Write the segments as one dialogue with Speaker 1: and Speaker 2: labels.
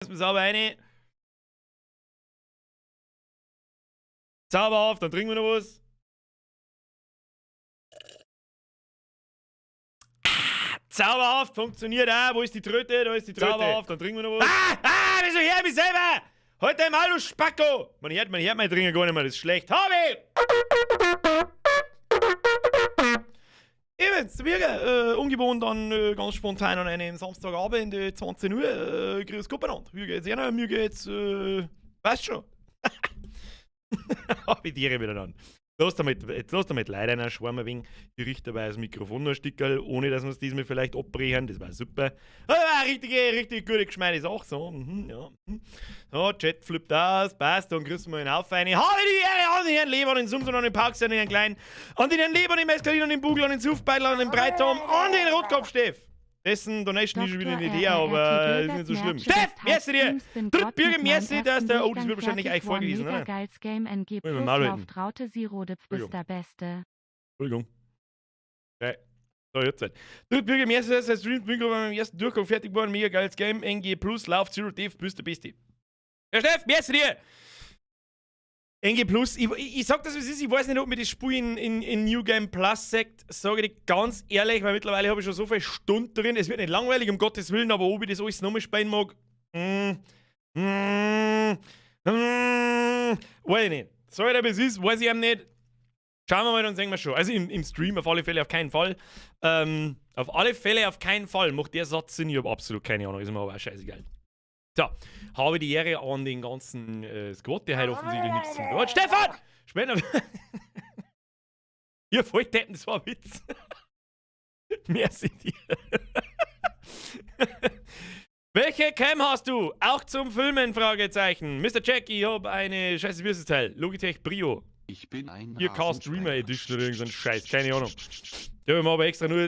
Speaker 1: Lass mich sauber rein. Sauber auf, dann trinken wir noch was. Zauberhaft, funktioniert auch. Wo ist die Tröte? Da ist die Tröte. Zauberhaft, dann trinken wir noch was. Ah, ah, wieso her mich selber? Heute im Alu Spacko! Man hört mein Trinken gar nicht mehr, das ist schlecht. Habe! Eben, wir ungewohnt dann ganz spontan an einem Samstagabend, 20 Uhr. Grüß Gott benannt. Wie geht's Ihnen? Mir geht's, weißt schon. Hab ich Tiere wieder an. Lass damit, jetzt lass damit leider einen Schwarm ein wenig. Ich richte dabei das Mikrofon noch ein Stückerl, ohne dass wir es diesmal vielleicht abbrechen. Das war super. Ah, richtige, richtig gute, geschmeide Sache. So, ja. So, Chat flippt aus, passt, dann grüßen wir ihn auf eine. Habe die Ehre an den Herrn Leber, an den Sumsen, an den Parks, an den Herrn Klein, an den Herrn Leber, an den Mescalin, an den Bugel, an den Suffbeidler, an den Breitom, an den Rotkopf-Steff. Dessen Donation ist schon wieder nicht her, aber ist nicht so schlimm. Steff, merci dir! Dritt Bürger, merci, dass der. Oh, das wird wahrscheinlich eigentlich vorgelesen, oder?
Speaker 2: Geiles Game NG
Speaker 1: Wollen wir
Speaker 2: Plus
Speaker 1: mal halten.
Speaker 2: Lauft Raute Sirodip
Speaker 1: Entschuldigung.
Speaker 2: bist der Beste.
Speaker 1: Entschuldigung. Okay. So, jetzt halt. Dritt Bürger, merci, dass der Stream bin gerade beim ersten Durchgang fertig geworden. Mega geiles Game. NG Plus, Lauf Zero Dev, bist der Beste. Ja, Steff, merci dir! NG Plus, ich sag das, wie es ist, ich weiß nicht, ob mir das Spiel in New Game Plus sagt, sage ich dir ganz ehrlich, weil mittlerweile habe ich schon so viele Stunden drin. Es wird nicht langweilig, um Gottes Willen, aber ob ich das alles nochmal spielen mag, weiß ich nicht. Sag ich dir, wie es ist, weiß ich eben nicht. Schauen wir mal, dann sehen wir schon. Also im Stream auf alle Fälle auf keinen Fall. Auf alle Fälle auf keinen Fall. Macht der Satz Sinn? Ich habe absolut keine Ahnung. Ist mir aber auch scheißegal. So, habe die Ehre an den ganzen Squad, der heute offensichtlich nichts zu tun hat. Stefan! Später. Ihr Volldeppen, das war ein Witz. Merci dir. Welche Cam hast du? Auch zum Filmen? Fragezeichen. Mr. Jack, ich hab eine scheiße wie ist das Teil? Logitech Brio.
Speaker 3: Ich bin ein
Speaker 1: 4K Streamer Edition oder irgend so ein Scheiß, keine Ahnung. Die habe ich mir aber extra nur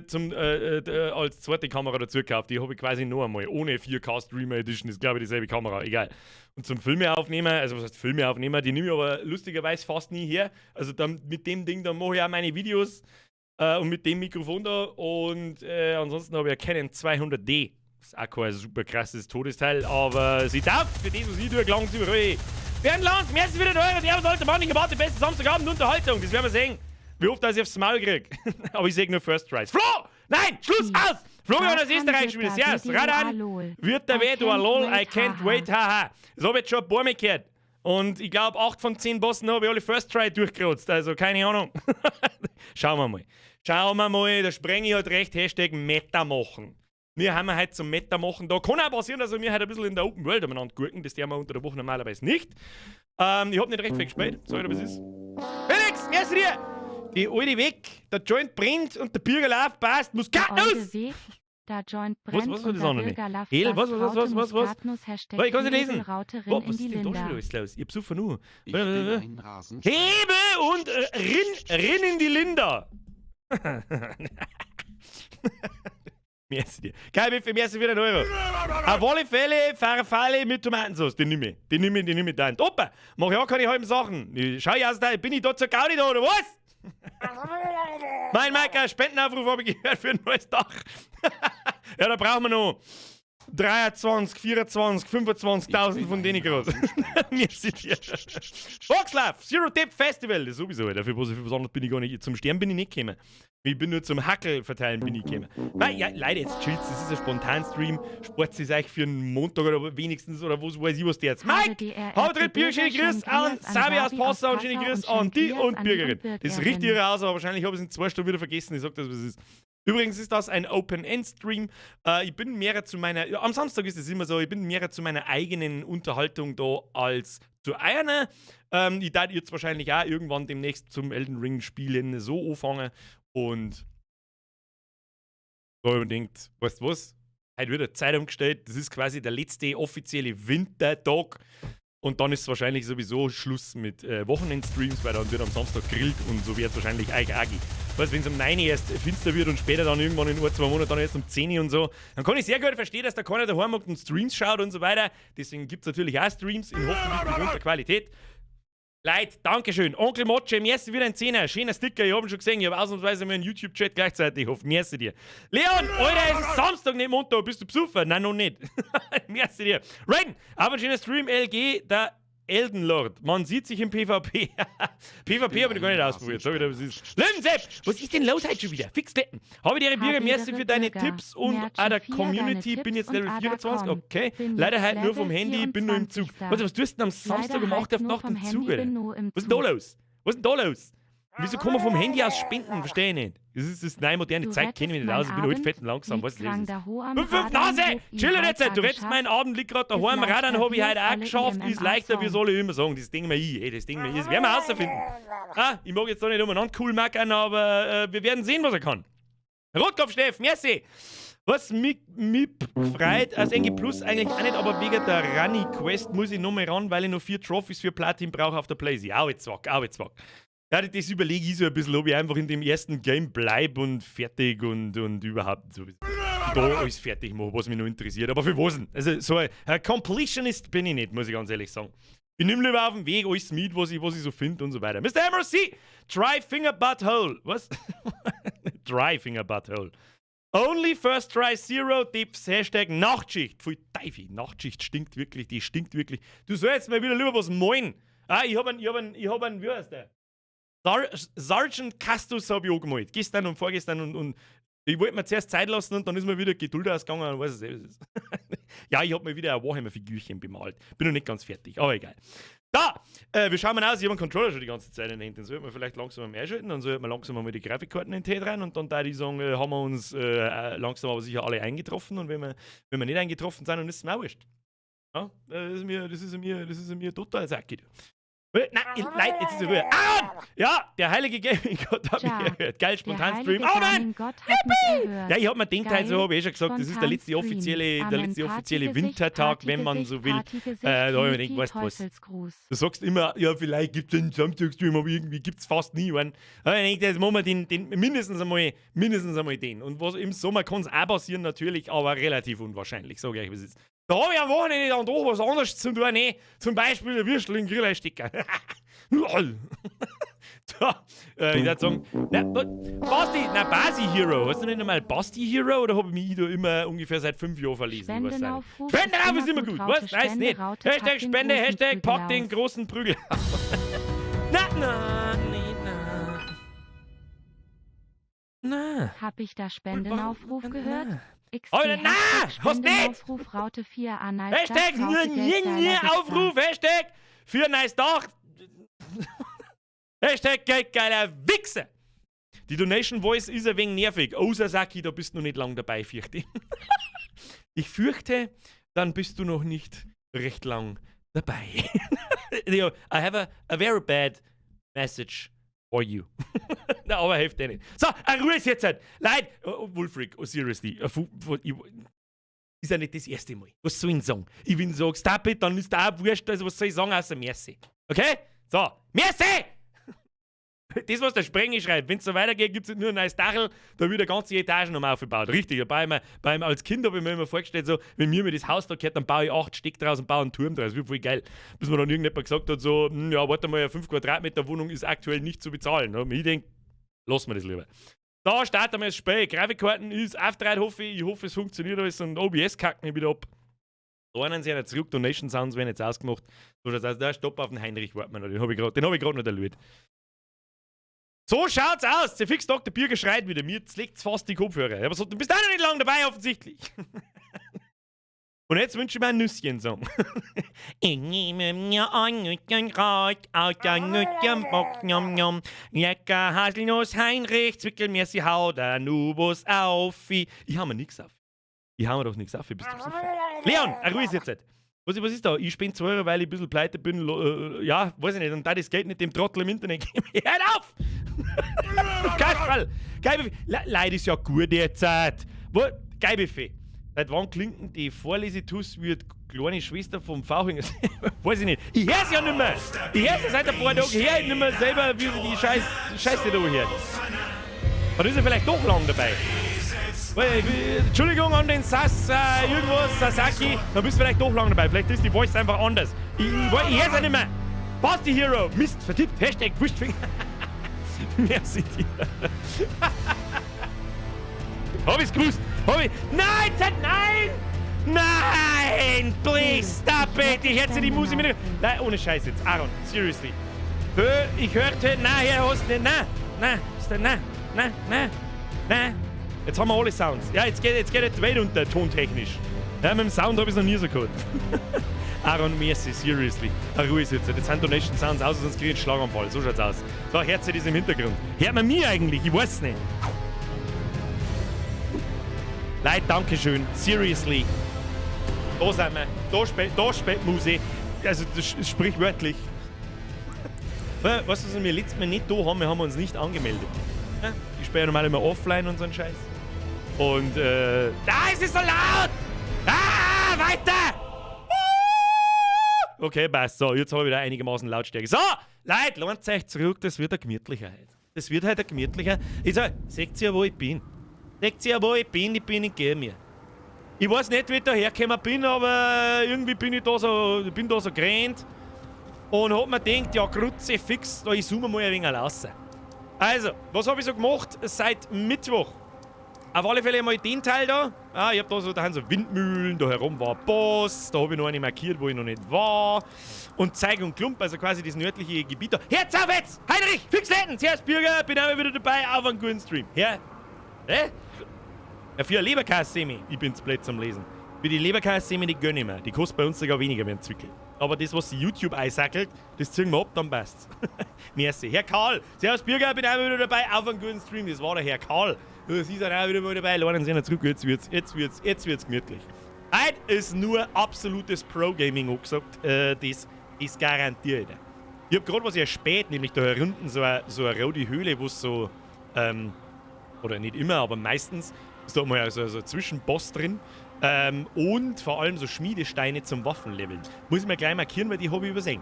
Speaker 1: als zweite Kamera dazu gekauft. Die habe ich quasi noch einmal. Ohne 4K Streamer Edition ist, glaube ich, dieselbe Kamera. Egal. Und zum Filme aufnehmen, also was heißt Filme aufnehmen, die nehme ich aber lustigerweise fast nie her. Also dann mit dem Ding, dann mache ich auch meine Videos und mit dem Mikrofon da. Und ansonsten habe ich eine Canon 200D. Ist auch kein super krasses Todesteil, aber sie taugt für das, was ich tue, gelangt sie überall. Bernd Lanz, merci für den Euro. Der sollte Mann, ich erwarte beste Samstagabend Unterhaltung. Das werden wir sehen. Wie oft, dass ich aufs Maul krieg. Aber ich sehe nur First Tries. Flo! Nein! Schluss!
Speaker 2: Hm.
Speaker 1: Aus! Florian aus
Speaker 2: Radan
Speaker 1: Österreich
Speaker 2: wird
Speaker 1: schon wieder.
Speaker 2: da
Speaker 1: Servus. Radan
Speaker 2: lol.
Speaker 1: wird der
Speaker 2: I
Speaker 1: weh, du
Speaker 2: can't
Speaker 1: lol. I
Speaker 2: wait,
Speaker 1: can't
Speaker 2: haha.
Speaker 1: wait, haha. Das habe ich jetzt schon ein paar Mal gehört. Und ich glaube, 8 von 10 Bossen habe ich alle First Try durchgerotzt. Also keine Ahnung. Schauen wir mal. Schauen wir mal, da spreng ich halt recht. Hashtag Meta machen. Wir haben heute zum Meta machen. Da kann auch passieren, dass wir heute ein bisschen in der Open World umeinander gurken. Das tun wir unter der Woche normalerweise nicht. Ich hab nicht recht viel gespielt. Sag ich dir, was ist. Felix, merci dir! Die alte Weg, der Joint brennt und der Bürgerlauf passt.
Speaker 2: Der
Speaker 1: Muskatnuss!
Speaker 2: alte Weg, da Joint
Speaker 1: Was,
Speaker 2: brennt
Speaker 1: was war
Speaker 2: und
Speaker 1: das
Speaker 2: der
Speaker 1: andere nicht?
Speaker 2: Bürgerlaff
Speaker 1: Hel,
Speaker 2: passt
Speaker 1: was, was, was,
Speaker 2: Raute
Speaker 1: was, was?
Speaker 2: Muskatnuss Hashtag
Speaker 1: Warte, ich kann's nicht
Speaker 2: Hebel
Speaker 1: lesen.
Speaker 2: Raute
Speaker 1: Oh,
Speaker 2: Rin
Speaker 1: was
Speaker 2: in die
Speaker 1: ist denn da schon
Speaker 2: Linda.
Speaker 1: wieder alles los? Ich hab super nur.
Speaker 3: Ich bin ein Rasensprenger.
Speaker 1: Hebe und rinn in die Linda. Merci dir. Geil, Biffy, merci für den Euro. Auf alle Fälle Farfalle mit Tomatensauce. Den nehme ich. Den nehme ich, den nehme ich dann. Opa, mach ja keine halben Sachen. Schau ich aus, da bin ich da zur Gaudi da, oder was? Mein Maika, Spendenaufruf habe ich gehört für ein neues Dach. Ja, da brauchen wir noch 23, 24, 25.000
Speaker 3: Ich bin
Speaker 1: von
Speaker 3: ein
Speaker 1: denen gerade.
Speaker 3: Rasensprenger.
Speaker 1: Merci dir. Voxlav, Zero Tip Festival. Das sowieso, Alter. Für was anderes bin ich gar nicht. Zum Stern bin ich nicht gekommen. Ich bin nur zum Hackel verteilen bin ich gekommen. Nein, ja, Leute, jetzt chillt's. Das ist ein Spontan-Stream. Spart es euch für einen Montag oder wenigstens oder was weiß ich was der jetzt. Mike!
Speaker 2: Habe
Speaker 1: Haut rein, Bier, schöne Grüße an Sabi aus Passau und schöne Grüße an die und Bürgerin. Das ist richtig raus, aber wahrscheinlich habe ich es in 2 Stunden wieder vergessen. Ich sag das, was es ist. Übrigens ist das ein Open-End-Stream. Ich bin mehr zu meiner, ja, am Samstag ist es immer so, ich bin mehr zu meiner eigenen Unterhaltung da als zu einer. Ich darf jetzt wahrscheinlich auch irgendwann demnächst zum Elden Ring spielen so anfangen und da unbedingt, weißt du was? Heute wird eine Zeit umgestellt. Das ist quasi der letzte offizielle Wintertag. Und dann ist wahrscheinlich sowieso Schluss mit Wochenendstreams, weil dann wird am Samstag grillt und so wird es wahrscheinlich eigentlich auch gehen. Weißt, wenn es um 9 Uhr erst finster wird und später dann irgendwann in 1, 2 Monaten dann erst um 10 Uhr und so, dann kann ich sehr gut verstehen, dass da keiner daheim hockt und Streams schaut und so weiter. Deswegen gibt es natürlich auch Streams in hoffentlich gewohnter Qualität. Leute, Dankeschön. Onkel Motsche, merci wieder ein Zehner. Schöner Sticker, ich hab ihn schon gesehen. Ich habe ausnahmsweise mal einen YouTube-Chat gleichzeitig. Ich hoffe, merci dir. Leon, Alter, es ist Samstag, nicht Montag. Bist du besoffen? Nein, noch nicht. Merci dir. Raiden, aber ein schöner Stream, LG, der Elden Lord. Man sieht sich im PvP. PvP habe ich noch gar nicht ausprobiert. Sag ich dir, was ist. Löwensepp! Was ist denn los heute schon wieder? Fix Kletten. Habe die Birger, merci für deine Tipps und auch der Community. Bin jetzt Level 24. Okay. Leider heute nur vom Handy, bin nur im Zug. Warte, was tust du denn am Samstag um 8 auf Nacht im Zug, Alter? Was ist denn da los? Was ist denn da los? Wieso kann man vom Handy aus spenden? Verstehe ich nicht. Das ist das neue moderne
Speaker 2: Du
Speaker 1: Zeit, kenne ich mich nicht aus.
Speaker 2: rettest
Speaker 1: Ich bin heute
Speaker 2: meinen
Speaker 1: fett und langsam.
Speaker 2: Abend,
Speaker 1: Was ist
Speaker 2: lieg
Speaker 1: das?
Speaker 2: daheim am
Speaker 1: 5, 5, Nase!
Speaker 2: Radern,
Speaker 1: Chill
Speaker 2: hob
Speaker 1: jetzt!
Speaker 2: ich
Speaker 1: Du rettest meinen Abend, lieg grad daheim.
Speaker 2: Ist
Speaker 1: Radern hab ich
Speaker 2: leichter,
Speaker 1: heute auch
Speaker 2: wie es
Speaker 1: geschafft.
Speaker 2: alle
Speaker 1: Ist leichter, wie
Speaker 2: MMA
Speaker 1: soll ich immer sagen. Das Ding mir ich. Ey, das Ding mir ich. Das werden wir herausfinden. Ah, ich mag jetzt da nicht umeinander cool meckern, aber wir werden sehen, was er kann. Rotkopf Steff, merci! Was mich freut, als NG Plus eigentlich auch nicht, aber wegen der Ranni Quest muss ich noch mal ran, weil ich noch 4 Trophies für Platin brauche auf der Playsee. Au, jetzt zwack, au, jetzt zwack. Ja, das überlege ich so ein bisschen, ob ich einfach in dem ersten Game bleib und fertig und überhaupt so da alles fertig mache, was mich noch interessiert. Aber für was denn? Also so ein Completionist bin ich nicht, muss ich ganz ehrlich sagen. Ich nehme lieber auf dem Weg alles mit, was ich so finde und so weiter. Mr. MRC, Try Finger Butthole. Was? Try Finger Butthole. Only First Try Zero Tips, #Nachtschicht. Pfui Teufel, Nachtschicht stinkt wirklich, die stinkt wirklich. Du sollst mal wieder lieber was malen. Ah, ich hab einen, wie heißt der? Sergeant Castus habe ich angemalt. Gestern und vorgestern und ich wollte mir zuerst Zeit lassen und dann ist mir wieder Geduld ausgegangen und weiß es eh, was es ist. Ja, ich habe mir wieder ein Warhammer-Figürchen bemalt. Bin noch nicht ganz fertig, aber egal. Da, wir schauen mal aus, ich habe einen Controller schon die ganze Zeit in den Händen. Dann sollten wir vielleicht langsam mal einschalten, dann sollten wir langsam mal die Grafikkarten in den Tee rein und dann da die sagen, haben wir uns langsam aber sicher alle eingetroffen und wenn wir nicht eingetroffen sind, dann ist es mir auch wurscht. Ja, das ist mir total sacki. Nein, nein, jetzt ist Ruhe. Aaron! Ja, der heilige Gaming-Gott hat mich
Speaker 2: Ja,
Speaker 1: erhört. Geil,
Speaker 2: Der
Speaker 1: spontan
Speaker 2: heilige
Speaker 1: Stream. Oh Mann!
Speaker 2: Gott hat mich erhört.
Speaker 1: Ja, ich hab mir gedacht, halt so
Speaker 2: Geil,
Speaker 1: habe ich eh schon gesagt, das ist der letzte
Speaker 2: Spontan
Speaker 1: offizielle,
Speaker 2: Stream.
Speaker 1: der
Speaker 2: Amen.
Speaker 1: letzte offizielle
Speaker 2: Partygesicht,
Speaker 1: Wintertag, wenn man so will.
Speaker 2: Partygesicht,
Speaker 1: Da hab ich mir
Speaker 2: Niki,
Speaker 1: gedacht, weißt du was?
Speaker 2: Teufelsgruß.
Speaker 1: Du sagst immer, ja, vielleicht gibt es einen Samstagstream, aber irgendwie gibt es fast nie einen. Aber ich denke, jetzt machen wir den mindestens einmal den. Und was im Sommer kann es auch passieren, natürlich, aber relativ unwahrscheinlich, sage ich euch, was es ist. Da habe ich am Wochenende dann doch was anderes zu tun, ne? Zum Beispiel ein Würstel in den Grill einstecken. So, ich würde sagen, na, Basti, na, Basi Hero. Hast du nicht einmal Basti Hero oder habe ich mich da immer ungefähr seit 5 Jahren verlesen? Ich weiß auch nicht.
Speaker 2: Spendenaufruf
Speaker 1: Spendenaufruf ist immer gut,
Speaker 2: Raute,
Speaker 1: was? Nein, ist
Speaker 2: Spende,
Speaker 1: nicht.
Speaker 2: Raute,
Speaker 1: Hashtag
Speaker 2: pack den
Speaker 1: Spende,
Speaker 2: großen
Speaker 1: Hashtag
Speaker 2: Prügel
Speaker 1: pack den
Speaker 2: aus.
Speaker 1: großen Prügel. Na, na, nee, na. Na.
Speaker 2: Hab ich da Spendenaufruf gehört?
Speaker 1: Na.
Speaker 2: XD
Speaker 1: Alter, na,
Speaker 2: Hashtag
Speaker 1: hast nicht!
Speaker 2: Spendenaufruf Raute 4 A nice
Speaker 1: Hashtag
Speaker 2: Dach, Raute
Speaker 1: nie, nie,
Speaker 2: Geldgeiler
Speaker 1: nie
Speaker 2: Wichser.
Speaker 1: Aufruf, Hashtag für nice Dach. #GeldgeilerWichser. Die Donation Voice ist ein wenig nervig. Oh, Sasaki, da bist du noch nicht lang dabei, fürchte ich. Ich fürchte, dann bist du noch nicht recht lang dabei. I have a very bad message for you. Na, aber hilft eh nicht. So, Ruhe ist jetzt halt. Leute, oh, oh, Wolfric, oh, seriously. Ist ja nicht das erste Mal. Was soll ich denn sagen? Ich will sagen, stop it, dann ist da auch wurscht, also was soll ich sagen, außer merci. Okay? So, merci! Das, was der Sprenge schreibt, wenn es so weitergeht, gibt es nicht nur ein neues Dachel, da wird eine ganze Etage nochmal aufgebaut. Richtig, als Kind habe ich mir immer vorgestellt, so, wenn mir mir das Haus da gehört, dann baue ich acht Stock draus und baue einen Turm draus. Das wird voll geil. Bis mir dann irgendjemand gesagt hat, so, ja, warte mal, eine 5 Quadratmeter Wohnung ist aktuell nicht zu bezahlen. Und ich denke, lass mir das lieber. Da starten wir das Spiel. Grafikkarten ist aufgedreht, hoffe ich. Ich hoffe, es funktioniert alles und OBS kackt nicht wieder ab. Da einen sie ja zurück, Donation Sounds werden jetzt ausgemacht. So schaut's aus. Da, stopp auf den Heinrich, warten wir noch. Den hab ich grad noch erlöst. So schaut's aus. Der Fix Dr. Birger schreit wieder. Mir legt's fast die Kopfhörer. Aber so, du bist auch noch nicht lange dabei, offensichtlich. Und jetzt wünsche ich mir ein Nüsschen-Song. Ich nehme mir ein Nüsschen raus aus der Nüsschenbox, njom, njom. Lecker Haselnuss, Heinrich, zwickel mir sie haut der Nubus auf. Ich hau mir nix auf. Ich hau mir doch nix auf, ich bist du besoffen. Leon, Ruhe ist jetzt. Halt. Was ist da? Ich spende 2 Euro, weil ich ein bisschen pleite bin. Ja, weiß ich nicht. Und da das Geld nicht dem Trottel im Internet geben. Hört auf! Kasperl! Geil, Leute, ist ja gut jetzt. Wo? Geil. Seit wann klingt denn die Vorlesetuss wie die kleine Schwester vom Fauchinger? Weiß ich nicht. Ich hör's ja nicht mehr. Ich hör's ja seit ein paar Tagen her nicht mehr selber, wie sie die Scheiße da hört. Aber ist er vielleicht doch lang dabei. Weil, Entschuldigung an den Sass, irgendwas, Sasaki, dann bist du vielleicht doch lang dabei. Vielleicht ist die Voice einfach anders. Ich hör's ja nicht mehr. Basti Hero! Mist, vertippt. #Wurstfinger. Merci dir. Hab ich's gewusst? Hab ich. Nein, nein! Nein! Please stop it! Ich hätte die Musik mit. Nein, ohne Scheiß jetzt. Aaron, seriously. Ich hörte, na, Herr Host, na, na, na, na, na, na. Jetzt haben wir alle Sounds. Ja, jetzt geht die Welt unter, tontechnisch. Ja, mit dem Sound habe ich es noch nie so gehabt. Aaron, merci, seriously. Ah, Ruhe ist jetzt. Jetzt sind Donation Sounds aus, sonst kriege ich einen Schlaganfall. So schaut's aus. So, hört sich das im Hintergrund. Hört man mich eigentlich? Ich weiß nicht. Leute, Dankeschön. Seriously. Da sind wir. Da spielt Musik. Also, das ist sprichwörtlich. Weißt du, was wir letztes Mal nicht da haben? Wir haben uns nicht angemeldet. Ich spiele ja normal immer offline und so einen Scheiß. Und, da ist es so laut! Ah, weiter! Okay, passt. So, jetzt habe ich wieder einigermaßen Lautstärke. So, Leute, lohnt euch zurück, das wird ein gemütlicher heute. Das wird heute ein gemütlicher. Ich sag, seht ihr, wo ich bin? Seht ihr, wo ich bin? Ich bin in Gelmir. Ich weiß nicht, wie ich da hergekommen bin, aber irgendwie bin ich da so, bin da so gerannt und hab mir gedacht, ja, Grütze, fix, da ich zoome mal ein wenig raus. Also, was habe ich so gemacht seit Mittwoch? Auf alle Fälle mal den Teil da. Ah, ich hab da so, da haben so Windmühlen, da herum war ein Boss, da habe ich noch eine markiert, wo ich noch nicht war. Und Zeig und Klump, also quasi das nördliche Gebiet da. Herz auf jetzt! Heinrich, Fixletten! Servus Bürger, bin auch wieder dabei auf einem guten Stream. Ja? Hä? Ja, für eine Leberkässemmel, ich bin's blöd zum Lesen. Für die Leberkässemmel, die gönn ich mir. Die kostet bei uns sogar weniger wie ein Zwickel. Aber das, was die YouTube einsackelt, das ziehen wir ab, dann passt's. Merci. Herr Karl, servus Bürger, bin auch wieder dabei auf einem guten Stream. Das war der Herr Karl. Sie sind auch wieder mal dabei. Lernen Sie zurück. Jetzt wird's gemütlich. Heute ist nur absolutes Pro-Gaming angesagt. Das ist garantiert. Ich hab gerade was erspäht, nämlich da herunten so eine rote Höhle, wo es so, oder nicht immer, aber meistens ist da mal so ein Zwischenboss drin. Und vor allem so Schmiedesteine zum Waffenleveln. Muss ich mir gleich markieren, weil die habe ich übersehen.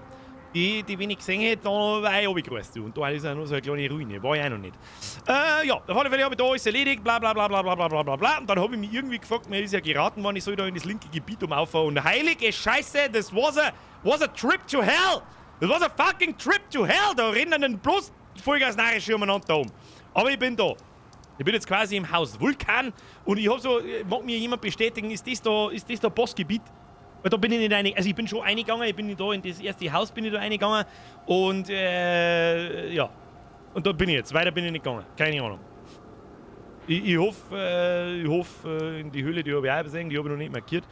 Speaker 1: Die, wenn ich gesehen hätte, da war ich runtergereist. Und da ist auch noch so eine kleine Ruine. War ich auch noch nicht. Ja, auf alle Fälle habe ich da alles erledigt, bla bla bla bla bla bla bla bla bla. Und dann habe ich mich irgendwie gefragt, mir ist ja geraten worden, ich soll da in das linke Gebiet umauffahren. Und heilige Scheiße, das was a trip to hell! Das was a fucking trip to hell! Da rennen dann bloß Vollgas narrische umeinander da um. Aber ich bin da. Ich bin jetzt quasi im Haus Vulkan und ich habe so, mag mir jemand bestätigen, ist das da Bossgebiet? Weil da bin ich nicht rein, also ich bin schon reingegangen, ich bin da in das erste Haus bin ich da reingegangen und ja. Und da bin ich jetzt, weiter bin ich nicht gegangen, keine Ahnung. Ich hoffe, in die Höhle, die habe ich auch gesehen, die habe ich noch nicht markiert.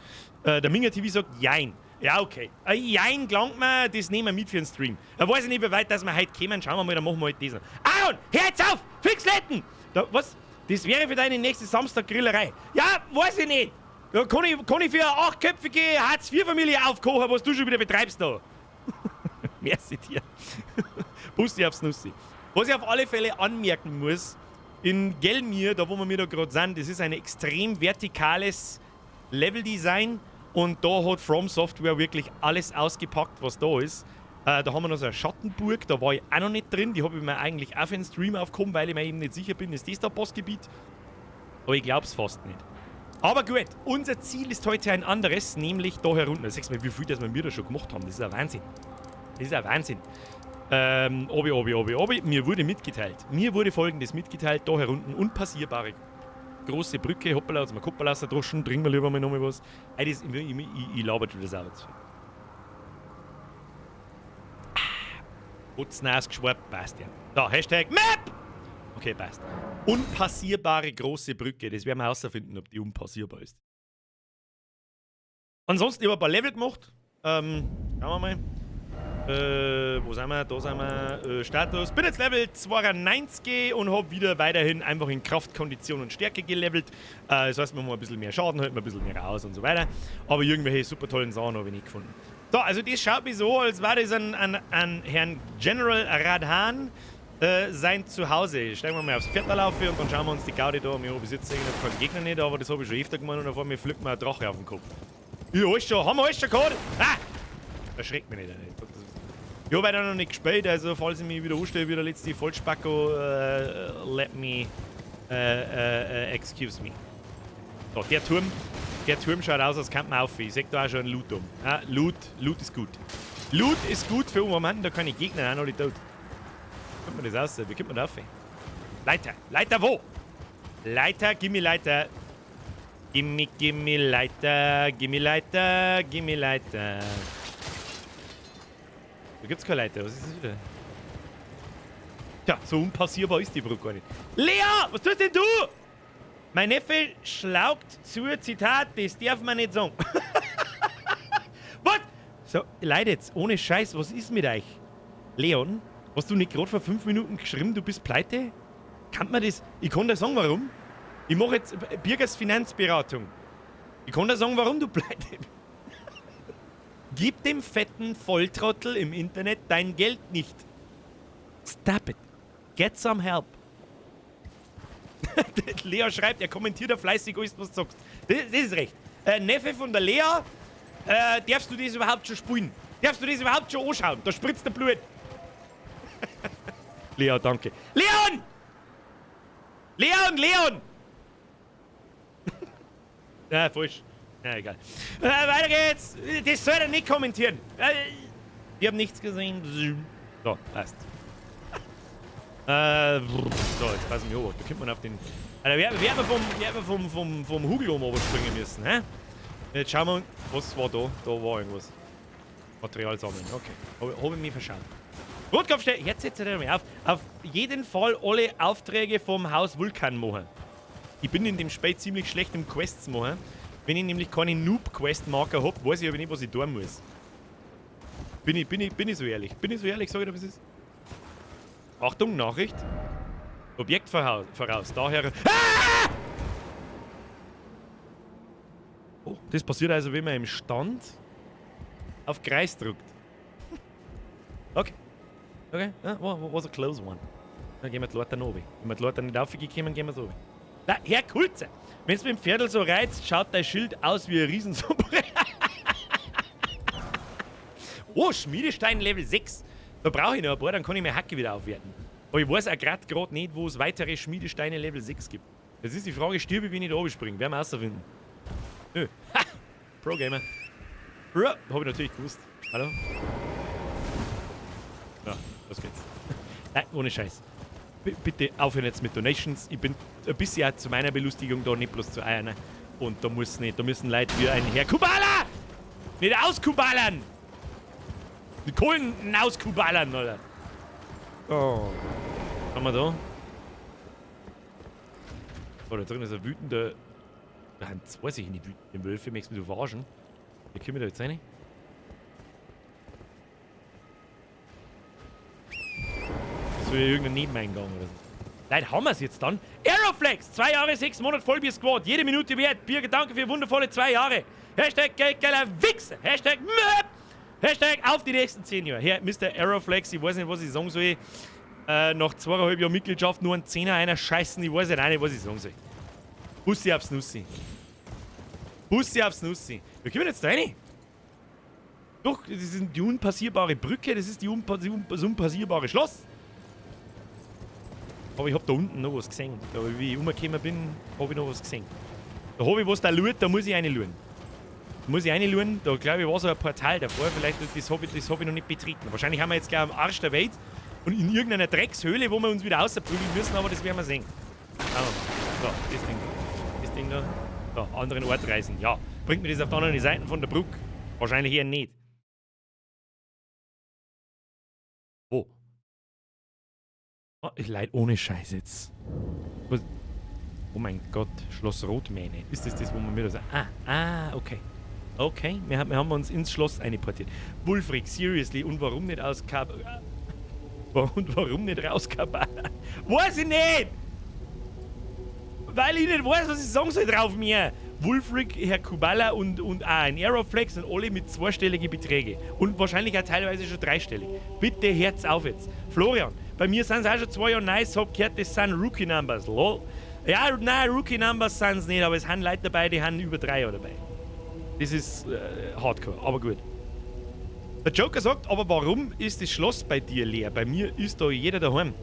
Speaker 1: Der Minger TV sagt Jein. Ja, okay. Jein gelangt mir, das nehmen wir mit für den Stream. Da weiß ich nicht, wie weit dass wir heute kommen. Schauen wir mal, dann machen wir halt das noch. Aaron, hör jetzt auf! Fixletten! Da, was? Das wäre für deine nächste Samstag-Grillerei. Ja, weiß ich nicht. Da kann ich für eine achtköpfige Hartz-IV-Familie aufkochen, was du schon wieder betreibst da. Merci dir. Bussi aufs Nussi. Was ich auf alle Fälle anmerken muss, in Gelmir, da wo wir da gerade sind, das ist ein extrem vertikales Leveldesign und da hat From Software wirklich alles ausgepackt, was da ist. Da haben wir noch so eine Schattenburg, da war ich auch noch nicht drin. Die habe ich mir eigentlich auch für den Stream aufgehoben, weil ich mir eben nicht sicher bin, ist das da Bossgebiet? Aber ich glaube es fast nicht. Aber gut, unser Ziel ist heute ein anderes, nämlich da herunter. Siehst du mal, wie viel das wir da schon gemacht haben. Das ist ein Wahnsinn. Das ist ein Wahnsinn. Obi, obi, obi, obi. Mir wurde mitgeteilt. Mir wurde Folgendes mitgeteilt. Da herunten unpassierbare große Brücke. Hoppala, jetzt mal Koppala droschen. Trinken wir lieber mal noch mal was. Ey, das, ich laber schon wieder sauber zu. Putznass geschwappt, passt ja. Da, #Map! Okay, passt. Unpassierbare große Brücke. Das werden wir herausfinden, ob die unpassierbar ist. Ansonsten, ich habe ein paar Level gemacht. Schauen wir mal. Wo sind wir? Da sind wir. Status. Bin jetzt Level 92 und habe wieder weiterhin einfach in Kraft, Kondition und Stärke gelevelt. Das heißt, wir haben ein bisschen mehr Schaden, halten wir ein bisschen mehr raus und so weiter. Aber irgendwelche super tollen Sachen habe ich nicht gefunden. So, also das schaut mir so, als war das an Herrn General Radhan sein Zuhause. Steigen wir mal aufs Pferd auf und dann schauen wir uns die Gaudi da an. Ich habe bis jetzt eigentlich keinen Gegner nicht, aber das habe ich schon öfter gemacht und auf einmal fliegt mir ein Drache auf den Kopf. Ja, alles schon, haben wir alles schon gehabt? Ah! Erschreckt mich nicht. Ich habe auch noch nicht gespielt, also falls ich mich wieder anstelle, wie der letzte Vollspacko, let me, excuse me. So, der Turm schaut aus, als könnte man auf. Ich sehe da auch schon einen Loot um. Ah, Loot, Loot ist gut. Loot ist gut für Moment, da kann ich Gegner auch noch nicht tot. Wie kommt man das aus? Wie kommt man da auf? Leiter! Leiter wo? Leiter, gimme Leiter. Gimme, gimme Leiter, gimme Leiter, gimme Leiter. Da gibt's keine Leiter, was ist das wieder? Tja, so unpassierbar ist die Brücke gar nicht. Lea, was tust denn du? Mein Neffe schlaugt zu, Zitat, das darf man nicht sagen. Was? So, Leute, jetzt, ohne Scheiß, was ist mit euch? Leon, hast du nicht gerade vor 5 Minuten geschrieben, du bist pleite? Kann man das? Ich kann dir sagen, warum. Ich mache jetzt Birgers Finanzberatung. Ich kann dir sagen, warum du pleite bist. Gib dem fetten Volltrottel im Internet dein Geld nicht. Stop it. Get some help. Lea schreibt, er kommentiert ja fleißig alles, was du sagst. Das ist recht. Neffe von der Lea, darfst du das überhaupt schon spielen? Darfst du das überhaupt schon anschauen? Da spritzt der Blut. Lea, danke. Leon! Leon, Leon! Ja, falsch. Ja, egal. Weiter geht's. Das soll er nicht kommentieren. Ich habe nichts gesehen. So, passt. So, jetzt passen wir auf. Da kommt man auf den. Alter, wer wir vom Hugel oben springen müssen, hä? Jetzt schauen wir, was war da? Da war irgendwas. Material sammeln, okay. Hab ich mich verschaut. Rotkopfstelle, jetzt setzt er mal auf. Auf jeden Fall alle Aufträge vom Haus Vulkan machen. Ich bin in dem Spiel ziemlich schlecht im Quests machen. Wenn ich nämlich keine Noob-Quest-Marker hab, weiß ich aber nicht, was ich tun muss. Bin ich so ehrlich? Bin ich so ehrlich, sag ich dir, was ist? Achtung, Nachricht. Objekt voraus. Daher. Ah! Oh, das passiert also, wenn man im Stand auf Kreis drückt. Okay. Okay, yeah, was a close one. Dann gehen wir die Leiter runter. Wenn wir die Leiter nicht aufgekommen, gehen wir so. Na, Herr Kulze, wenn es mit dem Pferdl so reizt, schaut dein Schild aus wie ein Riesensuppe. Oh, Schmiedestein Level 6. Da brauche ich noch ein paar, dann kann ich meine Hacke wieder aufwerten. Aber ich weiß auch gerade nicht, wo es weitere Schmiedesteine Level 6 gibt. Jetzt ist die Frage, stirb ich, wenn ich da oben springe? Werden wir rausfinden. Nö. Ha! Pro Gamer. Pro. Hab ich natürlich gewusst. Hallo? Ja, los geht's. Nein, ohne Scheiß. B bitte aufhören jetzt mit Donations. Ich bin ein bisschen auch zu meiner Belustigung da, nicht bloß zu eurer. Und da muss nicht, da müssen Leute wie ein Herr Kubala nicht auskubalern! Die Kohlen auskubalern, oder? Oh. Was haben wir da? Oh, da drin ist ein wütender. Da sind zwei sich nicht wütende Wölfe, möchtest du mich verarschen? Wie kommen wir da jetzt rein? Das ist wieder irgendein Nebeneingang oder so. Leute, haben wir es jetzt dann? Aeroflex! 2 Jahre, 6 Monate Vollbier Squad. Jede Minute wert. Bier, danke für wundervolle 2 Jahre. Hashtag geldgeiler Wichser. Hashtag Möp. Hashtag auf die nächsten 10 Jahre. Herr Mr. Aeroflex, ich weiß nicht, was ich sagen soll. Nach 2,5 Jahren Mitgliedschaft nur ein Zehner einer scheißen. Ich weiß ja auch nicht, was ich sagen soll. Bussi aufs Nussi. Bussi aufs Nussi. Wie kommen wir jetzt da rein? Doch, das ist die unpassierbare Brücke, das ist das unpassierbare Schloss. Aber ich hab da unten noch was gesehen. Da, wie ich umgekommen bin, hab ich noch was gesehen. Da hab ich was da schaut, da muss ich reinschauen. Da muss ich reinschauen, da glaube ich war so ein Portal davor, vielleicht das hab ich noch nicht betreten. Wahrscheinlich haben wir jetzt gleich am Arsch der Welt und in irgendeiner Dreckshöhle, wo wir uns wieder außerprügeln müssen, aber das werden wir sehen. Schauen wir mal. So, das Ding. Das Ding da. So, anderen Ort reisen. Ja. Bringt mir das auf der anderen Seite von der Brücke? Wahrscheinlich eher nicht. Wo? Oh, ich leid ohne Scheiß jetzt. Was? Oh mein Gott, Schloss Rotmähne. Ist das das, wo man mir das. Ah, ah, okay. Okay, wir haben uns ins Schloss einportiert. Wulfric, seriously, und warum nicht aus Kab... Und warum nicht raus Kabala? Weiß ich nicht! Weil ich nicht weiß, was ich sagen soll drauf mir. Wulfric, Herr Kubala und auch ein Aeroflex und alle mit zweistelligen Beträge. Und wahrscheinlich auch teilweise schon dreistellig. Bitte hört's auf jetzt. Florian, bei mir sind es auch schon 2 Jahre nice, hab gehört, das sind Rookie Numbers. Lol. Ja, nein, Rookie Numbers sind es nicht, aber es sind Leute dabei, die haben über 3 Jahre dabei. Das ist hardcore, aber gut. Der Joker sagt, aber warum ist das Schloss bei dir leer? Bei mir ist da jeder daheim.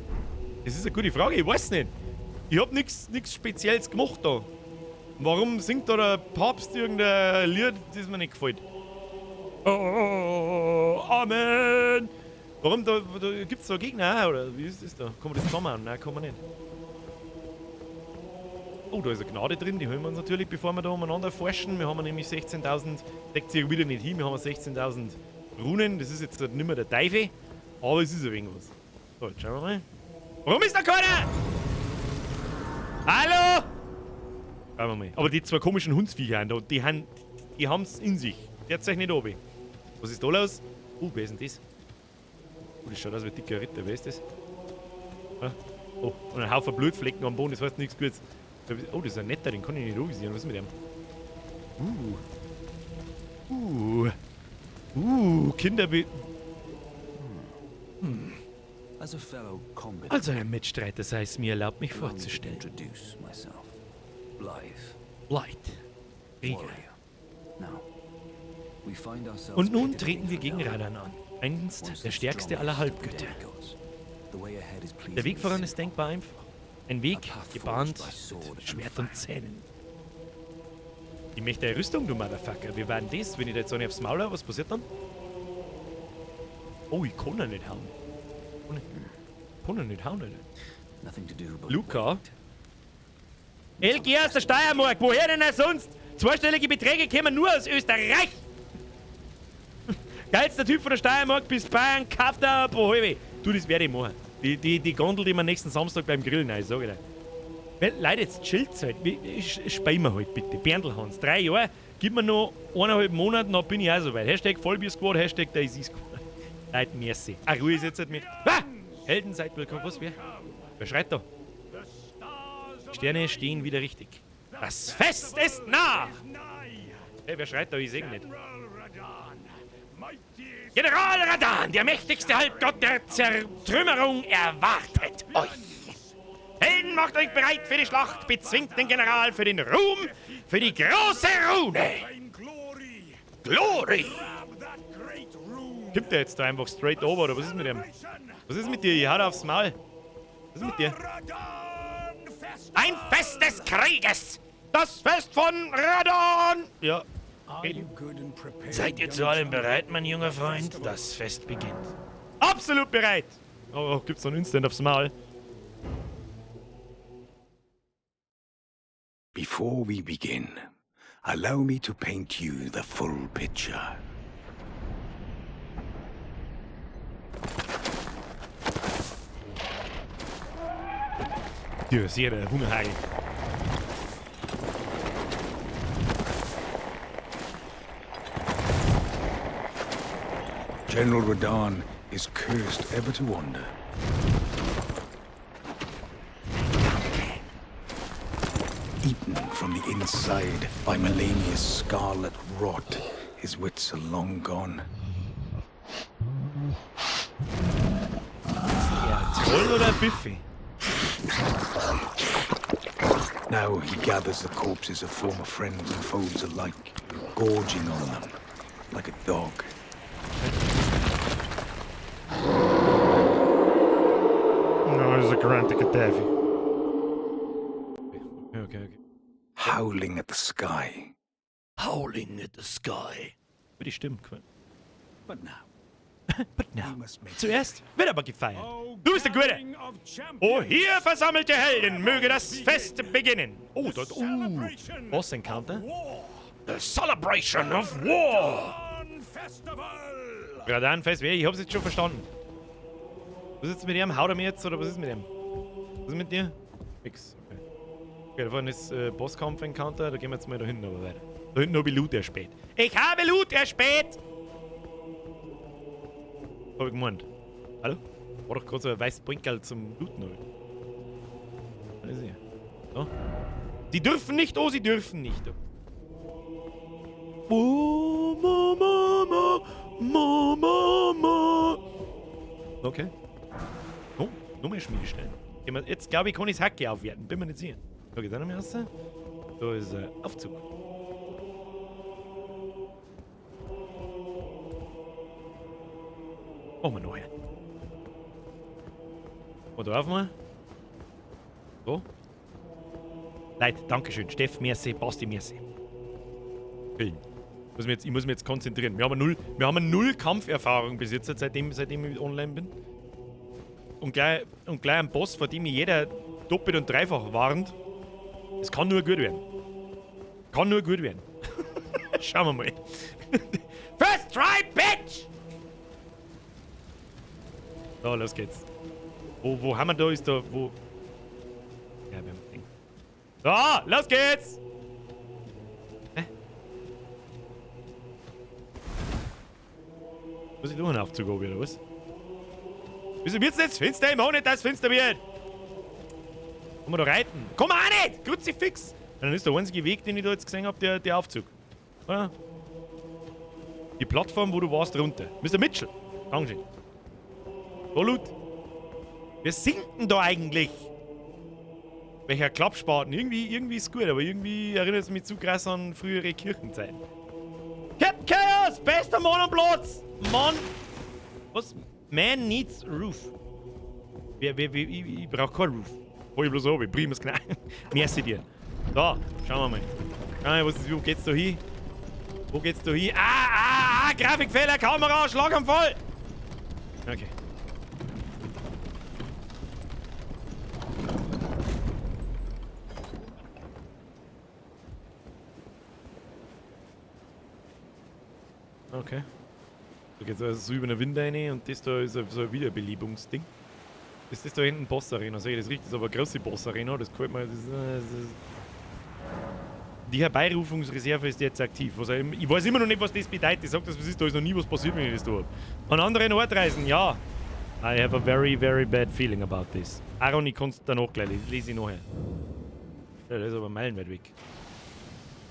Speaker 1: Das ist eine gute Frage, ich weiß nicht. Ich hab nichts Spezielles gemacht da. Warum singt da der Papst irgendein Lied, das mir nicht gefällt? Oh, Farmen! Warum? Da gibt es da Gegner auch, oder? Wie ist das da? Kann man das zusammenhauen? Nein, kann man nicht. Oh, da ist eine Gnade drin, die holen wir uns natürlich, bevor wir da umeinander forschen. Wir haben nämlich 16.000, deckt sich wieder nicht hin, wir haben 16.000 Runen. Das ist jetzt nicht mehr der Teufel, aber es ist ein wenig was. So, jetzt schauen wir mal. Warum ist da keiner? Hallo? Schauen wir mal. Aber die zwei komischen Hundsviecher da, die haben's in sich. Der zeigt nicht oben. Was ist da los? Oh, wer ist denn das? Oh, das schaut aus wie ein dicker Ritter. Wer ist das? Ja. Oh, und ein Haufen Blutflecken am Boden, das heißt nichts Gutes. Oh, das ist ein netter, den kann ich nicht anvisieren. Was ist mit dem? Kinder. Also, Herr Mitstreiter, sei es mir erlaubt, mich vorzustellen. Blythe. Krieger. Und nun treten wir gegen Radahn an. Einst der stärkste aller Halbgötter. Der Weg voran ist denkbar einfach. Ein Weg, gebahnt mit Schwert und Zähnen. Ich möchte eine Rüstung, du Motherfucker. Wie war denn das? Wenn ich da jetzt auch nicht aufs Maul hau, was passiert dann? Oh, ich kann ja nicht hauen. Kann ja nicht hauen, Alter. Luca? LG aus der Steiermark, woher denn auch sonst? Zweistellige Beträge kämen nur aus Österreich! Geilster Typ von der Steiermark bis Bayern, kauft er pro halbe. Du, das werde ich machen. Die Gondel, die wir nächsten Samstag beim Grillen rein, sag ich dir. Leute, jetzt chillt's halt. Spielen wir halt bitte. Berndl Hans, 3 Jahre, gib mir noch 1,5 Monate, dann bin ich auch soweit. Hashtag Vollbier-Squad, Hashtag DayZ-Squad. Leute, merci. Ach, Ruhe ist jetzt halt mit. Ah! Helden, seid willkommen. Was, wer? Wer schreit da? Sterne stehen wieder richtig. Das Fest ist nah! Hey, wer schreit da? Ich seh ihn nicht. General Radahn, der mächtigste Halbgott der Zertrümmerung, erwartet euch. Helden, macht euch bereit für die Schlacht, bezwingt den General für den Ruhm, für die große Rune. Glory! Gibt der jetzt da einfach straight over, oder was ist mit dem? Was ist mit dir? Ich hau da aufs Maul. Was ist mit dir? Ein Fest des Krieges! Das Fest von Radahn! Ja. Seid ihr zu allem bereit, mein junger Freund? Das Fest beginnt. Absolut bereit! Oh, gibt's noch einen Instant aufs Maul?
Speaker 4: Before we begin, allow me to paint you the full picture.
Speaker 1: Ja, sehr der Hungerhagel.
Speaker 4: General Radahn is cursed ever to wander. Eaten from the inside by Malenia's scarlet rot, his wits are long gone.
Speaker 1: Ja, Troll oder Biffy?
Speaker 4: Now he gathers the corpses of former friends and foes alike, gorging on them like a dog.
Speaker 1: No, it's a Grant Gaddafi. Okay.
Speaker 4: Howling at the sky.
Speaker 1: Howling at the sky. Würde ich stimmen können.
Speaker 4: But now.
Speaker 1: But now. Zuerst wird aber gefeiert. Du bist der Gute. Oh, hier versammelte Helden, möge das Fest beginnen. Oh, dort. Boss Encounter. The Celebration of War. Radahn Fest, ich hab's jetzt schon verstanden. Was ist jetzt mit ihm? Haut er mir jetzt oder was ist mit ihm? Was ist mit dir? Nix. Okay. Okay, da vorne ist Bosskampf-Encounter, da gehen wir jetzt mal da hinten aber weiter. Da hinten hab ich Loot erspäht. Ich habe Loot erspäht! Hab ich gemeint. Hallo? War doch gerade so ein weißes Brinkerl zum Looten, oder? Was ist hier? So. Sie dürfen nicht, oh, sie dürfen nicht. Oh, ma, ma, ma, ma, ma. Okay. Oh, noch mehr Schmiedestein. Jetzt glaube ich, kann ich das Hacke aufwerten. Bin mir nicht sicher. Da geht's auch noch mehr raus. Da ist ein Aufzug. Machen wir noch her. Und da auf mal. So. Leute, Dankeschön. Steff, merci, Basti, merci. Füllen. Ich muss mich jetzt konzentrieren. Wir haben null Kampferfahrung bis jetzt, seitdem ich online bin. Und gleich ein Boss, vor dem mich jeder doppelt und dreifach warnt. Es kann nur gut werden. Kann nur gut werden. Schauen wir mal. First try, bitch! So, los geht's. Wo haben wir da? Ist da. Wo? Ja, wir haben Ding. So, los geht's! Hä? Muss ich noch einen Aufzug oben, oder was? Wieso wird's jetzt finster? Ich mach nicht, dass es finster wird! Kann man da reiten? Komm auch nicht! Kruzifix! Dann ist der einzige Weg, den ich da jetzt gesehen hab, der Aufzug. Oder? Die Plattform, wo du warst, runter. Mr. Mitchell! Dankeschön. So, Loot. Wer singt denn da eigentlich? Welcher Klappspaten? Irgendwie ist gut, aber irgendwie erinnert es mich zu krass an frühere Kirchenzeiten. Captain Chaos! Bester Mann am Platz! Mann! Was? Man needs roof. Ich brauch keinen Roof. Hol ich bloß oben, primas Knall. Merci dir. So, schauen wir mal. Schauen wir mal, wo geht's da hin? Wo geht's da hin? Ah, ah, ah, Grafikfehler, Kamera, Schlaganfall! Okay. Okay. Da geht's also so über den Wind rein und das da ist so ein Wiederbelebungsding. Ist das da hinten Boss-Arena? Sehe ich das richtig? Das ist aber eine große Boss-Arena, das gefällt mir. Die Herbeirufungsreserve ist jetzt aktiv. Was auch immer, ich weiß immer noch nicht, was das bedeutet. Ich sag das, was ist, da ist noch nie was passiert, wenn ich das da hab. An anderen Ort reisen, ja. I have a very, very bad feeling about this. Aaron, ich kann's danach gleich lesen. Lese ich nachher. Ja, der ist aber meilenweit weg.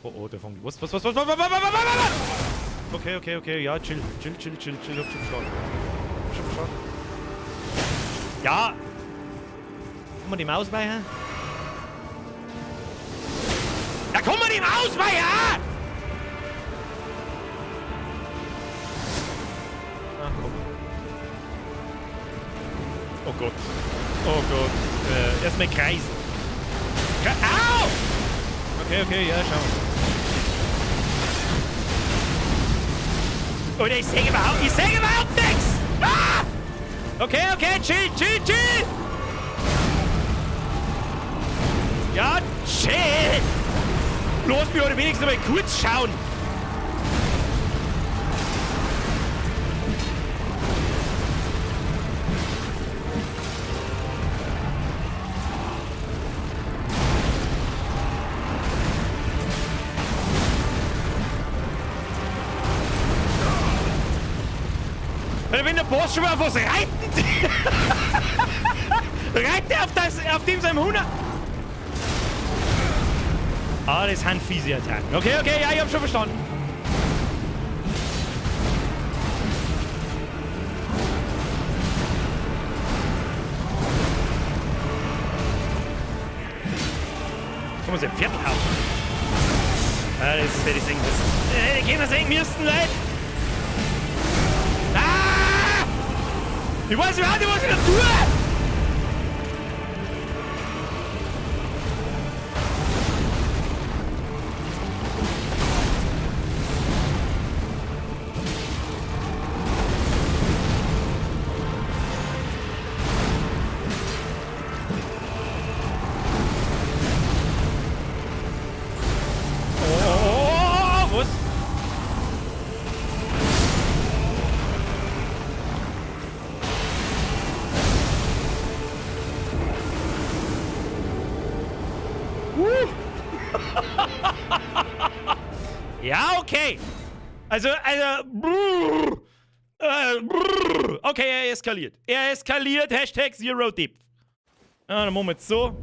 Speaker 1: Oh, oh, der fängt. Was, was, was, was, was, was, was, was, was, was? Okay, okay, okay, ja, chill, chill, chill, chill, chill, hab schon verstanden. Hab schon verstanden. Ja! Kann man dem ausweichen? Da kann man dem ausweichen! Ach komm. Oh Gott. Oh Gott. Erstmal kreisen. Au! Okay, okay, ja, schauen wir. Oder ich seh überhaupt nichts! Ah! Okay, okay, chill, chill, chill! Ja, chill! Lass mich oder wenigstens mal kurz schauen! Wenn der Boss schon mal auf was reiten, reitet er auf dem seinem Hunger. Ah, das sind fiese Attacken. Okay, okay, ja, ich hab schon verstanden. Kann man sich ein Pferd hauen? Ah, das hätte ich sehen müssen. Hätte ich sehen müssen, Leute. Ich weiß überhaupt nicht, was ich da tue! Oh, was? Ja, okay. Also, brrr, brrr. Okay, er eskaliert. Er eskaliert, Hashtag Zero Depth. Ah, dann machen wir jetzt so.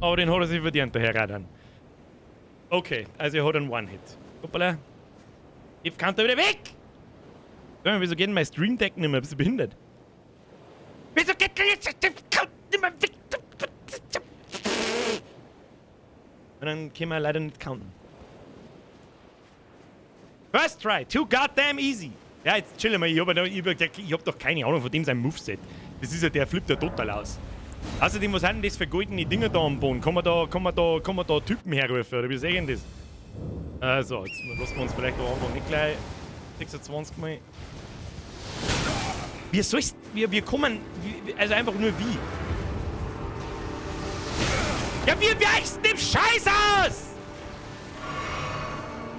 Speaker 1: Aber den hat er sich verdient, der Herr Radan. Okay, also er hat einen One-Hit. Hoppala. Ich kann da wieder weg! Sag mal, wieso geht denn mein Stream Deck nicht mehr? Bist du behindert? Wieso geht denn jetzt nicht mehr weg? Und dann können wir leider nicht counten. First try, too goddamn easy. Ja, jetzt chill mal, ich hab doch keine Ahnung von dem sein Moveset. Das ist ja, der flippt ja total aus. Außerdem, was sind denn das für goldene Dinger da am Boden? Kann man da Typen herrufen, oder wie sehen das? Also, jetzt lassen wir uns vielleicht am Anfang nicht gleich 26 Mal. Wie soll's. Wir kommen. Also einfach nur wie. Ja, wie weichst dem Scheiß aus?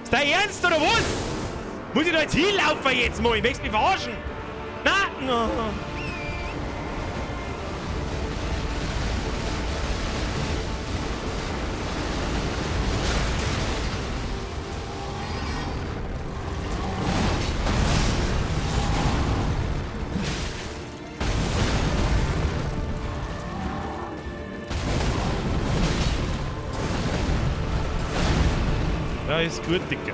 Speaker 1: Ist dein Ernst oder was? Muss ich da jetzt hinlaufen jetzt mal? Möchtest du mich verarschen? Na, no. Ja, ist gut, Dicker.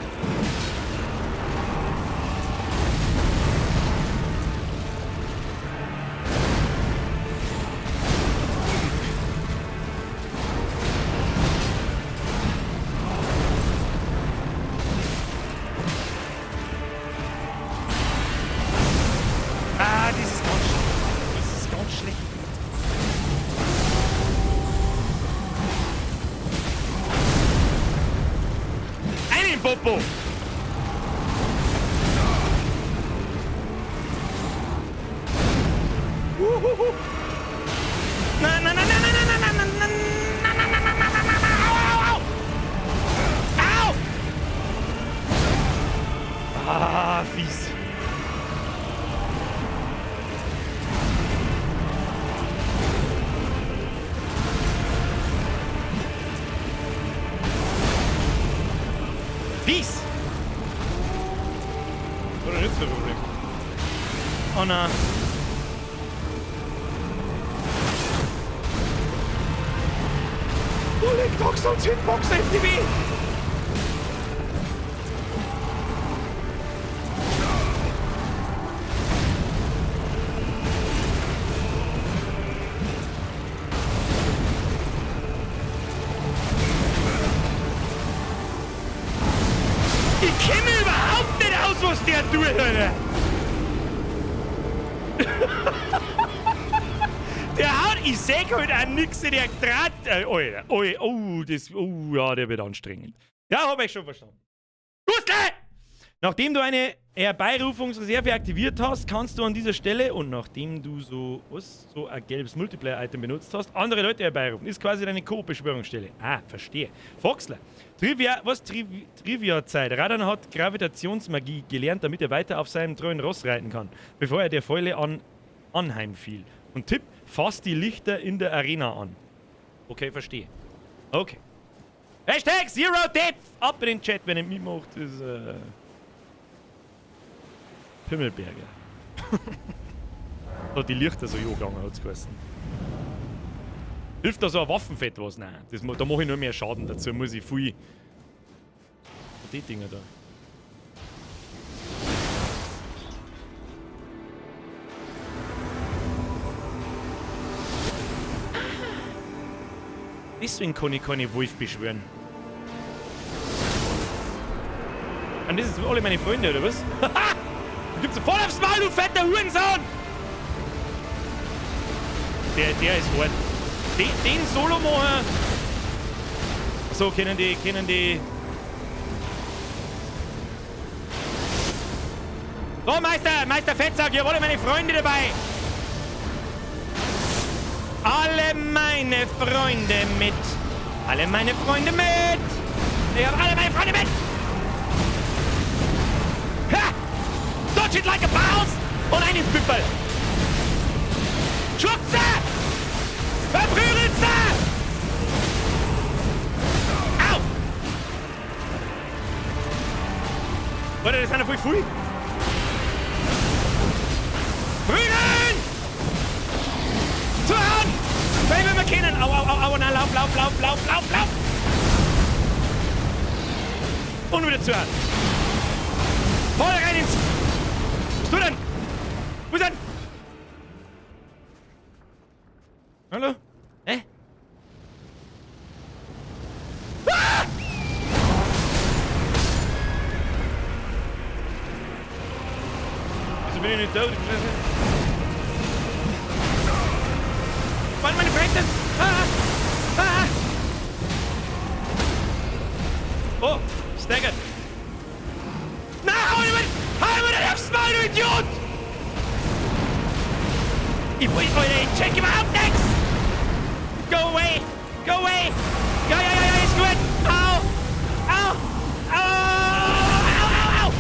Speaker 1: Ah, das ist ganz schlecht. Das ist ganz schlecht. Einen Popo! Uhuhu. Nein, nein, nein, nein, nein, nein, nein, nein, nein, nein, nein, nein, nein, nein, nein, nein, au, au, au! Au! Ah, fies. Fies! Oder nicht so ein Problem. Oh nein. Oh, leg Dogs und Hitbox FTW! Ich kenne mich überhaupt nicht aus, was der tut, Alter! Der haut, ich seh halt auch nix, der Draht. Alter, Alter, oh, das, oh, ja, der wird anstrengend. Ja, hab ich schon verstanden. Gustl! Nachdem du eine Herbeirufungsreserve aktiviert hast, kannst du an dieser Stelle und nachdem du so ein gelbes Multiplayer-Item benutzt hast, andere Leute herbeirufen. Ist quasi deine Koop-Beschwörungsstelle. Ah, verstehe. Foxler. Trivia, was? Trivia-Zeit. Radan hat Gravitationsmagie gelernt, damit er weiter auf seinem treuen Ross reiten kann, bevor er der Fäule anheimfiel. Und Tipp, fass die Lichter in der Arena an. Okay, verstehe. Okay. Hashtag Zero Death! Ab in den Chat, wenn ihr mitmacht, ist Pimmelberger. Da die Lichter so angegangen, hat's geheißen. Hilft da so ein Waffenfett was? Nein, das, da mache ich nur mehr Schaden dazu, muss ich viel. Die Dinger da. Deswegen kann ich keine Wolf beschwören. Und das sind alle meine Freunde, oder was? Du gibst voll aufs Maul, du fetter Hurensohn! Der ist hart. Den Solo machen. So, können die. So, Meister Fettsack, hier alle meine Freunde dabei! Alle meine Freunde mit! Alle meine Freunde mit! Ich hab alle meine Freunde mit! Ha! Dodge it like a boss! Und ein ins Püppel! Schubse! Verprügelt sie! Au! Alter, das sind ja voll viel! Prügeln! Zuhauen! Wenn wir kennen! Au, au, au, au, na, lauf, lauf, lauf, lauf, lauf, lauf! Und wieder zuhauen! Voll rein ins... Was tut denn? Wo ist denn? Hallo? Hä? Ah! Wieso bin ich nicht da? Ich verstehe nicht. Mann, meine Freunde! Ah! Ah! Oh! Staggert. Na, hau mir nicht aufs Maul, du Idiot! Ich, Alter, ich check überhaupt nichts! Go away! Go away! Ja, ja, ja, ja, ist gut! Au! Au! Au! Au, au, au!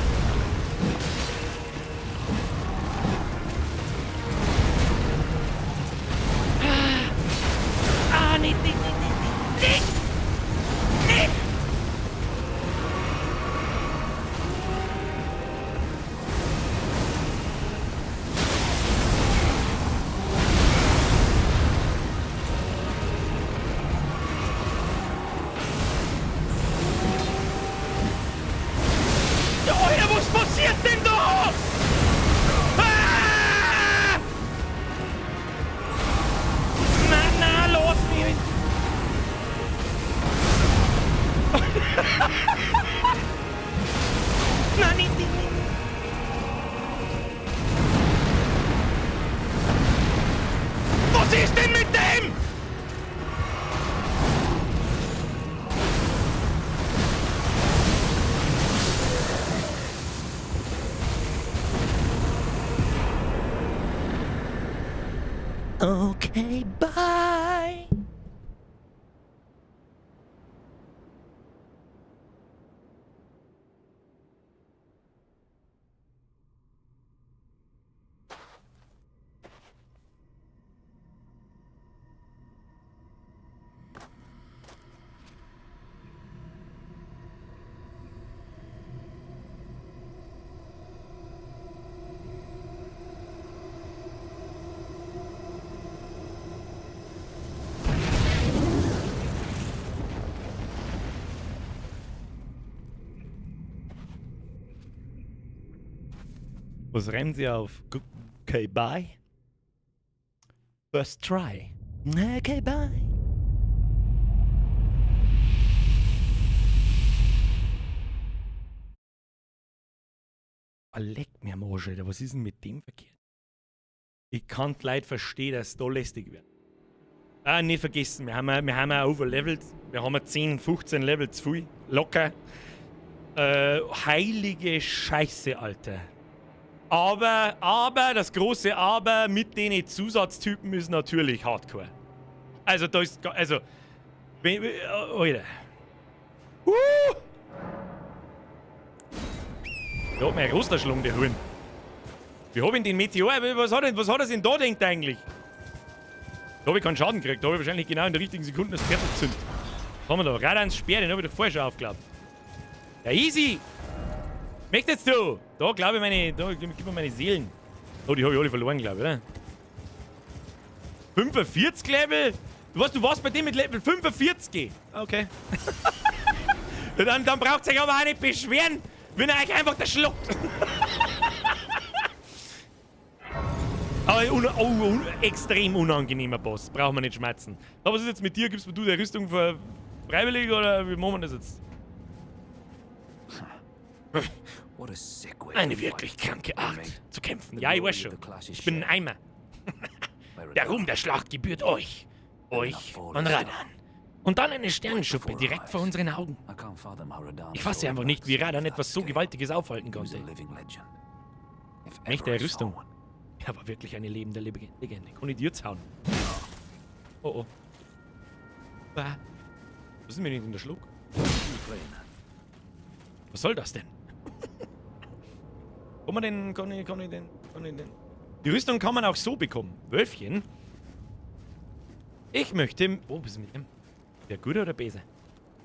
Speaker 1: Ah, nicht, nicht, nicht, nicht, nicht! Nicht! Ja, Alter, was passiert denn da? Ah! Na, na, lass mich! Na, nicht, nicht, nicht! Was ist denn mit dem? Okay, bye. Was reimt sie auf? Okay, bye. First try. Okay, bye. Ah, leck mir am Arsch, Alter. Was ist denn mit dem verkehrt? Ich kann die Leute verstehen, dass da lästig wird. Ah, nicht vergessen, wir haben auch overlevelt. Wir haben 10, 15 Level zu viel. Locker. Heilige Scheiße, Alter. Aber, das große Aber mit den Zusatztypen ist natürlich Hardcore. Also, da ist, also, Alter. Da hat mir ein Roster schlagen, der Huhn. Wie hab ich den Meteor? Was hat er denn da denkt eigentlich? Da hab ich keinen Schaden gekriegt. Da hab ich wahrscheinlich genau in der richtigen Sekunde das Pferd gezündet. Was haben wir da? Radans Speer, den hab ich doch vorher schon aufgeklappt. Ja, easy! Möchtest du? Da glaube ich meine. Da gib mir meine Seelen. Oh, die habe ich alle verloren, glaube ich, oder? 45 Level? Du weißt, du warst bei dem mit Level 45. Okay. Ja, dann braucht ihr euch aber auch nicht beschweren, wenn er euch einfach der schluckt. Aber oh, extrem unangenehmer Boss. Brauchen wir nicht schmatzen. Aber was ist jetzt mit dir? Gibst mir du die Rüstung für freiwillig oder wie machen wir das jetzt? Eine wirklich kranke Art zu kämpfen. Ja, ich weiß schon. Ich bin ein Eimer. Der Ruhm der Schlacht gebührt euch. Euch und Radahn. Und dann eine Sternenschuppe direkt vor unseren Augen. Ich fasse einfach nicht, wie Radahn etwas so Gewaltiges aufhalten konnte. Mächte der Rüstung. Er war wirklich eine lebende Legende. Kann ich dir jetzt hauen? Oh oh. Ah. Was ist denn mit in der Schluck? Was soll das denn? Kann man denn, kann ich denn? Die Rüstung kann man auch so bekommen. Wölfchen? Ich möchte. Oh, bist du mit dem? Der gute oder böse?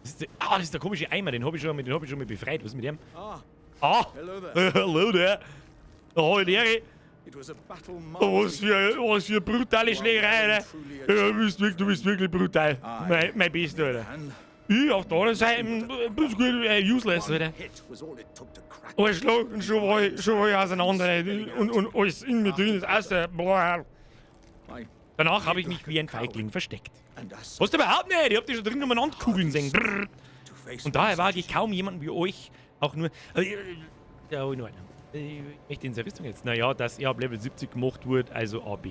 Speaker 1: Das ist der komische Eimer, den habe ich schon mal befreit. Was ist mit dem?
Speaker 4: Ah,
Speaker 1: Ah!
Speaker 4: hello there.
Speaker 1: Hello there! Oh, Lehre!
Speaker 4: It was a battle
Speaker 1: Oh, was für brutale Schlägerei, Alter! Ja, du bist wirklich brutal. Mein Bester, Alter. Ich auf der anderen Seite bist gut, useless, Alter. Ein Schlag und schon war ich auseinander, Alter. Und alles in mir drin ist außer. Boah. Danach habe ich mich wie ein Feigling versteckt. Hast du überhaupt nicht? Ich hab dich schon drin umeinander kugeln sehen. Brrr. Und daher wage ich kaum jemanden wie euch auch nur. Ja, hol ich noch einen. Ich möchte in seine Rüstung jetzt. Naja, dass er ab Level 70 gemacht wird, also AB.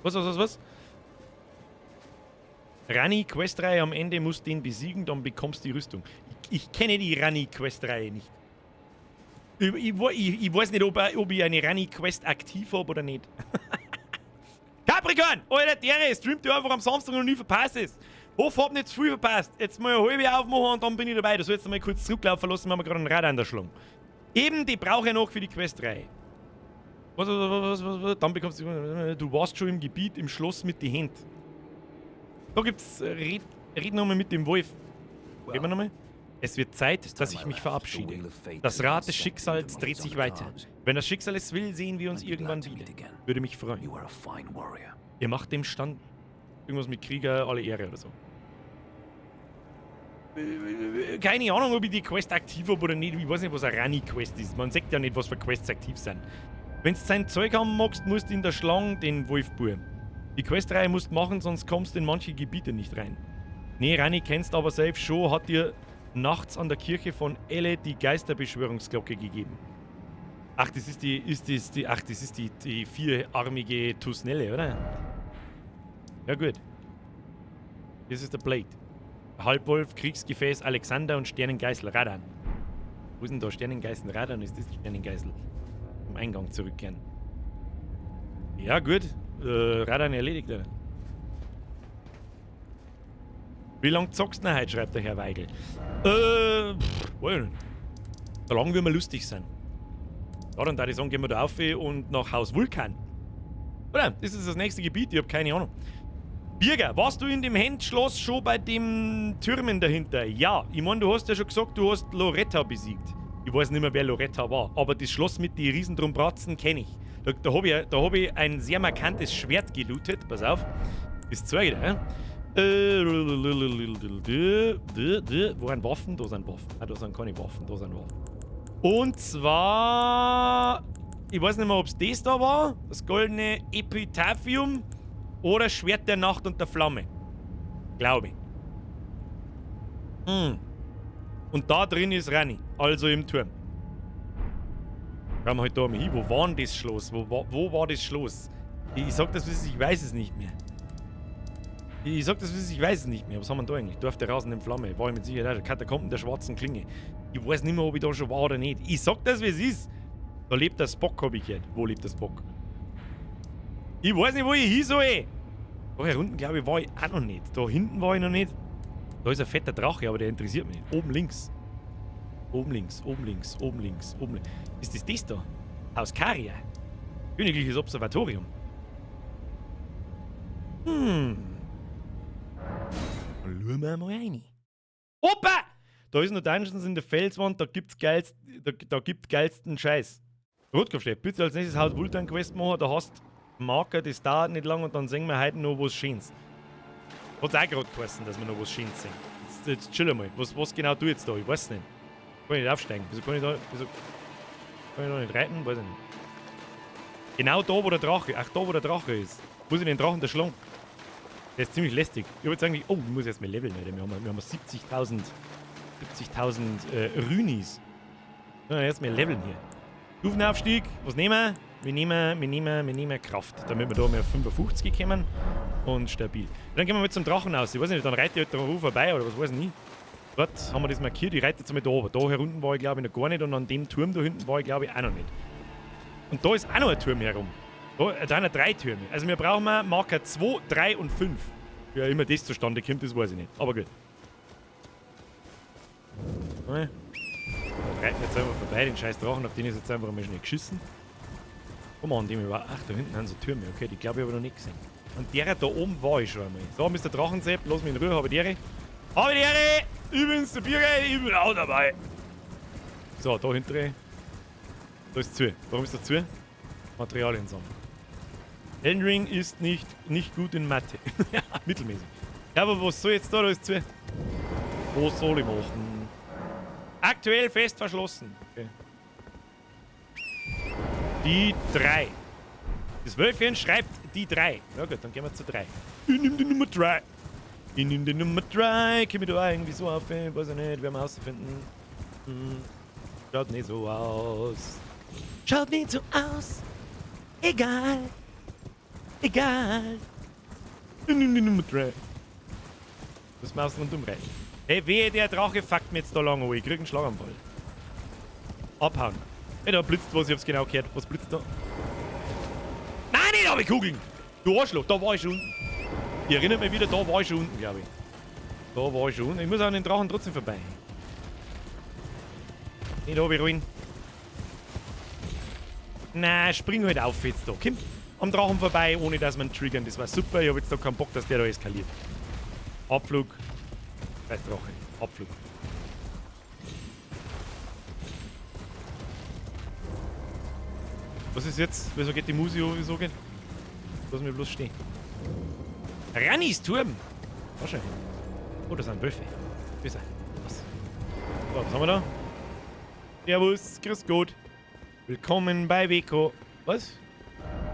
Speaker 1: Was, was, was, was? Ranni Questreihe am Ende musst den besiegen, dann bekommst du die Rüstung. Ich kenne die Ranni Questreihe nicht. Ich weiß nicht, ob ich eine Ranni Quest aktiv habe oder nicht. Capricorn! Alter, Dere, streamt du einfach am Samstag und nie verpasst es. Hoffe, hab nicht zu viel verpasst. Jetzt mal eine halbe aufmachen und dann bin ich dabei. Du sollst mal kurz zurücklaufen lassen, wir haben gerade einen Rad an der Schlung. Eben, die brauche ich noch für die Questreihe. Was, was, was, was, Dann bekommst du. Du warst schon im Gebiet im Schloss mit den Händen. Da gibt's. Red nochmal mit dem Wolf. Reden wir nochmal? Es wird Zeit, dass ich mich verabschiede. Das Rad des Schicksals dreht sich weiter. Wenn das Schicksal es will, sehen wir uns irgendwann wieder. Würde mich freuen. Ihr macht dem Stand irgendwas mit Krieger alle Ehre oder so. Keine Ahnung, ob ich die Quest aktiv habe oder nicht. Ich weiß nicht, was eine Ranni-Quest ist. Man sagt ja nicht, was für Quests aktiv sind. Wenn du sein Zeug haben magst, musst du in der Schlange den Wolf buhen. Die Questreihe musst machen, sonst kommst du in manche Gebiete nicht rein. Nee, Ranni kennst aber safe schon, hat dir nachts an der Kirche von Elle die Geisterbeschwörungsglocke gegeben. Ach, das ist die, ist das die, ach, das ist die vierarmige Tusnelle, oder? Ja, gut. Das ist der Blade. Halbwolf, Kriegsgefäß, Alexander und Sternengeißel Radahn. Wo ist denn da Sternengeißel Radahn? Ist das Sternengeißel? Zum Eingang zurückkehren. Ja, gut. Radahn erledigt, oder? Wie lange zockst du denn heute, schreibt der Herr Weigel. Pff, weiß nicht. Solange wir mal lustig sind. Ja, dann würde ich sagen, gehen wir da auf und nach Haus Vulkan. Oder? Das ist das nächste Gebiet, ich hab keine Ahnung. Birger, warst du in dem Handschloss schon bei dem Türmen dahinter? Ja, ich meine, du hast ja schon gesagt, du hast Loretta besiegt. Ich weiß nicht mehr, wer Loretta war, aber das Schloss mit den Riesendrumbratzen kenne ich. Da hab ich ein sehr markantes Schwert gelootet. Pass auf, das zeige ich dir. Wo sind Waffen? Da sind Waffen. Ah, da sind keine Waffen, da sind Waffen. Und zwar... Ich weiß nicht mehr, ob es das da war, das goldene Epitaphium oder Schwert der Nacht und der Flamme. Glaube ich. Hm. Und da drin ist Ranni, also im Turm. Schauen wir halt da mal hin. Wo war denn das Schloss? Wo war das Schloss? Ich sag das, ich weiß es nicht mehr. Ich sag das, ich weiß es nicht mehr. Was haben wir da eigentlich? Dorf der rasenden Flamme. War ich mit Sicherheit auch. Katakomben der schwarzen Klinge. Ich weiß nicht mehr, ob ich da schon war oder nicht. Ich sag das, wie es ist. Da lebt der Spock, hab ich gehört. Wo lebt der Spock? Ich weiß nicht, wo ich hin soll. Da hier unten, glaube ich, war ich auch noch nicht. Da hinten war ich noch nicht. Da ist ein fetter Drache, aber der interessiert mich nicht. Oben links. Oben links, oben links, oben links, oben links. Ist das das da? Haus Caria. Königliches Observatorium. Hm. Schauen wir mal rein. Opa! Da ist noch Dungeons in der Felswand, da gibt's geilsten Scheiß. Rotkopfchef, bitte als nächstes Haus Vultan Quest machen, da hast Marker, das dauert nicht lang und dann sehen wir heute noch was Schönes. Hat's auch gerade geheißen, dass wir noch was Schönes sehen. Jetzt chill mal. Was genau tu jetzt da? Ich weiß nicht. Kann ich nicht aufsteigen? Wieso kann ich da. Wieso kann ich da nicht reiten? Weiß ich nicht. Genau da, wo der Drache. Ach, da, wo der Drache ist. Muss ich den Drachen da schlagen? Der ist ziemlich lästig. Ich hab jetzt eigentlich. Oh, ich muss erst mal leveln, Alter. Wir haben 70.000. 70.000 Rünis. Ja, erst mal leveln hier. Stufenaufstieg. Was nehmen wir? Wir nehmen Kraft, damit wir da mehr auf 55 kommen und stabil. Dann gehen wir mal zum Drachen aus. Ich weiß nicht, dann reite ich halt da vorbei oder was weiß ich nicht. Dort haben wir das markiert. Ich reite jetzt mal da oben. Da hier unten war ich glaube ich noch gar nicht und an dem Turm da hinten war ich glaube ich auch noch nicht. Und da ist auch noch ein Turm herum. Da sind 3 Türme. Also wir brauchen Marker 2, 3 und 5. Wie auch immer das zustande kommt, das weiß ich nicht. Aber gut. Da reiten wir jetzt einfach vorbei, den scheiß Drachen, auf den ist jetzt einfach mal schnell geschissen. Komm an, dem war. Ach, da hinten sind so Türme. Okay, die glaube ich aber noch nicht gesehen. Und der da oben war ich schon einmal. So, Mr. Drachensepp, lass mich in Ruhe, habe die Ehre. Habe die Ehre! Ich bin's, der Biergeil, ich bin auch dabei. So, da hinten. Da ist zu. Warum ist da zu? Materialien sammeln. Elden Ring ist nicht gut in Mathe. Ja, mittelmäßig. Ja, aber was soll jetzt da? Da ist zu. Was soll ich machen? Aktuell fest verschlossen. Okay. Die 3. Das Wölfchen schreibt die 3. Ja gut, dann gehen wir zu 3. Ich nehme die Nummer 3. Ich nehme die Nummer 3. Komm ich da auch irgendwie so auf? Weiß ich nicht, werden wir rausfinden. Hm. Schaut nicht so aus. Schaut nicht so aus. Egal. Egal. Ich nehme die Nummer 3. Muss man außen rundum rein. Hey, wehe, der Drache fuckt mir jetzt da lang an. Ich krieg einen Schlaganfall. Abhauen. Hey, da blitzt was, ich hab's genau gehört. Was blitzt da? Nein, nicht hab ich Kugeln! Du Arschloch, da war ich schon unten. Ich erinnere mich wieder, da war ich schon unten, glaube ich. Da war ich schon unten. Ich muss an den Drachen trotzdem vorbei. Nicht runterrollen. Na, spring halt auf jetzt da. Komm am Drachen vorbei, ohne dass man triggern. Das war super. Ich hab jetzt da keinen Bock, dass der da eskaliert. Abflug. Scheiß Drache. Abflug. Was ist jetzt? Wieso geht die Musik hoch? Wieso geht? Lass mich bloß stehen. Rannis Turm! Wahrscheinlich. Oh, das sind Wölfe. Was? So, was haben wir da? Servus, grüß Gott. Willkommen bei Weko. Was?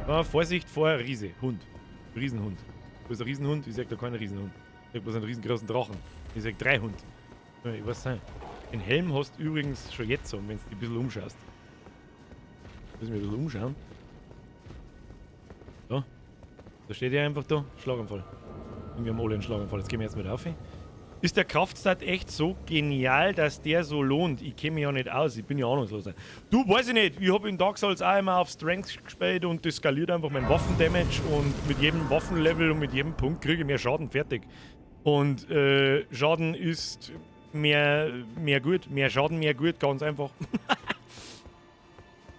Speaker 1: Ah, Vorsicht vor Riese. Hund. Riesenhund. Wo ist ein Riesenhund? Ich sag da keinen Riesenhund. Ich sag bloß einen riesengroßen Drachen. Ich sag 3 Hund. Ich weiß nicht. Den Helm hast du übrigens schon jetzt so, wenn du dich ein bisschen umschaust. Muss ich mich ein bisschen umschauen. So. Da steht er einfach da. Schlaganfall. Wir haben alle einen Schlaganfall. Jetzt gehen wir jetzt mit auf. Ist der Kraftstat echt so genial, dass der so lohnt? Ich kenne mich ja nicht aus, ich bin ja ahnungslos. Du, weiß ich nicht. Ich habe in Dark Souls auch immer auf Strength gespielt und das skaliert einfach mein Waffendamage und mit jedem Waffenlevel und mit jedem Punkt kriege ich mehr Schaden, fertig. Und Schaden ist mehr gut, mehr Schaden, mehr gut, ganz einfach.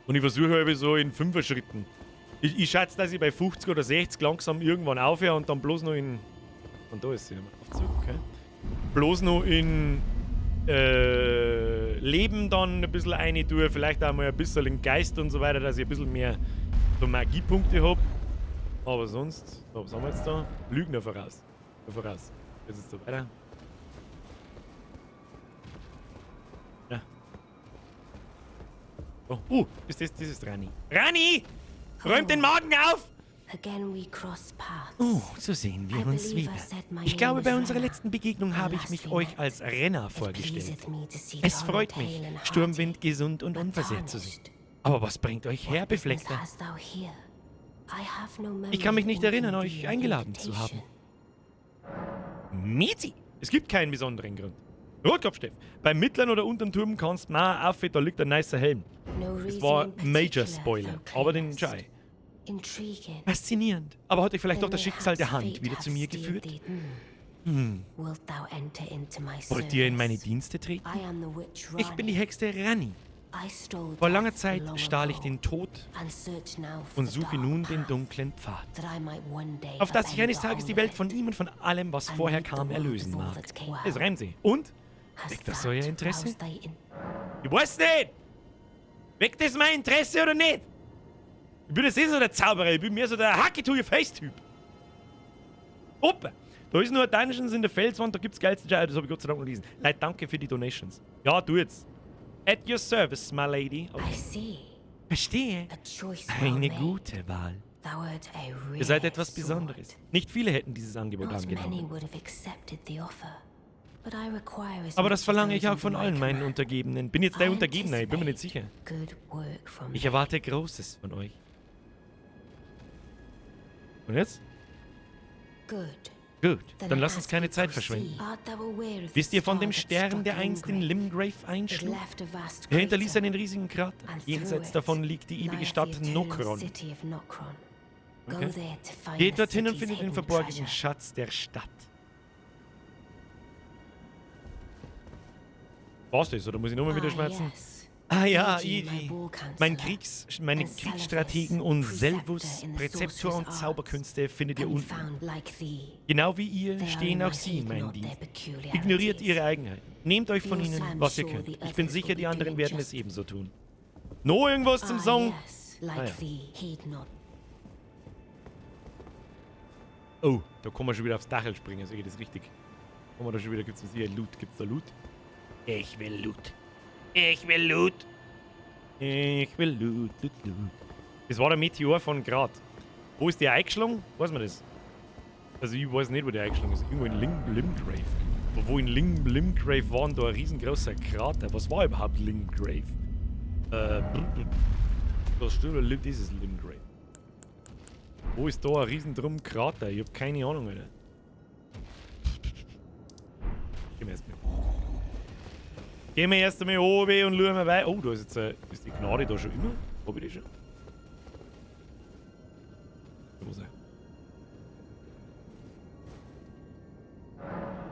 Speaker 1: Und ich versuche halt so in 5er Schritten. Ich schätze, dass ich bei 50 oder 60 langsam irgendwann aufhöre und dann bloß noch in... Und da ist sie, Aufzug, okay. Bloß noch in Leben dann ein bisschen rein tue, vielleicht auch mal ein bisschen in Geist und so weiter, dass ich ein bisschen mehr so Magiepunkte hab. Aber sonst, so, was haben wir jetzt da? Lügner voraus. Voraus. Jetzt ist so weiter. Ja. Oh, ist das ist Rani. Rani! Räumt den Magen auf! Oh, so sehen wir uns wieder. Ich glaube, bei unserer letzten Begegnung habe ich mich euch als Renner vorgestellt. Es freut mich, Sturmwind gesund und unversehrt zu sehen. Aber was bringt euch her, Befleckter? Ich kann mich nicht erinnern, euch eingeladen zu haben. Mizi! Es gibt keinen besonderen Grund. Rotkopfsteff, beim mittleren oder unteren Turm kannst du mal auf, da liegt ein nicer Helm. Das war Major Spoiler, aber den Jai. Faszinierend. Aber hat euch vielleicht doch das Schicksal der Hand wieder zu mir geführt? Hm. Wollt ihr in meine Dienste treten? Ich bin die Hexe Rani. Vor langer Zeit stahl ich den Tod und suche nun den dunklen Pfad, auf dass ich eines Tages die Welt von ihm und von allem, was vorher kam, erlösen mag. Es reimt sich. Und? Weckt das euer Interesse? Ich weiß nicht! Weckt das mein Interesse oder nicht? Ich bin jetzt nicht so der Zauberer, ich bin mehr so der Hacke-to-your-face-Typ. Opa! Da ist nur Dungeons in der Felswand, da gibt's geilsten Scheiß, das habe ich Gott sei Dank noch gelesen. Leute, danke für die Donations. Ja, du jetzt. At your service, my lady. Okay. Verstehe. Eine gute Wahl. Ihr seid etwas Besonderes. Nicht viele hätten dieses Angebot angenommen. Aber das verlange ich auch von allen meinen Untergebenen. Bin jetzt der Untergebener, ich bin mir nicht sicher. Ich erwarte Großes von euch. Und jetzt? Gut, dann lass uns keine Zeit verschwenden. Wisst ihr von dem Stern, der einst in Limgrave einschlug? Er hinterließ einen riesigen Krater. Jenseits davon liegt die ewige Stadt Nokron. Okay. Geht dorthin und findet den verborgenen Schatz der Stadt. War's das, oder muss ich nochmal wieder schmerzen? Ah ja, Iji. Meine Kriegsstrategen und Selvus, Präzeptor und Zauberkünste findet ihr unten. Genau wie ihr stehen auch sie in meinem Dienst. Ignoriert ihre Eigenheiten. Nehmt euch von ihnen, was ihr könnt. Ich bin sicher, die anderen werden es ebenso tun. No irgendwas zum Song? Ah, ja. Oh, da kann man schon wieder aufs Dachel springen, sehe ich das richtig? Kann man da schon wieder, gibt's hier Loot? Gibt's da Loot? Ich will Loot. Ich will Loot. Ich will Loot, Loot, Loot. Das war der Meteor von Grad. Wo ist der eingeschlagen? Weiß man das? Also ich weiß nicht, wo der eingeschlagen ist. Irgendwo in Limgrave. Wo in Limgrave war da ein riesengroßer Krater. Was war überhaupt Limgrave? Das stimmt, das ist Limgrave. Wo ist da ein riesendrum Krater? Ich hab keine Ahnung, Alter. Gehen wir erst mal. Gehen wir erst einmal oben und schauen wir weiter. Oh, da ist jetzt ist die Gnade da schon immer? Hab ich die schon? Wo ist er?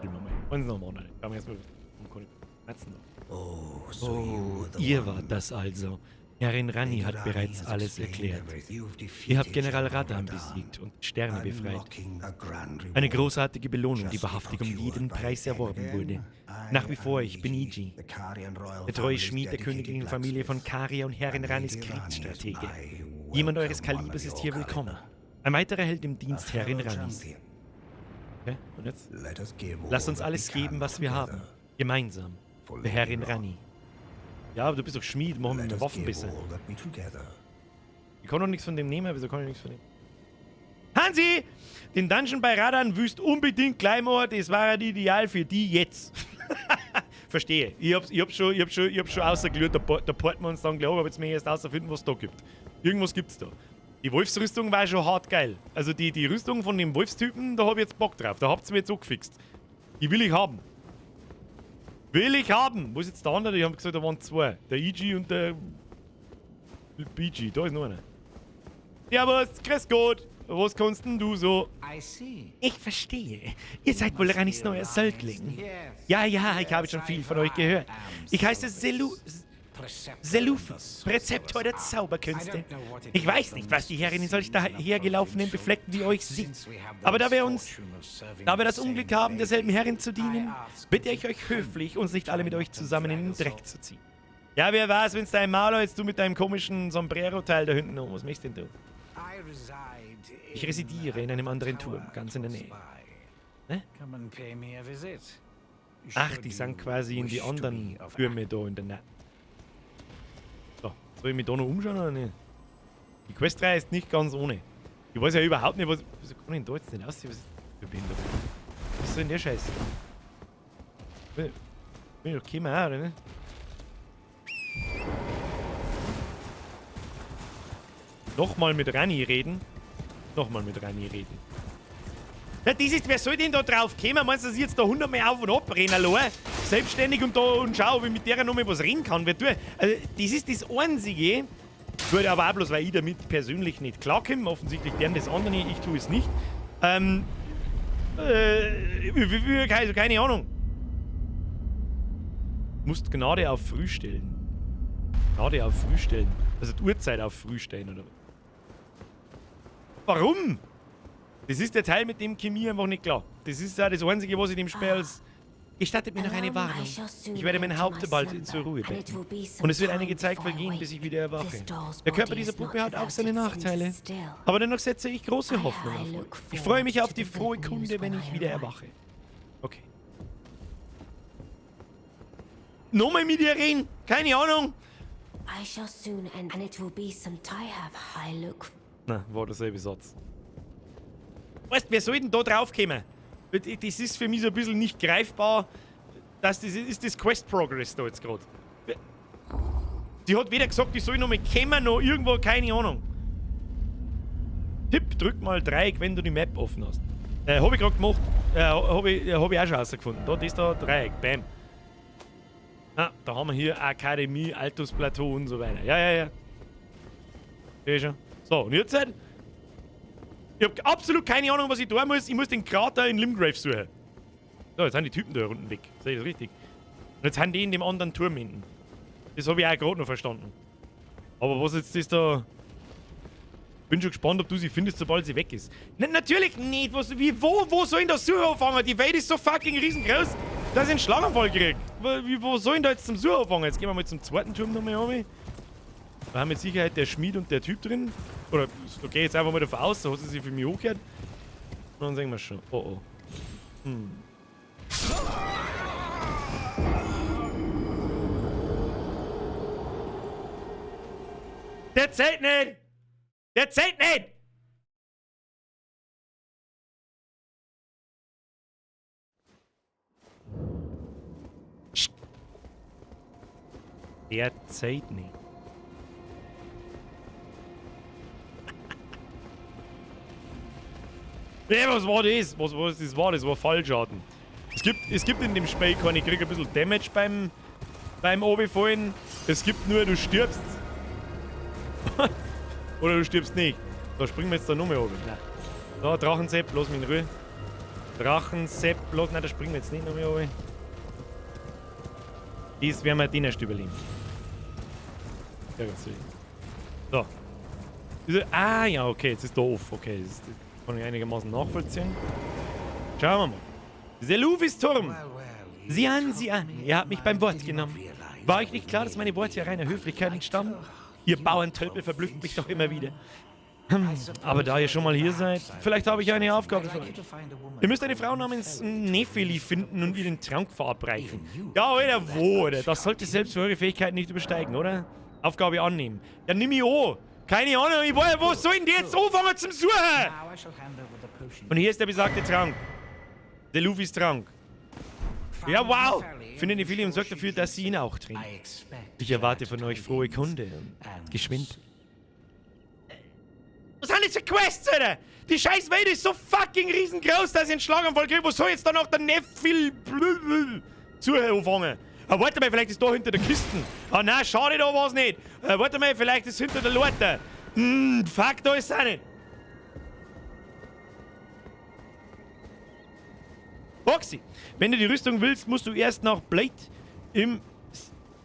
Speaker 1: Gehen wir mal. Eins nach dem anderen. Schauen wir erstmal.
Speaker 4: Oh, so you were the
Speaker 1: Ihr
Speaker 4: one.
Speaker 1: wart das also. Herrin Rani
Speaker 4: Lady
Speaker 1: hat
Speaker 4: Rani
Speaker 1: bereits
Speaker 4: has
Speaker 1: alles
Speaker 4: explained
Speaker 1: erklärt.
Speaker 4: everything. You've
Speaker 1: Ihr
Speaker 4: defeated
Speaker 1: habt General
Speaker 4: General
Speaker 1: Radahn
Speaker 4: Radahn,
Speaker 1: besiegt und die Sterne befreit.
Speaker 4: unlocking a grand
Speaker 1: Eine
Speaker 4: reward
Speaker 1: großartige Belohnung, die
Speaker 4: justly
Speaker 1: wahrhaftig um
Speaker 4: procured
Speaker 1: jeden
Speaker 4: by
Speaker 1: Preis erworben
Speaker 4: Again,
Speaker 1: wurde.
Speaker 4: I
Speaker 1: Nach wie vor,
Speaker 4: am
Speaker 1: ich bin
Speaker 4: Iji,
Speaker 1: Iji,
Speaker 4: the Carian Royal
Speaker 1: der treue
Speaker 4: Family's
Speaker 1: Schmied der
Speaker 4: dedicated
Speaker 1: königlichen Familie von
Speaker 4: blacksmith.
Speaker 1: Caria und Herrin
Speaker 4: And
Speaker 1: Ranis
Speaker 4: Lady Rani is
Speaker 1: Kriegsstratege.
Speaker 4: I
Speaker 1: Jemand eures
Speaker 4: welcome one of
Speaker 1: Kalibers ist
Speaker 4: your
Speaker 1: hier willkommen.
Speaker 4: caliber.
Speaker 1: Ein weiterer Held im
Speaker 4: A
Speaker 1: Dienst Herrin
Speaker 4: fellow
Speaker 1: Ranis.
Speaker 4: champion.
Speaker 1: Okay, und jetzt?
Speaker 4: Let us give all
Speaker 1: Lasst uns
Speaker 4: that we
Speaker 1: alles
Speaker 4: can
Speaker 1: geben, was wir haben.
Speaker 4: together
Speaker 1: Gemeinsam.
Speaker 4: for
Speaker 1: Für
Speaker 4: Lady
Speaker 1: Herrin
Speaker 4: Rani.
Speaker 1: Rani. Ja, aber du bist doch Schmied, machen wir
Speaker 4: Let
Speaker 1: mit
Speaker 4: us
Speaker 1: Waffen
Speaker 4: give
Speaker 1: besser.
Speaker 4: all that we together.
Speaker 1: Ich kann doch nichts von dem nehmen, wieso kann ich nichts von dem? Hansi! Den Dungeon bei Radahn wüsst unbedingt gleich mal, das war ja ideal für die jetzt. Verstehe. Ich hab schon ausgelöst, da porten wir uns dann gleich, aber jetzt möchte ich erst außerfinden, was es da gibt. Irgendwas gibt's da. Die Wolfsrüstung war schon hart geil. Also die Rüstung von dem Wolfstypen, da hab ich jetzt Bock drauf. Da habt's mir jetzt so gefixt. Die will ich haben. Will ich haben! Wo ist jetzt der andere? Die haben gesagt, da waren zwei. Der EG und der BG. Da ist noch einer. Servus, grüß Gott. Was kannst denn du so?
Speaker 5: I see.
Speaker 1: Ich verstehe. Ihr seid wohl Ranis neuer Söldling.
Speaker 5: Yes.
Speaker 1: Ja, ja, ich habe schon viel von euch gehört.
Speaker 5: I am
Speaker 1: Ich heiße
Speaker 5: Silvis, Preceptor
Speaker 1: Selufis,
Speaker 5: of the
Speaker 1: Rezeptor der
Speaker 5: Sorcerer's Art.
Speaker 1: Zauberkünste.
Speaker 5: I don't know what it
Speaker 1: Ich
Speaker 5: is
Speaker 1: weiß
Speaker 5: the
Speaker 1: nicht, was die Herrin in solch
Speaker 5: mysteries in a
Speaker 1: dahergelaufenen
Speaker 5: provincial
Speaker 1: Befleckten wie euch sieht.
Speaker 5: since we have the
Speaker 1: Aber da wir uns,
Speaker 5: misfortune of serving
Speaker 1: da wir
Speaker 5: the
Speaker 1: das Unglück
Speaker 5: same
Speaker 1: haben, derselben
Speaker 5: lady,
Speaker 1: Herrin zu dienen,
Speaker 5: I ask
Speaker 1: bitte ich
Speaker 5: you
Speaker 1: euch höflich, uns nicht alle mit
Speaker 5: try
Speaker 1: euch
Speaker 5: not to
Speaker 1: zusammen in den
Speaker 5: drag us
Speaker 1: Dreck
Speaker 5: off.
Speaker 1: zu ziehen. Ja, wer weiß, wenn's dein Maler jetzt du mit deinem komischen Sombrero-Teil da hinten um. Was möchtest denn du? Ich residiere in einem anderen Turm, ganz in der Nähe. Ne? Ach, die sind quasi in die anderen Türme da in der Nähe. So, soll ich mich da noch umschauen oder nicht? Die Questreihe ist nicht ganz ohne. Ich weiß ja überhaupt nicht, was. Wieso kann ich denn da jetzt nicht aussehen? Was ist das für Behinderung? Was ist denn der Scheiß? Bin ich doch gekommen, auch, oder nicht? Nochmal mit Rani reden. Nochmal mit Rani reden. Ja, das ist, wer soll denn da drauf kommen? Meinst du, dass ich jetzt da 100 Mal auf und ab renne, allein? Selbstständig und da und schau, ob ich mit der nochmal was reden kann. Wer tut? Also, das ist das Einzige. Gut, aber auch bloß, weil ich damit persönlich nicht klarkomme. Offensichtlich deren das andere nicht, ich tue es nicht. Also keine Ahnung. Musst Gnade auf früh stellen. Gnade auf früh stellen. Also die Uhrzeit auf früh stellen, oder was? Warum? Das ist der Teil, mit dem Chemie einfach nicht klar. Das ist ja das Einzige, was ich dem Spiel als... Gestattet mir noch eine Warnung. Ich werde mein Haupt bald zur Ruhe betten. Und es wird einige Zeit vergehen, bis ich wieder erwache. Der Körper dieser Puppe hat auch seine Nachteile. Aber dennoch setze ich große Hoffnung auf euch. Ich freue mich auf die frohe Kunde, wenn ich wieder erwache. Okay. Nochmal mit ihr reden? Keine Ahnung. Na, war derselbe Satz. Weißt, wer soll denn da drauf kommen? Das ist für mich so ein bisschen nicht greifbar. Dass das ist das Quest Progress da jetzt gerade. Die hat weder gesagt, ich soll noch mal kommen, noch irgendwo, keine Ahnung. Tipp, drück mal Dreieck, wenn du die Map offen hast. Hab ich gerade gemacht. Hab ich auch schon rausgefunden. Da, das da, Dreieck, bam. Ah, da haben wir hier Akademie, Altus Plateau und so weiter. Ja, ja, ja. Sehe schon. So, und jetzt halt. Ich hab absolut keine Ahnung, was ich tun muss. Ich muss den Krater in Limgrave suchen. So, jetzt sind die Typen da unten weg. Sehe ich das richtig? Und jetzt sind die in dem anderen Turm hinten. Das hab ich auch gerade noch verstanden. Aber was jetzt ist da... Bin schon gespannt, ob du sie findest, sobald sie weg ist. Na, natürlich nicht! Was, wie, wo soll ich denn das Suchen anfangen? Die Welt ist so fucking riesengroß, dass ich einen Schlaganfall krieg. Wo soll ich denn da jetzt zum Suchen anfangen? Jetzt gehen wir mal zum zweiten Turm nochmal runter. Da haben mit Sicherheit der Schmied und der Typ drin. Oder, da gehe ich jetzt einfach mal davon aus, da hat sie sich für mich hochgehört. Und dann sehen wir schon. Oh oh. Hm. Der zählt nicht! Der zählt nicht! Der zählt nicht. Ja, was war das? Was das war? Das war Fallschaden. Es gibt in dem Spiel keine, ich krieg ein bisschen Damage beim Runterfallen. Es gibt nur, du stirbst. Oder du stirbst nicht. Da springen wir jetzt da nochmal runter. Nein. Da, Drachensepp, lass mich in Ruhe. Drachensepp, lass... Nein, da springen wir jetzt nicht nochmal runter. Das werden wir den erst überleben. Ja, ganz sicher. So. Ah, ja, okay, jetzt ist da off. Okay, das kann ich einigermaßen nachvollziehen. Schauen wir mal. Der Luvis-Turm! Sieh an, sieh an. Ihr habt mich beim Wort genommen. War euch nicht klar, dass meine Worte ja reiner Höflichkeit entstammen? Ihr Bauerntölpel verblüfft mich doch immer wieder. Aber da ihr schon mal hier seid, vielleicht habe ich eine Aufgabe für euch. Ihr müsst eine Frau namens Nepheli finden und ihr den Trank verabreichen. Ja, Alter, wo, Alter? Das sollte selbst für eure Fähigkeiten nicht übersteigen, oder? Aufgabe annehmen. Ja, nimm ich an. Keine Ahnung, ich weiß, wo soll denn die jetzt anfangen zum Suchen? Und hier ist der besagte Trank. Der Lufis Trank. Ja, wow! Finde Nepheli und sorgt dafür, dass sie ihn auch trinkt. Ich erwarte von euch frohe Kunde und geschwind. Was sind das für Quests, Alter? Die scheiß Welt ist so fucking riesengroß, dass ich einen Schlaganfall kriege. Wo soll jetzt da noch der Nephil Suche anfangen? Ah, warte mal, vielleicht ist da hinter der Kiste. Ah, nein, schade, da war's nicht. Warte mal, vielleicht ist hinter der Leiter. Fuck, da ist es auch nicht. Foxy, wenn du die Rüstung willst, musst du erst nach Blade im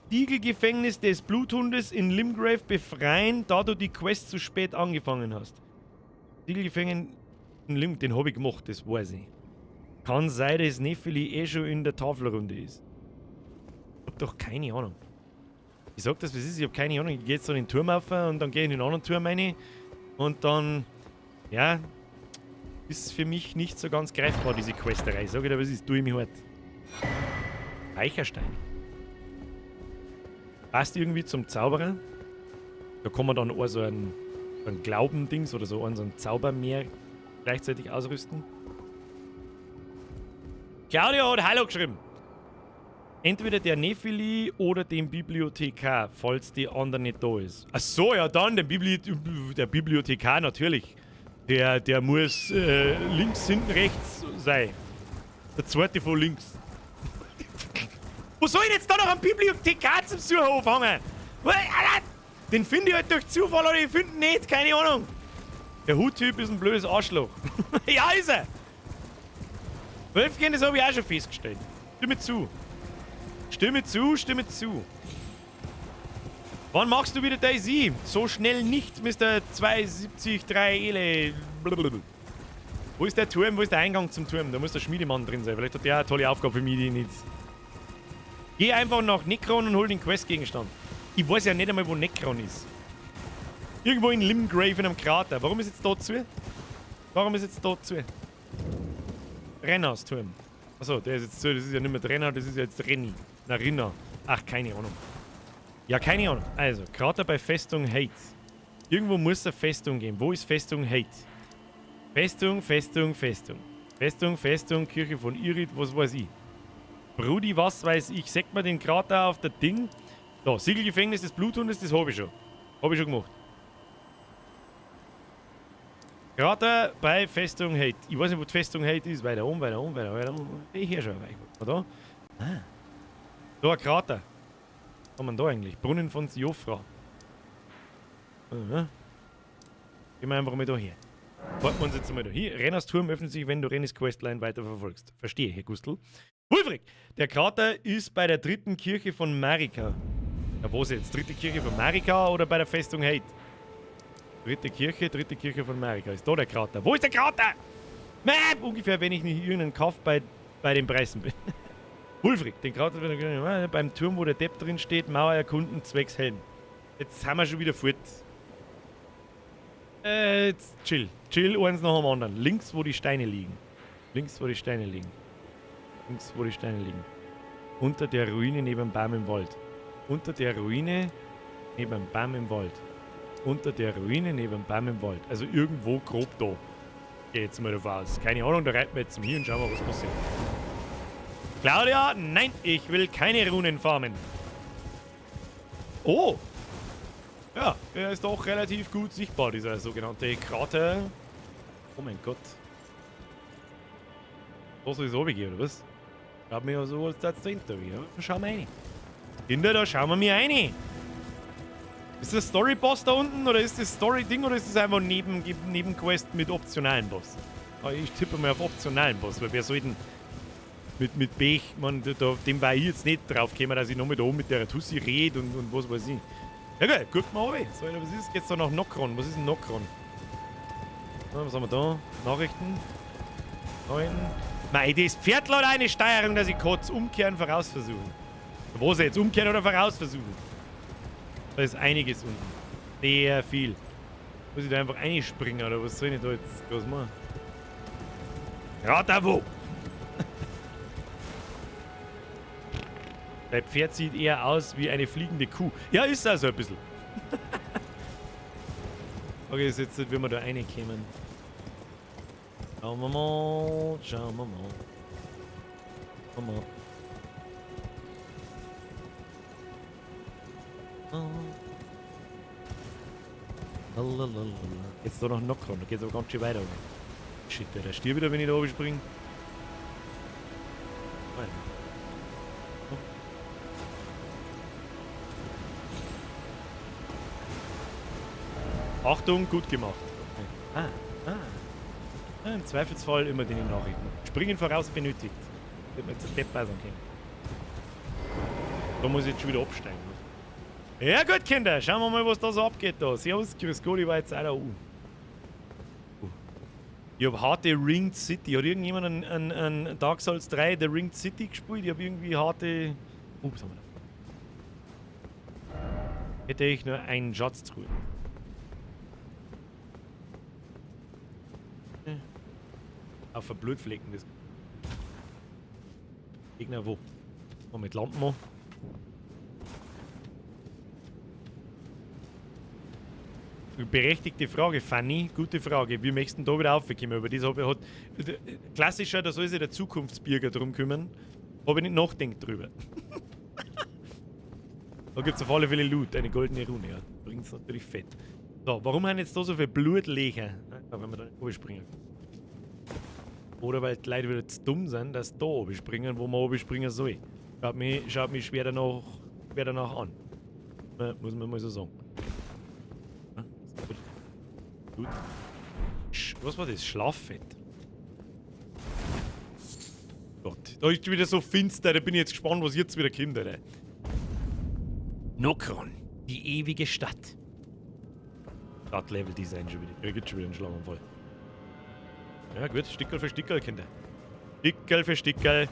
Speaker 1: Stiegelgefängnis des Bluthundes in Limgrave befreien, da du die Quest zu spät angefangen hast. Stiegelgefängnis in Limgrave, den hab ich gemacht, das weiß ich. Kann sein, dass Nepheli eh schon in der Tafelrunde ist. Ich hab doch keine Ahnung. Ich sag das, wie es ist, ich hab keine Ahnung. Ich geh jetzt so in den Turm rauf und dann geh ich in den anderen Turm rein und dann, ja, ist für mich nicht so ganz greifbar, diese Questerei. Sag ich dir, was ist, tue ich mich halt. Eicherstein. Passt irgendwie zum Zauberer. Da kann man dann auch so ein Glaubendings oder so, so ein Zaubermeer gleichzeitig ausrüsten. Claudia hat Hallo geschrieben. Entweder der Nepheli oder dem Bibliothekar, falls die andere nicht da ist. Ach so, ja dann, der Bibliothekar natürlich. Der muss links, hinten, rechts sein. Der zweite von links. Wo soll ich jetzt da noch einen Bibliothekar zum Suchen anfangen? Den finde ich halt durch Zufall oder ich finde ihn nicht, keine Ahnung. Der Huttyp ist ein blödes Arschloch. Ja, ist er. Wölfchen, das habe ich auch schon festgestellt. Stimme zu. Stimme zu, stimme zu. Wann machst du wieder DayZ? So schnell nicht, Mr. 273 Ele. Blablabla. Wo ist der Turm? Wo ist der Eingang zum Turm? Da muss der Schmiedemann drin sein. Vielleicht hat der eine tolle Aufgabe für mich, die ich nicht. Geh einfach nach Necron und hol den Questgegenstand. Ich weiß ja nicht einmal, wo Necron ist. Irgendwo in Limgrave in einem Krater. Warum ist jetzt da zu? Warum ist jetzt da zu? Rennas Turm. Achso, der ist jetzt zu. Das ist ja nicht mehr Renner, das ist ja jetzt Renni. Na, Rinna. Ach, keine Ahnung. Ja, keine Ahnung. Also, Krater bei Festung Hate. Irgendwo muss es eine Festung geben. Wo ist Festung Hate? Festung, Festung, Festung. Festung, Festung, Kirche von Irid, was weiß ich. Brudi, was weiß ich. Sagt man den Krater auf der Ding? Da, Siegelgefängnis des Bluthundes, das habe ich schon. Habe ich schon gemacht. Krater bei Festung Hate. Ich weiß nicht, wo die Festung Hate ist. Weiter oben, weiter oben, weiter, weiter oben. Ich hier schon. Da? Ah. Da ein Krater. Was haben wir da eigentlich? Brunnen von Siofra. Mhm. Gehen wir einfach mal da her. Warten wir uns jetzt mal da hier. Renners Turm öffnet sich, wenn du Rennis Questline weiterverfolgst. Verstehe, Herr Gustl. Wulfric! Der Krater ist bei der dritten Kirche von Marika. Ja, wo ist jetzt? Dritte Kirche von Marika oder bei der Festung Hate? Dritte Kirche von Marika. Ist da der Krater? Wo ist der Krater? Map! Ungefähr, wenn ich nicht irgendeinen Kauf bei den Preisen bin. Wulfric, den Krater beim Turm, wo der Depp drin steht, Mauer erkunden, zwecks Helm. Jetzt sind wir schon wieder fort. Jetzt chill. Chill, eins nach dem anderen. Links, wo die Steine liegen. Links, wo die Steine liegen. Links, wo die Steine liegen. Unter der Ruine neben dem Baum im Wald. Unter der Ruine neben dem Baum im Wald. Unter der Ruine neben dem Baum im Wald. Also irgendwo grob da. Geh jetzt mal davon aus. Keine Ahnung, da reiten wir jetzt zum hier und schauen wir, was passiert. Claudia, nein, ich will keine Runen farmen. Oh! Ja, er ist doch relativ gut sichtbar, dieser sogenannte Krater. Oh mein Gott. Da soll es runtergehen, oder was? Schaut mir ja so, als das dahinter wie. Ja? Schauen wir rein. Kinder, da schauen wir mir rein. Ist das Story-Boss da unten oder ist das Story-Ding oder ist das einfach Nebenquest mit optionalen Boss? Aber ich tippe mal auf optionalen Boss, weil wer soll denn mit Pech, man, da, dem war ich jetzt nicht drauf gekommen, dass ich noch mit da oben mit der Tussi rede und was weiß ich. Ja geil, guck mal runter. So, was ist jetzt da noch Nokron? Was ist ein Nokron? Na, was haben wir da? Nachrichten? Nachrichten? Mei, das Pferd hat eine Steuerung, dass ich kurz umkehren, vorausversuchen. Wo sie jetzt? Umkehren oder vorausversuchen? Da ist einiges unten. Sehr viel. Muss ich da einfach einspringen oder was soll ich da jetzt groß machen? Rata wo? Dein Pferd sieht eher aus wie eine fliegende Kuh. Ja, ist also ein bisschen. Okay, ist jetzt, wie wir da reinkommen. Schauen wir mal, schauen wir mal. Schauen wir mal. Lalalala. Jetzt da noch Nokron, da geht's aber ganz schön weiter. Shit, der stirbt wieder, wenn ich da oben springe. Achtung, gut gemacht. Okay. Ah, ah. Ja, im Zweifelsfall immer die Nachrichten. Springen voraus benötigt. Wird mir jetzt ein Depp sein können. Da muss ich jetzt schon wieder absteigen. Ja gut, Kinder, schauen wir mal, was da so abgeht da. Servus, grüß Gott, ich war jetzt auch da. Ich hab harte Ringed City. Hat irgendjemand an Dark Souls 3 The Ringed City gespielt? Ich hab irgendwie harte... Oh, was haben wir da? Hätte ich nur einen Schatztruhe. Auf ein Blutflecken das. Gegner wo? Mal mit Lampen an. Berechtigte Frage, Fanny. Gute Frage. Wir möchten da wieder aufkommen. Über das habe ich halt, klassischer, da soll sich der Zukunftsbürger drum kümmern. Habe ich nicht nachdenkt drüber. Da gibt es auf alle Fälle Loot, eine goldene Rune. Ja. Bringt's natürlich fett. So, warum haben jetzt da so viele Blutlecher? Ja, wenn wir da nicht oben springen. Oder weil die Leute wieder zu dumm sind, dass da oben springen, wo man oben springen soll. Schaut mich schwer danach an. Ja, muss man mal so sagen. Ja, gut. Gut. Was war das? Schlaffett. Gott, da ist wieder so finster, da bin ich jetzt gespannt, was jetzt wieder kommt, Alter. Nokron, die ewige Stadt. Stadtlevel-Design schon wieder. Da gibt's schon wieder einen Schlaganfall. Ja gut, Stickerl für Stickerl, Kinder. Stickerl für Stickerl.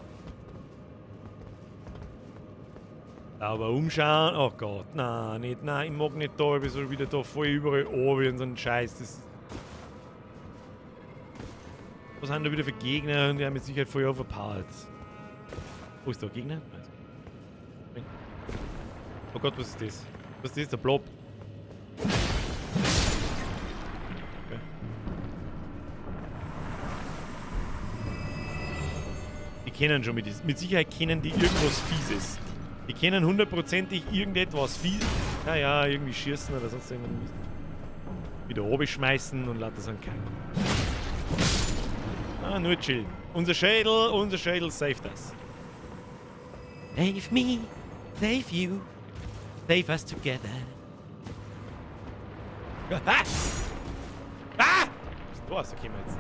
Speaker 1: Aber umschauen. Oh Gott, nein, nicht, nein, ich mag nicht da, ich bin so wieder da voll überall oben in so einen Scheiß. Das ist was haben da wieder für Gegner? Und die haben mit Sicherheit voll overpowered. Wo ist da Gegner? Also. Oh Gott, was ist das? Was ist das? Der Blob. Okay. Die kennen schon mit Sicherheit kennen die irgendwas Fieses. Die kennen hundertprozentig irgendetwas fies. Naja, irgendwie schießen oder sonst irgendwas. Wieder oben schmeißen und lauter so einen Kack. Ah, nur chillen. Unser Schädel saved us. Save me, save you, save us together. Ah! Ah! Da rausgekommen jetzt.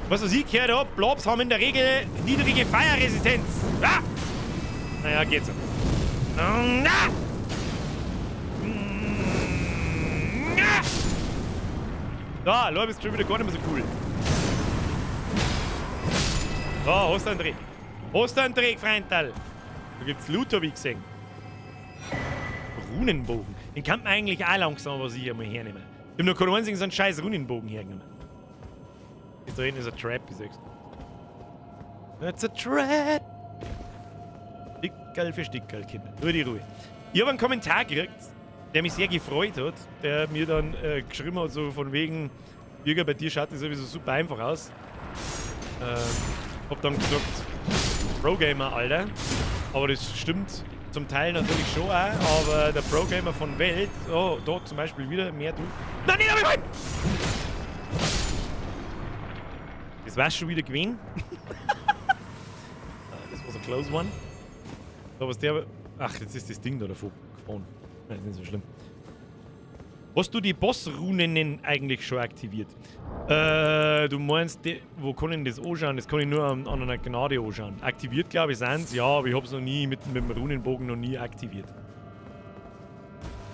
Speaker 1: Was ich gehört hab, Blobs haben in der Regel niedrige Feuerresistenz. Ah! Naja, geht so. Na! Na! Da, Leute, bist schon wieder gar nicht mehr so cool. So, hast du einen Dreck. Hast du einen Dreck, Freundal? Da gibt's Loot, hab ich gesehen. Runenbogen. Den kann man eigentlich auch langsam aber sicher mal hernehmen. Ich hab nur keinen einzigen so einen scheiß Runenbogen hergenommen. Ist da hinten ist ein Trap, ich sag's. It's a trap! Stickerl für Stickerl, Kinder. Nur die Ruhe. Ich hab einen Kommentar gekriegt, der mich sehr gefreut hat, der mir dann geschrieben hat, so von wegen, Jürgen, bei dir schaut das sowieso super einfach aus. Hab dann gesagt, Pro-Gamer, Alter. Aber das stimmt zum Teil natürlich schon auch, aber der Pro-Gamer von Welt, oh, da zum Beispiel wieder mehr du. Nein, nicht, aber ich! Das war's schon wieder gewesen. close one. So, was der. Ach, jetzt ist das Ding da davor gefahren. Nein, ist nicht so schlimm. Hast du die Boss-Runen eigentlich schon aktiviert? Du meinst, die, wo kann ich denn das anschauen? Das kann ich nur an einer Gnade anschauen. Aktiviert, glaube ich, sind's. Ja, aber ich hab's noch nie mit dem Runenbogen noch nie aktiviert.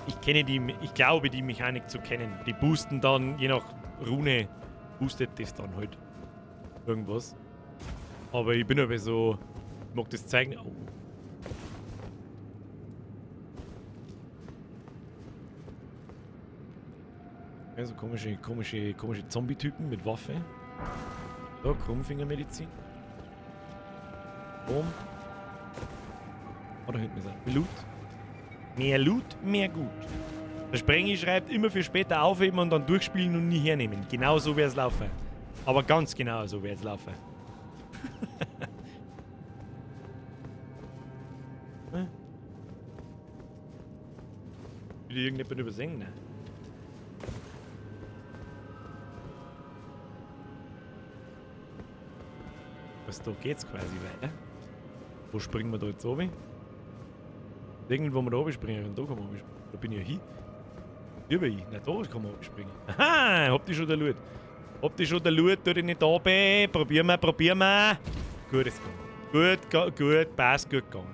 Speaker 1: Ich kenne die, ich glaube, die Mechanik zu kennen. Die boosten dann, je nach Rune, boostet das dann halt. Irgendwas. Aber ich bin aber so, ich mag das zeigen. Oh. Ja, so komische, komische, komische Zombie-Typen mit Waffe. So, Krummfingermedizin. Boom. Oh, da hinten ist er. Loot. Mehr Loot, mehr gut. Der Sprengi schreibt immer für später aufheben und dann durchspielen und nie hernehmen. Genau so wird's laufen. Aber ganz genau so wird's laufen. Hm? Will ich irgendjemand übersehen? Nein. Was, da geht's quasi weiter. Wo springen wir da jetzt runter? Irgendwo wir da runter springen können, da kann man runter springen. Da bin ich ja hin. Über ich. Nein, da kann man springen. Aha, hab die schon der Loot. Hab die schon der Loot, tu dich nicht runter. Probieren wir, probieren wir. Gut ist gegangen. Gut, gut, passt, gut gegangen.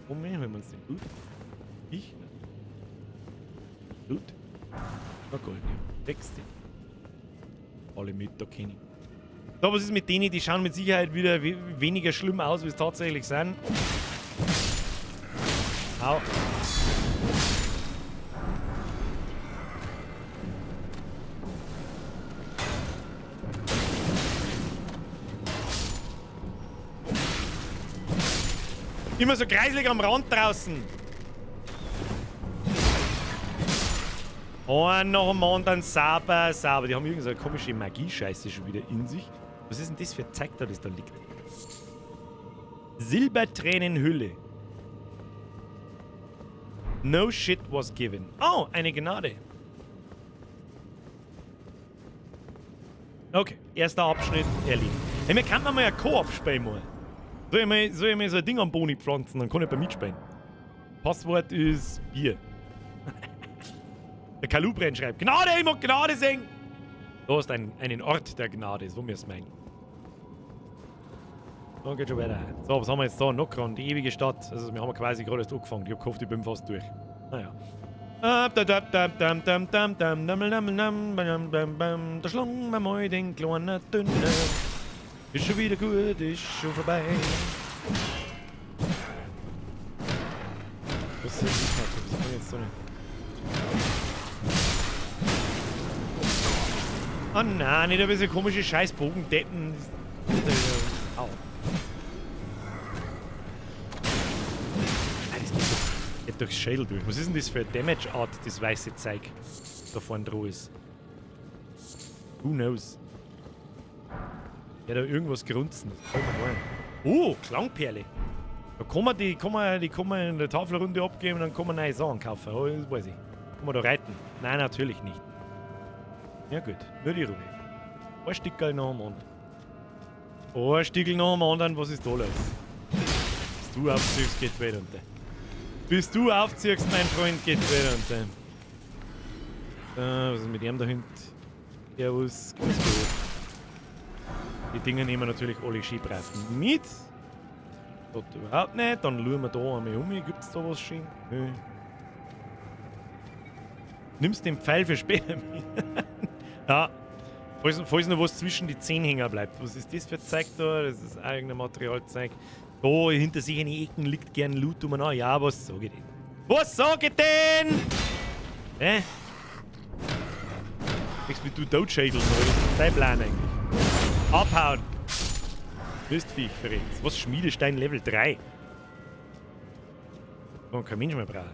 Speaker 1: Um, holen wir uns den Loot. Ich? Loot? Na, Gold, ja. Texte. Alle mit, da kenn ich. So, was ist mit denen? Die schauen mit Sicherheit wieder weniger schlimm aus, wie es tatsächlich sind. Au. Immer so kreislig am Rand draußen. Einen nach dem anderen, sauber, sauber. Die haben irgend so eine komische Magie-Scheiße schon wieder in sich. Was ist denn das für ein Zeug da, das da liegt? Silbertränenhülle. No shit was given. Oh, eine Gnade. Okay, erster Abschnitt erledigt. Hey, wir könnten mal ein Koop spielen mal. Soll ich mal so ein Ding am Boni pflanzen, dann kann ich bei mitspielen. Passwort ist Bier. Der Kalubren schreibt, Gnade, ich mag Gnade singen! Da ist einen Ort der Gnade, so mir's meinen. So, geht schon weiter. So, was haben wir jetzt da? Nokron, die ewige Stadt. Also, wir haben quasi gerade erst angefangen. Ich hab gehofft, ich bin fast durch. Naja. Da schlagen wir mal den kleinen Dünner. Ist schon wieder gut, ist schon vorbei. Was ist das? Was kann ich jetzt so nicht? Oh nein, nicht ein bisschen komische Scheiß-Bogendeppen. Au. Nein, das geht doch. Geht durchs Schädel durch. Was ist denn das für eine Damage-Art, das weiße Zeug da vorne dran ist? Who knows? Ja, da irgendwas grunzen. Das kann man wollen. Oh, Klangperle. Da kann man die, kann man in der Tafelrunde abgeben und dann kann man neue Sachen kaufen. Oh, das weiß ich. Kann man da reiten? Nein, natürlich nicht. Ja gut, nur die Ruhe. Ein Stickerl nach dem anderen. Ein Stickerl nach dem anderen, was ist da los? Bis du aufziehst, geht die Welt unter. Bis du aufziehst, mein Freund, geht die Welt unter. Was ist mit ihm da hinten? Servus, grüß Gott. Die Dinger nehmen wir natürlich alle schön brav mit. Das überhaupt nicht. Dann schauen wir da einmal um. Gibt's da was schön? Nö. Nimmst den Pfeil für später mit. Ja, falls noch was zwischen die Zehen hängen bleibt. Was ist das für Zeug da? Das ist eigener Materialzeug. Da hinter sich in den Ecken liegt gern Loot umeinander. Ja, was sag ich denn? Was sag ich denn? Hä? Nichts mit du Totschädeln, oder? Das ist dein Plan eigentlich. Abhauen! Mistviech verreckt. Was? Schmiedestein Level 3? Oh, kein Mensch mehr braucht.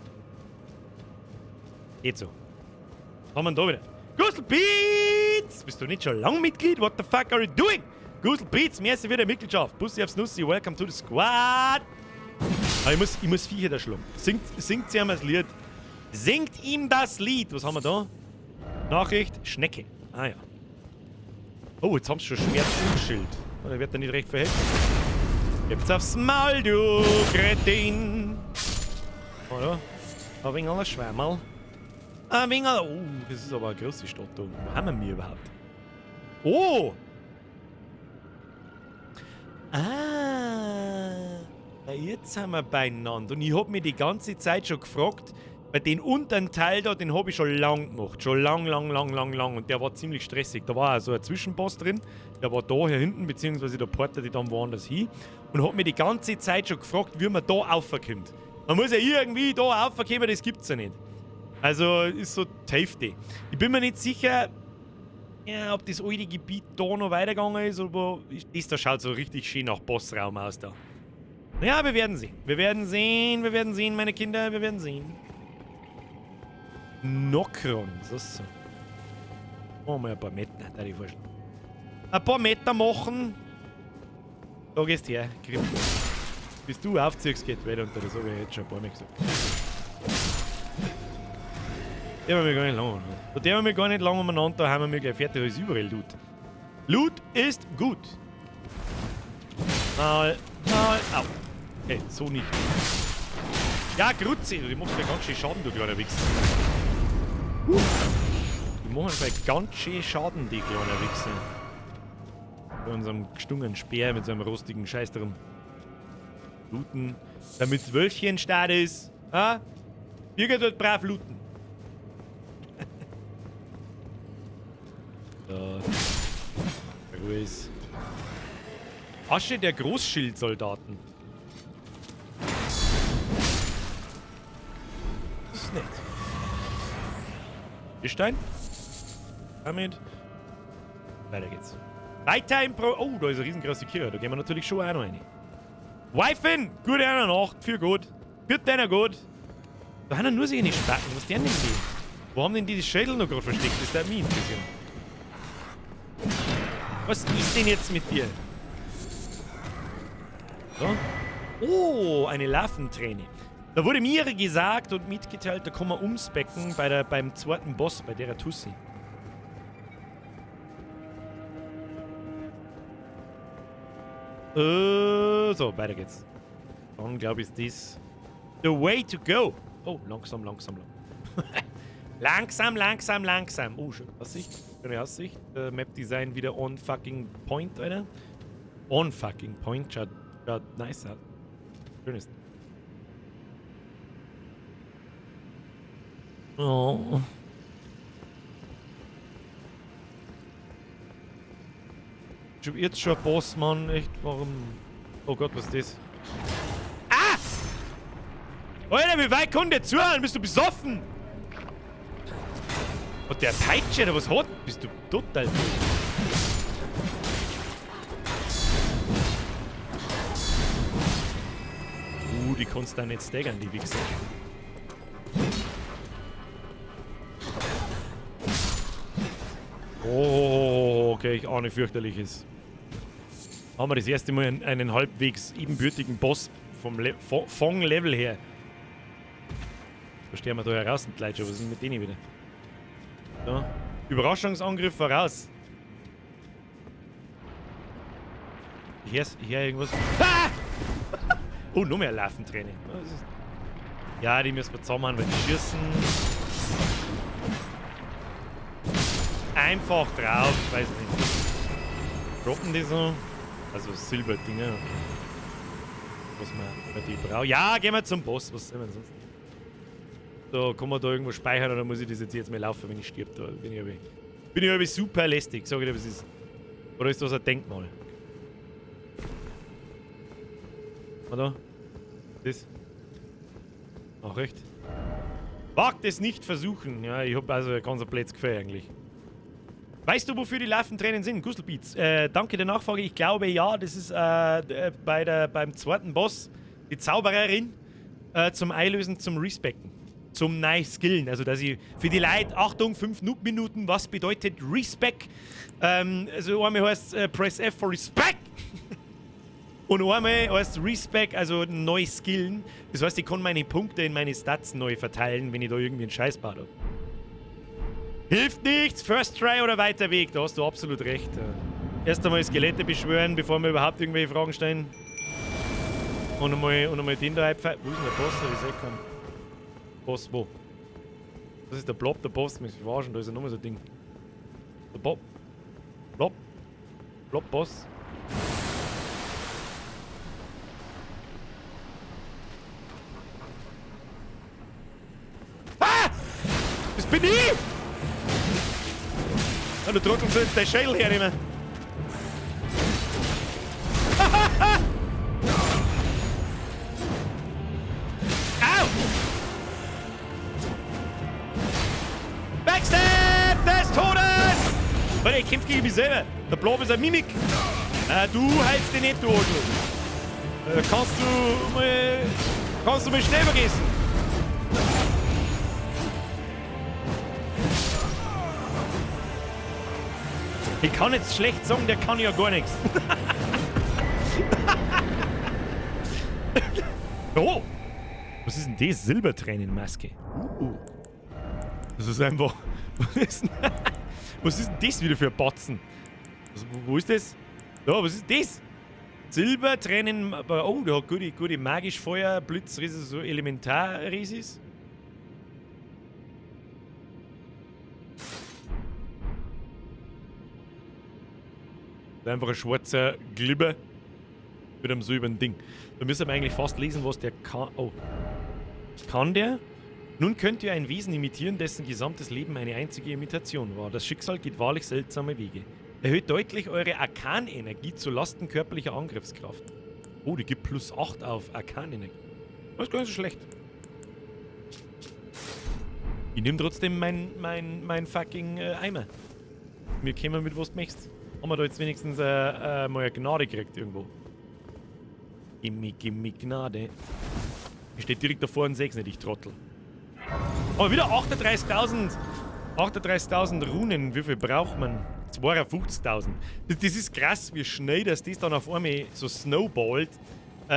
Speaker 1: Geht so. Was haben wir denn da wieder? Gusel Beats! Bist du nicht schon lange Mitglied? What the fuck are you doing? Gusel Beats, merci für die Mitgliedschaft. Bussi aufs Nussi, welcome to the squad! Aber ich muss Viecher da schlagen. Singt ihm das Lied. Singt ihm das Lied! Was haben wir da? Nachricht, Schnecke. Ah ja. Oh, jetzt haben sie schon Schwert und Schild. Oh, der wird da nicht recht verhelfen. Gibt's aufs Maul, du Kretin. Oder? Ein wenig ein Schwärmerl. Ein wenig. Oh, das ist aber eine große Stadt da. Wo haben wir überhaupt? Oh! Ah, jetzt sind wir beieinander. Und ich hab mich die ganze Zeit schon gefragt, weil den unteren Teil da, den hab ich schon lang gemacht. Schon lang, lang, lang, lang, lang. Und der war ziemlich stressig. Da war also ein Zwischenboss drin. Der war da hier hinten, beziehungsweise der portet die dann woanders hin. Und hab mich die ganze Zeit schon gefragt, wie man da raufkommt. Man muss ja irgendwie da raufkommen, das gibt's ja nicht. Also ist so die Hälfte. Ich bin mir nicht sicher, ja, ob das alte Gebiet da noch weitergegangen ist oder wo. Das da schaut so richtig schön nach Bossraum aus da. Ja, wir werden sehen. Wir werden sehen, wir werden sehen, meine Kinder, wir werden sehen. Nokron, so so. Machen wir ein paar Meter, da ich vorstellen. Ein paar Meter machen. Da gehst du her, Grimm. Bis du aufziehst, geht weiter unter, das habe ich jetzt schon ein paar Mal gesagt. Der war mir gar nicht lang. Da der wir gar nicht lang umeinander, da haben wir gleich fertig, da ist überall Loot. Loot ist gut. Mal, mal, au. Okay, so nicht. Ja, Grütze, du machst ja ganz schön Schaden, du kleiner Wichser. Die machen gleich ganz schön Schaden, die kleinen Wichser. Bei unserem gestungenen Speer mit so einem rostigen Scheiß drin. Looten, damit's Wölfchen start ist. Ha? Birger dort brav looten. So. Ruhe ist. Asche der Großschildsoldaten. Das ist nett. Stein. Damit. Weiter geht's. Weiter im Pro. Oh, da ist eine riesengroße Kirche. Da gehen wir natürlich schon auch noch rein. Wifen! Gute einer Nacht. Für gut. Für deiner gut. Da haben nur so eine Spacken. Was denn denn die? Wo haben denn die die Schädel noch gerade versteckt? Das würde mich interessieren. Was ist denn jetzt mit dir? So. Oh, eine Larventräne. Da wurde mir gesagt und mitgeteilt, da kann man umspecken beim zweiten Boss, bei der Tussi. So, weiter geht's. Dann glaube ich, ist das the way to go. Oh, langsam, langsam, langsam. Langsam, langsam, langsam. Oh, schöne Aussicht. Schöne Aussicht. Map Design wieder on fucking point, Alter. On fucking point. Schaut nice aus. Schönes. Oh. Ich hab jetzt schon ein Boss, Mann. Echt, warum? Oh Gott, was ist das? Ah! Alter, wie weit kommt der zuhören? Bist du besoffen? Und der Peitsche, der was hat? Bist du total voll. Die kannst du da nicht staggern, die Wichser. Oh, okay, ich ahne fürchterliches. Haben wir das erste Mal einen halbwegs ebenbürtigen Boss vom Level her. Da stehen wir da heraus und gleich schon. Was ist denn mit denen wieder? So. Überraschungsangriff voraus. Ich hör irgendwas. Ah! Oh, noch mehr Larventräne. Ja, die müssen wir zusammenhauen, weil die schießen. Einfach drauf, weiß nicht. Droppen die so? Also Silberdinger, okay. Was man die braucht. Ja, gehen wir zum Boss. Was soll man sonst? So, kann man da irgendwo speichern oder muss ich das jetzt mal laufen, wenn ich stirb? Da bin ich aber super lästig, sag ich dir, was ist. Oder ist das ein Denkmal? Oder? Das? Ach, echt? Wagt es nicht versuchen. Ja, ich hab also ein ganz blödes Gefühl eigentlich. Weißt du, wofür die Larventränen sind? Gustelbeats. Danke der Nachfrage. Ich glaube, ja, das ist beim zweiten Boss, die Zaubererin, zum Einlösen, zum Respecken. Zum nice Skillen. Also, dass ich für die Leute, Achtung, 5 Noob-Minuten, was bedeutet Respec? Also, einmal heißt Press F for Respec. Und einmal heißt Respec, also neu skillen. Das heißt, ich kann meine Punkte in meine Stats neu verteilen, wenn ich da irgendwie einen Scheiß baue. Hilft nichts, First Try oder weiter Weg, da hast du absolut recht. Erst einmal Skelette beschwören, bevor wir überhaupt irgendwelche Fragen stellen. Und einmal den da einpfeifen. Wo ist denn der Boss? Ich sehe keinen. Boss wo? Das ist der Blob, der Boss. Mich verarschen, da ist ja nochmal so ein Ding. Der Bob. Blob. Blob Boss. Ah! Das bin ich! Ja, du Trottel, sollst dein Schädel hernehmen. Au! Backstab des Todes! Warte, ich kämpfe gegen mich selber. Der Blob ist ein Mimik. Du heilst dich nicht, du Arschloch. Kannst du mal schnell vergessen. Ich kann jetzt schlecht sagen, der kann ja gar nichts. Oh! Was ist denn das? Silbertränenmaske. Das ist einfach... Was ist denn das wieder für ein Batzen? Wo ist das? Ja, was ist das? Silbertränen... Oh, der hat gute magisch Feuer, Blitz, so Elementar-Resis. Einfach ein schwarzer Glibber mit einem silbernen Ding. Da müssen wir eigentlich fast lesen, was der kann. Oh. Kann der? Nun könnt ihr ein Wesen imitieren, dessen gesamtes Leben eine einzige Imitation war. Das Schicksal geht wahrlich seltsame Wege. Erhöht deutlich eure Arkanenergie zu Lasten körperlicher Angriffskraft. Oh, die gibt plus 8 auf Arkanenergie. Das ist gar nicht so schlecht. Ich nehme trotzdem mein fucking Eimer. Wir kommen mit, was du möchtest. Haben wir da jetzt wenigstens mal eine Gnade gekriegt irgendwo? Gimme, gimme Gnade. Ich stehe direkt davor und 6 nicht, ich Trottel. Aber wieder 38.000. 38.000 Runen. Wie viel braucht man? 52.000. Das ist krass, wie schnell dass das dann auf einmal so snowballt,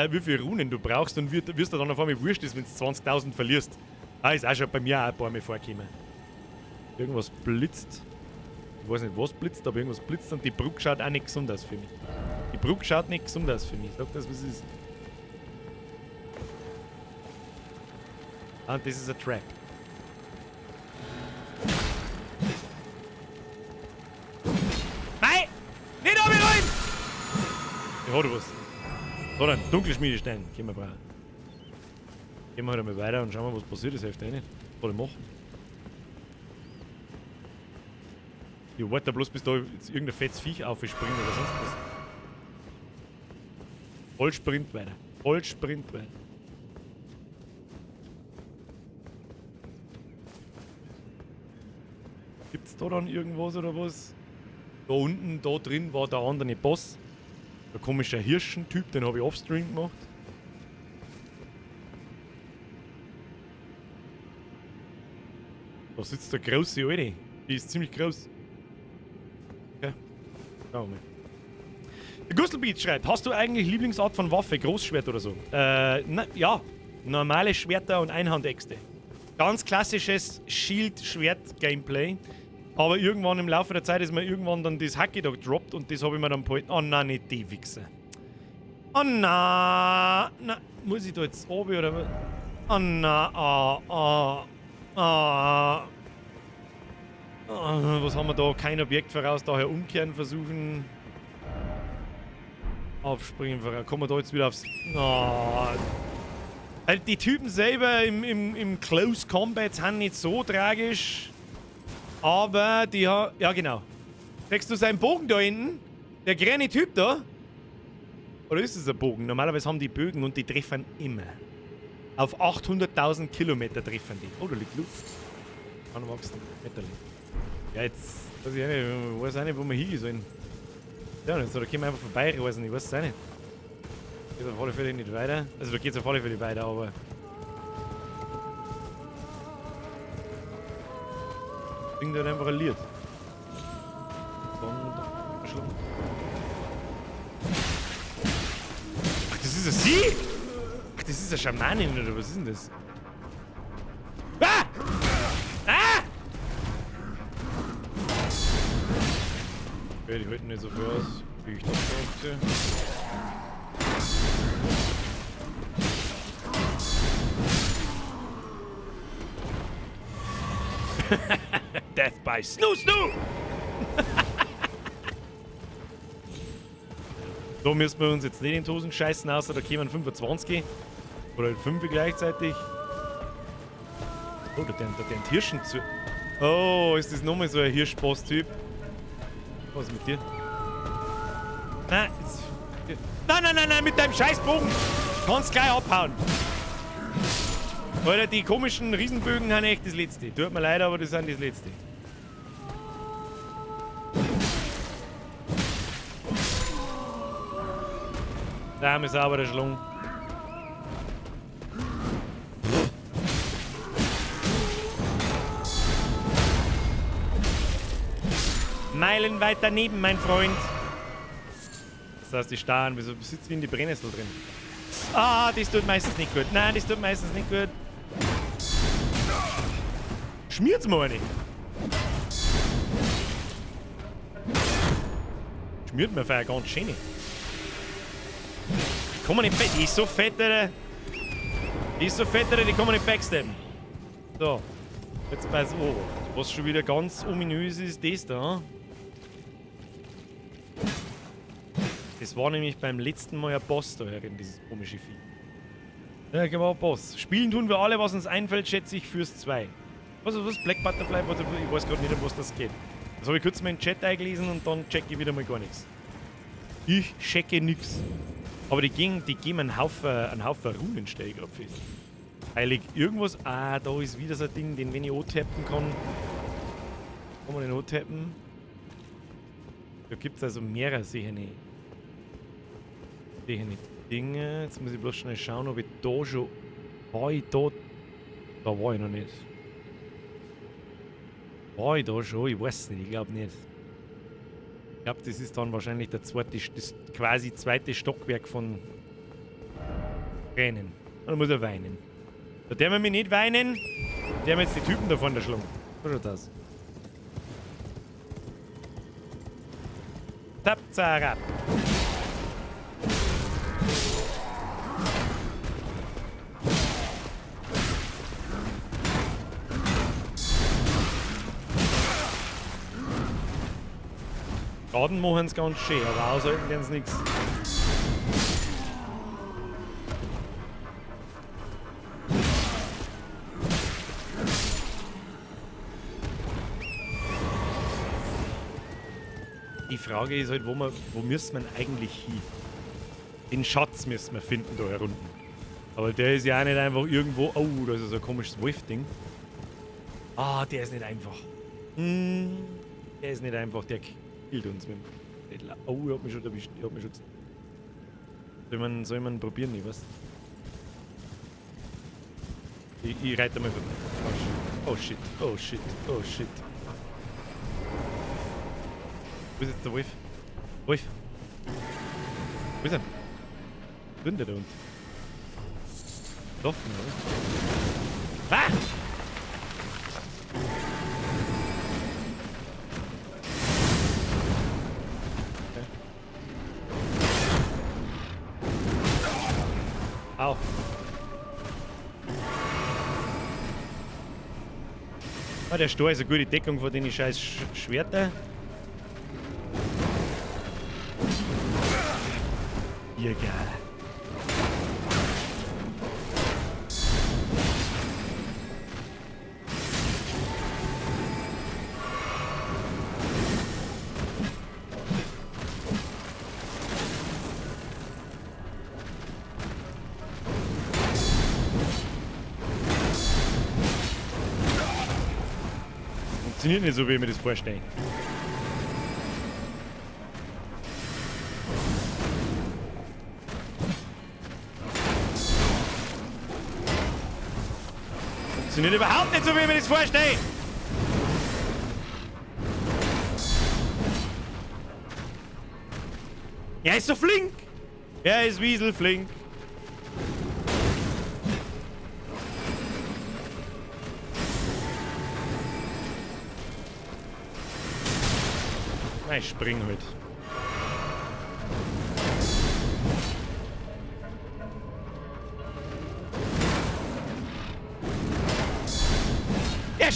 Speaker 1: wie viele Runen du brauchst und wirst du dann auf einmal wurscht ist, wenn du 20.000 verlierst. Ah, ist auch schon bei mir auch ein paar Mal vorgekommen. Irgendwas blitzt. Ich weiß nicht, was blitzt, aber irgendwas blitzt und die Brücke schaut auch nicht gesund aus für mich. Die Brücke schaut nicht gesund aus für mich. Sag das, was es ist. Ah, das ist ein Trap. Nein! Nicht auf mich rein! Ja, du was. Da dann, Dunkelschmiedestein. Können wir brauchen. Gehen wir halt einmal weiter und schauen mal, was passiert. Das hilft eh nicht. Was ich machen? Ich warte bloß, bis da jetzt irgendein fettes Viech aufspringt oder sonst was. Voll Sprint weiter. Voll Sprint weiter. Gibt's da dann irgendwas oder was? Da unten, da drin war der andere Boss. Der komische Hirschentyp, den habe ich offstream gemacht. Da sitzt der große Alte. Die ist ziemlich groß. Okay. Schauen wir mal. Der Gustelbeat schreibt, hast du eigentlich Lieblingsart von Waffe, Großschwert oder so? Na, ja, normale Schwerter und Einhandäxte. Ganz klassisches Shield-Schwert-Gameplay. Aber irgendwann im Laufe der Zeit ist mir irgendwann dann das Hacki da gedroppt und das habe ich mir dann behalten. Oh nein, nicht die Wichser. Oh nein, na, muss ich da jetzt oben oder was? Oh nein, oh, oh, oh. Oh, was haben wir da? Kein Objekt voraus, daher umkehren versuchen. Abspringen voraus. Kommen wir da jetzt wieder aufs... Oh. Also die Typen selber im Close Combat sind nicht so tragisch. Aber die haben... Ja, genau. Kriegst du seinen Bogen da hinten? Der kleine Typ da? Oder ist es ein Bogen? Normalerweise haben die Bögen und die treffen immer. Auf 800.000 Kilometer treffen die. Oh, da liegt Luft. Anwachsen. Ja, jetzt weiß ich auch nicht, ich weiß auch nicht, wo wir hingehen sollen. Ja, jetzt, da können wir einfach vorbeireisen, ich weiß es auch nicht. Geht auf alle Fälle nicht weiter. Also da geht's auf alle Fälle weiter, aber... Ding hat einfach ein Lied. Ach, das ist ein Sie? Ach, das ist eine Schamanin, oder was ist denn das? Ah! Ah! Okay, die halten nicht so viel aus, wie ich das dachte. Death by Snoo Snoo! Da müssen wir uns jetzt nicht in die Hosen scheißen, außer da kämen 25. Oder halt 5 gleichzeitig. Oh, da den Hirschen zu. Oh, ist das nochmal so ein Hirschboss-Typ? Was ist mit dir? Nein, jetzt, nein, nein, nein, nein, mit deinem Scheißbogen! Kannst gleich abhauen! Alter, die komischen Riesenbögen sind echt das Letzte. Tut mir leid, aber das sind das Letzte. Da haben wir sauber der Schlung. Meilenweit daneben, mein Freund. Das heißt, die Starren, wieso sitzen in die Brennnessel drin? Ah, das tut meistens nicht gut. Nein, das tut meistens nicht gut. Schmiert's mal eine. Schmiert mir vorher ganz schön. Die kann man nicht back. Die ist so fett, Alter. Die ist so fett, Alter, die kann man nicht backstabben. So. Jetzt pass auf. Was schon wieder ganz ominös ist, das da. Das war nämlich beim letzten Mal ein Boss da herin, dieses komische Vieh. Ja, genau, Boss. Spielen tun wir alle, was uns einfällt, schätze ich, fürs 2. Was ist was? Black Butterfly? Ich weiß gerade nicht, um was das geht. Das habe ich kurz mal in den Chat eingelesen und dann check ich wieder mal gar nichts. Ich checke nix. Aber die geben einen Haufen Runen, stelle ich gerade fest. Heilig, irgendwas. Ah, da ist wieder so ein Ding, den wenn ich antappen kann. Kann man den antappen? Da gibt es also mehrere, sicher nicht. Dinge. Jetzt muss ich bloß schnell schauen, ob ich da schon. War ich da? Da war ich noch nicht. War ich da schon? Ich weiß nicht, ich glaube nicht. Ich glaube, das ist dann wahrscheinlich der zweite, das quasi zweite Stockwerk von Tränen. Dann muss er weinen. Da darf man mich nicht weinen, der haben jetzt die Typen da vorne erschlagen. So schaut das. Tap, zarab. Schaden machen sie ganz schön, aber aushalten werden sie nichts. Die Frage ist halt, wo müssen wir eigentlich hin? Den Schatz müssen wir finden da herunten. Aber der ist ja auch nicht einfach irgendwo. Oh, da ist so ein komisches Wolf-Ding. Ah, der ist nicht einfach. Der ist nicht einfach, der killt uns mit dem. Oh, ich hab mich schon erwischt. Ich hab mich schon. Soll man probieren, ich weiß. Ich reite mal vorbei. Oh shit, oh shit, oh shit. Wo ist jetzt der Wolf? Wolf! Wo ist er? Wo ist denn der da unten? Offen, oder? Ah! Okay. Au! Ah, der Stor ist eine gute Deckung vor den scheiß Schwerter. Ja, geil. Funktioniert nicht so, wie ich mir das vorstelle. Funktioniert überhaupt nicht so, wie ich mir das vorstelle. Er ist so flink. Er ist wieselflink. Ich spring heute.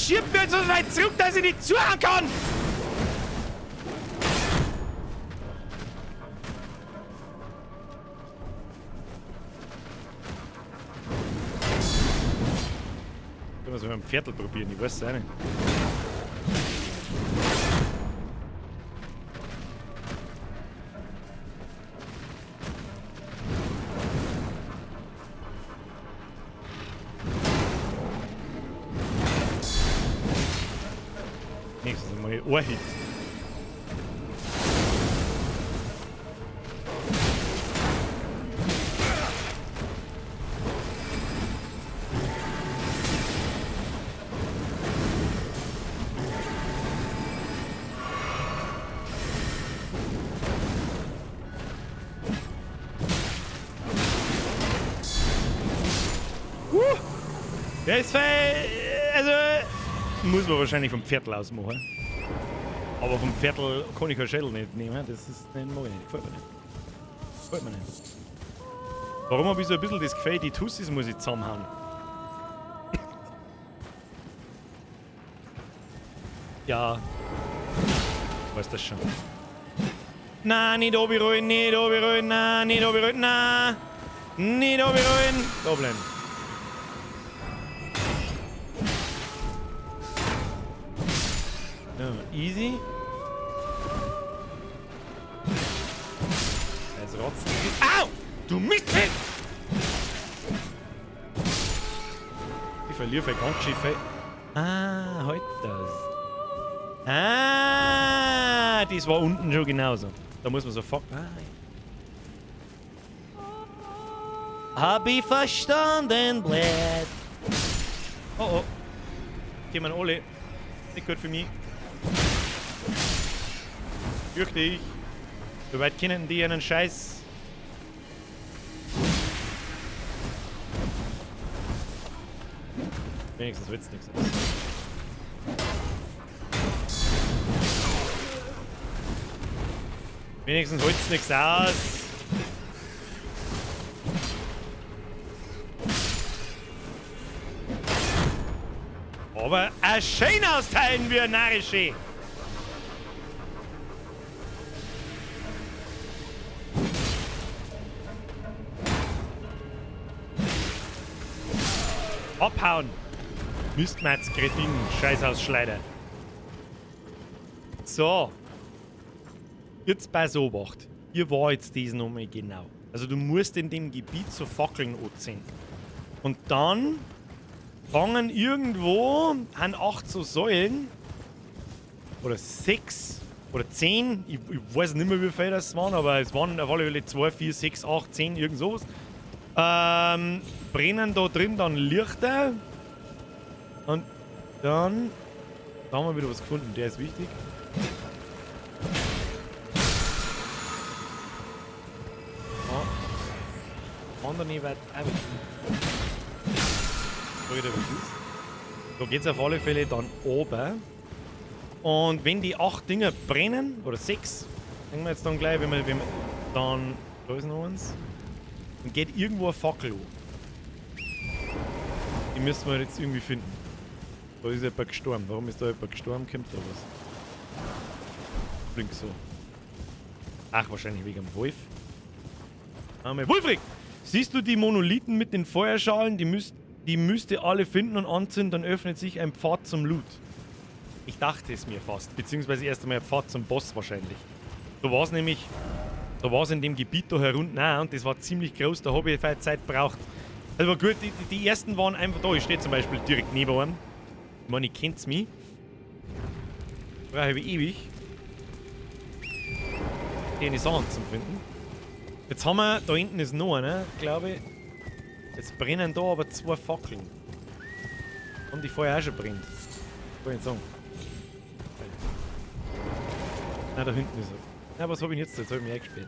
Speaker 1: schiebt mir so weit zurück, dass ich nicht zuhauen kann? Können wir es mit einem Viertel probieren, ich weiß es auch nicht. Nächstes Mal ein Hit. Der ist also muss man wahrscheinlich vom Viertel aus machen. Aber vom Viertel kann ich keinen Schädel nicht nehmen. Das ist, den mag ich nicht. Gefällt mir nicht. Gefällt mir nicht. Warum habe ich so ein bisschen das Gefühl, die Tussis muss ich zusammenhauen? Ja. Weiß das schon. Na, nicht oben, nicht oben, na, nicht oben, na. Nicht oben. Da bleiben. Ja, easy. Jetzt rotzt. Au! Du Mistvieh! Ich verliere viel ganz schön viel. Ah, halt das. Ah, das war unten schon genauso. Da muss man so fuck. Ah. Hab ich verstanden, blöd. Oh oh. Kommen alle. Nicht gut für mich. Fürchte ich. Wie weit kennen die einen Scheiß? Wenigstens wird's nichts aus. Wenigstens holt's nichts aus. Aber ein schön austeilen wir narrische. Abhauen! Mistmatz, Kretin, Scheißausschleider. So. Jetzt bei Obacht. Hier war jetzt das nochmal genau. Also du musst in dem Gebiet so Fackeln anzünden. Und dann fangen irgendwo an 8 so Säulen. Oder 6. Oder 10. Ich weiß nicht mehr, wie viel das waren, aber es waren auf alle Fälle 2, 4, 6, 8, 10, irgend sowas. Brennen da drin dann Lichter. Und dann. Da haben wir wieder was gefunden, der ist wichtig. Oh. Andere weit auch wichtig. Da geht es auf alle Fälle dann oben. Und wenn die 8 Dinger brennen, oder 6, denken wir jetzt dann gleich, wenn wir dann. Da ist noch eins. Dann geht irgendwo eine Fackel an. Die müssen wir jetzt irgendwie finden. Da ist jemand gestorben. Warum ist da jemand gestorben? Kommt da was? Klingt so. Ach, wahrscheinlich wegen dem Wolf. Wolfric! Siehst du die Monolithen mit den Feuerschalen? Die müsst ihr alle finden und anzünden, dann öffnet sich ein Pfad zum Loot. Ich dachte es mir fast. Beziehungsweise erst einmal ein Pfad zum Boss wahrscheinlich. Da war es nämlich. Da war es in dem Gebiet da herunten auch und das war ziemlich groß, da habe ich viel Zeit gebraucht. Also gut, die ersten waren einfach da. Ich stehe zum Beispiel direkt neben einem. Ich meine, ich kennt's mich. Brauche ich ewig. Die Sachen zum Finden. Jetzt haben wir, da hinten ist noch einer, glaube ich. Jetzt brennen da aber 2 Fackeln. Haben die vorher auch schon brennt. Kann ich nicht sagen. Nein, da hinten ist er. Na, was habe ich denn jetzt? Jetzt habe ich mich eingesperrt.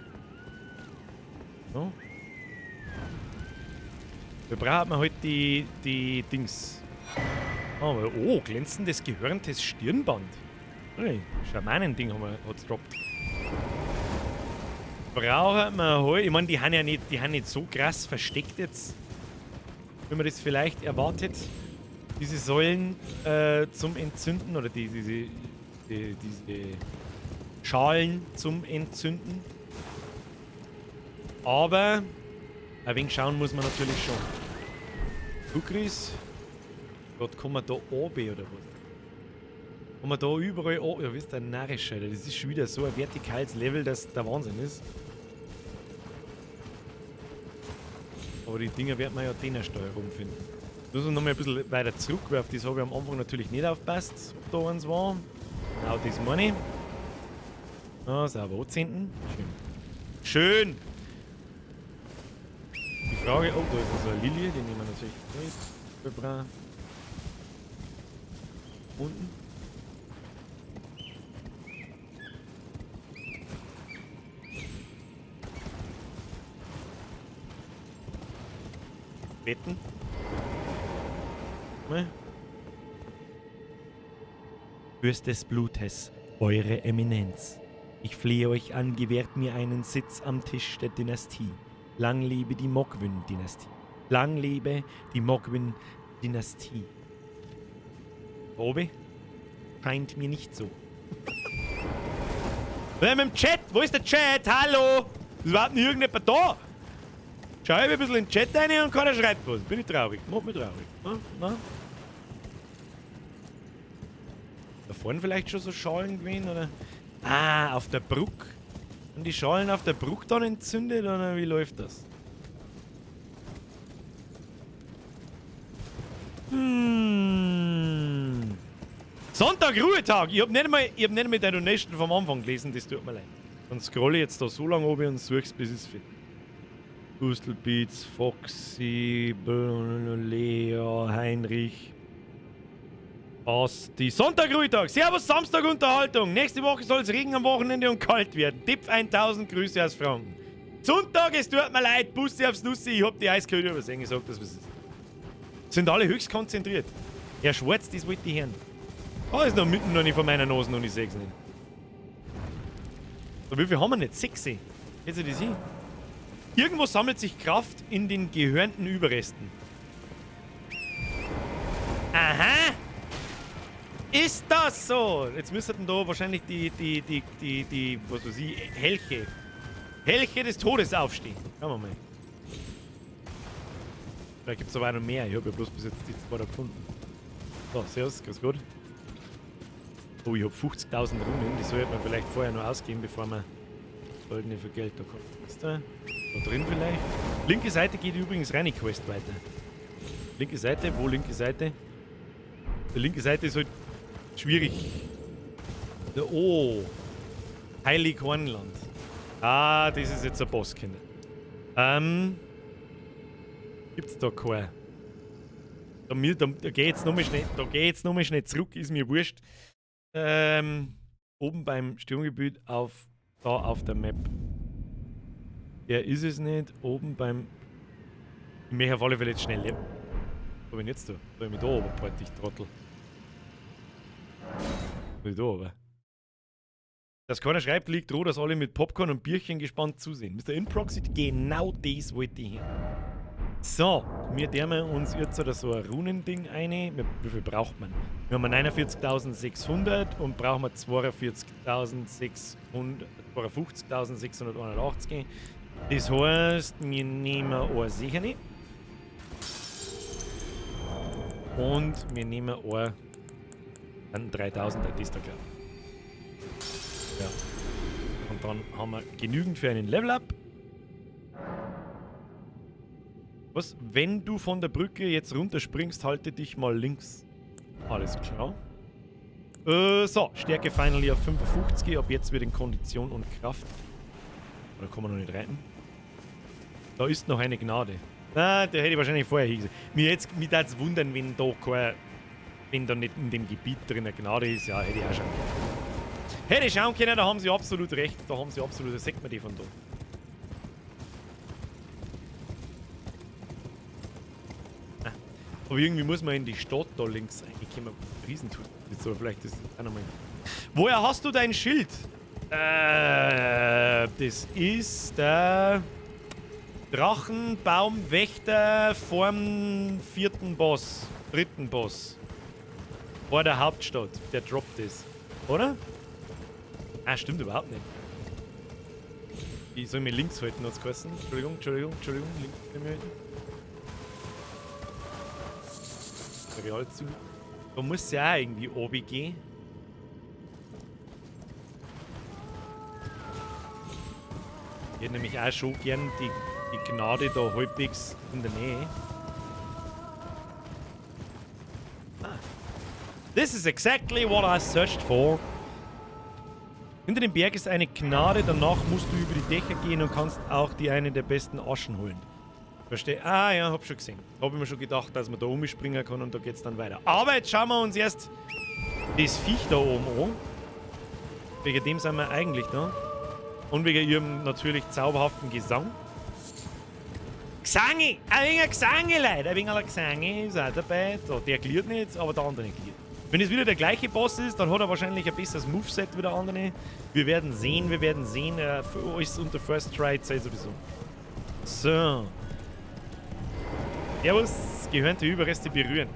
Speaker 1: So. Wir brauchen halt die Dings. Oh, glänzendes, gehörntes Stirnband. Hey, Schamanen-Ding haben wir hat's gedroppt. Brauchen wir halt. Ich meine, die haben ja nicht, die haben nicht so krass versteckt jetzt, wie man das vielleicht erwartet. Diese Säulen zum Entzünden oder diese Schalen zum Entzünden. Aber ein wenig schauen muss man natürlich schon. Du, Chris, Gott, kann man da oben oder was? Kann man da überall oben? Ja, wisst ihr, narrisch, Alter. Das ist schon wieder so ein vertikales Level, dass der Wahnsinn ist. Aber die Dinger werden wir ja den Steuerung finden. Müssen wir nochmal ein bisschen weiter zurück, weil auf das habe ich am Anfang natürlich nicht aufgepasst, ob da eins war. Genau das meine ich. Ah, sauber anzünden. Schön. Schön! Die Frage, oh, da ist so eine Lilie, die nehmen wir natürlich mit. Unten. Betten. Ne? Fürst des Blutes, eure Eminenz. Ich flehe euch an, gewährt mir einen Sitz am Tisch der Dynastie. Lang lebe die Mohgwyn-Dynastie. Lang lebe die Mohgwyn-Dynastie. Robi? Scheint mir nicht so. Wer mit dem Chat? Wo ist der Chat? Hallo? Ist überhaupt nicht irgendjemand da? Schau ich ein bisschen in den Chat rein und keiner schreibt was. Bin ich traurig. Macht mich traurig. Na? Na? Da vorne vielleicht schon so Schalen gewesen, oder? Ah, auf der Brücke. Und die Schalen auf der Brücke dann entzündet, oder wie läuft das? Hm. Sonntag, Ruhetag! Ich hab nicht einmal deine Donation vom Anfang gelesen, das tut mir leid. Dann scrolle ich jetzt da so lange oben und such's, bis ich's finde. Gustelbeats, Foxy, Lea, Heinrich. Basti. Sonntag, Ruhetag. Servus, Samstag, Unterhaltung. Nächste Woche soll es regen am Wochenende und kalt werden. Tipp 1000, Grüße aus Franken. Sonntag, es tut mir leid, Busse aufs Nussi, ich hab die eiskalt übersehen. Ich sag das, was ist. Sind alle höchst konzentriert. Herr Schwarz, das wollte ich hören. Oh, ist noch mitten noch nicht vor meiner Nase und ich seh's nicht. So, wie viel haben wir nicht? 6. Jetzt das hin. Irgendwo sammelt sich Kraft in den gehörnten Überresten. Aha! Ist das so? Jetzt müssten da wahrscheinlich die, was weiß ich, Helche. Helche des Todes aufstehen. Schauen wir mal. Vielleicht gibt es aber auch noch mehr. Ich habe ja bloß bis jetzt die zwei da gefunden. So, servus, grüß Gott. Oh, ich habe 50.000 Runen. Die sollte man vielleicht vorher noch ausgeben, bevor man goldene für Geld da kommt. Ist da? Da drin vielleicht? Linke Seite geht übrigens rein, die Quest weiter. Linke Seite? Wo linke Seite? Die linke Seite ist halt schwierig. Oh. Heilig Hornland. Ah, das ist jetzt ein Boss, Kinder. Gibt's da keinen? Da geh jetzt nochmal schnell, da geh jetzt nochmal schnell zurück, ist mir wurscht. Oben beim Sturmgebiet auf, da auf der Map. Der ist es nicht. Oben beim. Ich möchte auf alle Fälle jetzt schnell leben. Wo bin ich jetzt da? Da bin ich da oben, ich Trottel. Bin ich da oben. Dass keiner schreibt, liegt droh, dass alle mit Popcorn und Bierchen gespannt zusehen. Mr. Inproxid, genau das wollte ich hören. So, wir därmen uns jetzt oder so ein Runending ein. Wie viel braucht man? Wir haben 49.600 und brauchen wir 42.600, 52.681. Das heißt, wir nehmen eine sichere. Und wir nehmen einen 3000, das ist da klar. Ja. Und dann haben wir genügend für einen Level-Up. Was? Wenn du von der Brücke jetzt runterspringst, halte dich mal links. Alles klar. So, Stärke finally auf 55. Ab jetzt wird in Kondition und Kraft. Da kann man noch nicht reiten. Da ist noch eine Gnade. Ah, der hätte ich wahrscheinlich vorher hingesehen. Mir jetzt, mich würde es wundern, wenn da kein, wenn da nicht in dem Gebiet drin eine Gnade ist. Ja, hätte ich auch schauen können. Hätte ich schauen können, da haben sie absolut recht. Da haben sie absolut, das sieht man die von da. Aber irgendwie muss man in die Stadt da links reinkommen. Riesentut. So, vielleicht ist das auch nochmal. Woher hast du dein Schild? Das ist der Drachenbaumwächter vorm vierten Boss. dritten Boss. Vor der Hauptstadt, der droppt ist. Oder? Ah, stimmt überhaupt nicht. Ich soll mir links halten, hat's geheißen. Entschuldigung, Entschuldigung, Entschuldigung. Links soll ich mich halten. Realzug. Da muss ja auch irgendwie oben gehen. Ich hätte nämlich auch schon gern die Gnade da halbwegs in der Nähe. Ah. This is exactly what I searched for. Hinter dem Berg ist eine Gnade, danach musst du über die Dächer gehen und kannst auch die eine der besten Aschen holen. Verstehe. Ah ja, hab schon gesehen. Hab ich mir schon gedacht, dass man da umspringen kann und da geht's dann weiter. Aber jetzt schauen wir uns erst das Viech da oben an. Wegen dem sind wir eigentlich da. Und wegen ihrem natürlich zauberhaften Gesang. Gesange! Ein wenig Gesange, Leute! Ein wenig Gesange ist auch dabei. So, der gliert nicht, aber der andere gliert. Wenn es wieder der gleiche Boss ist, dann hat er wahrscheinlich ein besseres Moveset wie der andere. Wir werden sehen, wir werden sehen. Alles unter First Try sei sowieso. So. Servus, gehörnte Überreste berühren.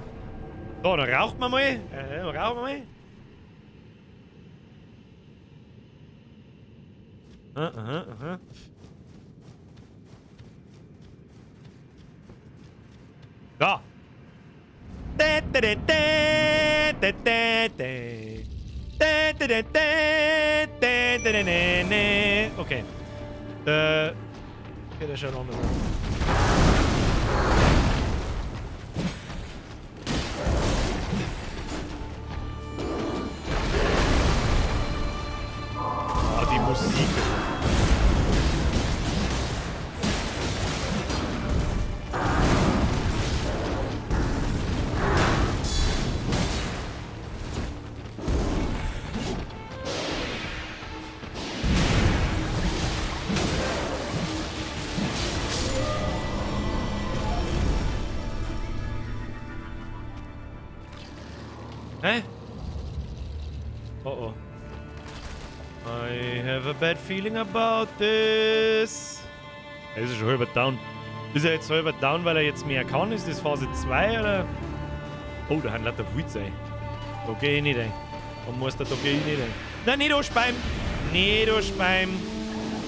Speaker 1: So, dann raucht man mal. Rauchen wir mal. Aha, aha. Da. Okay. Okay, der schaut anders aus. Ah, die Musik. Hä? Oh oh. I have a bad feeling about this. Er ist schon halber down. Ist er jetzt halber down, weil er jetzt mehr kann? Ist das Phase 2 oder? Oh, da haben lauter Wulz ein. Da geh ich nicht ein. Da muss der, da geh ich nicht ein. Nein, nicht anspeiben! Nicht anspeiben!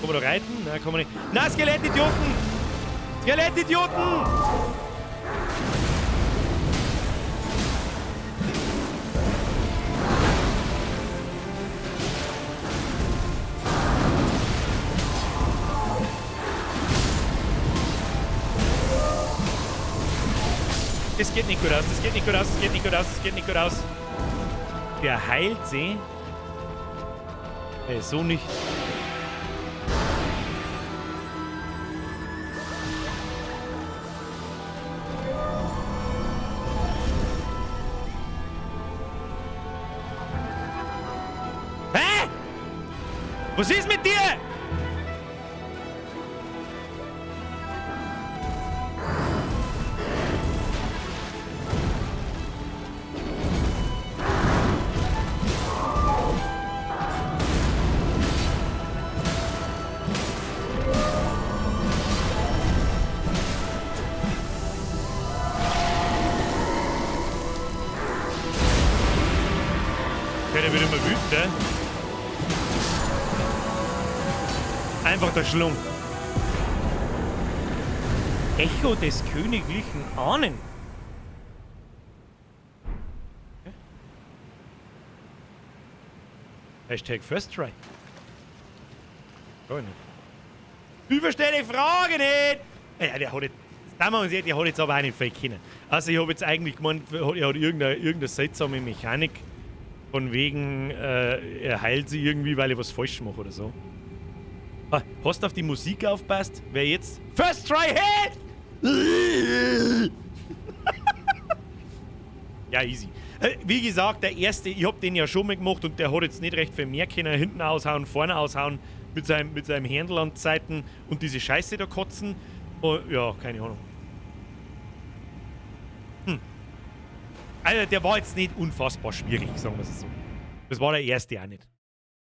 Speaker 1: Kann man da reiten? Nein, kann man nicht. Nein, Skelettidioten! Skelettidioten! Das geht nicht gut aus, das geht nicht gut aus, das geht nicht gut aus, das geht nicht gut aus. Der heilt sie. Ey, so nicht. Hä? Was ist mit dir? Der wird immer wütend, ne? Einfach der Schlung. Echo des königlichen Ahnen. Okay. Hashtag First Try. Gar nicht. Ich verstehe die Frage nicht! Ja, der hat jetzt, der hat jetzt aber auch nicht viel können. Also ich habe jetzt eigentlich gemeint, er hat irgendeine seltsame Mechanik. Von wegen, er heilt sie irgendwie, weil ich was falsch mache oder so. Ah, hast du auf die Musik aufpasst? Wer jetzt? First Try Hit! Ja, easy. Wie gesagt, der erste, ich hab den ja schon mal gemacht und der hat jetzt nicht recht viel mehr können. Hinten aushauen, vorne aushauen, mit seinem Händel an die Seiten und diese Scheiße da kotzen. Oh, ja, keine Ahnung. Also, der war jetzt nicht unfassbar schwierig, sagen wir es so. Das war der erste auch nicht.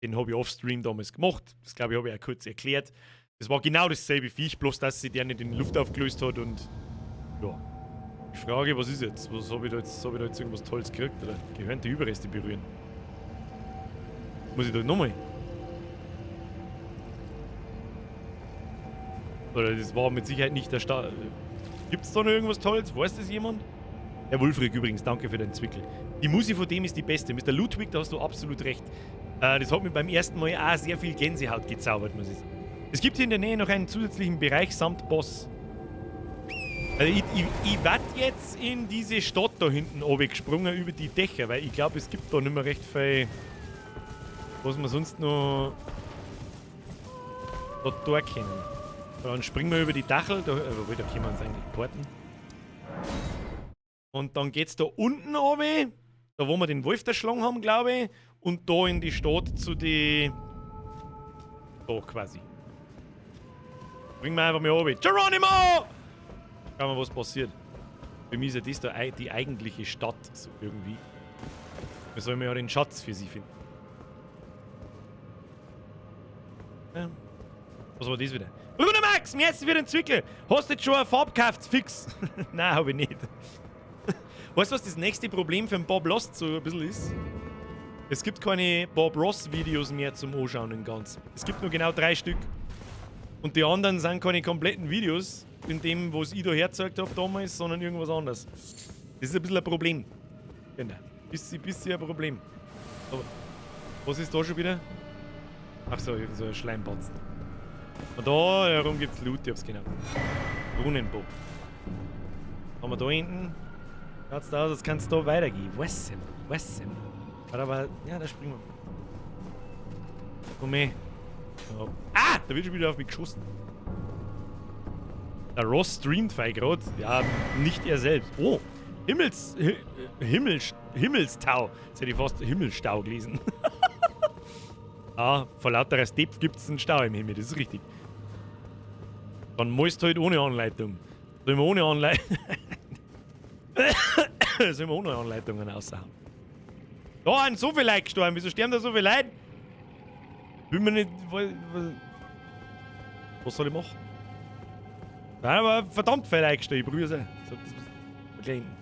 Speaker 1: Den habe ich offstream damals gemacht. Das, glaube ich, habe ich auch kurz erklärt. Das war genau dasselbe Viech, bloß dass sie der nicht in die Luft aufgelöst hat und ja. Die Frage, was ist jetzt? Was habe ich da jetzt? Habe ich da jetzt irgendwas Tolles gekriegt? Oder gehören die Überreste berühren? Muss ich da nochmal? Oder das war mit Sicherheit nicht der Start. Gibt's da noch irgendwas Tolles? Weiß das jemand? Herr Wulfric übrigens, danke für den Zwickel. Die Musik von dem ist die beste. Mr. Ludwig, da hast du absolut recht. Das hat mir beim ersten Mal auch sehr viel Gänsehaut gezaubert, muss ich sagen. Es gibt hier in der Nähe noch einen zusätzlichen Bereich samt Boss. Also ich werd jetzt in diese Stadt da hinten runtergesprungen über die Dächer, weil ich glaub, es gibt da nicht mehr recht viel, was wir sonst noch da tun können. Dann springen wir über die Dachel, da, obwohl, da können wir uns eigentlich porten. Und dann geht's da unten runter, da wo wir den Wolf erschlagen haben, glaube ich, und da in die Stadt zu die... Da quasi. Bringen wir einfach mal runter. Geronimo! Schauen wir, was passiert. Für mich ist ja das da die eigentliche Stadt, so irgendwie. Wir sollen ja den Schatz für sie finden. Ja. Was war das wieder? Bruder Max, mir ist wieder ein Zwickel. Hast du jetzt schon eine Farbe gekauft? Fix. Nein, hab ich nicht. Weißt du, was das nächste Problem für den Bob Lost so ein bisschen ist? Es gibt keine Bob Ross Videos mehr zum Anschauen im Ganzen. Es gibt nur genau 3 Stück. Und die anderen sind keine kompletten Videos in dem, was ich da hergezeigt hab damals, sondern irgendwas anderes. Das ist ein bisschen ein Problem. Genau. Bisschen ein Problem. Aber was ist da schon wieder? Ach so, irgend so ein Schleimbatzen. Und da herum gibt's Loot, ich hab's genau. Brunnenbob. Haben wir da hinten? Schaut's da aus, als kann's da weitergehen. Weiß ich nicht, weiß ich nicht. Aber, ja, da springen wir. Komm her. So. Ah! Da wird schon wieder auf mich geschossen. Der Ross streamt fei grad. Ja, nicht er selbst. Oh! Himmelstau. Jetzt hätte ich fast Himmelstau gelesen. Ah, vor lauter Stepf gibt's einen Stau im Himmel, das ist richtig. Dann musst du halt ohne Anleitung. Sollen wir ohne Anleitung. Sollen wir ohne Anleitungen raushauen? Da sind so viele Leute gestorben. Wieso sterben da so viele Leute? Will man nicht. Was soll ich machen? Nein, aber verdammt viele Leute gestorben. Ich probier's auch. So, das muss gleich hinten.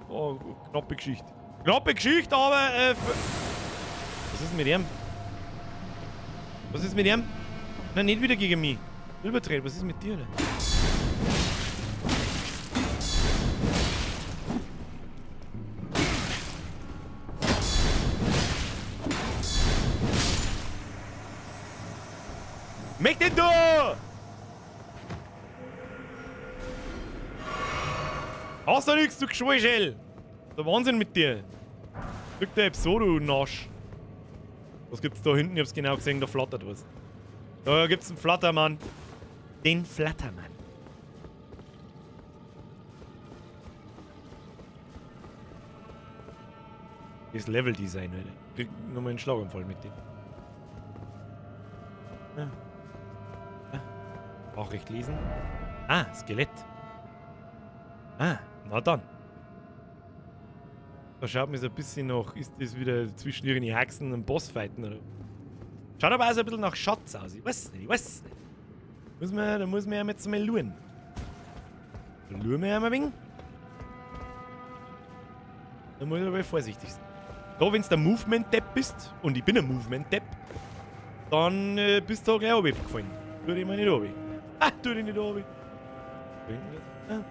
Speaker 1: Oh, knappe Geschichte. Knappe Geschichte, aber was ist mit ihm? Was ist mit ihm? Nein, nicht wieder gegen mich. Übertreten, was ist mit dir denn? Möchte du? Hast du nichts, du Geschwächel? Der Wahnsinn mit dir. Drück der Episode, du Nasch. Was gibt's da hinten? Ich hab's genau gesehen, da flattert was. Da gibt's einen Flattermann. Den Flattermann. Das Level-Design, Alter. Krieg nochmal einen Schlaganfall mit dem. Ja. Ja. Auch recht lesen. Ah, Skelett. Ah, na dann. Da schaut mir so ein bisschen nach, ist das wieder zwischen ihren Haxen und Bossfighten oder? Schaut aber auch so ein bisschen nach Schatz aus. Ich weiß es nicht, ich weiß es nicht. Da muss man ja jetzt mal luren. Da luren wir ja mal ein wenig. Da muss ich aber vorsichtig sein. Da, wenn's der Movement-Depp bist, und ich bin ein Movement-Depp, dann bist du auch gleich runtergefallen. Tu dich mal nicht runter. Ah, tu dich nicht runter. Da hinten geht's. Ah.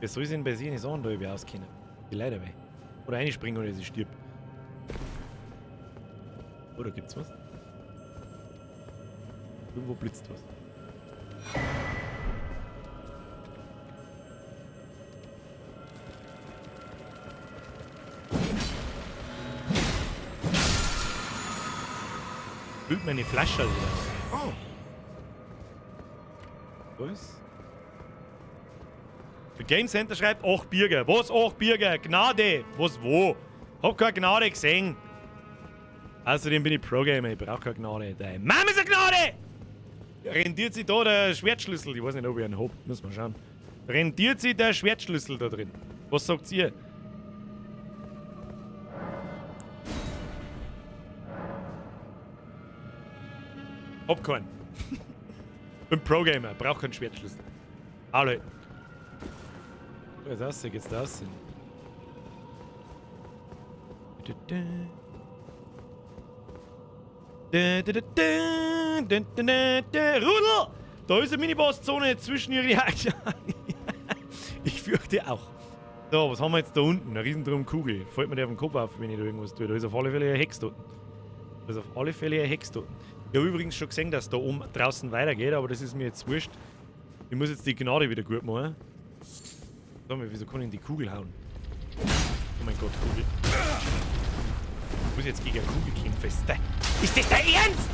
Speaker 1: Wer soll sich denn bei sich nicht sagen, da ich auskennen? Die Leute dabei. Oder einspringen oder sie stirbt. Oh, da gibt's was. Irgendwo blitzt was. Füllt meine Flasche wieder. Oh. Was? Der Game Center schreibt 8 Birger. Was 8 Birger? Gnade! Was wo? Hab keine Gnade gesehen. Außerdem bin ich Pro-Gamer, ich brauch keine Gnade. Deine Mama ist eine Gnade! Rendiert sich da der Schwertschlüssel? Ich weiß nicht, ob ich einen hab. Müssen wir schauen. Rendiert sich der Schwertschlüssel da drin? Was sagt ihr? Hab keinen. Bin Pro-Gamer, brauch keinen Schwertschlüssel. Alle. Jetzt raus, geht's da raus. Rudel! Da ist eine Miniboss-Zone zwischen ihre. Ich fürchte auch. So, was haben wir jetzt da unten? Eine Riesendrum-Kugel. Fällt mir der auf den Kopf auf, wenn ich da irgendwas tue. Da ist auf alle Fälle ein Hex da unten. Da ist auf alle Fälle ein Hex da unten. Ich habe übrigens schon gesehen, dass da oben draußen weitergeht, aber das ist mir jetzt wurscht. Ich muss jetzt die Gnade wieder gut machen. Sag mal, wieso kann ich in die Kugel hauen? Oh mein Gott, Kugel. Ich muss jetzt gegen eine Kugel kämpfen. Ist das der Ernst?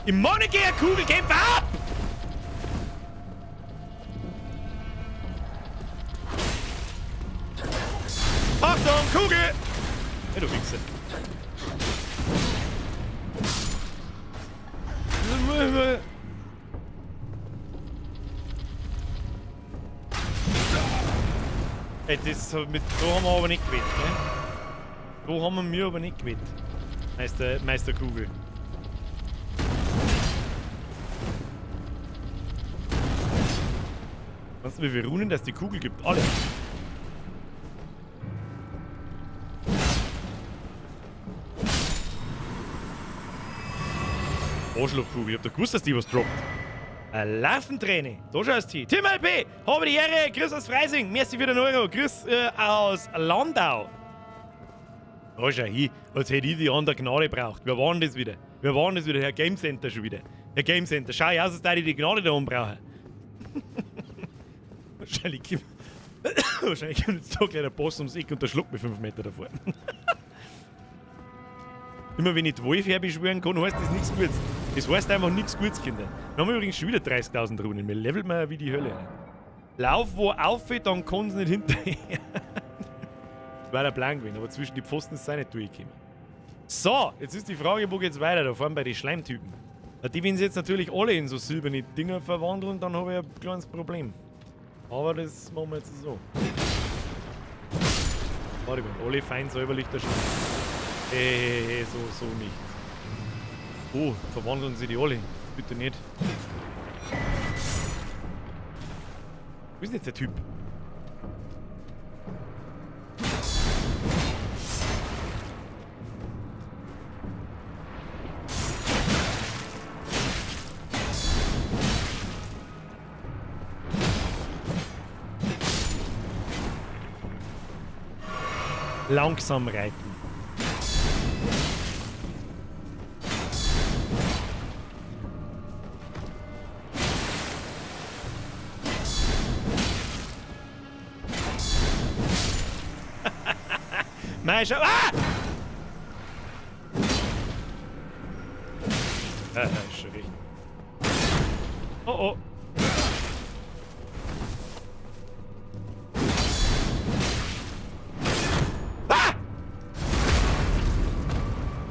Speaker 1: Ich mag nicht gegen eine Kugel kämpfen! Ab! Achtung, Kugel! Hey, du Wichser. Ey, das mit, so haben wir aber nicht gewettet, ne? So haben wir mir aber nicht gewettet. Meister Kugel. Weißt du, wie viele Runen, dass die Kugel gibt? Alle. Arschlochkugel, ich hab doch gewusst, dass die was droppt. Eine Larventräne, da schaust du hin. Tim LP, habe die Ehre, Grüß aus Freising, merci für den Euro, Grüß aus Landau. Da schau hin, als hätte ich die andere Gnade braucht. Wir waren das wieder. Wir waren das wieder, Herr Game Center schon wieder. Herr Game Center, schau ich aus, als würde ich die Gnade da oben brauche. Wahrscheinlich kommt jetzt da gleich der Boss ums Eck und der schluckt mich 5 Meter davor. Immer wenn ich die Wolf herbeschwören kann, heißt das nichts Gutes. Das heißt einfach nichts Gutes, Kinder. Wir haben übrigens schon wieder 30.000 Runen. Wir leveln mal wie die Hölle. Lauf wo auf, dann kann's nicht hinterher. Das war der Plan gewesen, aber zwischen die Pfosten ist es auch nicht durchgekommen. So, jetzt ist die Frage, wo geht's weiter? Da vorne bei den Schleimtypen. Die, wenn sie jetzt natürlich alle in so silberne Dinger verwandeln, dann habe ich ein kleines Problem. Aber das machen wir jetzt so. Warte mal, alle fein säuberlich da schon. Hey, hey, hey, so nicht. Oh, verwandeln sie die alle. Bitte nicht. Wo ist denn jetzt der Typ? Langsam reiten. Nein, schau. Ah! Ja, ist schon richtig. Oh oh. Ah!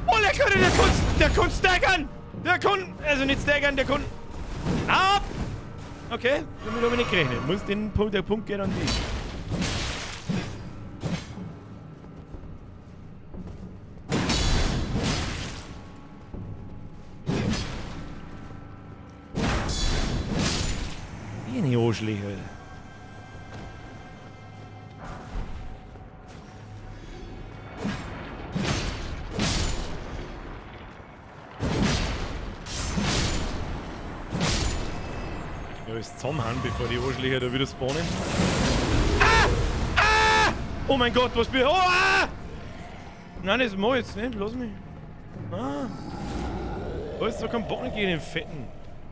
Speaker 1: Oh, der kann staggern! Der kann, also nicht staggern, der kann. Ab! Okay, damit habe ich nicht gerechnet. Muss den Punkt, der Punkt geht an dich. Arschlöcher, Alter. Ja, alles zusammenhauen, bevor die Arschlöcher da wieder spawnen. Ah! Ah! Oh mein Gott, was bin ich? Oh, ah! Nein, das mach ich jetzt nicht, lass mich. Ah. Da ist doch kein Bock gegen den Fetten.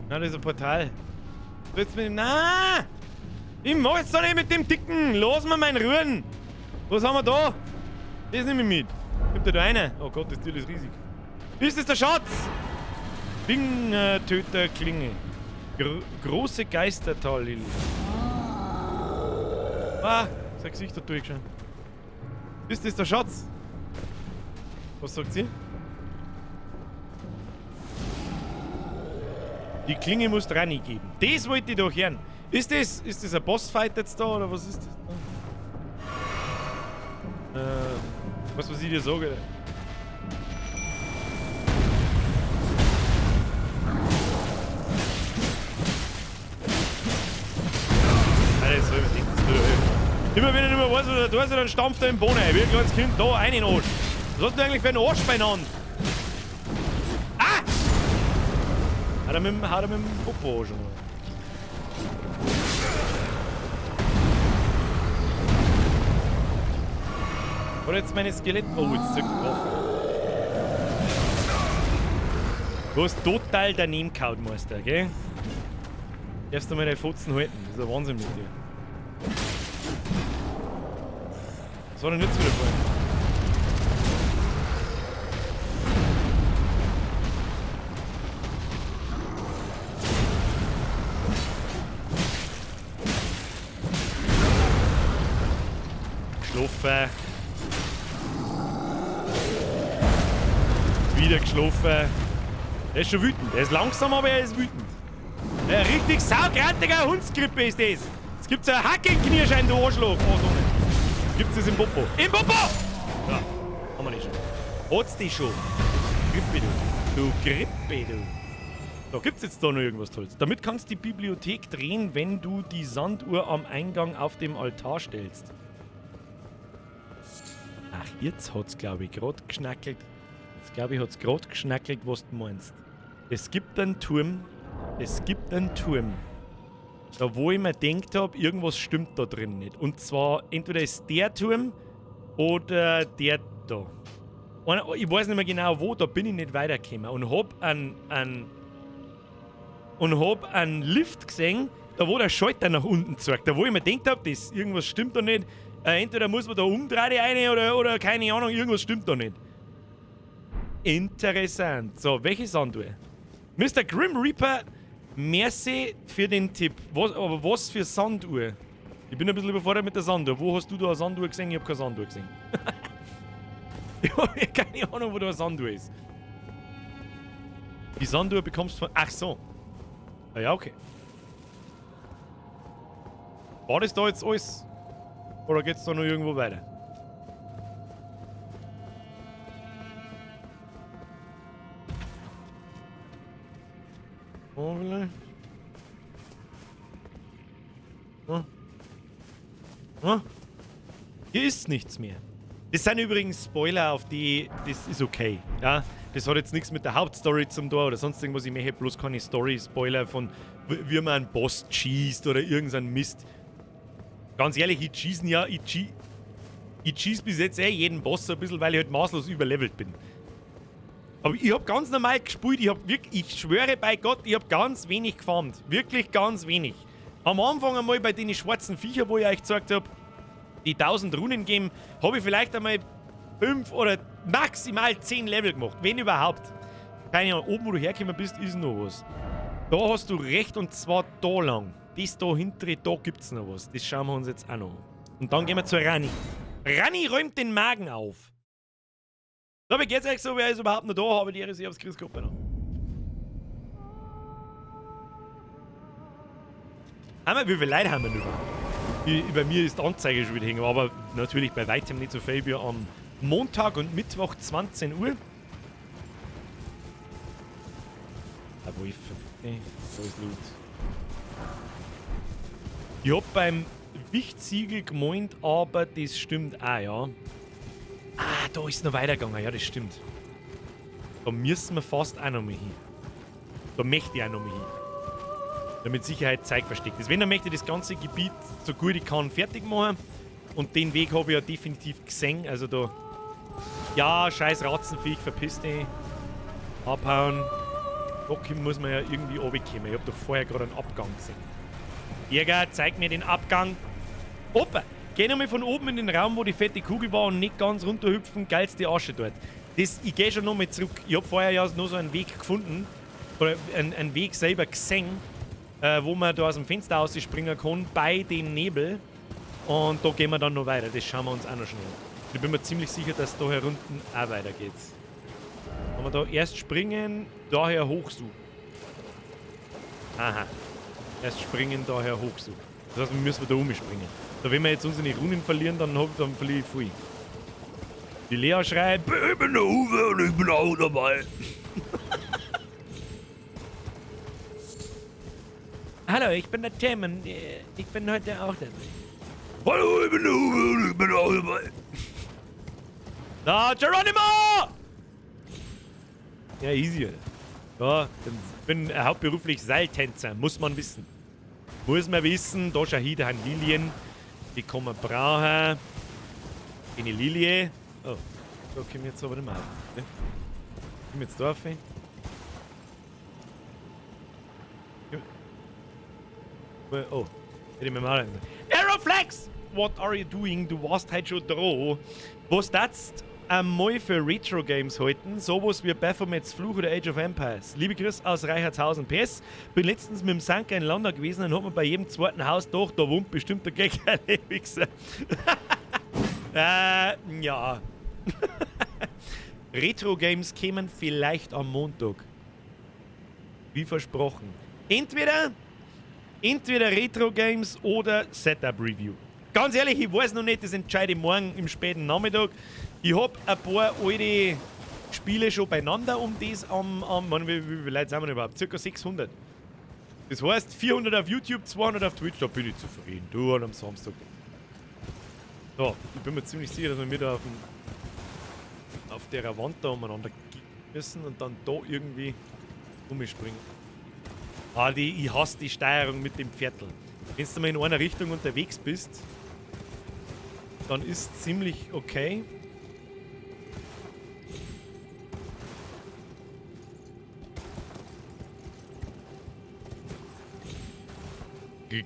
Speaker 1: Nein, das ist ein Portal. Jetzt mit dem. Nein! Ich mach jetzt doch nicht mit dem Dicken! Lass mir meinen Ruhen! Was haben wir da? Das nehme ich mit. Gibt da eine? Oh Gott, das Tier ist riesig. Ist das der Schatz? Fingertöter Klinge. Große Geistertal-Lilie. Ah, sein Gesicht hat durchgeschaut. Ist das der Schatz? Was sagt sie? Die Klinge muss Rani geben. Das wollte ich doch hören. Ist das ein Bossfight jetzt da oder was ist das da? Was ich dir sage? Alter, das soll ich mir denken, das würde helfen. Immer wenn ich nicht mehr weiß, wo der da ist, dann stampft er im Boden ein. Wie ein kleines Kind da, rein in den Arsch. Was hast du eigentlich für einen Arsch beieinander? Ah! Hat er mit dem Popo schon mal. Oder jetzt meine Skelett. Oh, jetzt zirkt drauf. Du hast total daneben gehauen, Meister, gell? Darfst du mal deine Fotzen halten? Das ist ein Wahnsinn mit dir. Das war doch nicht wieder vorhin. Geschlafen. Wieder geschlafen. Der ist schon wütend. Er ist langsam, aber er ist wütend. Ja, richtig saugrantiger Hundskrippe ist das. Jetzt gibt's einen Hackenknirschein, du Arschloch. Oh, so nicht. Gibt's das im Popo? Im Popo! Ja, haben wir nicht schon. Hat's die schon? Grippe, du. Du Grippe, du. Da gibt's jetzt da noch irgendwas Tolles. Damit kannst du die Bibliothek drehen, wenn du die Sanduhr am Eingang auf dem Altar stellst. Ach, jetzt hat's, glaub ich, grad geschnackelt. Jetzt, glaub ich, hat's grad geschnackelt, was du meinst. Es gibt einen Turm. Es gibt einen Turm. Da, wo ich mir gedacht hab, irgendwas stimmt da drin nicht. Und zwar, entweder ist der Turm oder der da. Einer, ich weiß nicht mehr genau wo, da bin ich nicht weitergekommen. Und hab einen Lift gesehen, da wo der Schalter nach unten zeigt. Da wo ich mir gedacht hab, das, irgendwas stimmt da nicht. Entweder muss man da umdrehen eine oder keine Ahnung, irgendwas stimmt da nicht. Interessant. So, welche Sanduhr? Mr. Grim Reaper, merci für den Tipp. Aber was für Sanduhr? Ich bin ein bisschen überfordert mit der Sanduhr. Wo hast du da eine Sanduhr gesehen? Ich hab keine Sanduhr gesehen. Ich hab keine Ahnung, wo da eine Sanduhr ist. Die Sanduhr bekommst du von... Ach so. Ah ja, okay. War das da jetzt alles? Oder geht's da noch irgendwo weiter? Oh, vielleicht. Oh. Oh. Hier ist nichts mehr. Das sind übrigens Spoiler, auf die... Das ist okay. Ja? Das hat jetzt nichts mit der Hauptstory zum Tor oder sonst irgendwas. Ich möchte bloß keine Story-Spoiler von, wie man einen Boss schießt oder irgendeinen Mist. Ganz ehrlich, ich schieße ja... Ich schieß bis jetzt eh jeden Boss so ein bisschen, weil ich halt maßlos überlevelt bin. Aber ich hab ganz normal gespielt, ich hab wirklich, ich schwöre bei Gott, ich hab ganz wenig gefarmt. Wirklich ganz wenig. Am Anfang einmal bei den schwarzen Viecher, wo ich euch gezeigt hab, die 1000 Runen geben, hab ich vielleicht einmal 5 oder maximal 10 Level gemacht, wenn überhaupt. Keine Ahnung, oben wo du hergekommen bist, ist noch was. Da hast du recht und zwar da lang. Das da hintere, da gibt's noch was. Das schauen wir uns jetzt auch noch an. Und dann gehen wir zur Rani. Rani räumt den Magen auf. So, wie geht's euch so? Wer ist überhaupt noch da? Habe die Ehre, ich hab's Chris Gruppe noch. Haben wir, wie viele Leute haben wir noch? Bei mir ist die Anzeige schon wieder hängen, aber natürlich bei weitem nicht so viel wie am Montag und Mittwoch 20 Uhr. Da wo ich nee, da ist Loot. Ich hab beim Wichtsiegel gemeint, aber das stimmt auch, ja. Ah, da ist noch weitergegangen, ja, das stimmt. Da müssen wir fast auch noch mal hin. Da möchte ich auch noch mal hin. Da mit Sicherheit Zeug versteckt ist. Wenn, dann möchte ich das ganze Gebiet so gut ich kann fertig machen. Und den Weg habe ich ja definitiv gesehen. Also da... Ja, scheiß Ratzenviech, verpiss dich. Abhauen. Da muss man ja irgendwie runterkommen. Ich hab doch vorher gerade einen Abgang gesehen. Jäger, zeig mir den Abgang. Opa! Geh nochmal von oben in den Raum, wo die fette Kugel war und nicht ganz runterhüpfen, geilste Asche dort. Das, ich geh schon nochmal zurück. Ich hab vorher ja noch so einen Weg gefunden, oder einen Weg selber gesehen, wo man da aus dem Fenster rausspringen kann, bei dem Nebel. Und da gehen wir dann noch weiter. Das schauen wir uns auch noch schnell an. Ich bin mir ziemlich sicher, dass da hier unten auch weitergeht. Wenn wir da erst springen, daher hochsuchen. Aha. Erst springen daher hoch so. Das heißt, wir müssen da umspringen. Da, wenn wir jetzt unsere Runen verlieren, dann verliere ich viel. Die Lea schreit, ich bin der Uwe und ich bin auch dabei.
Speaker 6: Hallo, ich bin der Tim und ich bin heute auch dabei.
Speaker 1: Hallo, ich bin der Uwe und ich bin auch dabei. Na, Geronimo! Ja, easy, Alter. Ja, ich bin hauptberuflich Seiltänzer, muss man wissen. Muss man wissen, da schau hier, da haben Lilien. Die kann man brauchen. Eine Lilie. Oh, da komme ich jetzt aber nicht mehr auf. Ne? Komm jetzt da auf. Oh, hätte ich mir mal. Aeroflex! What are you doing? Du warst heute schon da. Was das einmal für Retro Games halten? Sowas wie Baphomets Fluch oder Age of Empires. Liebe Grüße aus Reichertshausen. PS, bin letztens mit dem Sanker in Landau gewesen und hab mir bei jedem zweiten Haus gedacht, da wohnt bestimmt der Gegner-Wichser. Ja. Retro Games kämen vielleicht am Montag. Wie versprochen. Entweder Retro Games oder Setup Review. Ganz ehrlich, ich weiß noch nicht, das entscheide ich morgen im späten Nachmittag. Ich hab ein paar alte Spiele schon beieinander, um das am wie viele Leute sind wir denn überhaupt? Circa 600. Das heißt, 400 auf YouTube, 200 auf Twitch, da bin ich zufrieden. Du und am Samstag. So, ich bin mir ziemlich sicher, dass wir wieder auf der Wand da umeinander gehen müssen und dann da irgendwie umspringen. Ah, ich hasse die Steuerung mit dem Pferdl. Wenn du mal in einer Richtung unterwegs bist, dann ist ziemlich okay.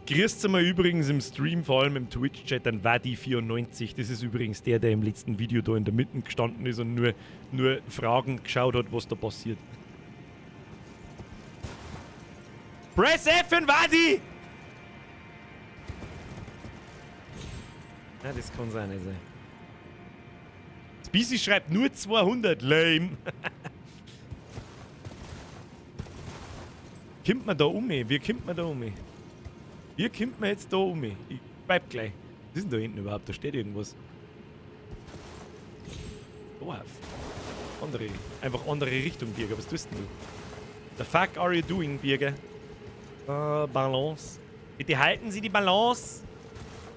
Speaker 1: Grüßt mal übrigens im Stream, vor allem im Twitch-Chat, an Wadi94. Das ist übrigens der, der im letzten Video da in der Mitte gestanden ist und nur Fragen geschaut hat, was da passiert. Press F in Wadi! Ja, das kann's auch nicht sein. Spisi schreibt nur 200, lame. Kommt man da um? Wie kommt man da um? Wie kommt man jetzt da um? Ich bleib gleich. Was ist denn da hinten überhaupt? Da steht irgendwas. Dorf. Andere. Einfach andere Richtung, Birger. Was tust denn du? The fuck are you doing, Birger? Balance. Bitte halten Sie die Balance.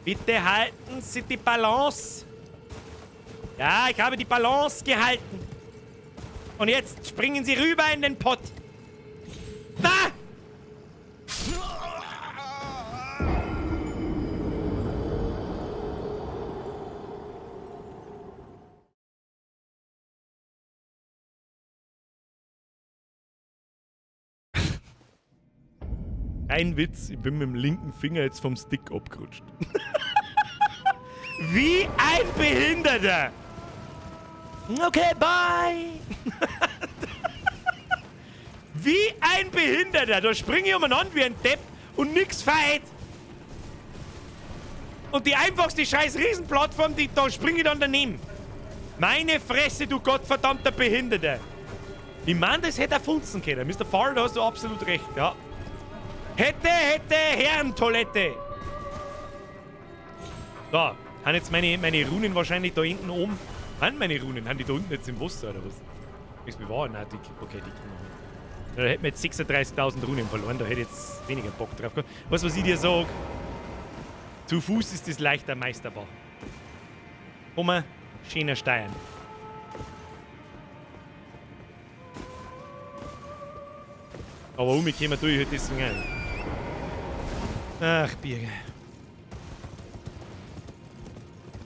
Speaker 1: Bitte halten Sie die Balance. Ja, ich habe die Balance gehalten. Und jetzt springen Sie rüber in den Pott. Da! Kein Witz, ich bin mit dem linken Finger jetzt vom Stick abgerutscht. Wie ein Behinderter! Okay, bye! Wie ein Behinderter! Da springe ich umeinander wie ein Depp und nix feit! Und die einfachste scheiß Riesenplattform, die, da springe ich dann daneben. Meine Fresse, du gottverdammter Behinderter! Ich meine, das hätte er funzen können. Mr. Farr, da hast du absolut recht, ja. Hätte, hätte, Herrentoilette. So, haben jetzt meine Runen wahrscheinlich da hinten oben. Haben meine Runen? Haben die da unten jetzt im Wasser oder was? Ist mir wahr? Nein, die, okay, die können wir nicht. Da hätten wir jetzt 36.000 Runen verloren, da hätte ich jetzt weniger Bock drauf gehabt. Weißt du, was ich dir sag? Zu Fuß ist das leichter meisterbar. Komm mal, schöner Stein. Aber umgekommen tue ich halt deswegen auch nicht. Ach, Birger.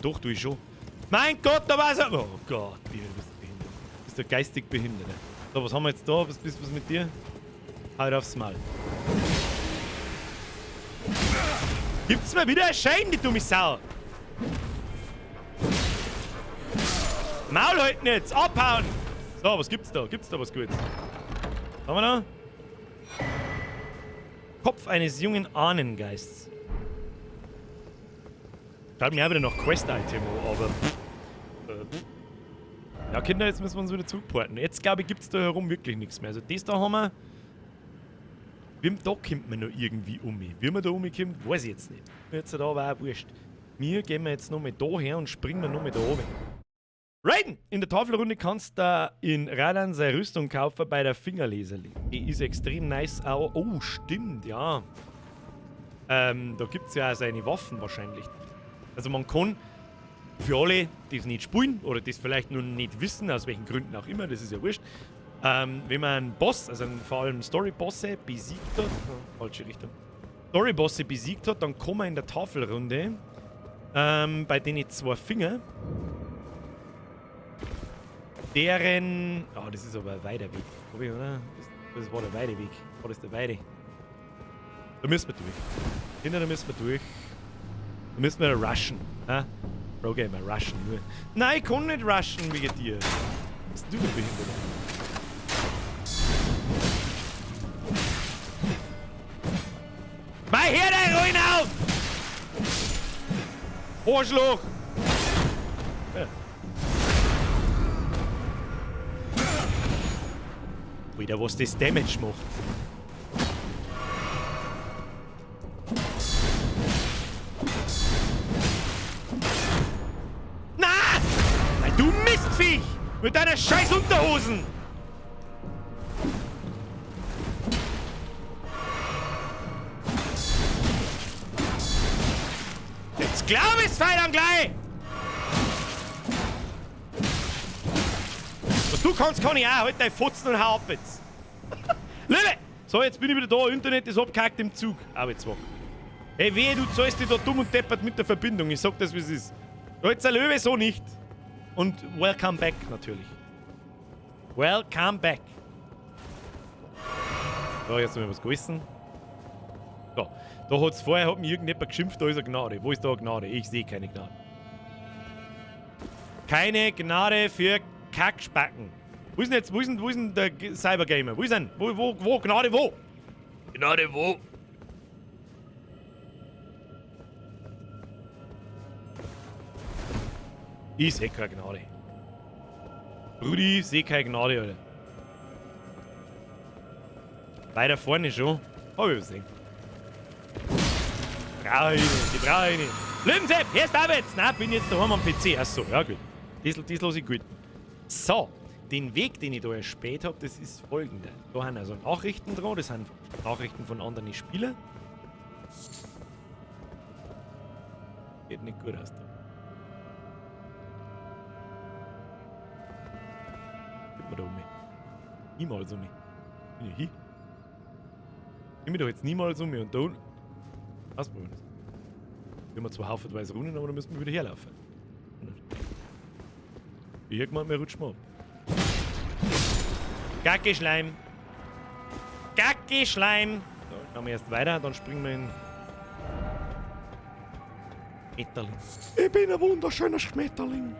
Speaker 1: Doch, tue ich schon. Mein Gott, da war's. Oh Gott, Birger, du bist behindert. Du bist der geistig Behinderte. So, was haben wir jetzt da? Was bist was mit dir? Halt aufs Maul. Gibt's mir wieder einen Schein, die dumme Sau? Maul halten jetzt! Abhauen! So, was gibt's da? Gibt's da was Gutes? Was haben wir da? Kopf eines jungen Ahnengeists. Schaut mir auch wieder noch Quest-Item an, aber... Ja, Kinder, jetzt müssen wir uns wieder zurückporten. Jetzt, glaube ich, gibt's da herum wirklich nichts mehr. Also das da haben wir... Da kommt man noch irgendwie um mich. Wie man da umkommt, weiß ich jetzt nicht. Jetzt da aber auch wurscht. Wir gehen wir jetzt nochmal da her und springen wir nochmal da oben. Raiden! In der Tafelrunde kannst du in Radahn seine Rüstung kaufen bei der Fingerleserli. Die ist extrem nice auch. Oh, stimmt, ja. Da gibt es ja auch seine Waffen wahrscheinlich. Also man kann für alle, die es nicht spielen oder die es vielleicht nur nicht wissen, aus welchen Gründen auch immer, das ist ja wurscht. Wenn man einen Boss, also einen, vor allem Story-Bosse besiegt hat, oh, falsche Richtung, Story-Bosse besiegt hat, dann kann man in der Tafelrunde bei denen zwei Finger deren... Oh, das ist aber ein weiter Weg, glaub ich, oder? Das war der weite Weg. War das der weite? Da müssen wir durch. Kinder, da müssen wir durch. Da müssen wir rushen. Ha? Pro Gamer, rushen nur. Nein, ich kann nicht rushen wegen dir. Was bist du denn behindert? Mei, hör dein Ruin auf! Arschloch! Ja. Alter, was das Damage macht. Na! Du Mistviech! Mit deiner scheiß Unterhosen! Jetzt glaub ich's fein gleich! Was du kannst, kann ich auch. Halt dein Fotzen und hau ab jetzt. Löwe! So, jetzt bin ich wieder da. Internet ist abgehackt im Zug. Arbeitswagen. Hey, wehe, du zahlst dich da dumm und deppert mit der Verbindung. Ich sag das, wie es ist. Jetzt ein Löwe so nicht. Und welcome back natürlich. Welcome back. So, jetzt haben wir was gegessen. So, da hat's vorher, hat mir irgendjemand geschimpft, da ist eine Gnade. Wo ist da eine Gnade? Ich sehe keine Gnade. Keine Gnade für Kackspacken. Wo ist denn jetzt, wo ist denn der Cybergamer? Wo ist denn? Wo, Gnade wo? Gnade wo? Ich seh keine Gnade. Rudi, ich seh keine Gnade, Alter. Weiter vorne schon. Hab ich gesehen. Brauch ich nicht, die brauch ich nicht. Löwensepp, hörst du auf jetzt? Nein, bin jetzt daheim am PC. Achso, ja gut. Das lass ich gut. So, den Weg, den ich da erspäht hab, das ist folgender. Da haben also Nachrichten dran, das sind Nachrichten von anderen Spielern. Geht nicht gut aus da. Geht man da um mich? Niemals um mich. Bin ich hin? Ich bin doch jetzt niemals um mich und da unten. Ausprobieren das. Wir haben zwar haufenweise Runen, aber dann müssen wir wieder herlaufen. Irgendwann mal rutschen wir ab. Gacke Schleim! Gacke Schleim! So, schauen wir erst weiter, dann springen wir in Schmetterling. Ich bin ein wunderschöner Schmetterling.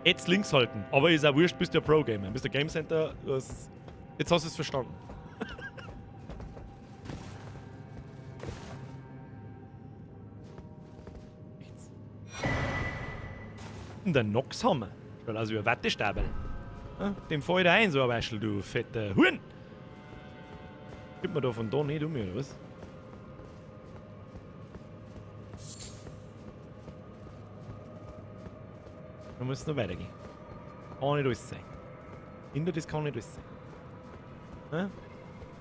Speaker 1: Jetzt links halten, aber ist auch wurscht, bist du ja Pro-Gamer. Bist du Game Center, jetzt hast du es verstanden. Und der Noxhammer. Schaut aus wie ein Wattestabel. Ja, dem fällt ein, so ein Waschel, du fetter Huhn. Kommt man da von da nicht um, oder was? Da muss es noch weitergehen. Kann nicht alles sein. Hinter das kann nicht alles sein. Ja?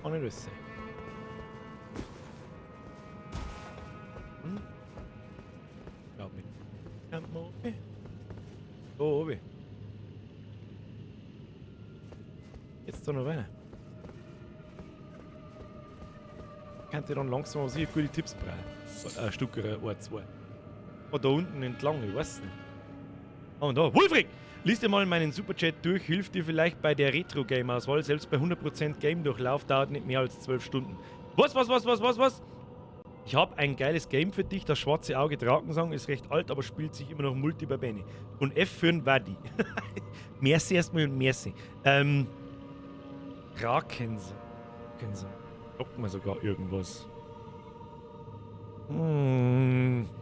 Speaker 1: Kann nicht alles sein. Hm? Glaub nicht. Ja, okay. Da oben. Jetzt da noch weiter. Könnt ihr dann langsam aber sicher gute Tipps brauchen. Ein Stück oder zwei. Oh, da unten entlang, ich weiß nicht. Oh, und da. Wulfric! Lies dir mal meinen Superchat durch, hilft dir vielleicht bei der Retro-Game-Auswahl. Selbst bei 100% Game-Durchlauf dauert nicht mehr als 12 Stunden. Was? Ich hab ein geiles Game für dich, das schwarze Auge Drakensang ist recht alt, aber spielt sich immer noch Multi bei Benny. Und F für ein Wadi. Merci erstmal und merci. Drakensang. Sagt mir sogar irgendwas.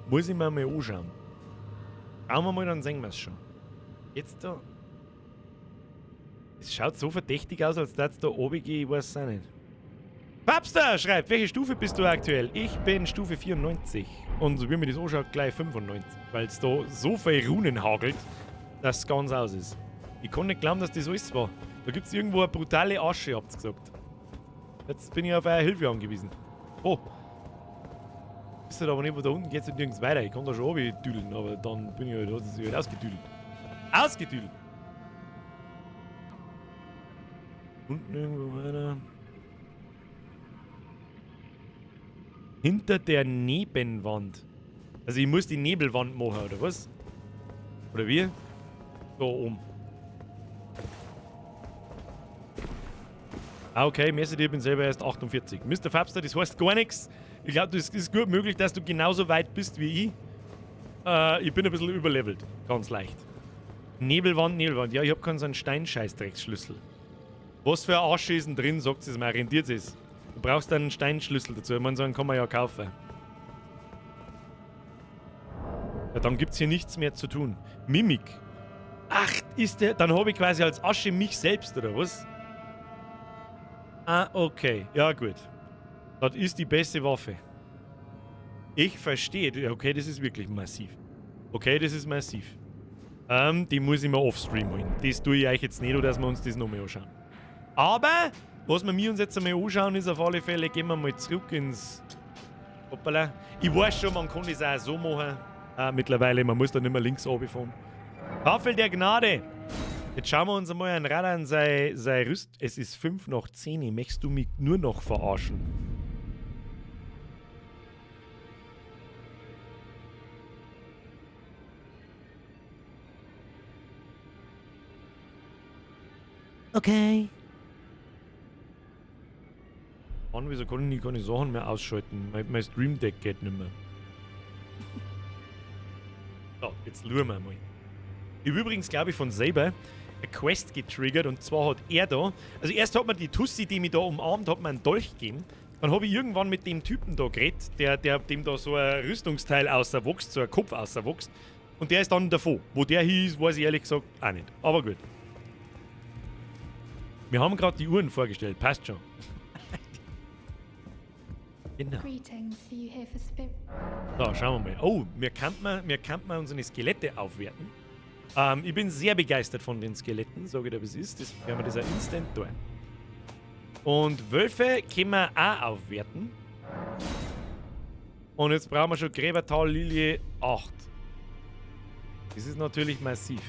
Speaker 1: Muss ich mir mal anschauen. Schauen wir mal, dann sehen wir's schon. Jetzt da. Es schaut so verdächtig aus, als würde es da oben gehen, ich weiß es auch nicht. Papster schreibt, welche Stufe bist du aktuell? Ich bin Stufe 94. Und so wie mir das anschaut, gleich 95. Weil es da so viel Runen hagelt, dass es ganz aus ist. Ich kann nicht glauben, dass das alles war. Da gibt es irgendwo eine brutale Asche, habt ihr gesagt. Jetzt bin ich auf eure Hilfe angewiesen. Oh. Wisst ihr aber nicht, wo da unten geht es nirgends weiter. Ich kann da schon runter aber dann bin ich halt, halt ausgedüdelt. Ausgedüdelt! Unten irgendwo weiter. Hinter der Nebenwand. Also ich muss die Nebelwand machen, oder was? Oder wie? Da oben. Ah, okay, merci dir, ich bin selber erst 48. Mr. Fabster, das heißt gar nichts. Ich glaube, das ist gut möglich, dass du genauso weit bist wie ich. Ich bin ein bisschen überlevelt. Ganz leicht. Nebelwand, Nebelwand. Ja, ich hab keinen so einen Steinscheißdrecksschlüssel. Was für ein Asche ist denn drin, sagt es mal, rentiert es. Du brauchst einen Steinschlüssel dazu. Ich meine, so einen kann man ja kaufen. Ja, dann gibt's hier nichts mehr zu tun. Mimik. Ach, ist der... Dann habe ich quasi als Asche mich selbst, oder was? Ah, okay. Ja, gut. Das ist die beste Waffe. Ich verstehe. Okay, das ist wirklich massiv. Okay, das ist massiv. Die muss ich mir offstream holen. Das tue ich euch jetzt nicht, dass wir uns das nochmal anschauen. Aber, was wir uns jetzt einmal anschauen, ist auf alle Fälle, gehen wir mal zurück ins... Hoppala. Ich weiß schon, man kann das auch so machen. Mittlerweile, man muss da nicht mehr links runterfahren. Tafel der Gnade. Jetzt schauen wir uns einmal an Radahn sei Rüst. Es ist 10:05. Möchtest du mich nur noch verarschen?
Speaker 6: Okay.
Speaker 1: Mann, wieso kann ich keine Sachen mehr ausschalten? Mein Stream Deck geht nicht mehr. So, jetzt schauen wir mal. Ich habe übrigens, glaube ich, von selber eine Quest getriggert und zwar hat er da, also erst hat mir die Tussi, die mich da umarmt, hat mir einen Dolch gegeben. Dann habe ich irgendwann mit dem Typen da geredet, dem da so ein Rüstungsteil außerwuchst, so ein Kopf außerwuchst. Und der ist dann davon. Wo der hieß, weiß ich ehrlich gesagt auch nicht. Aber gut. Wir haben gerade die Uhren vorgestellt, passt schon. Genau. So, schauen wir mal. Oh, mir kann man unsere Skelette aufwerten. Ich bin sehr begeistert von den Skeletten, sage ich dir, wie es ist. Das werden wir das auch instant tun. Und Wölfe können wir auch aufwerten. Und jetzt brauchen wir schon Gräbertal-Lilie 8. Das ist natürlich massiv.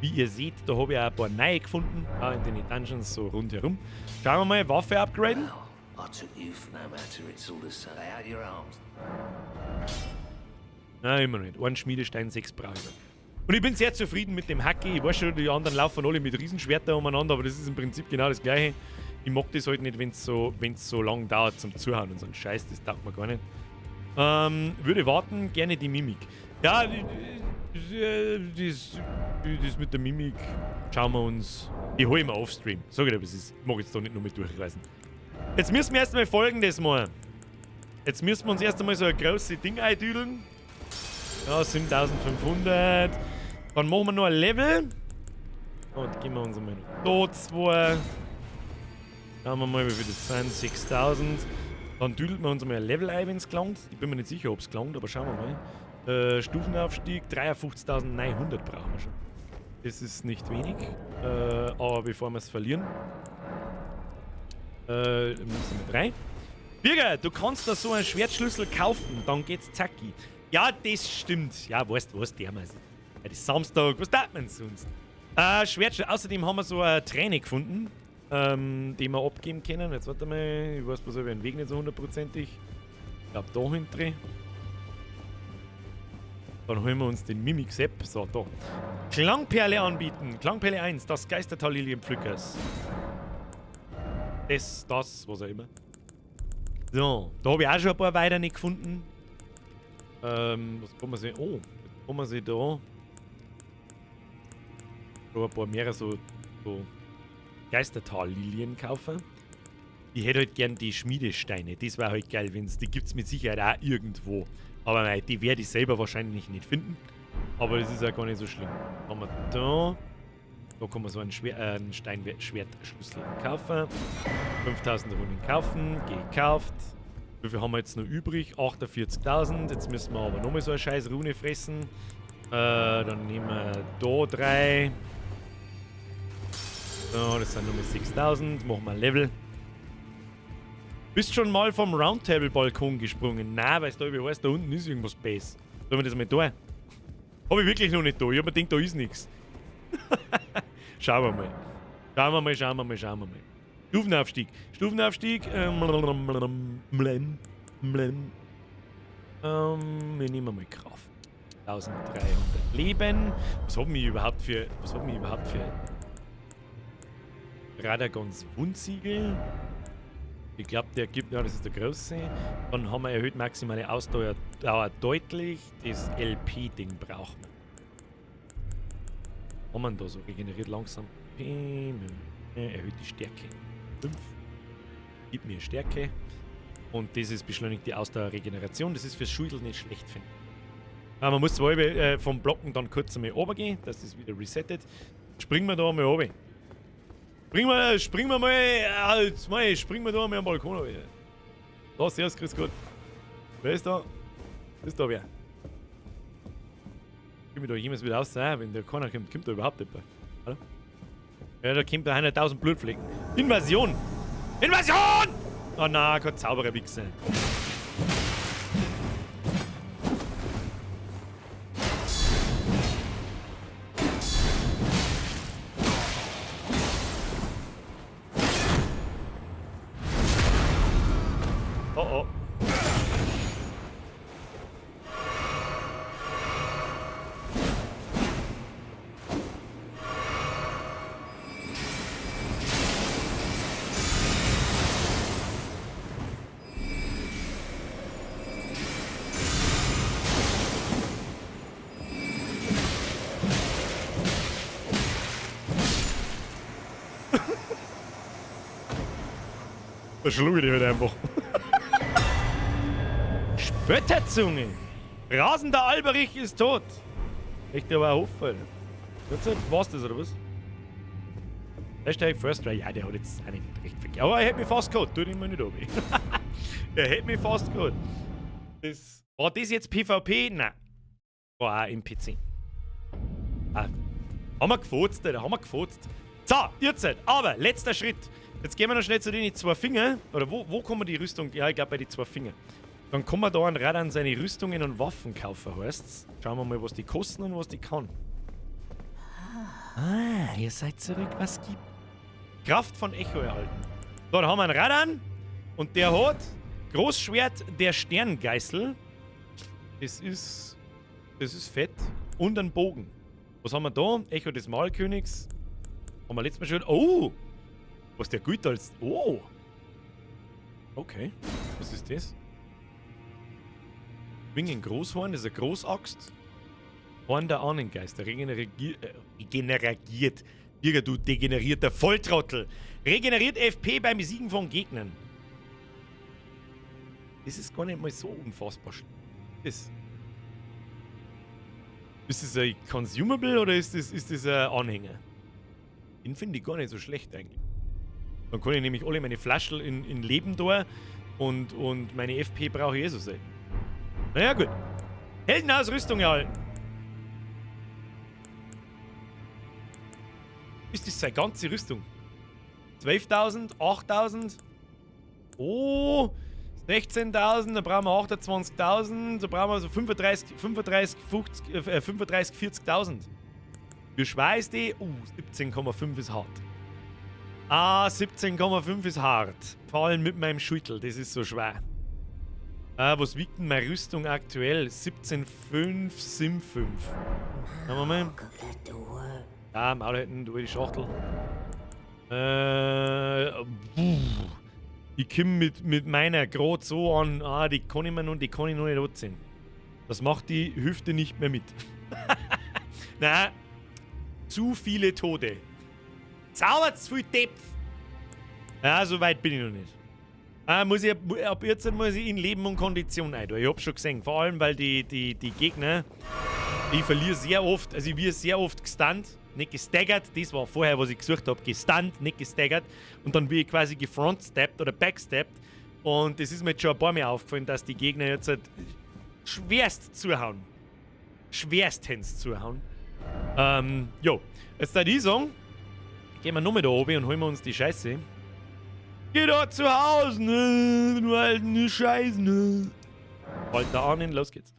Speaker 1: Wie ihr seht, da habe ich auch ein paar neue gefunden. Auch in den Dungeons so rundherum. Schauen wir mal, Waffe upgraden. Nein, immer noch nicht. Ein Schmiedestein, 6 brauche ich noch. Und ich bin sehr zufrieden mit dem Hacki. Ich weiß schon, die anderen laufen alle mit Riesenschwertern umeinander, aber das ist im Prinzip genau das Gleiche. Ich mag das halt nicht, wenn es so lang dauert zum Zuhauen und so ein Scheiß, das taugt mir gar nicht. Würde warten, gerne die Mimik. Ja, das mit der Mimik schauen wir uns. Die hole ich mir offstream. Sag ich dir, was ist. Ich mag jetzt da nicht nur mit durchreisen. Jetzt müssen wir erstmal Folgendes machen. Jetzt müssen wir uns erst einmal so ein großes Ding eindüdeln. Ja, 7500. Dann machen wir noch ein Level. Und gehen wir uns einmal noch da 2. Schauen wir mal, wie viel das sind. 6000. Dann düdelt wir uns einmal ein Level ein, wenn es gelangt. Ich bin mir nicht sicher, ob es gelangt, aber schauen wir mal. Stufenaufstieg, 53.900 brauchen wir schon. Das ist nicht wenig. Aber bevor wir es verlieren, müssen wir 3. Birger, du kannst da so einen Schwertschlüssel kaufen, dann geht's zacki. Ja, das stimmt. Ja, weißt du was, der mal. Ja, das ist Samstag, was darf man sonst? Schwertschlüssel. Außerdem haben wir so eine Träne gefunden, die wir abgeben können. Jetzt warte mal, ich weiß bloß, ob ich den Weg nicht so hundertprozentig. Ich glaube, da hinten. Dann holen wir uns den Mimik-Sepp. So, da. Klangperle anbieten. Klangperle 1, das Geistertal Lilienpflückers. Das, was auch immer. So, da habe ich auch schon ein paar weiter nicht gefunden. Was kann man sich. Oh, jetzt kann man sich da. Schon ein paar mehrere so Geistertal-Lilien kaufen. Ich hätte halt gern die Schmiedesteine. Das wäre halt geil, wenn's. Die gibt es mit Sicherheit auch irgendwo. Aber nein, die werde ich selber wahrscheinlich nicht finden. Aber das ist ja gar nicht so schlimm. Haben wir da. Da kann man so einen, einen Steinschwertschlüssel kaufen. 5000 Runen kaufen. Gekauft. Wie viel haben wir jetzt noch übrig? 48.000. Jetzt müssen wir aber nochmal so eine scheiß Rune fressen. Dann nehmen wir da 3. So, das sind nochmal 6.000. Machen wir ein Level. Bist schon mal vom Roundtable-Balkon gesprungen? Nein, weil es da über heißt, da unten ist irgendwas Base. Sollen wir das mal da? Hab ich wirklich noch nicht da. Ich hab mir gedacht, da ist nichts. Schauen wir mal. Schauen wir mal, schauen wir mal, schauen wir mal. Stufenaufstieg. Stufenaufstieg. Wir nehmen mal Kraft. 1300 Leben. Was haben wir überhaupt für. Was haben wir überhaupt für. Radagons Wundsiegel? Ich glaube, der gibt. Ja, das ist der große. Dann haben wir erhöht maximale Ausdauer deutlich. Das LP-Ding braucht man. Haben wir da so? Regeneriert langsam. Erhöht die Stärke. 5. Gib mir Stärke. Und das ist beschleunigt die Ausdauerregeneration. Das ist fürs Schultel nicht schlecht, finde ich. Man muss zwar vom Blocken dann kurz einmal runtergehen, dass das wieder resettet. Springen wir da einmal runter. Springen wir mal, springen wir da einmal am Balkon runter. Da, servus, grüß Gott. Wer ist da? Ist da wer? Kommt da jemals wieder raus? Wenn der keiner kommt, kommt da überhaupt jemand. Hallo? Ja, da kommt da 100.000 Blutflecken. Invasion! Invasion! Oh nein, kein Zauberer-Wichser. Oh oh. Verschlug ich dich halt einfach. Spötterzunge! Rasender Alberich ist tot! Echt, der war ein Hof, Alter. War's das, oder was? Hashtag First Try. Ja, der hat jetzt auch nicht recht verkehrt. Aber er hätte mich fast gehabt. Tut ihn mir nicht ab. Er hätte mich fast gehabt. Das, war das jetzt PvP? Nein. War auch im PC. Ah. Haben wir gefurzt, Alter. Haben wir gefurzt. So, jetzt. Aber, letzter Schritt. Jetzt gehen wir noch schnell zu den zwei Fingern. Oder wo kommen die Rüstung? Ja, ich glaube bei den zwei Fingern. Dann kann man da an Radahn seine Rüstungen und Waffen kaufen, heißt's. Schauen wir mal, was die kosten und was die kann. Ah, ihr seid zurück, was gibt? Kraft von Echo erhalten. So, da haben wir einen Radahn. Und der hat Großschwert der Sterngeißel. Das ist fett. Und einen Bogen. Was haben wir da? Echo des Mahlkönigs. Haben wir letztes Mal schon. Oh! Was der gut als. Oh! Okay. Was ist das? Schwingen Großhorn, das ist eine Großaxt. Horn der Ahnengeister. Regeneriert. Birger, du degenerierter Volltrottel. Regeneriert FP beim Besiegen von Gegnern. Das ist gar nicht mal so unfassbar schlimm. Ist das ein Consumable oder ist das ein Anhänger? Den finde ich gar nicht so schlecht eigentlich. Dann kann ich nämlich alle meine Flaschen in Leben da und meine FP brauche ich eh so selten. Naja, gut. Heldenausrüstung erhalten. Ist das seine ganze Rüstung? 12.000, 8.000. Oh, 16.000, da brauchen wir 28.000, da brauchen wir so 35, 35, 50, 35, 40.000. Wie schwer ist die? 17,5 ist hart. Ah, 17,5 ist hart. Vor allem mit meinem Schüttel, das ist so schwer. Ah, was wiegt denn meine Rüstung aktuell? 17,5, 7,5. Schauen wir mal. Ah, Maul hätten, du die Schachtel. Ich komme mit meiner gerade so an. Ah, die kann ich mir noch, die kann ich noch nicht anziehen. Das macht die Hüfte nicht mehr mit. Na, zu viele Tote. Zaubert zu viel Depf. Ja, so weit bin ich noch nicht. Ah, muss ich, ab jetzt muss ich in Leben und Kondition ein. Ich hab schon gesehen. Vor allem, weil die Gegner, ich verliere sehr oft, also ich werde sehr oft gestunt. nicht gestaggert, das war vorher, was ich gesucht habe, gestunt, nicht gestaggert. Und dann bin ich quasi gefrontsteppt oder backsteppt. Und das ist mir jetzt schon ein paar Mal aufgefallen, dass die Gegner jetzt halt schwerst zuhauen. Schwerstens zuhauen. Jo. Jetzt da die sagen, gehen wir nochmal da oben und holen wir uns die Scheiße. Geh da zu Hause, ne? Du alten Scheiße, ne? Halt da an, los geht's.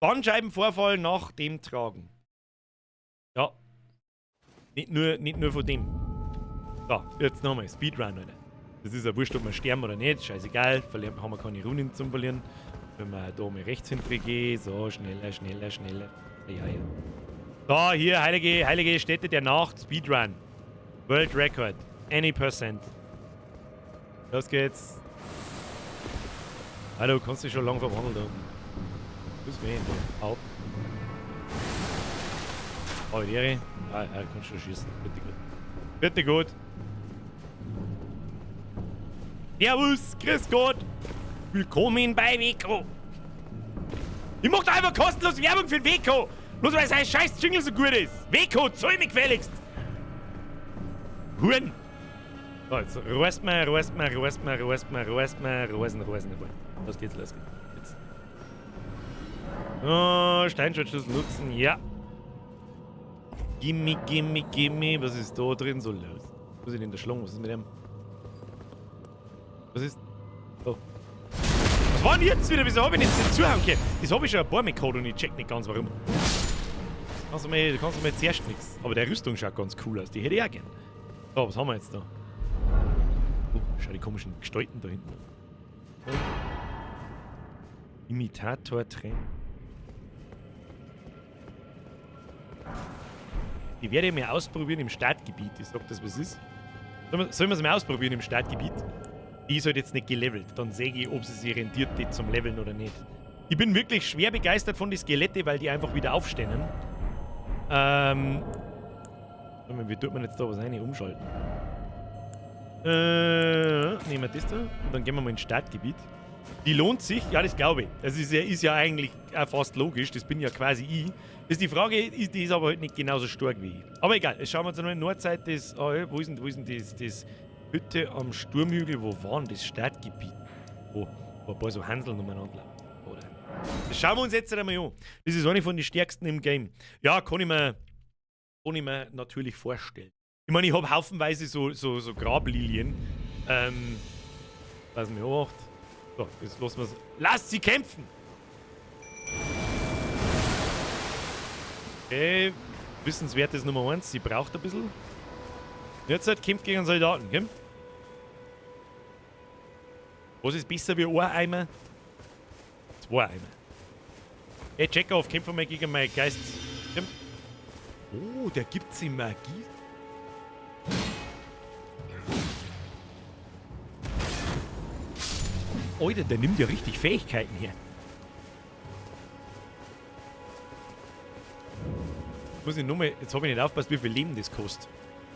Speaker 1: Bandscheibenvorfall nach dem Tragen. Ja. Nicht nur von dem. So, jetzt nochmal. Speedrun, Alter. Das ist ja wurscht, ob wir sterben oder nicht. Scheißegal. Verlieren, haben wir keine Runen zum Verlieren. Wenn wir da mal rechts hinten. So, schneller, schneller, schneller. Ja, ja. So, hier, heilige Stätte der Nacht. Speedrun. World Record. Any percent. Los geht's. Hallo, kannst dich schon lang verwandeln da unten. Was weh, Au. Oh, die Ehre. Ah, ja, kannst schon schießen. Bitte gut. Bitte gut. Servus, grüß Gott. Willkommen bei Weco. Ich mach da einfach kostenlos Werbung für Weco. Bloß weil sein scheiß Jingle so gut ist. Weco, zahl mich gefälligst. Huren. So, jetzt reißt man, reißt man, reißt man, reißt man, reißt man, reißen, reißen, reißen. Los geht's, los geht's. Jetzt. Oh, Steinschaltschlüssel nutzen, ja. Gimme, gimme, gimme. Was ist da drin so los? Wo ist denn der Schlong? Was ist mit dem? Was ist. Oh. Was war denn jetzt wieder? Wieso hab ich nicht zuhauen können? Das hab ich schon ein paar Mal gehabt und ich check nicht ganz warum. Kannst du mir jetzt erst nichts. Aber der Rüstung schaut ganz cool aus. Die hätte ich auch gern. So, was haben wir jetzt da? Oh, schau die komischen Gestalten da hinten. Oh. Imitator Trend. Die werde ich mir ausprobieren im Startgebiet. Ich sag das, was ist. Sollen wir es mal ausprobieren im Startgebiet? Die ist halt jetzt nicht gelevelt. Dann sehe ich, ob sie sich rentiert, die zum Leveln oder nicht. Ich bin wirklich schwer begeistert von den Skelette, weil die einfach wieder aufstehen. Wie tut man jetzt da was rein? Umschalten. Nehmen wir das da und dann gehen wir mal ins Startgebiet. Die lohnt sich, ja, das glaube ich. Das ist ja eigentlich auch fast logisch, das bin ja quasi ich. Das ist die Frage, die ist aber halt nicht genauso stark wie ich. Aber egal, jetzt schauen wir uns noch in Nordseite das, wo ist denn das Hütte am Sturmhügel, wo war denn das Startgebiet? Wo ein paar so Hanseln umeinander laufen, oder? Das schauen wir uns jetzt einmal an. Das ist eine von den stärksten im Game. Ja, kann ich mir natürlich vorstellen. Ich meine, ich habe haufenweise so Grablilien. Was mir auch. So, jetzt lassen wir's. Lasst sie kämpfen! Okay, wissenswertes Nummer 1. Sie braucht ein bisschen. Jetzt halt kämpft gegen einen Soldaten, gell? Was ist besser wie ein Eimer? 2 Eimer. Hey, check auf, kämpfen wir mal gegen meinen Geist. Oh, der gibt's in Magie. Alter, der nimmt ja richtig Fähigkeiten her. Muss ich nur mal, jetzt habe ich nicht aufgepasst, wie viel Leben das kostet.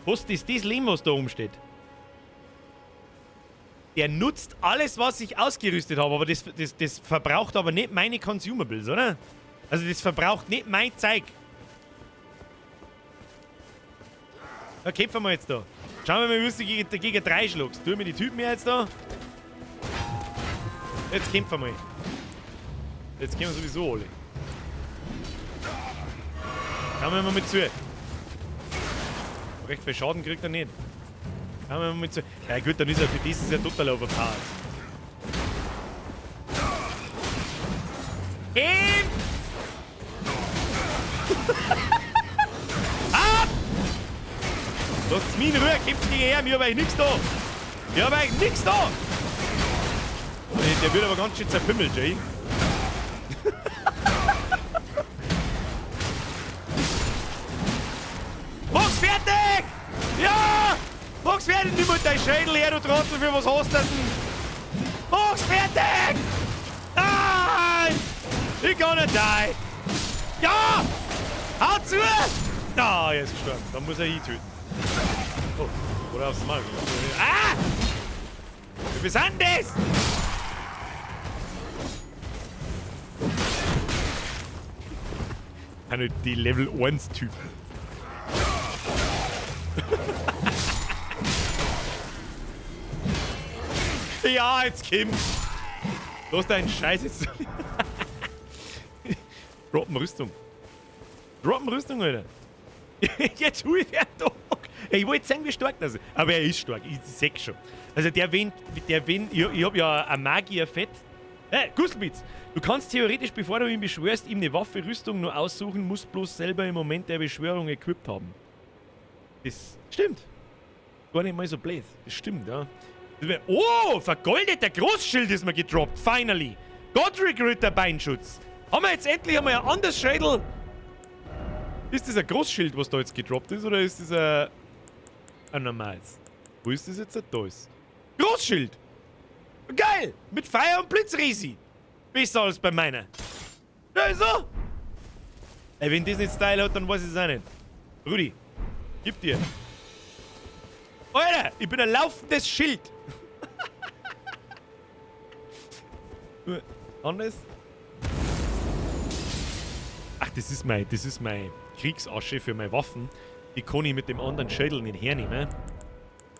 Speaker 1: Kostet ist das Leben, was da oben steht? Der nutzt alles, was ich ausgerüstet habe, aber das verbraucht aber nicht meine Consumables, oder? Also das verbraucht nicht mein Zeug. Da kämpfen wir jetzt da. Schauen wir mal, wie du gegen 3 schlagst. Tun wir die Typen hier jetzt da. Jetzt kämpfen wir mal. Jetzt kämpfen wir sowieso alle. Schauen wir mal mit zu. Recht viel Schaden kriegt er nicht. Schauen wir mal mit zu. Ja gut, dann ist er für dieses ja total overpowered. Ah! Lasst mich in Ruhe, kämpft gegen her, mir hab eigentlich nichts da. Ich hab eigentlich nichts da. Der wird aber ganz schön zerpimmelt, Jay. Mach's fertig! Ja! Mach's fertig! Nimm mal dein Schädel her, du Trottel, für was hast du denn? Mach's fertig! Nein! Ich kann nicht die! Ja! Hau zu! Ah, er ist gestorben. Dann muss er ihn töten. Oh, oder aufs Maul. Ah! Wie viel sind das? Die Level 1 Typen. Ja, jetzt komm. Los deinen Scheiß jetzt. Droppen Rüstung. Droppen Rüstung, Alter. Jetzt hol ich den doch. Ich wollte sagen, wie stark das ist. Aber er ist stark, ich seh schon. Also der Wind, ich hab ja ein Magier-Fett. Gusselbitz, du kannst theoretisch, bevor du ihn beschwörst, ihm eine Waffe, Rüstung nur aussuchen, musst bloß selber im Moment der Beschwörung equipped haben. Das stimmt. Gar nicht mal so blöd. Das stimmt, ja. Oh, vergoldeter Großschild ist mir gedroppt. Finally. Godric Ritter Beinschutz. Haben wir jetzt endlich einmal ein anderes Schädel? Ist das ein Großschild, was da jetzt gedroppt ist, oder ist das ein normales? Wo ist das jetzt? Da ist Großschild! Geil! Mit Feuer und Blitzrisi! Besser als bei meiner. Ja, ist so! Ey, wenn das nicht Style hat, dann weiß ich es auch nicht. Rudi, gib dir. Alter, ich bin ein laufendes Schild. Anders? Ach, das ist mein Kriegsasche für meine Waffen. Die kann ich mit dem anderen Schädel nicht hernehmen.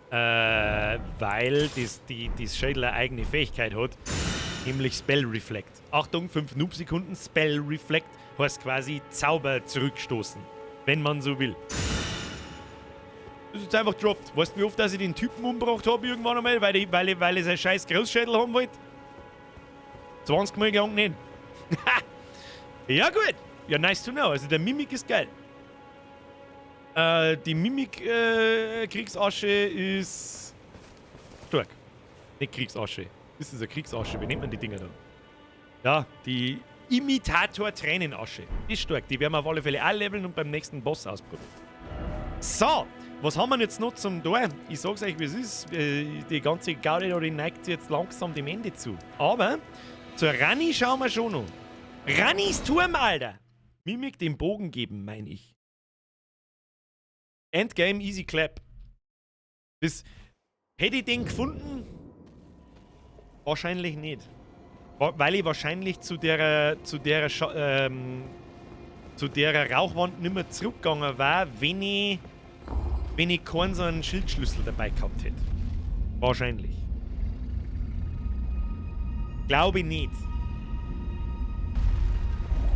Speaker 1: Weil das Schädel eine eigene Fähigkeit hat. Nämlich Spell Reflect. Achtung, 5 Noob-Sekunden, Spell Reflect heißt quasi Zauber zurückstoßen. Wenn man so will. Das ist jetzt einfach gedroppt. Weißt du, wie oft dass ich den Typen umgebracht habe irgendwann einmal, weil ich seinen scheiß Großschädel haben wollte? 20 Mal gegangen nicht. Ja gut. Ja, nice to know. Also der Mimik ist geil. Die Mimik-Kriegsasche ist stark. Nicht Kriegsasche. Das ist eine Kriegsasche. Wie nennt man die Dinger da? Ja, die Imitator-Tränenasche. Ist stark. Die werden wir auf alle Fälle auch leveln und beim nächsten Boss ausprobieren. So, was haben wir jetzt noch zum Tor? Ich sag's euch, wie es ist. Die ganze Gaudi da, die neigt sich jetzt langsam dem Ende zu. Aber zur Ranni schauen wir schon noch. Rannis Turm, Alter! Mimik den Bogen geben, meine ich. Endgame, easy clap. Das, hätte ich den gefunden? Wahrscheinlich nicht. Weil ich wahrscheinlich zu der Rauchwand nicht mehr zurückgegangen war, wenn ich keinen so einen Schildschlüssel dabei gehabt hätte. Wahrscheinlich. Glaube ich nicht.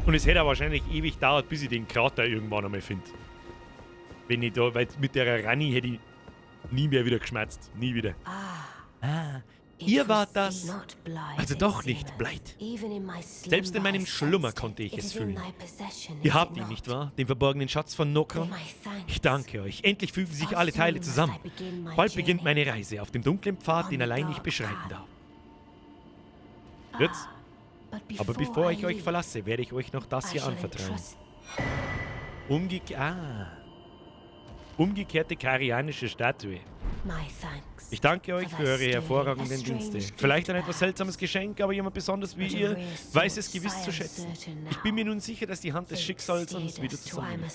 Speaker 1: Und es hätte auch wahrscheinlich ewig gedauert, bis ich den Krater irgendwann einmal finde. Wenn ich da, weil mit der Ranni hätte ich nie mehr wieder geschmerzt. Nie wieder. Ah, ihr wart das. Also doch nicht Bleit. Selbst in meinem Schlummer konnte ich es fühlen. Ihr habt ihn, nicht wahr? Den verborgenen Schatz von Nokron? Ich danke euch. Endlich fügen sich alle Teile zusammen. Bald beginnt meine Reise auf dem dunklen Pfad, den allein ich beschreiten darf. Jetzt? Aber bevor ich euch verlasse, werde ich euch noch das hier anvertrauen. Umgekehrte karianische Statue. Ich danke euch für eure hervorragenden Dienste. Vielleicht ein etwas seltsames Geschenk, aber jemand besonders wie ihr weiß es gewiss zu schätzen. Ich bin mir nun sicher, dass die Hand des Schicksals uns wieder zusammenbringt.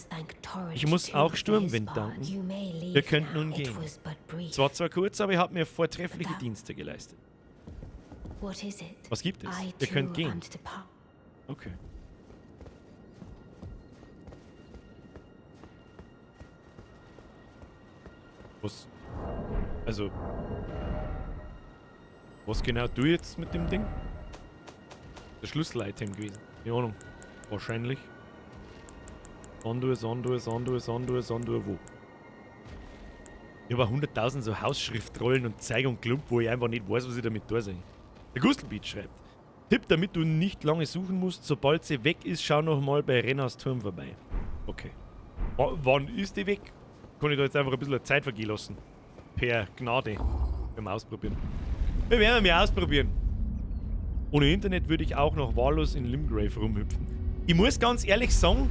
Speaker 1: Ich muss auch Sturmwind danken. Ihr könnt nun gehen. Es war zwar kurz, aber ihr habt mir vortreffliche Dienste geleistet. Was gibt es? Ihr könnt gehen. Okay. Was? Also. Was genau du jetzt mit dem Ding? Das Schlüssel-Item gewesen. Keine Ahnung. Wahrscheinlich. Sondur, Sondur, Sondur, Sondur, Sondur, wo? Ich habe 100.000 so Hausschriftrollen und Zeig und Klump, wo ich einfach nicht weiß, was ich damit tun soll. Der Gustelbeat schreibt: Tipp, damit du nicht lange suchen musst, sobald sie weg ist, schau nochmal bei Rennas Turm vorbei. Okay. Wann ist die weg? Kann ich da jetzt einfach ein bisschen Zeit vergehen lassen? Per Gnade. Können wir ausprobieren. Wir werden wir ausprobieren. Ohne Internet würde ich auch noch wahllos in Limgrave rumhüpfen. Ich muss ganz ehrlich sagen,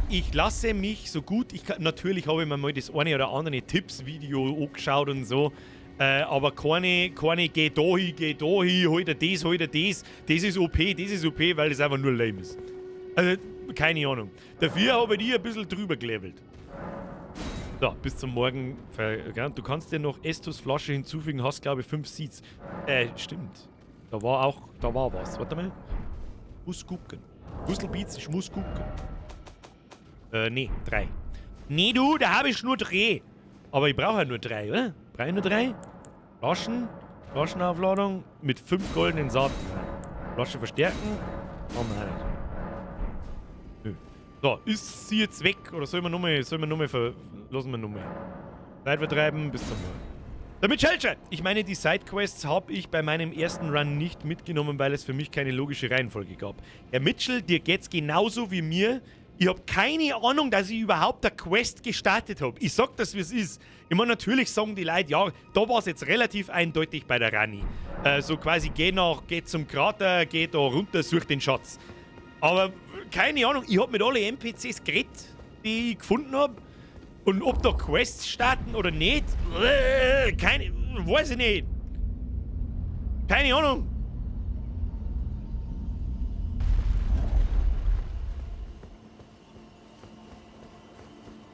Speaker 1: ich lasse mich so gut ich kann. Natürlich habe ich mir mal das eine oder andere Tipps-Video angeschaut und so. Aber keine geh da hin, hol dir das, hol dir das. Das ist OP, das ist OP, weil das einfach nur lame ist. Also, keine Ahnung. Dafür habe ich die ein bisschen drüber gelevelt. So, bis zum Morgen. Du kannst dir noch Estus Flasche hinzufügen, hast glaube ich 5 Seeds. Stimmt. Da war was. Warte mal. Muss gucken. Gustelbeats, ich muss gucken. Nee, 3. Nee, du, da habe ich nur 3. Aber ich brauche ja nur 3, oder? Brauche ich nur 3? Flaschen. Flaschenaufladung mit 5 goldenen Saaten. Flasche verstärken. Machen wir auch nicht. Nö. So, ist sie jetzt weg? Oder sollen wir nochmal, lassen wir nochmal. Zeit vertreiben, bis zum Morgen. Damit Schelche! Ich meine, die Sidequests habe ich bei meinem ersten Run nicht mitgenommen, weil es für mich keine logische Reihenfolge gab. Herr Mitchell, dir geht's genauso wie mir. Ich hab keine Ahnung, dass ich überhaupt eine Quest gestartet hab. Ich sag das, wie es ist. Ich meine, natürlich sagen die Leute, ja, da war's jetzt relativ eindeutig bei der Ranni. So quasi, geh zum Krater, geh da runter, such den Schatz. Aber keine Ahnung, ich hab mit allen N P Cs geredet, die ich gefunden hab. Und ob da Quests starten oder nicht, keine, weiß ich nicht. Keine Ahnung.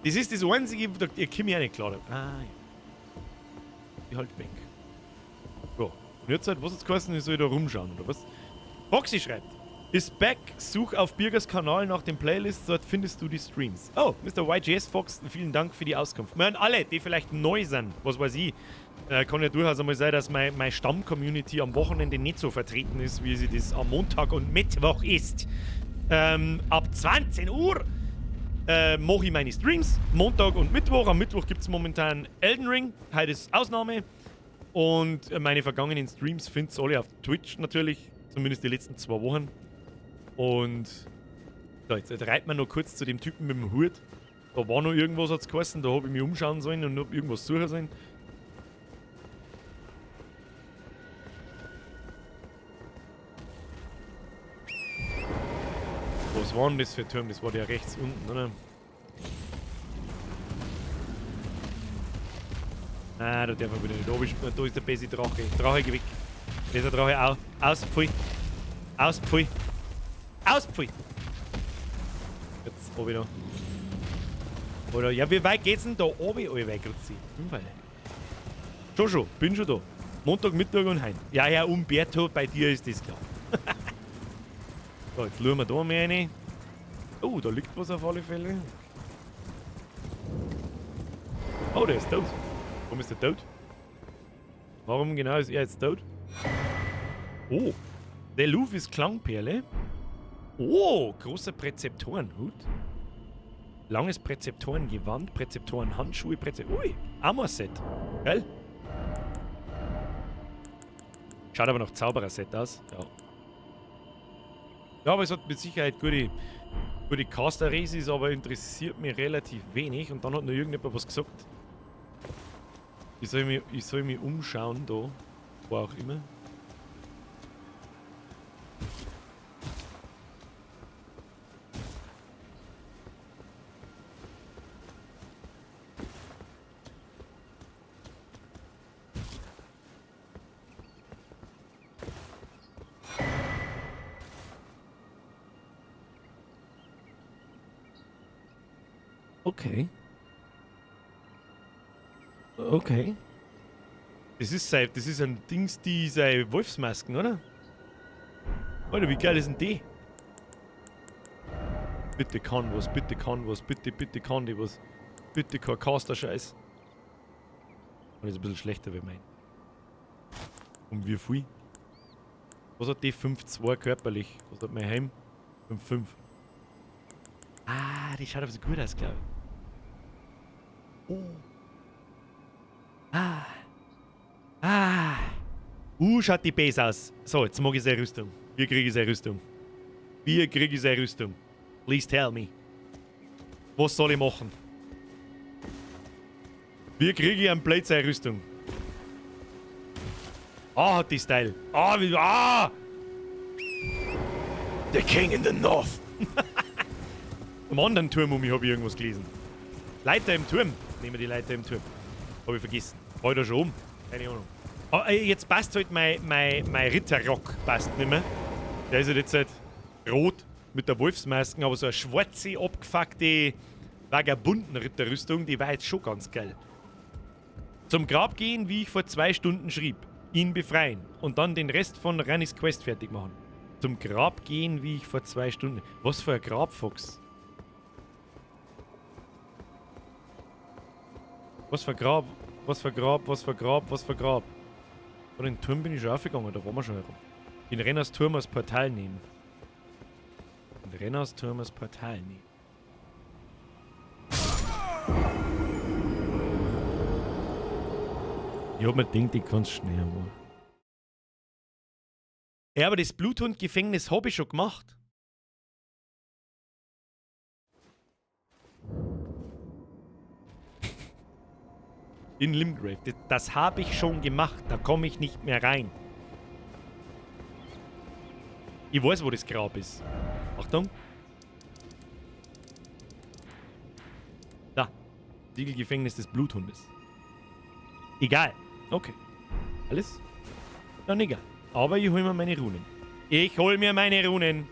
Speaker 1: Das ist das Einzige, da ich komme ja nicht klar. Ah, ja. Ich halt weg. So. Und jetzt halt, was hat's geheißen, ich soll da rumschauen, oder was? Foxy schreibt. Ist back, such auf Birgers Kanal nach den Playlists, dort findest du die Streams. Oh, Mister YGS Fox, vielen Dank für die Auskunft. Wir haben alle, die vielleicht neu sind, was weiß ich. Kann ja durchaus einmal sein, dass meine Stamm-Community am Wochenende nicht so vertreten ist, wie sie das am Montag und Mittwoch ist. Ab 20 Uhr mache ich meine Streams, Montag und Mittwoch. Am Mittwoch gibt's momentan Elden Ring, heute ist Ausnahme. Und meine vergangenen Streams findest ihr alle auf Twitch natürlich, zumindest die letzten 2 Wochen. Und so, jetzt reiten wir noch kurz zu dem Typen mit dem Hut. Da war noch irgendwas, hat's geheißen, da hab ich mich umschauen sollen und hab irgendwas suchen sollen. Was war denn das für ein Turm? Das war der rechts unten, oder? Ah, da darf man wieder nicht oben springen. Da ist der beste Drache. Drache, geh weg. Dieser Drache auch. Aus, pfui. Aus, pfui. Aus, pfui. Jetzt oben noch. Oder, ja, wie weit geht's denn da oben? Oh, weg, Grüezi. Schon, schon, bin schon da. Montag, Mittag und heim. Ja, Herr Umberto, bei dir ist das klar. So, jetzt schauen wir da mal rein. Oh, da liegt was auf alle Fälle. Oh, der ist tot. Warum ist der tot? Warum genau ist er jetzt tot? Oh, der Louvre ist Klangperle. Oh, großer Präzeptorenhut. Langes Präzeptorengewand, Präzeptorenhandschuhe, Ui, Armor-Set. Geil. Schaut aber noch Zauberer-Set aus. Ja. Ja, aber es hat mit Sicherheit gute Caster-Races, aber interessiert mich relativ wenig. Und dann hat noch irgendjemand was gesagt. Ich soll mich umschauen da, wo auch immer. Okay. Okay. Das ist ein Dings, die sei Wolfsmasken, oder? Alter, wie geil ist denn die? Bitte kann was, bitte kann was, bitte, bitte kann die was. Bitte kein Caster-Scheiß. Und ist ein bisschen schlechter wie mein. Und wie viel? Was hat die 5,2 körperlich? Was hat mein Heim? 5,5. Ah, die schaut aber so gut aus, glaub ich. Oh. Ah. Ah. Schaut die Base aus. So, jetzt mag ich seine Rüstung. Wie kriege ich seine Rüstung? Wie kriege ich seine Rüstung? Please tell me. Was soll ich machen? Wie kriege ich am Blade seine Rüstung? Ah, hat die Style. Ah, wie, ah! The King in the North. Am anderen Turm um mich hab ich irgendwas gelesen. Leiter im Turm. Nehmen wir die Leiter im Turm. Hab ich vergessen. War ich da schon um? Keine Ahnung. Ah, jetzt passt halt mein Ritterrock passt nicht mehr. Der ist halt jetzt halt rot mit der Wolfsmasken, aber so eine schwarze, abgefuckte Vagabunden-Ritterrüstung, die war jetzt schon ganz geil. Zum Grab gehen, wie ich vor 2 Stunden schrieb. Ihn befreien und dann den Rest von Rannis Quest fertig machen. Zum Grab gehen, wie ich vor 2 Stunden... Was für ein Grab, Fox? Was für Grab? Was für Grab? Was für Grab? Was für Grab? Von den Turm bin ich schon aufgegangen, da waren wir schon herum. Den Renners Turm als Portal nehmen. Den Renners Turm als Portal nehmen. Ich hab mir gedacht, ich kann's schnell, aber. Ja, aber das Bluthund-Gefängnis hab ich schon gemacht. In Limgrave. Das habe ich schon gemacht. Da komme ich nicht mehr rein. Ich weiß, wo das Grab ist. Achtung. Da. Siegelgefängnis des Bluthundes. Egal. Okay. Alles? Dann egal. Aber ich hol mir meine Runen. Ich hol mir meine Runen.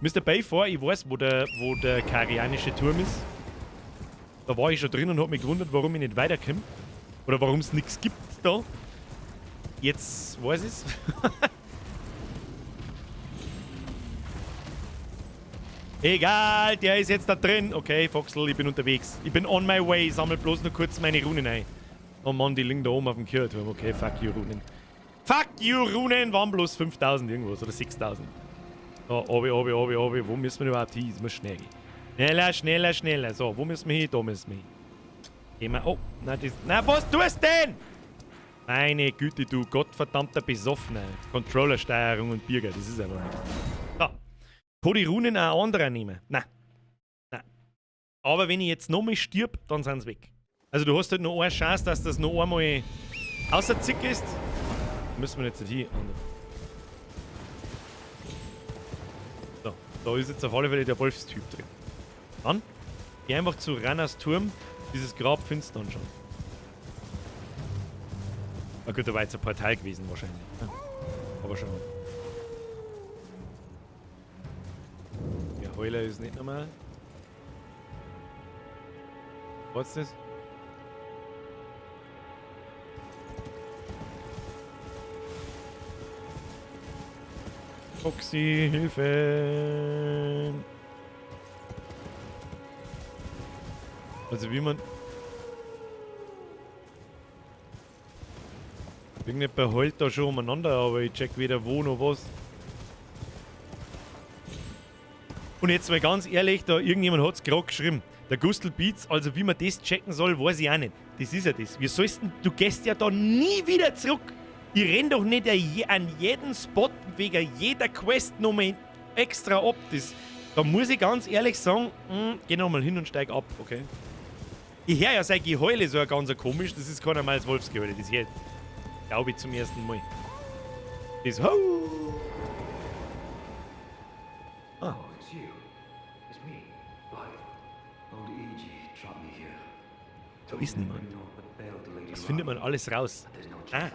Speaker 1: Mr. Bay vor, ich weiß, wo der karianische Turm ist. Da war ich schon drin und hab mich gewundert, warum ich nicht weiterkomme. Oder warum es nichts gibt da. Jetzt weiß ich's. Egal, der ist jetzt da drin. Okay, Foxl, ich bin unterwegs. Ich bin on my way. Sammel bloß nur kurz meine Runen ein. Oh Mann, die liegen da oben auf dem Kirchturm. Okay, fuck you, Runen. Fuck you, Runen! Waren bloß 5000 irgendwas oder 6000. So, obi, obi, obi, obi. Wo müssen wir überhaupt hin? Es muss schnell gehen. Schneller, schneller, schneller. So, wo müssen wir hin? Da müssen wir hin. Gehen wir. Oh, nein, das. Na, was tust denn? Meine Güte, du gottverdammter Besoffener. Controllersteuerung und Bürger, das ist einfach nichts. So. Kann die Runen auch anderer nehmen? Nein. Nein. Aber wenn ich jetzt nochmal stirb, dann sind sie weg. Also du hast halt noch eine Chance, dass das noch einmal außer Zick ist. Müssen wir jetzt hier. So, da ist jetzt auf alle Fälle der Wolfstyp drin. Dann geh einfach zu Ranners Turm. Dieses Grab findest du dann schon. Na gut, da war jetzt ein Portal gewesen wahrscheinlich. Ne? Aber schon. Der Heuler ist nicht normal. Was ist das? Foxy, Hilfe! Also wie man... Irgendjemand heult da schon umeinander, aber ich check weder wo noch was. Und jetzt mal ganz ehrlich, da irgendjemand hat's gerade geschrieben. Der Gustl Beats, also wie man das checken soll, weiß ich auch nicht. Das ist ja das. Wie sollst denn, du gehst ja da nie wieder zurück. Ich renn doch nicht an jeden Spot wegen jeder Quest nochmal extra ab. Das, da muss ich ganz ehrlich sagen, geh nochmal hin und steig ab, okay? Ich hör ja sein Geheule so ganz komisch, das ist kein normales Wolfsgeheule, das hier, glaube ich, zum ersten Mal. Das Ho! Ah.
Speaker 4: Oh, it's you. It's me, Blaidd. Old Iji trapped me here.
Speaker 1: Da ist niemand. Das findet man alles raus. Ah.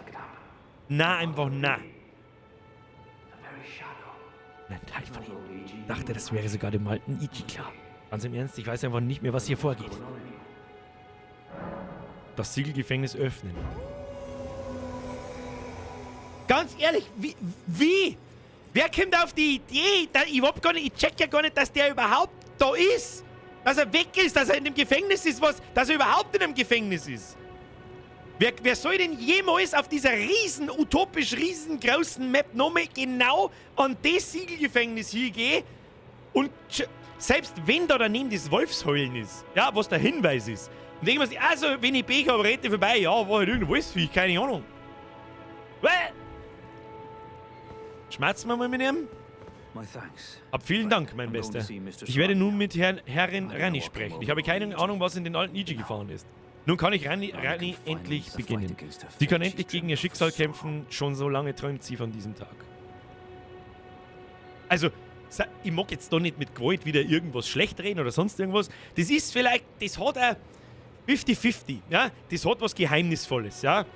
Speaker 1: Na, einfach na. Ein Teil von ihm. Dachte, das wäre sogar dem alten Iji klar. Ganz im Ernst, ich weiß einfach nicht mehr, was hier vorgeht. Das Siegelgefängnis öffnen. Ganz ehrlich, wie? Wer kommt auf die Idee? Da, ich, hab gar nicht, ich check ja gar nicht, dass der überhaupt da ist. Dass er weg ist, dass er in dem Gefängnis ist, was, dass er überhaupt in dem Gefängnis ist. Wer soll denn jemals auf dieser riesen, utopisch riesengroßen Map nochmal genau an das Siegelgefängnis hier gehen? Und selbst wenn da daneben das Wolfsheulen ist, ja, was der Hinweis ist. Und denke ich mir, also, wenn ich Pech habe, rette vorbei, ja, war halt irgendein Wolfsvieh, keine Ahnung. Wäh! Schmerzen wir mal mit ihm?
Speaker 4: My thanks.
Speaker 1: Hab vielen Dank, mein
Speaker 4: I'm going to
Speaker 1: Bester.
Speaker 4: see Mr.
Speaker 1: Ich werde nun
Speaker 4: Srani
Speaker 1: mit Herrin
Speaker 4: I
Speaker 1: Ranni
Speaker 4: know
Speaker 1: sprechen.
Speaker 4: what
Speaker 1: Ich habe keine
Speaker 4: Iji
Speaker 1: Ahnung, was in den alten Iji gefahren ist. Nun kann ich
Speaker 4: Now I can
Speaker 1: Ranni
Speaker 4: finally
Speaker 1: endlich
Speaker 4: the fight
Speaker 1: beginnen.
Speaker 4: against her
Speaker 1: Sie kann
Speaker 4: fate
Speaker 1: endlich
Speaker 4: she's
Speaker 1: gegen ihr
Speaker 4: dreamt of
Speaker 1: Schicksal
Speaker 4: for so long.
Speaker 1: kämpfen. Schon so lange träumt sie von diesem Tag. Also, ich mag jetzt da nicht mit Gewalt wieder irgendwas schlecht reden oder sonst irgendwas. Das ist vielleicht, das hat ein 50-50, ja? Das hat was Geheimnisvolles, ja?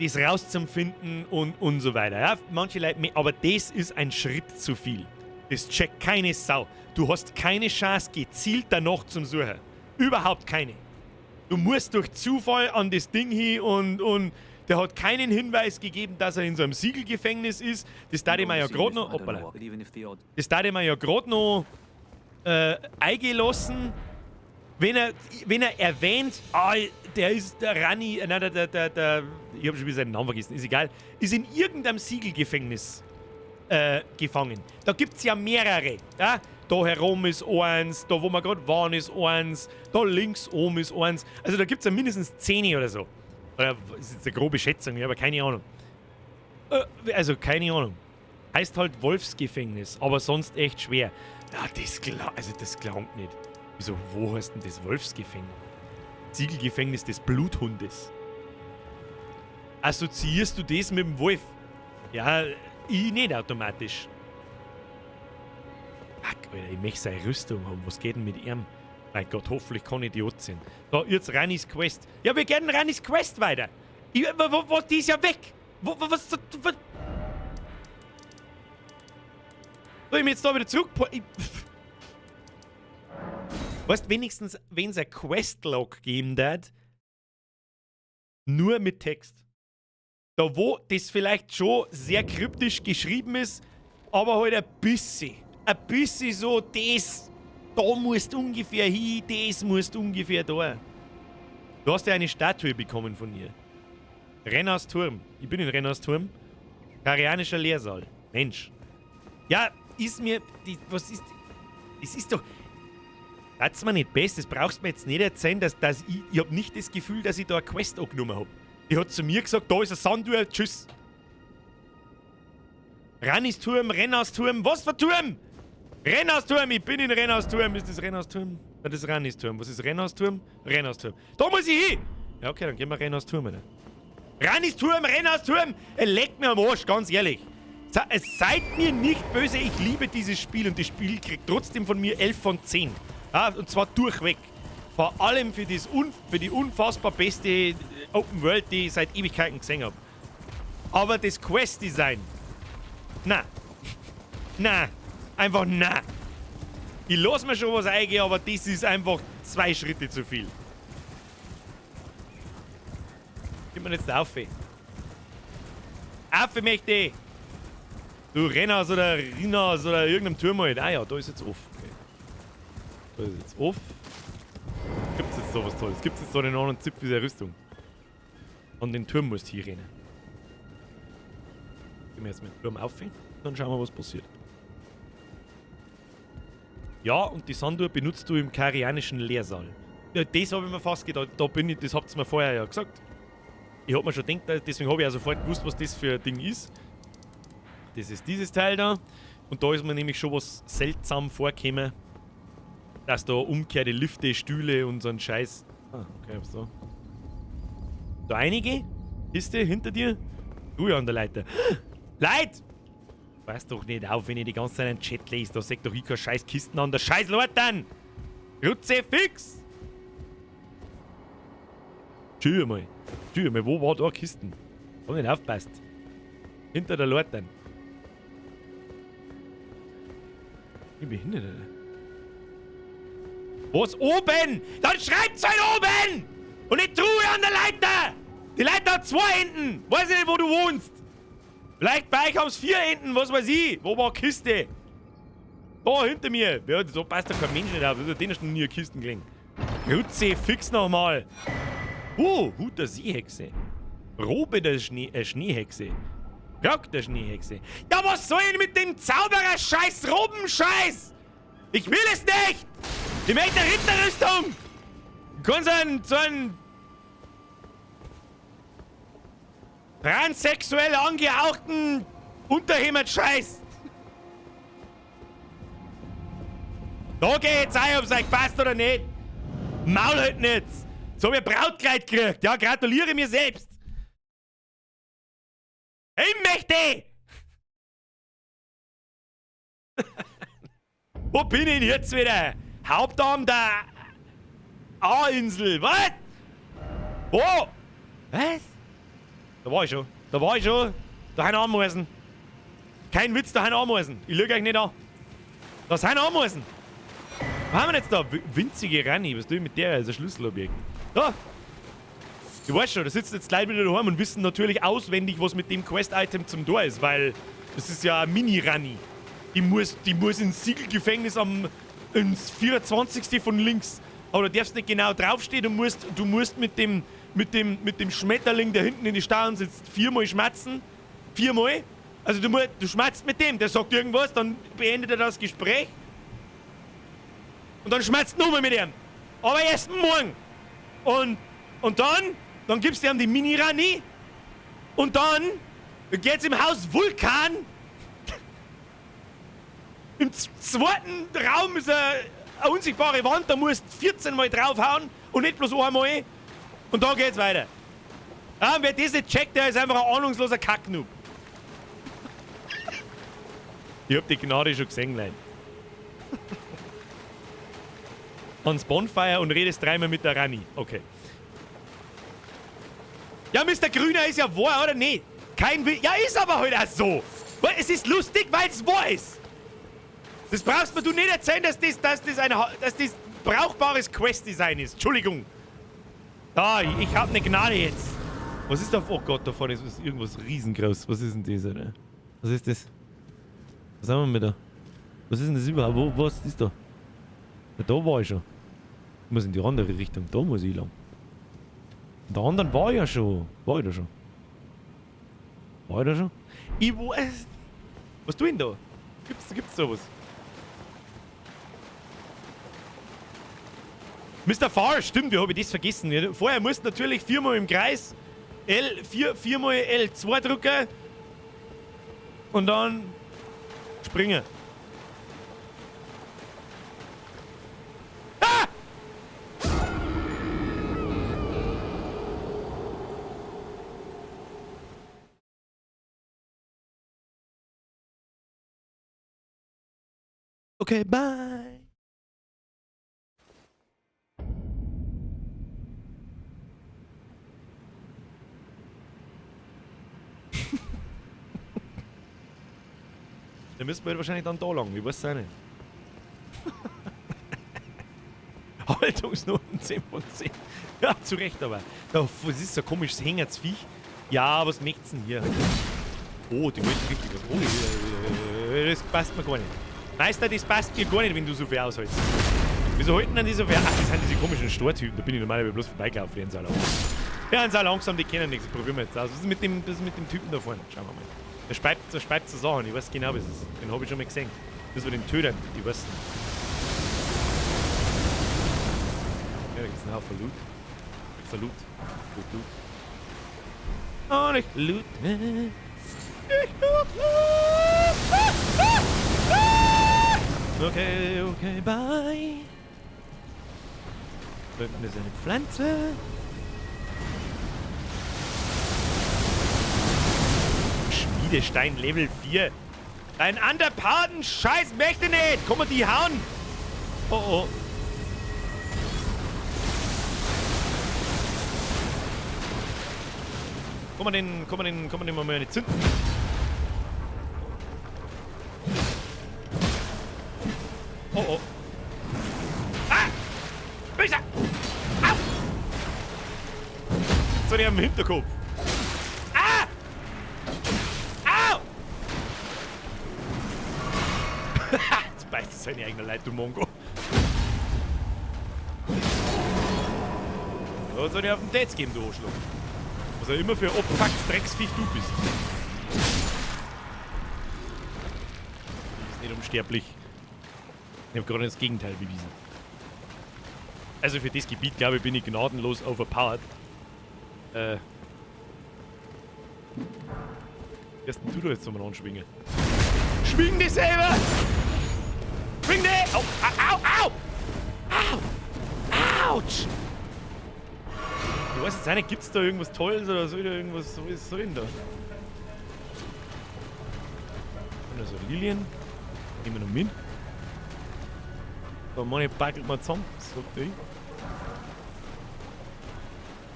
Speaker 1: Das rauszufinden und so weiter, ja? Manche Leute, aber das ist ein Schritt zu viel. Das checkt keine Sau. Du hast keine Chance, gezielt danach zum Suchen. Überhaupt keine. Du musst durch Zufall an das Ding hin und der hat keinen Hinweis gegeben, dass er in so einem Siegelgefängnis ist. Das darf ich mir ja grad noch, hoppala. Das darf ich mir ja grad noch eingelassen. Wenn er erwähnt, ah, der ist der Rani, nein, der, ich habe schon wieder seinen Namen vergessen, ist egal, ist in irgendeinem Siegelgefängnis gefangen. Da gibt es ja mehrere. Ja? Da herum ist eins, da wo wir gerade waren ist eins, da links oben ist eins. Also da gibt es ja mindestens 10 oder so. Oder ist jetzt eine grobe Schätzung, ich habe keine Ahnung. Also keine Ahnung. Heißt halt Wolfsgefängnis, aber sonst echt schwer. Ja, also das glaubt nicht. Wieso, wo heißt denn das Wolfsgefängnis? Siegelgefängnis des Bluthundes. Assoziierst du das mit dem Wolf? Ja, ich nicht automatisch. Fuck, Alter, ich möchte seine Rüstung haben. Was geht denn mit ihm? Mein Gott, hoffentlich kann ich Idiot sein. Da, jetzt Ranis Quest. Ja, wir gehen Ranis Quest weiter. Ich, wo, die ist ja weg. Wo, was? Soll ich mich jetzt da wieder zurück? Ich, weißt, wenigstens, wenn es ein Questlog geben hat, nur mit Text. Da, wo das vielleicht schon sehr kryptisch geschrieben ist, aber halt ein bisschen. Ein bisschen so, das, da musst du ungefähr hin, das musst du ungefähr da. Du hast ja eine Statue bekommen von ihr. Rennas Turm. Ich bin in Rennas Turm. Karianischer Lehrsaal. Mensch. Ja, ist mir. Die, was ist. Es ist doch. Hat's mir nicht best, das brauchst du mir jetzt nicht erzählen, dass ich. Ich hab nicht das Gefühl, dass ich da eine Quest angenommen hab. Die hat zu mir gesagt, da ist eine Sanduhr, tschüss. Ranis Turm, Rennas Turm, was für Turm? Rennas Turm, ich bin in Rennas Turm. Ist das Rennas Turm? Nein, das ist Ranis Turm. Was ist Rennas Turm? Rennas Turm. Da muss ich hin! Ja, okay, dann gehen wir Rennas Turm rein. Ranis Turm, Rennas Turm! Er leckt mir am Arsch, ganz ehrlich. Es seid mir nicht böse, ich liebe dieses Spiel und das Spiel kriegt trotzdem von mir 11 von 10. Ja, und zwar durchweg. Vor allem für die unfassbar beste Open World, die ich seit Ewigkeiten gesehen habe. Aber das Quest-Design, na. Na. Einfach na. Ich lass mir schon was eingehen, aber das ist einfach 2 Schritte zu viel. Gib mir jetzt auf. Auf möchte ich! Du Rennas oder Rinas oder irgendeinem Turm halt. Ah ja, da ist jetzt off. Okay. Da ist jetzt off. Gibt's jetzt so was Tolles? Gibt's jetzt so den anderen Zipfel dieser Rüstung? Und den Turm musst du hier rennen. Gehen wir jetzt mit dem Turm auf, dann schauen wir, was passiert. Ja, und die Sanduhr benutzt du im karianischen Lehrsaal. Ja, das habe ich mir fast gedacht. Da bin ich, das habt ihr mir vorher ja gesagt. Ich hab mir schon gedacht, deswegen habe ich ja sofort gewusst, was das für ein Ding ist. Das ist dieses Teil da. Und da ist mir nämlich schon was seltsam vorgekommen, dass da umgekehrte Lifte, Stühle und so ein Scheiß. Ah, okay, so. Da einige? Kiste hinter dir? Du ja an der Leiter. Leid! Pass doch nicht auf, wenn ich die ganze Zeit einen Chat lese. Da seht doch ich keine scheiß Kisten an der scheiß Leitern! Rutze fix! Tschüss mal. Tschüss mal, wo war da Kisten? Hab nicht aufgepasst. Hinter der Leitern. Ich bin hinter der. Was? Oben? Dann schreibt's halt oben! Und nicht Truhe an der Leiter! Die Leiter hat 2 Enden! Weiß ich nicht, wo du wohnst! Vielleicht bei euch haben's 4 Enden, was weiß ich! Wo war Kiste? Da hinter mir! Ja, da passt doch kein Mensch nicht auf. Da hat denen schon nie Kisten gelegen. Rutze, fix nochmal! Hut der Seehexe. Robe der Schneehexe. Rock der Schneehexe. Ja, was soll ich denn mit dem Zauberer-Scheiß, Robenscheiß? Ich will es nicht! Ich möchte eine Ritterrüstung! Kann so einen transsexuell angehauchten Unterhemd-Scheiß! Da geht's ein, ob's euch passt oder nicht! Maul halt nicht! So hab ich ein Brautkleid gekriegt! Ja, gratuliere mir selbst! Ich möchte! Wo bin ich denn jetzt wieder? Hauptarm der A-Insel. Was? Wo? Was? Da war ich schon. Da war ich schon. Da sind Ameisen. Kein Witz, da sind Ameisen. Ich lüge euch nicht an. Da sind Ameisen. Was haben wir jetzt da? Winzige Rani. Was tue ich mit der? Das ist ein Schlüsselobjekt. Da! Ich weiß schon, da sitzen jetzt gleich wieder daheim und wissen natürlich auswendig, was mit dem Quest-Item zum Tor ist, weil das ist ja ein Mini-Rani. Die muss ins Siegelgefängnis ins 24. von links. Aber du darfst nicht genau draufstehen, du musst mit dem Schmetterling, der hinten in die Starren sitzt, viermal schmatzen. Viermal. Also du schmatzt mit dem, der sagt irgendwas, dann beendet er das Gespräch. Und dann schmatzt du nochmal mit ihm. Aber erst morgen. Und dann gibst du ihm die Mini-Rani. Und dann geht's im Haus Vulkan. Im zweiten Raum ist eine unsichtbare Wand, da musst du 14 Mal draufhauen und nicht bloß einmal. Und da geht's weiter. Ja, und wer das nicht checkt, der ist einfach ein ahnungsloser Kacknoob. Ich hab die Gnade schon gesehen, Leute. Ans Bonfire und redest dreimal mit der Rani. Okay. Ja, Mr. Grüner ist ja wahr, oder nicht? Kein Will. Ja, ist aber halt auch so. Weil es ist lustig, weil's wahr ist. Das brauchst mir du nicht erzählen, dass das brauchbares Quest-Design ist. Entschuldigung. Da, ich hab ne Gnade jetzt. Was ist da? Oh Gott, da vorne ist irgendwas riesengroß. Was ist denn das, Alter? Was ist das? Was haben wir da? Was ist denn das überhaupt? Was ist da? Ja, da war ich schon. Ich muss in die andere Richtung. Da muss ich lang. In der anderen war ich ja schon. War ich da schon? War ich da schon? Ich weiß. Was tue ich denn da? Gibt's sowas? Mr. Farr, stimmt, wie hab ich das vergessen? Vorher musst du natürlich viermal im Kreis viermal L2 drücken und dann springen. Ah! Okay, bye. Da müssen wir halt wahrscheinlich dann da lang, ich weiß es auch nicht. Haltungsnoten 10 von 10. Ja, zu Recht aber. Da, was ist so ein komisches Hängertsviech? Ja, was möcht's denn hier? Oh, die wollten richtig was. Oh, das passt mir gar nicht. Meister, das passt mir gar nicht, wenn du so viel aushältst. Wieso halten denn die so viel? Ach, das sind diese komischen Stortypen. Da bin ich normalerweise bloß vorbeigelaufen. Die sind so langsam, die kennen nichts. Probieren wir jetzt aus. Was ist mit dem, Typen da vorne? Schauen wir mal. Der speibt so Sachen, ich weiß genau, was es ist. Den hab ich schon mal gesehen. Das war den Tödern, ich weiß nicht. Ja, da gibt's einen Haufen Loot. Gibt's da Loot? Loot, Loot. Und ich loot. Ich loot, loot. Ah, ah, ah. Okay, okay, bye. Da hinten ist eine Pflanze. Schmiedestein Level 4. Ein underpowerten Scheiß möchte nicht. Komm mal, die hauen. Oh oh. Komm mal den mal nicht zünden. Oh oh. Ah! Böser! Au! Jetzt hab ich am Hinterkopf. Ah! Au! Jetzt beißt es seine eigene Leid, du Mongo. Da soll ich auf den Dates geben, du Arschloch. Was auch immer für ein abgefucktes Drecksviech du bist. Du bist nicht unsterblich. Ich hab gerade das Gegenteil bewiesen. Also für das Gebiet, glaube ich, bin ich gnadenlos overpowered. Erst du da jetzt nochmal anschwingen. Schwing dich selber! Schwing dich! Au, au, au! Au! Autsch! Ich weiß jetzt auch nicht, gibt's da irgendwas Tolles oder soll da irgendwas, was soll denn da? Also Lilien. Nehmen wir noch mit. Da meine backelt mal zusammen. So,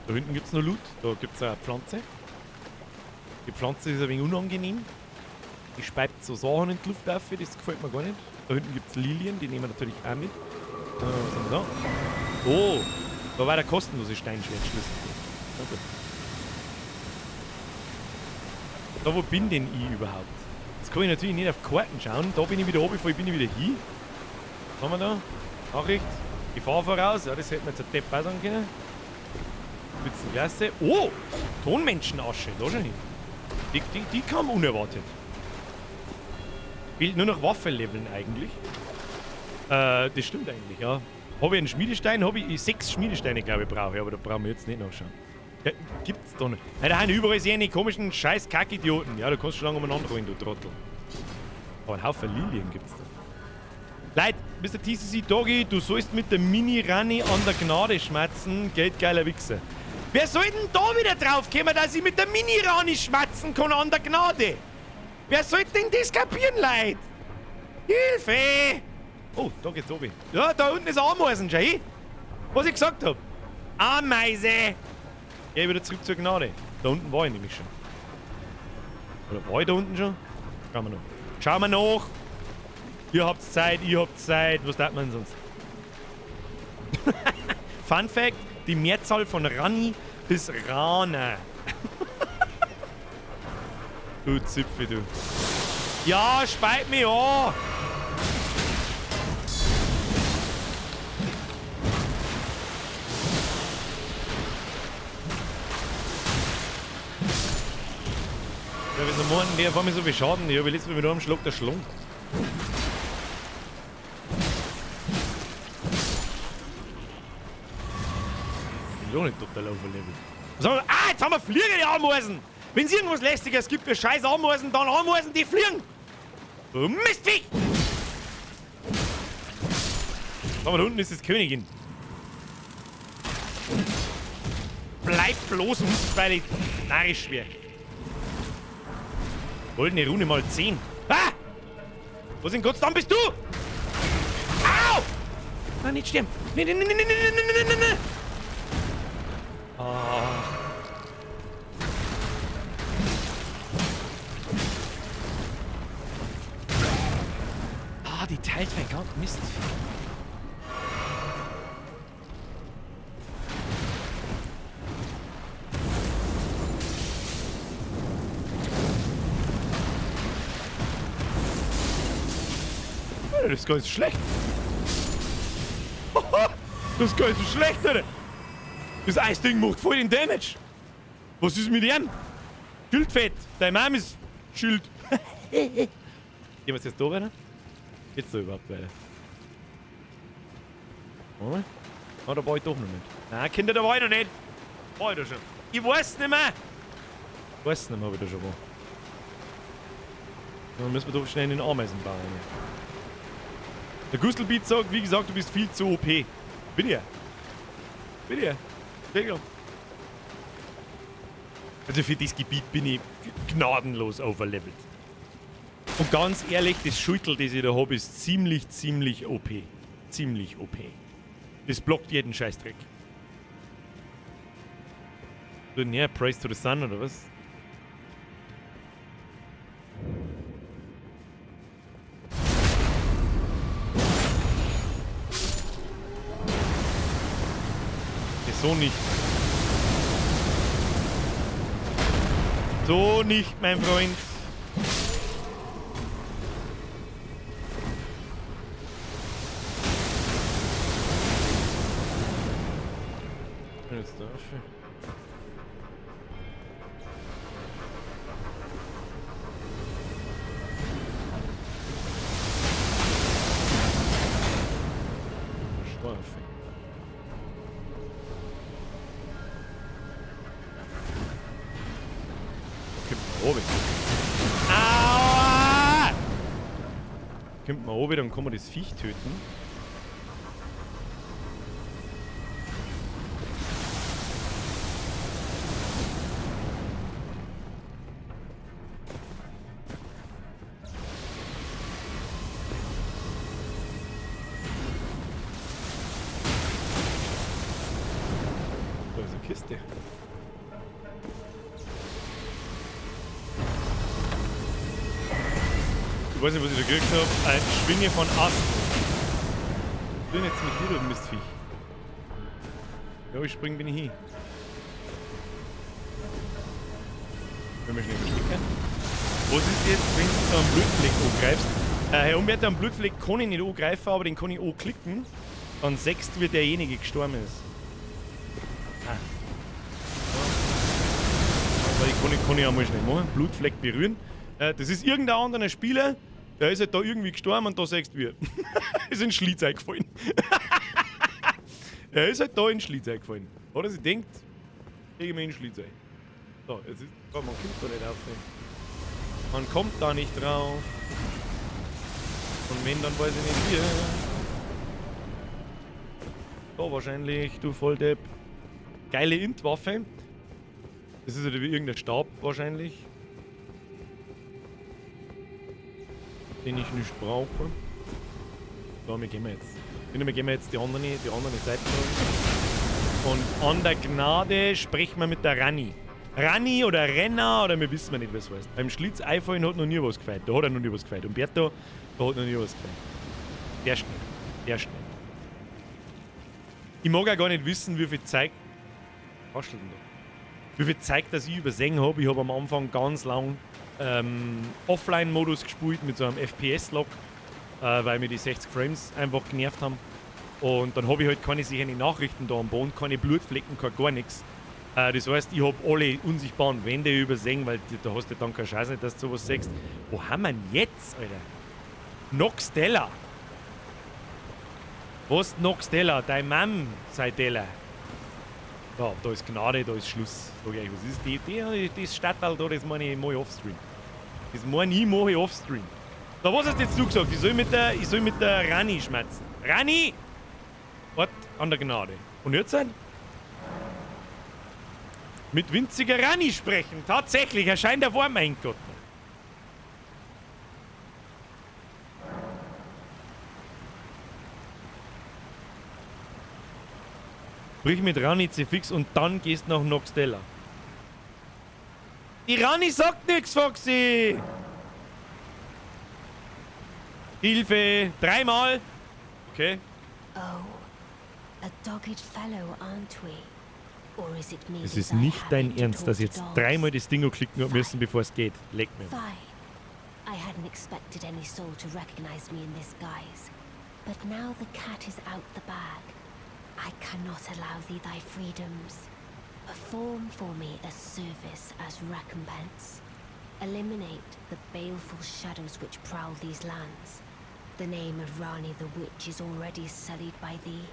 Speaker 1: da hinten gibt's noch Loot. Da gibt's eine Pflanze. Die Pflanze ist ein wenig unangenehm. Die speibt so Sachen in die Luft auf, das gefällt mir gar nicht. Da hinten gibt's Lilien, die nehmen wir natürlich auch mit. Was haben wir da? Oh! Da war der kostenlose Steinschwertschlüssel. Okay. Da, wo bin denn ich überhaupt? Jetzt kann ich natürlich nicht auf Karten schauen. Da bin ich wieder oben, bin ich wieder hin. Was haben wir da? Nachricht. Gefahr voraus. Ja, das hätten wir jetzt ein Depp auch sagen können. Spitzenklasse. Oh! Tonmenschenasche. Da schon hin. Die kam unerwartet. Fehlt nur noch Waffe leveln eigentlich. Das stimmt eigentlich, ja. Habe ich einen Schmiedestein? Habe ich 6 Schmiedesteine, glaube ich, brauche ich. Aber da brauchen wir jetzt nicht nachschauen. Ja, gibt's da nicht. Nein, da haben überall jene komischen scheiß Kackidioten. Ja, du kannst schon lange umeinander rollen, du Trottel. Aber einen Haufen Lilien gibt's da. Leute, Mr. TCC Doggy, du sollst mit der Mini-Rani an der Gnade schmatzen. Geldgeiler Wichser. Wer soll denn da wieder drauf kommen, dass ich mit der Mini-Rani schmatzen kann an der Gnade? Wer soll denn das kapieren, Leute? Hilfe! Oh, da geht's oben. Ja, da unten ist Ameisen, schau hin. Was ich gesagt hab. Ameise! Geh wieder zurück zur Gnade. Da unten war ich nämlich schon. Oder war ich da unten schon? Schauen wir noch. Schauen wir nach! Ihr habt Zeit, ihr habt Zeit. Was darf man sonst? Fun Fact: Die Mehrzahl von Rani ist Rana. Du Zipfel, du. Ja, speit mich an! Ja, wieso machen die auf einmal so viel Schaden? Ich habe letztes Mal mit einem Schlag der Schlung. Ich bin doch nicht total overlevelt. Was haben wir? Ah, jetzt haben wir fliegende Ameisen! Wenn es irgendwas Lästiges gibt für scheiß Ameisen, dann Ameisen, die fliegen! Du Mistviech! Aber da unten ist das Königin. Bleib bloß unten, weil ich narrisch werde. Goldene Rune mal 10. Ah! Wo in Gott sei Dank bist du? Au! Nein, nicht sterben. Nee, nee, nee, nee, nee, nee, nee, nee, nee. Ach. Ah, die teilt mein Gott. Mist. Das ist gar nicht so schlecht. Das ist gar nicht so schlecht, Alter. Das Eisding macht voll den Damage. Was ist mit ihm? Schildfett. Dein Mom ist Schild. Gehen wir jetzt da weiter? Geht's da überhaupt weiter? Warte mal. Ah, da war ich doch noch nicht. Nein, Kinder, da war ich noch nicht. War ich da schon. Ich weiß nicht mehr. Ich weiß nicht mehr, ob ich da schon war. Dann müssen wir doch schnell in den Ameisenbau rein. Der Gustelbeat sagt, wie gesagt, du bist viel zu OP. Bin ich ja. Bin ich ja. Sehr. Also für das Gebiet bin ich gnadenlos overlevelt. Und ganz ehrlich, das Schultel, das ich da habe, ist ziemlich, ziemlich OP. Ziemlich OP. Das blockt jeden Scheißdreck. So, ja, Praise to the Sun oder was? So nicht. So nicht, mein Freund. Jetzt dafür. Strafe. Kommt man oben. Aua! Kommt man oben, dann kann man das Viech töten. Da ist eine Kiste. Ich weiß nicht, was ich da gekriegt habe. Eine Schwinge von Ast. Ich bin jetzt mit dir, du Mistviech. Ja, ich spring, bin ich hin. Können wir schnell verstecken. Was ist jetzt, wenn du so einen Blutfleck angreifst? Herr Umwärter, einen Blutfleck kann ich nicht angreifen, aber den kann ich anklicken. Dann sechst, wie derjenige gestorben ist. Ah. Aber ich kann ich auch mal schnell machen. Blutfleck berühren. Das ist irgendein anderer Spieler, der ist halt da irgendwie gestorben und da sagst du wie. Ist in Schlitz eingefallen. Er ist halt da in Schlitz eingefallen. Oder sie denkt, ich mir in Schlitz ein. So, jetzt ist. Oh, man kommt da nicht auf. Man kommt da nicht drauf. Und wenn, dann weiß ich nicht wie. Da wahrscheinlich, du Volldepp. Geile Int-Waffe. Das ist halt wie irgendein Stab wahrscheinlich. Den ich nicht brauche. So, wir gehen jetzt. Wir gehen jetzt die andere Seite. Und an der Gnade sprechen wir mit der Rani. Rani oder Renner oder wir wissen nicht, was es heißt. Beim Schlitz einfallen hat noch nie was gefällt. Da hat er noch nie was gefällt. Umberto, da hat noch nie was gefällt. Der schnell. Der schnell. Ich mag auch gar nicht wissen, wie viel Zeug. Was denn da? Wie viel Zeug, dass ich übersehen habe. Ich habe am Anfang ganz lang Offline-Modus gespielt mit so einem FPS-Lock, weil mir die 60 Frames einfach genervt haben. Und dann habe ich halt keine sicheren Nachrichten da am Boden, keine Blutflecken, kein gar nichts. Das heißt, ich habe alle unsichtbaren Wände übersehen, weil da hast du dann keine Chance nicht, dass du sowas siehst. Wo haben wir denn jetzt, Alter? Nokstella. Was Nokstella? Dein Mann sei Della. Da, da ist Gnade, da ist Schluss. Sag ich euch, was ist die, das Stadtteil da, das meine ich mal offstream. Das meine ich mache ich offstream. Da, was hast jetzt du gesagt? Ich soll mit der Rani schmerzen. Rani! Wart an der Gnade. Und jetzt sein? Mit winziger Rani sprechen. Tatsächlich, erscheint der war mein Gott. Sprich mit Rani Zefix und dann gehst nach Nokstella. Die Rani sagt nichts, Foxy! Hilfe! Dreimal! Okay.
Speaker 7: Oh, a dogged fellow, aren't we? Or is it me?
Speaker 1: Es ist nicht dein Ernst, dass ich jetzt dreimal das Ding klicken habe müssen, bevor es geht. Leck mir.
Speaker 7: I hadn't expected any soul to recognize me in this guise. But now the cat is out the bag. I cannot allow thee thy freedoms. Perform for me a service as recompense. Eliminate the baleful shadows which prowl these lands. The name of Rani the Witch is already sullied by thee.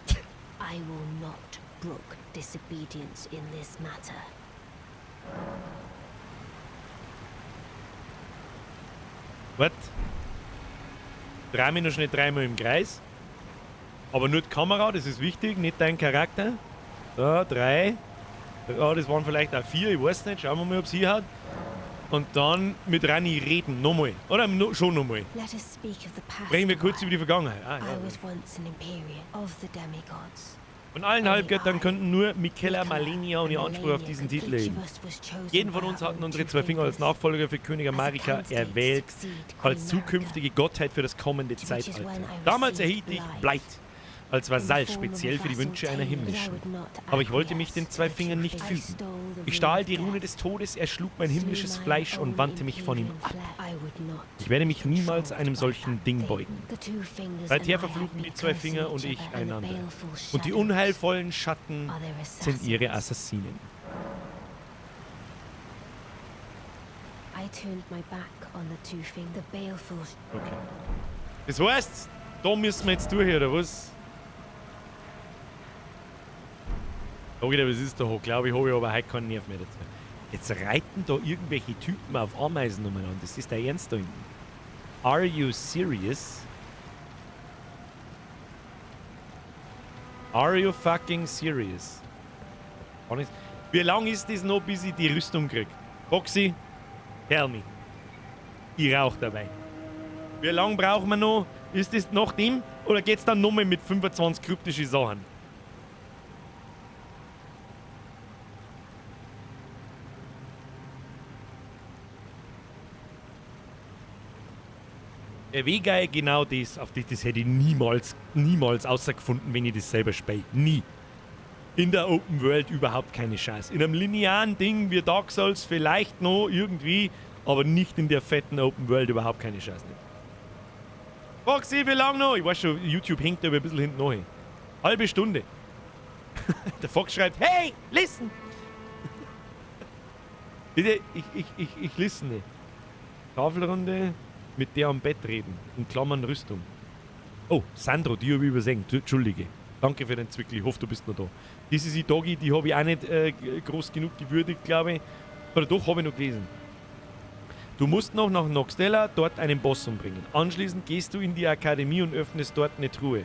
Speaker 7: I will not brook disobedience in this matter.
Speaker 1: What? Dreh mich noch schnell dreimal im Kreis. Aber nur die Kamera, das ist wichtig, nicht dein Charakter. So, 3. Ja, das waren vielleicht auch 4, ich weiß nicht. Schauen wir mal, ob sie hat. Und dann mit Rani reden, nochmal. Oder no, schon nochmal. Sprechen wir kurz über die Vergangenheit. Ah, ja. Von allen Halbgöttern könnten nur Miquella, Malenia und ihr Anspruch auf diesen Titel erheben. Jeden von uns hatten unsere zwei Finger als Nachfolger für König Marika erwählt, als zukünftige Gottheit für das kommende Zeitalter. Damals erhielt ich Blight als Vasall speziell für die Wünsche einer himmlischen. Aber ich wollte mich den zwei Fingern nicht fügen. Ich stahl die Rune des Todes, erschlug mein himmlisches Fleisch und wandte mich von ihm ab. Ich werde mich niemals einem solchen Ding beugen. Seither verfluchen die zwei Finger und ich einander. Und die unheilvollen Schatten sind ihre Assassinen. Okay. Das heißt, da müssen wir jetzt durch, oder was? Okay, was ist da? Glaube ich, habe ich aber heute keinen Nerv mehr dazu. Jetzt reiten da irgendwelche Typen auf Ameisen umeinander. Das ist der Ernst da hinten. Are you serious? Are you fucking serious? Wie lange ist das noch, bis ich die Rüstung krieg? Foxy, tell me. Ich rauche dabei. Wie lange brauchen wir noch? Ist das nach dem? Oder geht's dann nochmal mit 25 kryptischen Sachen? Wie geil genau das, auf das hätte ich niemals, niemals außergefunden, wenn ich das selber spiele. Nie. In der Open World überhaupt keine Chance. In einem linearen Ding wie Dark Souls vielleicht noch irgendwie, aber nicht in der fetten Open World überhaupt keine Chance. Nicht. Foxy, wie lange noch? Ich weiß schon, YouTube hängt aber ein bisschen hinten nach. Halbe Stunde. Der Fox schreibt, hey, listen! Bitte, ich listene. Tafelrunde mit der am Bett reden. In Klammern Rüstung. Oh, Sandro, die habe ich übersehen. Entschuldige. Danke für den Zwickel. Ich hoffe, du bist noch da. Das ist die Doggy, die habe ich auch nicht groß genug gewürdigt, glaube ich. Oder doch, habe ich noch gelesen. Du musst noch nach Nokstella, dort einen Boss umbringen. Anschließend gehst du in die Akademie und öffnest dort eine Truhe.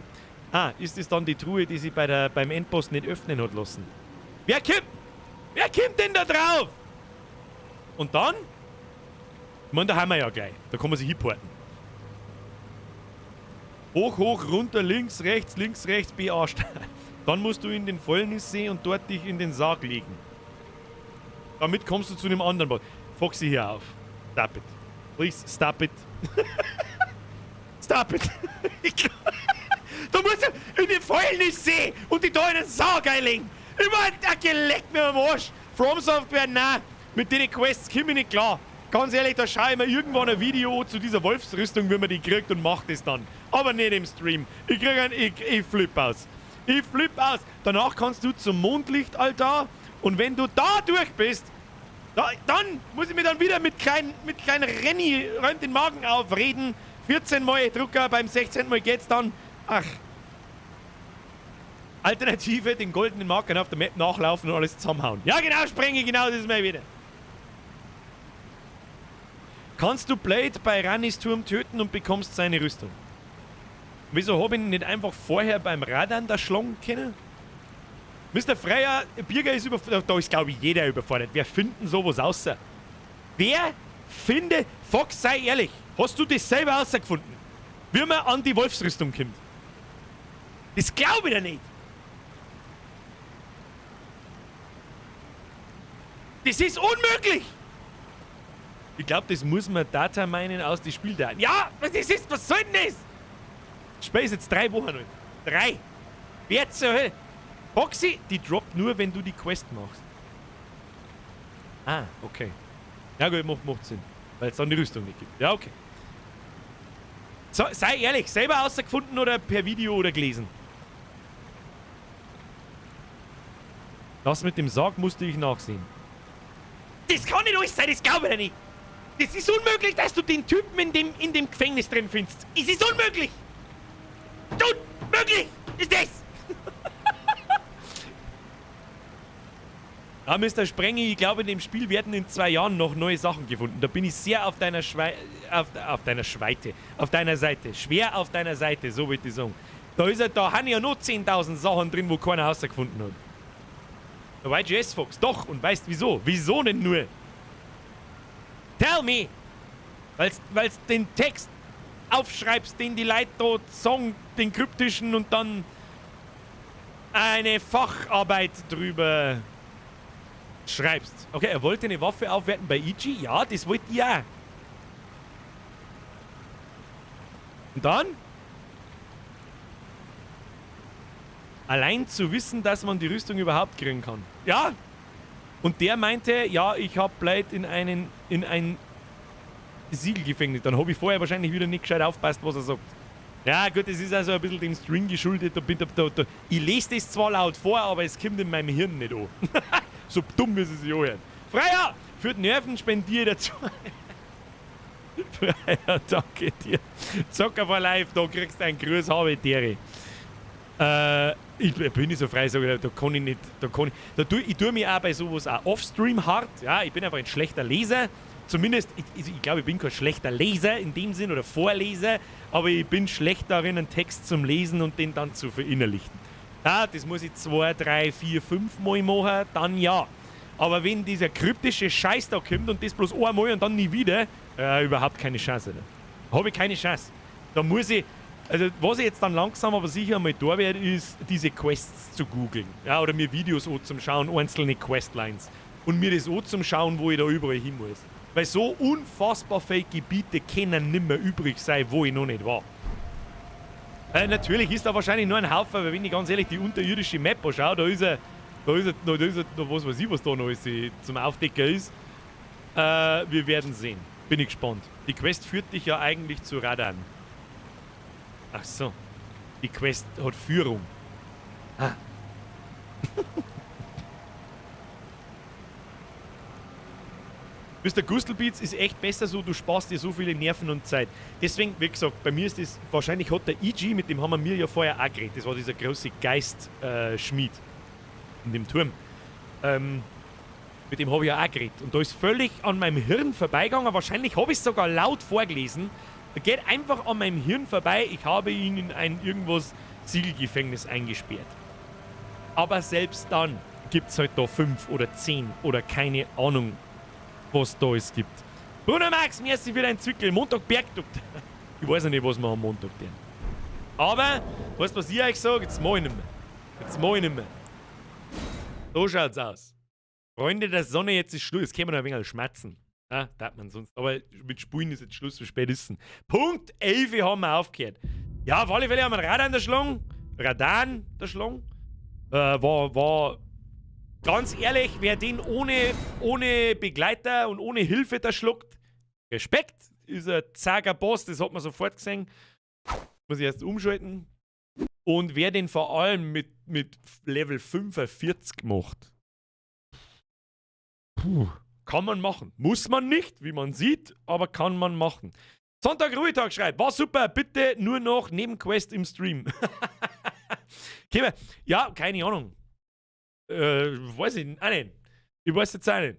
Speaker 1: Ah, ist es dann die Truhe, die sie beim Endboss nicht öffnen hat lassen? Wer kommt? Wer kommt denn da drauf? Und dann? Ich meine, da haben wir ja gleich. Da kann man sich hinporten. Hoch, hoch, runter, links, rechts, links, rechts, B, A, Start. Dann musst du in den Fäulnissee und dort dich in den Sarg legen. Damit kommst du zu einem anderen Boss. Foxy, hör auf. Stop it. Please, stop it. Stop it. Du musst ja in den Fäulnissee und die da in den Sarg einlegen. Ich mein, der geleckt mir am Arsch. From Software, nein. Mit den Quests komm ich nicht klar. Ganz ehrlich, da schaue ich mir irgendwann ein Video zu dieser Wolfsrüstung, wie man die kriegt, und mach das dann. Aber nicht im Stream. Ich krieg einen, ich flipp aus. Ich flipp aus. Danach kannst du zum Mondlichtaltar und wenn du da durch bist, dann muss ich mir dann wieder mit kleinen Renny räumt den Magen auf reden. 14 Mal Drucker, beim 16. Mal geht's dann. Ach. Alternative, den goldenen Markern auf der Map nachlaufen und alles zusammenhauen. Ja genau, sprenge, genau, das ist mir wieder. Kannst du Blade bei Rannis Turm töten und bekommst seine Rüstung? Wieso hab ich ihn nicht einfach vorher beim Radahn da schlagen können? Mr. Freier, Birger ist überfordert. Da ist, glaube ich, jeder überfordert. Wer findet denn sowas außer? Wer findet... Fox, sei ehrlich. Hast du das selber rausgefunden? Wie man an die Wolfsrüstung kommt? Das glaube ich dir nicht. Das ist unmöglich! Ich glaube, das muss man Data meinen aus den Spieldaten. Ja, was das ist? Was soll denn das? Das Spiel ist jetzt 3 Wochen alt. 3. Wer zur Hölle? Foxy, die droppt nur, wenn du die Quest machst. Ah, okay. Ja gut, macht Sinn. Weil es dann die Rüstung nicht gibt. Ja, okay. So, sei ehrlich, selber rausgefunden oder per Video oder gelesen? Das mit dem Sarg musste ich nachsehen. Das kann nicht alles sein, das glaube ich nicht. Das ist unmöglich, dass du den Typen in dem Gefängnis drin findest. Es ist unmöglich! Unmöglich ist das! Ja, Mr. Sprengi, ich glaube, in dem Spiel werden in 2 Jahren noch neue Sachen gefunden. Da bin ich sehr auf deiner auf deiner Seite. Schwer auf deiner Seite, so würde ich sagen. Da ist ja, da haben ja noch 10.000 Sachen drin, wo keiner rausgefunden hat. Der YGS Fox, doch, und weißt wieso? Wieso denn nur? Tell me! Weil's den Text aufschreibst, den die Leute dort sagen, den kryptischen, und dann eine Facharbeit drüber schreibst. Okay, er wollte eine Waffe aufwerten bei Ichi. Ja, das wollte ich auch. Und dann? Allein zu wissen, dass man die Rüstung überhaupt kriegen kann. Ja! Und der meinte, ja, ich hab Blade in ein Siegelgefängnis. Dann hab ich vorher wahrscheinlich wieder nicht gescheit aufpasst, was er sagt. Ja gut, das ist also ein bisschen dem String geschuldet. Ich lese das zwar laut vor, aber es kommt in meinem Hirn nicht an. So dumm ist es sich anhören. Freier! Für die Nerven spendiere dazu. Freier, danke dir. Zocker for life, da kriegst du einen Gruß, habe Dere. Ich bin nicht so frei, sag ich, da kann ich nicht, da kann ich, da tu, ich tue mich auch bei sowas auch offstream hart, ja, ich bin einfach ein schlechter Leser, zumindest, ich glaube, ich bin kein schlechter Leser in dem Sinn oder Vorleser, aber ich bin schlecht darin, einen Text zum Lesen und den dann zu verinnerlichen. Ja, das muss ich 2, 3, 4, 5 Mal machen, dann ja. Aber wenn dieser kryptische Scheiß da kommt und das bloß einmal und dann nie wieder, überhaupt keine Chance. Ne? Habe ich keine Chance. Da muss ich, also was ich jetzt dann langsam aber sicher mal da werde, ist, diese Quests zu googeln. Ja, oder mir Videos auch zum Schauen, einzelne Questlines. Und mir das auch zum Schauen, wo ich da überall hin muss. Weil so unfassbar viele Gebiete können nimmer übrig sein, wo ich noch nicht war. Natürlich ist da wahrscheinlich nur ein Haufen, weil wenn ich ganz ehrlich die unterirdische Map anschaue, da ist ja, da was weiß ich, was da noch ist, zum Aufdecker ist. Wir werden sehen. Bin ich gespannt. Die Quest führt dich ja eigentlich zu Radahn. Ach so. Die Quest hat Führung. Ah. Mr. Gustelbeats ist echt besser so, du sparst dir so viele Nerven und Zeit. Deswegen, wie gesagt, bei mir ist das, wahrscheinlich hat der EG, mit dem haben wir mir ja vorher auch geredet, das war dieser große Geist-Schmied in dem Turm. Mit dem habe ich ja auch geredet. Und da ist völlig an meinem Hirn vorbeigegangen, wahrscheinlich habe ich es sogar laut vorgelesen. Da geht einfach an meinem Hirn vorbei, ich habe ihn in ein irgendwas Siegelgefängnis eingesperrt. Aber selbst dann gibt es halt da 5 oder 10 oder keine Ahnung, was da es gibt. Bruno Max, merci für dein Zwickel. Montag Bergdoktor. Ich weiß ja nicht, was wir am Montag tun. Aber, weißt du, was ich euch sage? Jetzt mach ich nicht mehr. Jetzt mach ich nicht mehr. So schaut's aus. Freunde der Sonne, jetzt ist Schluss. Jetzt können wir noch ein wenig schmatzen. Ja, darf man sonst. Aber mit Spulen ist jetzt Schluss, wie spät ist denn? Punkt 11 haben wir aufgehört. Ja, auf alle Fälle haben wir einen Radan der Schlong. Radan der Schlong. War ganz ehrlich, wer den ohne Begleiter und ohne Hilfe da schluckt, Respekt, ist ein zager Boss, das hat man sofort gesehen. Muss ich erst umschalten. Und wer den vor allem mit Level 45 macht, puh, kann man machen. Muss man nicht, wie man sieht, aber kann man machen. Sonntag Ruhetag schreibt, war super, bitte nur noch Nebenquest im Stream. Okay, ja, keine Ahnung. Weiß ich auch nicht. Ich weiß jetzt auch nicht.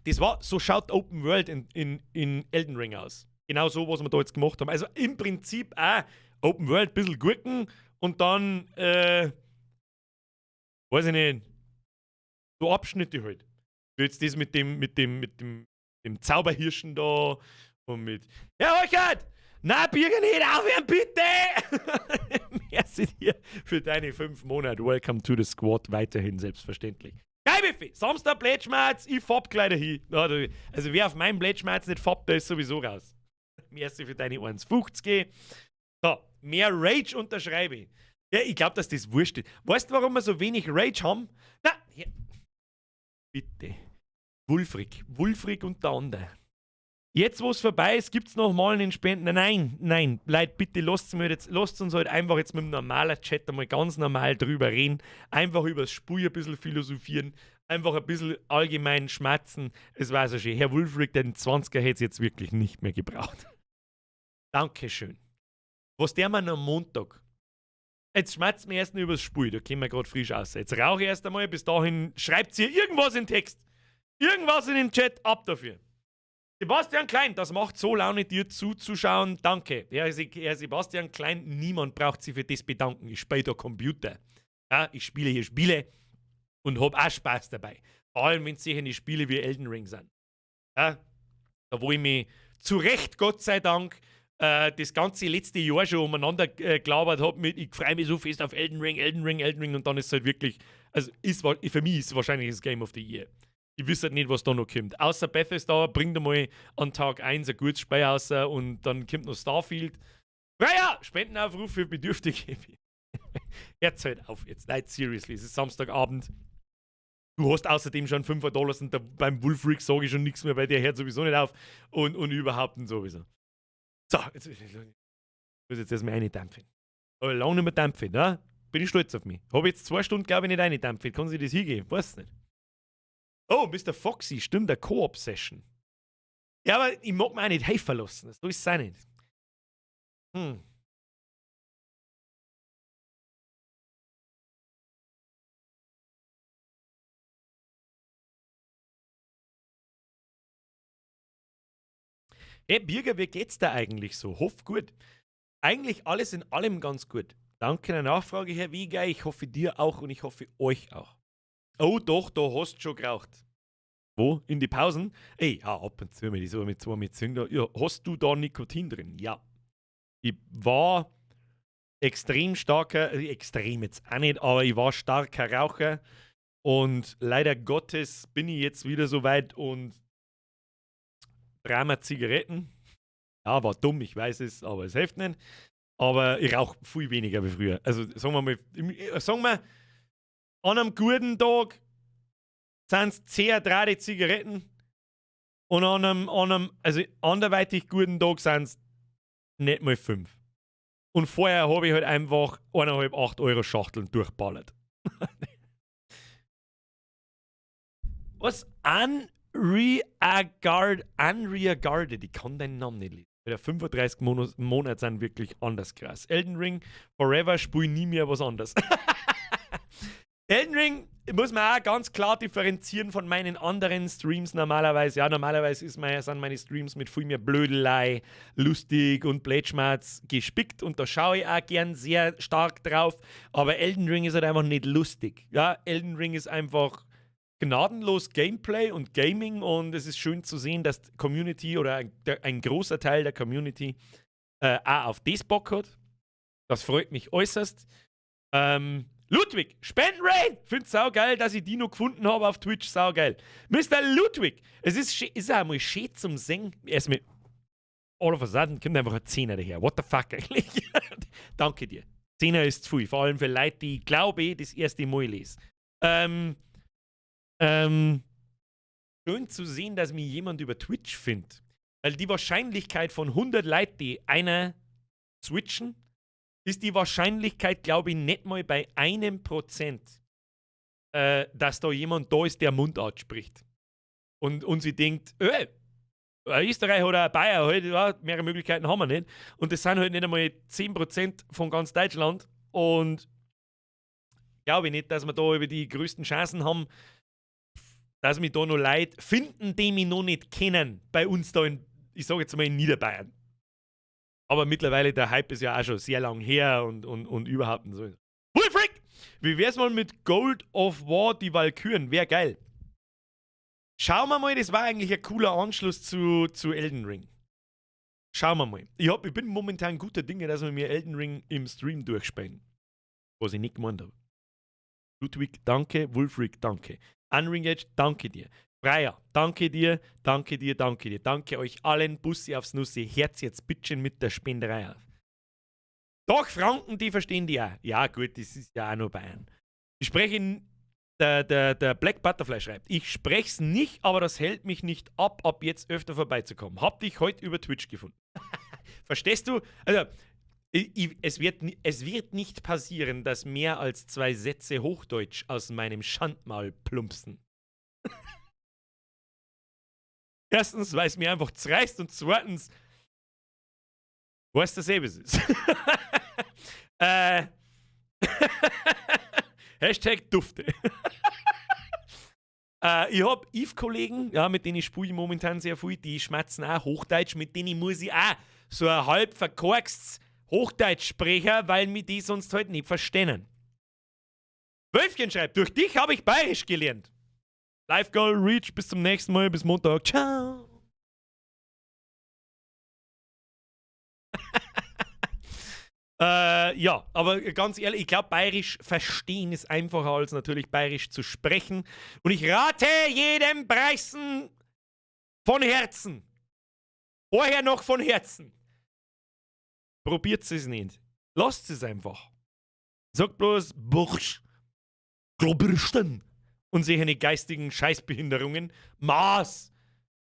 Speaker 1: Das war, so schaut Open World in Elden Ring aus. Genau so, was wir da jetzt gemacht haben. Also im Prinzip auch Open World, bisschen Gurken und dann, weiß ich nicht, so Abschnitte halt. Wie jetzt das mit dem Zauberhirschen da und mit. Herr Heuchert! Na, Birger, nicht aufhören, bitte! Merci dir für deine 5 Monate. Welcome to the squad. Weiterhin selbstverständlich. Geil, Buffet! Samstag Blätschmerz, ich fabb gleich dahin. Also wer auf meinem Blätschmerz nicht fabbt, der ist sowieso raus. Merci für deine 1,50. So, mehr Rage unterschreibe ich. Ja, ich glaub, dass das wurscht ist. Weißt du, warum wir so wenig Rage haben? Na, hier. Bitte. Wulfrig. Wulfrig und der andere. Jetzt, wo es vorbei ist, gibt's noch mal einen Spenden. Nein, nein, Leute, bitte lasst mir jetzt, lasst uns halt einfach jetzt mit dem normalen Chat einmal ganz normal drüber reden. Einfach übers Spiel ein bisschen philosophieren. Einfach ein bisschen allgemein schmatzen. Es war so schön. Herr Wulfrig, den 20er hätte es jetzt wirklich nicht mehr gebraucht. Dankeschön. Was der man am Montag? Jetzt schmatzt mir erst noch übers Spiel, da kommen wir grad frisch raus. Jetzt rauche ich erst einmal, bis dahin schreibt ihr irgendwas in den Text. Irgendwas in den Chat, ab dafür. Sebastian Klein, das macht so Laune, dir zuzuschauen. Danke. Herr Sebastian Klein, niemand braucht sich für das bedanken. Ich spiele da Computer. Ja, ich spiele hier Spiele und hab auch Spaß dabei. Vor allem, wenn es sicher nicht Spiele wie Elden Ring sind. Ja, da wo ich mich zu Recht, Gott sei Dank, das ganze letzte Jahr schon umeinander gelabert hab mit, ich freu mich so fest auf Elden Ring, Elden Ring, Elden Ring und dann ist es halt wirklich, also ist, für mich ist es wahrscheinlich das Game of the Year. Ich wüsste halt nicht, was da noch kommt. Außer Bethesda bringt einmal an Tag 1 ein gutes Spiel raus und dann kommt noch Starfield. Naja, Spendenaufruf für Bedürftige. Hört halt auf jetzt. Nein, seriously, es ist Samstagabend. Du hast außerdem schon 5 Dollar und da, beim Wulfric sage ich schon nichts mehr, weil der hört sowieso nicht auf und überhaupt und sowieso. So, jetzt, ich muss jetzt erstmal eindampfen. Aber lange nicht mehr dampfen, ne? Bin ich stolz auf mich. Habe jetzt 2 Stunden, glaube ich, nicht eindampfen. Kann sich das hingehen? Weiß nicht. Oh, Mr. Foxy, stimmt, der Koop-Session. Ja, aber ich mag mir auch nicht helfen lassen. So ist es auch nicht. Hey Birger, wie geht's da eigentlich so? Hoff gut. Eigentlich alles in allem ganz gut. Danke der Nachfrage, Herr Wieger. Ich hoffe dir auch und ich hoffe euch auch. Oh doch, da hast du schon geraucht. Wo? In die Pausen? Ey, ja, ab und zu mit so mit zwei mit Zünger. Ja, hast du da Nikotin drin? Ja. Ich war extrem starker, extrem jetzt auch nicht, aber ich war starker Raucher und leider Gottes bin ich jetzt wieder so weit und dreimal Zigaretten. Ja, war dumm, ich weiß es, aber es hilft nicht. Aber ich rauche viel weniger wie früher. Also sagen wir mal, sagen wir, an einem guten Tag sind's 10, 3 Zigaretten und an einem also anderweitig guten Tag sind's nicht mal 5. Und vorher habe ich halt einfach 1,5 8 Euro Schachteln durchballert. Was? Unreagard, Unreagarded, ich kann deinen Namen nicht lesen. Der 35 Monate sind wirklich anders krass. Elden Ring, Forever, spiel nie mehr was anderes. Elden Ring muss man auch ganz klar differenzieren von meinen anderen Streams normalerweise. Ja, normalerweise sind meine Streams mit viel mehr Blödelei, lustig und Blödschmerz gespickt und da schaue ich auch gern sehr stark drauf. Aber Elden Ring ist halt einfach nicht lustig. Ja, Elden Ring ist einfach gnadenlos Gameplay und Gaming und es ist schön zu sehen, dass die Community oder ein großer Teil der Community auch auf das Bock hat. Das freut mich äußerst. Ludwig, Spendenraid! Find's saugeil, dass ich die noch gefunden habe auf Twitch, saugeil. Mr. Ludwig, es ist auch mal schön zum Singen. Erstmal, all of a sudden kommt einfach ein Zehner daher. What the fuck eigentlich? Danke dir. Zehner ist zu viel, vor allem für Leute, die, glaube ich, das erste Mal lesen. Schön zu sehen, dass mich jemand über Twitch findet. Weil die Wahrscheinlichkeit von 100 Leuten, die einer switchen, ist die Wahrscheinlichkeit, glaube ich, nicht mal bei 1%, dass da jemand da ist, der Mundart spricht. Und sie denkt, Österreich oder Bayern, halt, ja, mehrere Möglichkeiten haben wir nicht. Und das sind halt nicht einmal 10% von ganz Deutschland. Und glaube ich nicht, dass wir da über die größten Chancen haben, dass mich da noch Leute finden, die mich noch nicht kennen, bei uns da in, ich sag jetzt mal in Niederbayern. Aber mittlerweile, der Hype ist ja auch schon sehr lang her und überhaupt und so. Wulfric! Wie wär's mal mit Gold of War, die Walküren? Wär geil. Schauen wir mal, das war eigentlich ein cooler Anschluss zu Elden Ring. Schauen wir mal. Ich bin momentan guter Dinge, dass wir mir Elden Ring im Stream durchspielen. Was ich nicht gemeint habe. Ludwig, danke. Wulfric, danke. Unring Edge, danke dir. Freya, danke dir, danke dir, danke dir. Danke euch allen. Bussi aufs Nussi. Herz jetzt bitteschön mit der Spenderei auf. Doch, Franken, die verstehen die auch. Ja, gut, das ist ja auch nur Bayern. Ich spreche in, der Black Butterfly schreibt, ich sprech's nicht, aber das hält mich nicht ab, ab jetzt öfter vorbeizukommen. Hab dich heute über Twitch gefunden. Verstehst du? Also, es wird nicht passieren, dass mehr als 2 Sätze Hochdeutsch aus meinem Schandmaul plumpsen. Erstens, weil es mir einfach zerreißt und zweitens, weißt du selber, es ist. Hashtag Dufte. Ich hab Eve-Kollegen, ja, mit denen ich spiele momentan sehr viel, die schmatzen auch Hochdeutsch, mit denen muss ich auch so ein halb verkorkstes Hochdeutsch sprechen, weil mir die sonst halt nicht verstehen. Wölfchen schreibt, durch dich habe ich Bayerisch gelernt. Live Goal Reach, bis zum nächsten Mal, bis Montag. Ciao. Ja, aber ganz ehrlich, ich glaube, Bayerisch verstehen ist einfacher als natürlich Bayerisch zu sprechen. Und ich rate jedem Preißen von Herzen. Vorher noch von Herzen. Probiert es nicht. Lasst es einfach. Sagt bloß, Bursch, Globirsten und solche geistigen Scheißbehinderungen. Maß.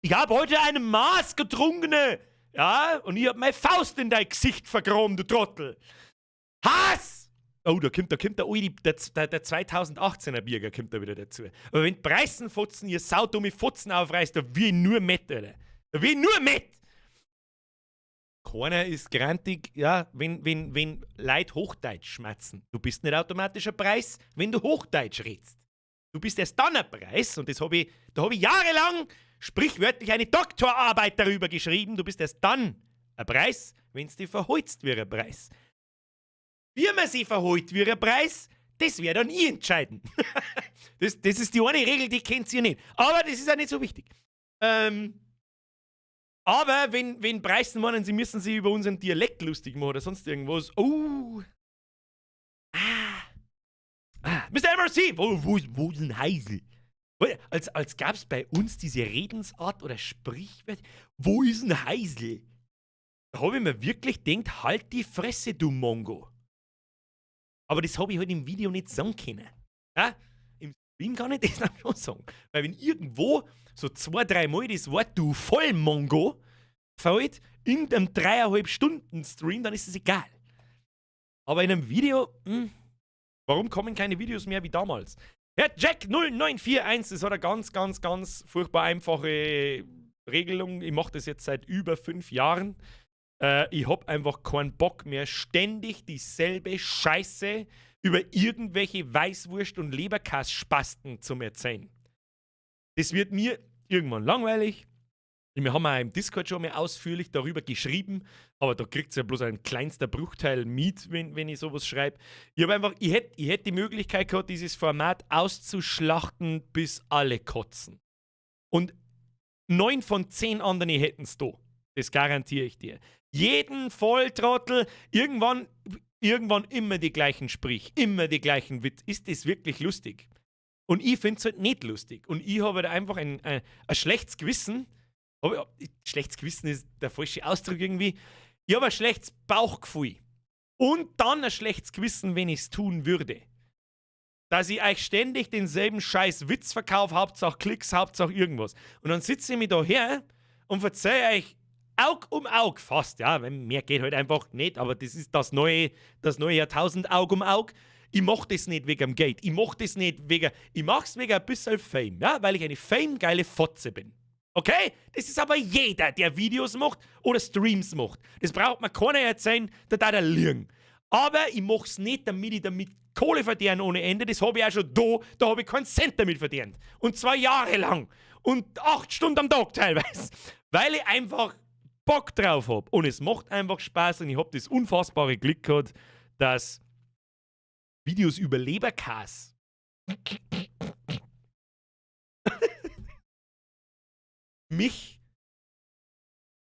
Speaker 1: Ich habe heute eine Maß getrunken. Ja, und ich hab meine Faust in dein Gesicht vergraben, du Trottel. Hass! Oh, da kommt der 2018er Bierger kommt da wieder dazu. Aber wenn Preißenfotzen ihr saudumme Fotzen aufreißt, da will ich nur mit, Alter. Da will ich nur mit! Keiner ist grantig, ja, wenn Leute Hochdeutsch schmatzen. Du bist nicht automatisch ein Preis, wenn du Hochdeutsch redst. Du bist erst dann ein Preis, und das hab ich, da habe ich jahrelang sprichwörtlich eine Doktorarbeit darüber geschrieben. Du bist erst dann ein Preis, wenn's dich verholzt wie ein Preis. Wie man sie verholt wie ein Preis, das wär dann ich entscheiden. Das ist die eine Regel, die kennt ihr nicht. Aber das ist auch nicht so wichtig. Aber wenn Preisen meinen, sie müssen sich über unseren Dialekt lustig machen oder sonst irgendwas. Oh. Ah. Ah. Mr. MRC, wo ist denn Heisel? Als gab's bei uns diese Redensart oder Sprichwort, wo ist denn Heisel? Da hab ich mir wirklich gedacht, halt die Fresse, du Mongo. Aber das hab ich halt im Video nicht sagen können. Ja? Im Stream kann ich das dann schon sagen. Weil wenn irgendwo so 2, 3 Mal das Wort du Vollmongo fällt, in einem 3,5 Stunden Stream, dann ist es egal. Aber in einem Video, warum kommen keine Videos mehr wie damals? Herr Jack 0941, das hat eine ganz, ganz, ganz furchtbar einfache Regelung. Ich mache das jetzt seit über 5 Jahren. Ich hab einfach keinen Bock mehr, ständig dieselbe Scheiße über irgendwelche Weißwurst- und Leberkass-Spasten zum Erzählen. Das wird mir irgendwann langweilig. Wir haben auch im Discord schon mal ausführlich darüber geschrieben, aber da kriegt's ja bloß ein kleinster Bruchteil mit, wenn ich sowas schreib. Ich hab einfach, ich hätt, ich hätt die Möglichkeit gehabt, dieses Format auszuschlachten, bis alle kotzen. Und 9 von 10 anderen hätten's da. Das garantiere ich dir. Jeden Volltrottel, irgendwann immer die gleichen Sprich, immer die gleichen Witz. Ist das wirklich lustig? Und ich find's halt nicht lustig. Und ich habe halt einfach ein schlechtes Gewissen. Aber ja, schlechtes Gewissen ist der falsche Ausdruck irgendwie. Ich habe ein schlechtes Bauchgefühl. Und dann ein schlechtes Gewissen, wenn ich's tun würde. Dass ich euch ständig denselben scheiß Witz verkaufe, Hauptsache Klicks, Hauptsache irgendwas. Und dann sitze ich mich da her und verzeih euch Aug um Aug fast, ja, weil mehr geht halt einfach nicht, aber das ist das neue Jahrtausend, Aug um Aug. Ich mach das nicht wegen dem Geld, ich mach das nicht wegen, ich mach's wegen ein bisschen Fame, ja, weil ich eine famegeile Fotze bin. Okay? Das ist aber jeder, der Videos macht oder Streams macht. Das braucht mir keiner erzählen, da darf er lügen. Aber ich mach's nicht, damit ich damit Kohle verdiene ohne Ende. Das hab ich auch schon da, da hab ich keinen Cent damit verdient. Und zwar jahrelang. Und 8 Stunden am Tag teilweise. Weil ich einfach Bock drauf hab. Und es macht einfach Spaß und ich hab das unfassbare Glück gehabt, dass Videos über Leberkäse mich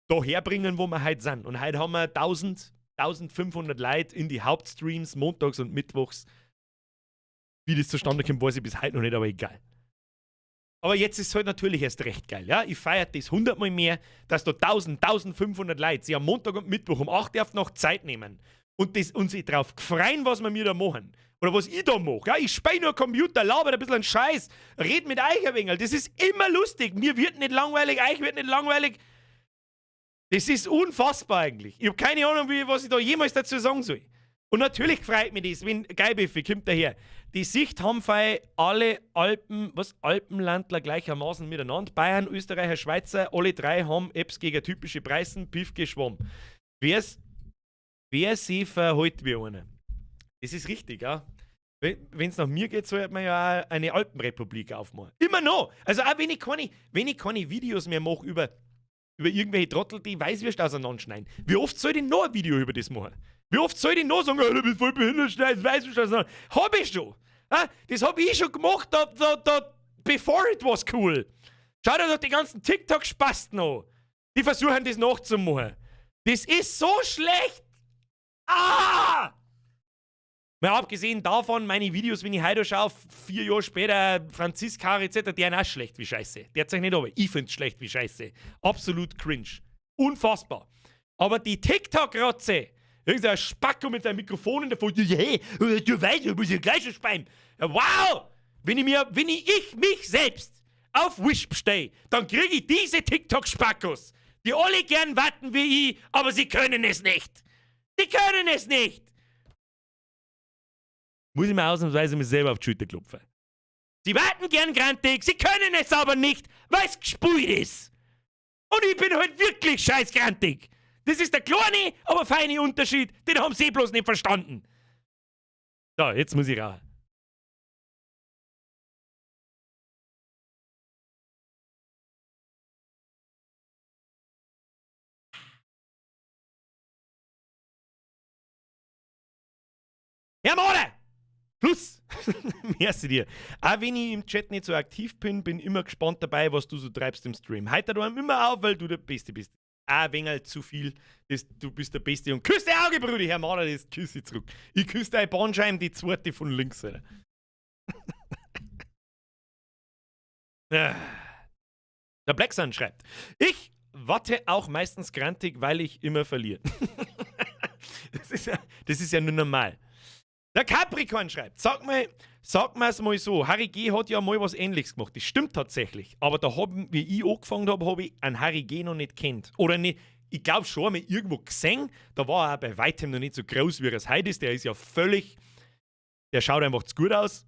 Speaker 1: da herbringen, wo wir heute sind. Und heute haben wir 1500 Leute in die Hauptstreams, montags und mittwochs. Wie das zustande kommt, weiß ich bis heute noch nicht, aber egal. Aber jetzt ist es halt natürlich erst recht geil. Ja? Ich feiere das 100-mal mehr, dass da 1000, 1500 Leute sich am Montag und Mittwoch um 8 Uhr noch Zeit nehmen und sich drauf freuen, was wir mir da machen. Oder was ich da mach. Ja? Ich spiele nur Computer, laber ein bisschen einen Scheiß, red mit euch ein wenig. Das ist immer lustig. Mir wird nicht langweilig, euch wird nicht langweilig. Das ist unfassbar eigentlich. Ich hab keine Ahnung, was ich da jemals dazu sagen soll. Und natürlich freut mich das, wenn Geibiffi kommt daher. Die Sicht haben fei alle Alpen, was, Alpenlandler gleichermaßen miteinander. Bayern, Österreicher, Schweizer, alle drei haben Apps gegen typische Preisen, Piff geschwommen. Wer sie verhält wie einer. Das ist richtig, ja. Wenn's nach mir geht, sollte man ja auch eine Alpenrepublik aufmachen. Immer noch! Also auch wenn ich keine Videos mehr mache über irgendwelche Trottel, die Weißwürste auseinanderschneiden. Wie oft soll ich noch ein Video über das machen? Wie oft soll ich noch sagen, oh, du bist voll behindert, schneidest Weißwürste auseinander? Hab ich schon! Ah, das hab ich schon gemacht, before it was cool. Schau dir doch die ganzen TikTok-Spasten an. Die versuchen das nachzumachen. Das ist so schlecht! Ah! Mal abgesehen davon, meine Videos, wenn ich heute schaue, 4 Jahre später, Franziska et cetera, die sind auch schlecht wie Scheiße. Der zeigt nicht, aber ich find's schlecht wie Scheiße. Absolut cringe. Unfassbar. Aber die TikTok-Rotze, irgendein Spacko mit seinem Mikrofon in der Foto, hey, du weißt, du musst ja gleich schon speien. Ja, wow! Wenn ich mich selbst auf Wish bestelle, dann krieg ich diese TikTok-Spackos, die alle gern warten wie ich, aber sie können es nicht. Die können es nicht! Muss ich mir ausnahmsweise mir selber auf die Schulter klopfen. Sie warten gern grantig, sie können es aber nicht, weil's gespult ist. Und ich bin halt wirklich scheißgrantig. Das ist der kleine, aber feine Unterschied, den haben sie bloß nicht verstanden. So, jetzt muss ich rauchen. Herr Mode! Plus! Merci dir. Auch wenn ich im Chat nicht so aktiv bin, bin immer gespannt dabei, was du so treibst im Stream. Heiter du einem immer auf, weil du der Beste bist. Auch wenn halt zu viel, das, du bist der Beste. Und küss dein Auge, Brudi, Herr Mader, das küsse ich zurück. Ich küsse deine Bahnscheibe, die zweite von links, Alter. Der Black Sun schreibt, ich warte auch meistens grantig, weil ich immer verliere. Das ist ja nur normal. Der Capricorn schreibt, sag mal's mal so, Harry G. hat ja mal was Ähnliches gemacht. Das stimmt tatsächlich. Aber da hab, wie ich angefangen hab, hab ich einen Harry G. noch nicht kennt. Oder nicht Ich glaube schon einmal irgendwo gesehen, da war er bei weitem noch nicht so groß, wie er es heute ist. Der ist ja völlig, der schaut einfach zu gut aus.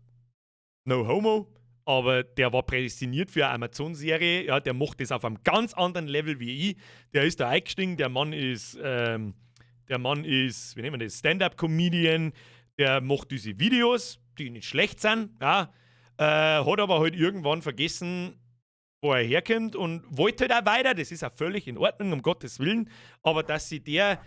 Speaker 1: No homo. Aber der war prädestiniert für eine Amazon-Serie. Ja, der macht das auf einem ganz anderen Level wie ich. Der ist da eingestiegen, der Mann ist, wie nennt man das, Stand-up-Comedian. Der macht diese Videos, die nicht schlecht sind. Ja, hat aber halt irgendwann vergessen, wo er herkommt, und wollte halt auch weiter. Das ist auch völlig in Ordnung, um Gottes willen. Aber dass sich der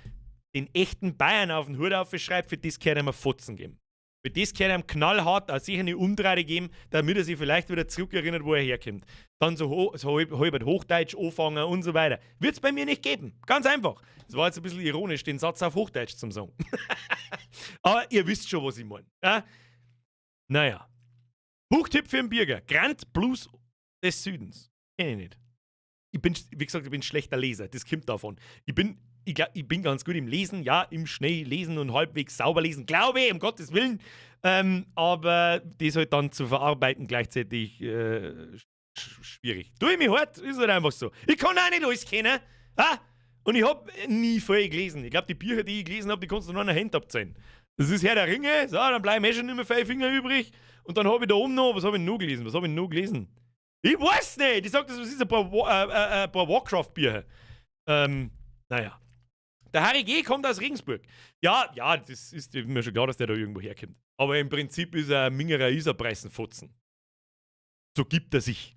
Speaker 1: den echten Bayern auf den Hut aufschreibt, für das kann er ihm Fotzen geben. Für das kann er ihm knallhart auch sicher eine Umdrehung geben, damit er sich vielleicht wieder zurückerinnert, wo er herkommt. Dann so halb Hochdeutsch anfangen und so weiter. Wird es bei mir nicht geben. Ganz einfach. Das war jetzt ein bisschen ironisch, den Satz auf Hochdeutsch zum sagen. Aber ihr wisst schon, was ich meine. Ja? Naja. Buchtipp für den Birger: Grand Blues des Südens. Kenn ich nicht. Ich bin, wie gesagt, ich bin schlechter Leser. Das kommt davon. Ich glaub, ich bin ganz gut im Lesen, ja, im Schnell lesen und halbwegs sauber lesen, glaube ich, um Gottes willen. Aber das halt dann zu verarbeiten gleichzeitig schwierig. Tu ich mich hart, ist halt einfach so. Ich kann auch nicht alles kennen. Ah? Und ich hab nie viel gelesen. Ich glaube, die Bücher, die ich gelesen habe, die kannst du nur an der Hand abzählen. Das ist Herr der Ringe, so, dann bleiben eh schon nicht mehr viele Finger übrig. Und dann habe ich da oben noch, was habe ich noch gelesen? Was habe ich noch gelesen? Ich weiß nicht! Ich sag, das ist ein paar Warcraft-Bücher. Naja. Der Harry G. kommt aus Regensburg. Ja, das ist mir schon klar, dass der da irgendwo herkommt. Aber im Prinzip ist er ein mingerer Isarpreißenfotzen. So gibt er sich.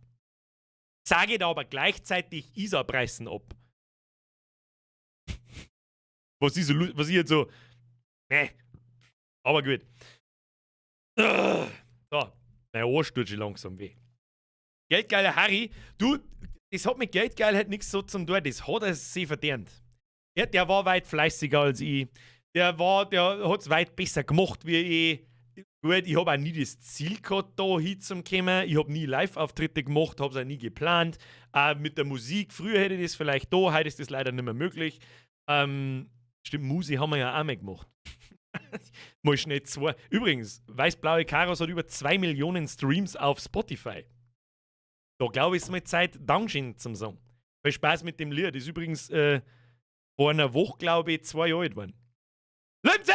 Speaker 1: Sage da aber gleichzeitig Isarpreißen ab. Was ich jetzt so. Ne. Aber gut. So, mein Ohr tut schon langsam weh. Geldgeiler Harry, du, das hat mit Geldgeilheit nichts so zum tun, das hat er sich verdient. Ja, der war weit fleißiger als ich. Der hat es weit besser gemacht wie ich. Gut, ich habe auch nie das Ziel gehabt, da hinzukommen. Ich habe nie Live-Auftritte gemacht, habe es auch nie geplant. Auch mit der Musik, früher hätte ich das vielleicht da, heute ist das leider nicht mehr möglich. Stimmt, Musik haben wir ja auch mal gemacht. Mal schnell zwei. Übrigens, Weiß-Blaue Karos hat über 2 Millionen Streams auf Spotify. Da glaube ich, ist mal Zeit, Dankeschön zum sagen. Viel Spaß mit dem Lied. Ist übrigens vor einer Woche, glaube ich, 2 Jahre alt geworden. Linze!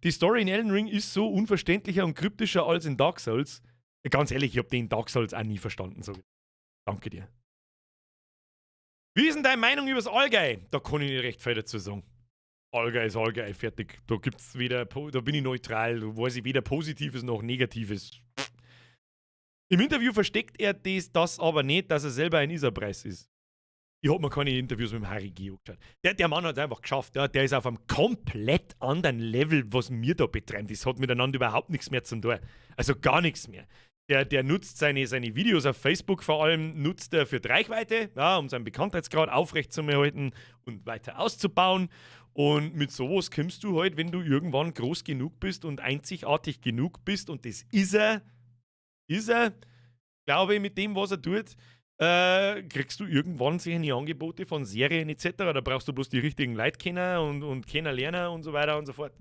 Speaker 1: Die Story in Elden Ring ist so unverständlicher und kryptischer als in Dark Souls. Ganz ehrlich, ich habe den Dark Souls auch nie verstanden. So. Danke dir. Wie ist denn deine Meinung über das Allgäu? Da kann ich nicht recht viel dazu sagen. Allgäu ist Allgäu, fertig. Da gibt's weder, da bin ich neutral, da weiß ich weder Positives noch Negatives. Im Interview versteckt er das aber nicht, dass er selber ein Isarpreiß ist. Ich hab mir keine Interviews mit dem Harry G angeschaut. Der Mann hat es einfach geschafft. Ja. Der ist auf einem komplett anderen Level, was mir da betreiben. Das hat miteinander überhaupt nichts mehr zum tun. Also gar nichts mehr. Der nutzt seine Videos auf Facebook vor allem, nutzt er für die Reichweite, ja, um seinen Bekanntheitsgrad aufrechtzuerhalten und weiter auszubauen. Und mit sowas kommst du halt, wenn du irgendwann groß genug bist und einzigartig genug bist, und das ist er, glaube ich, mit dem, was er tut, kriegst du irgendwann solche Angebote von Serien etc. Da brauchst du bloß die richtigen Leute kennen und kennenlernen und so weiter und so fort.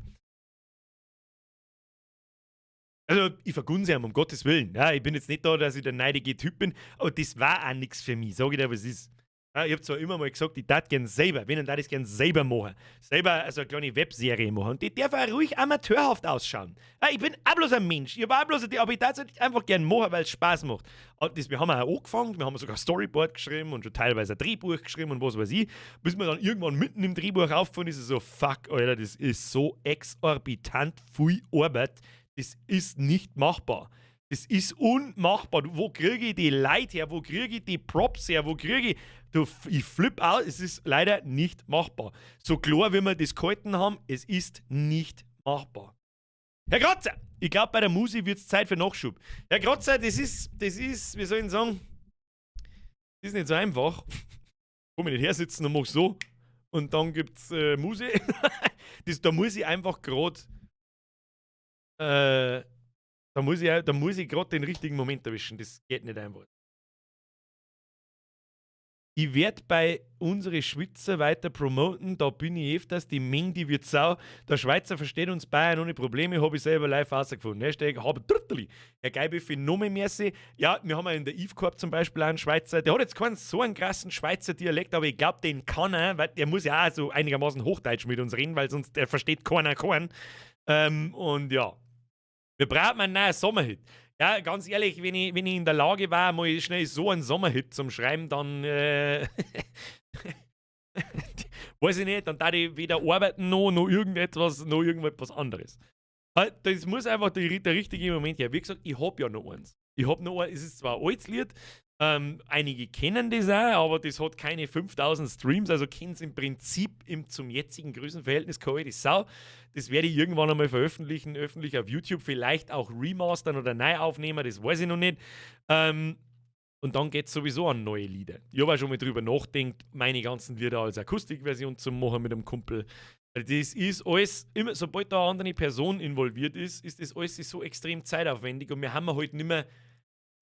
Speaker 1: Also, ich vergunn's ihm, um Gottes willen. Ja, ich bin jetzt nicht da, dass ich der neidige Typ bin, aber das war auch nichts für mich, sag ich dir, was ist. Ja, ich habe zwar immer mal gesagt, ich tät gern selber, wenn, dann tät ich es gern selber machen. Selber also eine kleine Webserie machen. Und die darf auch ruhig amateurhaft ausschauen. Ja, ich bin auch bloß ein Mensch. Ich hab auch bloß, aber ich tät es halt einfach gern machen, weil es Spaß macht. Und das, wir haben auch angefangen, wir haben sogar Storyboard geschrieben und schon teilweise ein Drehbuch geschrieben und was weiß ich. Bis mir dann irgendwann mitten im Drehbuch aufgefallen ist, so, fuck, Alter, das ist so exorbitant viel Arbeit. Das ist nicht machbar. Das ist unmachbar. Wo kriege ich die Leute her? Wo kriege ich die Props her? Wo kriege ich. Du, ich flipp aus. Es ist leider nicht machbar. So klar, wie wir das gehalten haben, es ist nicht machbar. Herr Kratzer, ich glaube, bei der Musi wird es Zeit für Nachschub. Herr Kratzer, das ist, wie soll ich denn sagen, das ist nicht so einfach. Kann mich nicht hersitzen und mach so. Und dann gibt's Musi. Da muss ich einfach gerade. Da muss ich gerade den richtigen Moment erwischen. Das geht nicht einfach. Ich werde bei unsere Schweizer weiter promoten, da bin ich öfters, die Menge, die wird sau. Der Schweizer versteht uns Bayern ohne Probleme, habe ich selber live rausgefunden. Hashtag hab Drütteli. Herr Geibüffi, noch mehr merci. Ja, wir haben ja in der Eve gehabt zum Beispiel einen Schweizer, der hat jetzt keinen so einen krassen Schweizer Dialekt, aber ich glaube, den kann er, weil der muss ja auch so einigermaßen Hochdeutsch mit uns reden, weil sonst der versteht keiner keinen. Und ja, wir brauchen einen neuen Sommerhit. Ja, ganz ehrlich, wenn ich in der Lage war, mal schnell so einen Sommerhit zum Schreiben, dann weiß ich nicht, dann da ich weder arbeiten noch irgendetwas anderes. Das muss einfach der richtige Moment her. Wie gesagt, ich hab ja noch eins. Ich hab noch eins, es ist zwar ein altes Lied, einige kennen das auch, aber das hat keine 5000 Streams, also kennt es im Prinzip zum jetzigen Größenverhältnis keine alte Sau. Das werde ich irgendwann einmal veröffentlichen, öffentlich auf YouTube, vielleicht auch remastern oder neu aufnehmen, das weiß ich noch nicht. Und dann geht es sowieso an neue Lieder. Ich habe auch schon mal drüber nachgedacht, meine ganzen Lieder als Akustikversion zu machen mit einem Kumpel. Das ist alles, immer, sobald da eine andere Person involviert ist, ist das alles so extrem zeitaufwendig und wir haben halt nicht mehr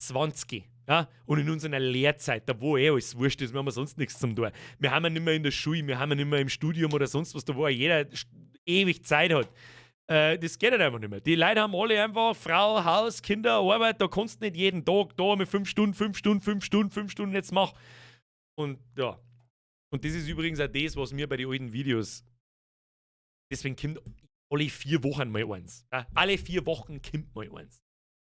Speaker 1: 20. Ja? Und in unserer Lehrzeit, da wo eh alles wurscht ist, wir haben sonst nichts zum tun. Wir haben ja nicht mehr in der Schule, wir haben ja nicht mehr im Studium oder sonst was, da wo jeder ewig Zeit hat. Das geht halt einfach nicht mehr. Die Leute haben alle einfach Frau, Haus, Kinder, Arbeit, da kannst du nicht jeden Tag da mit 5 Stunden, 5 Stunden, 5 Stunden, 5 Stunden jetzt machen. Und ja. Und das ist übrigens auch das, was mir bei den alten Videos. Deswegen kommt alle 4 Wochen mal eins. Ja, alle 4 Wochen kommt mal eins.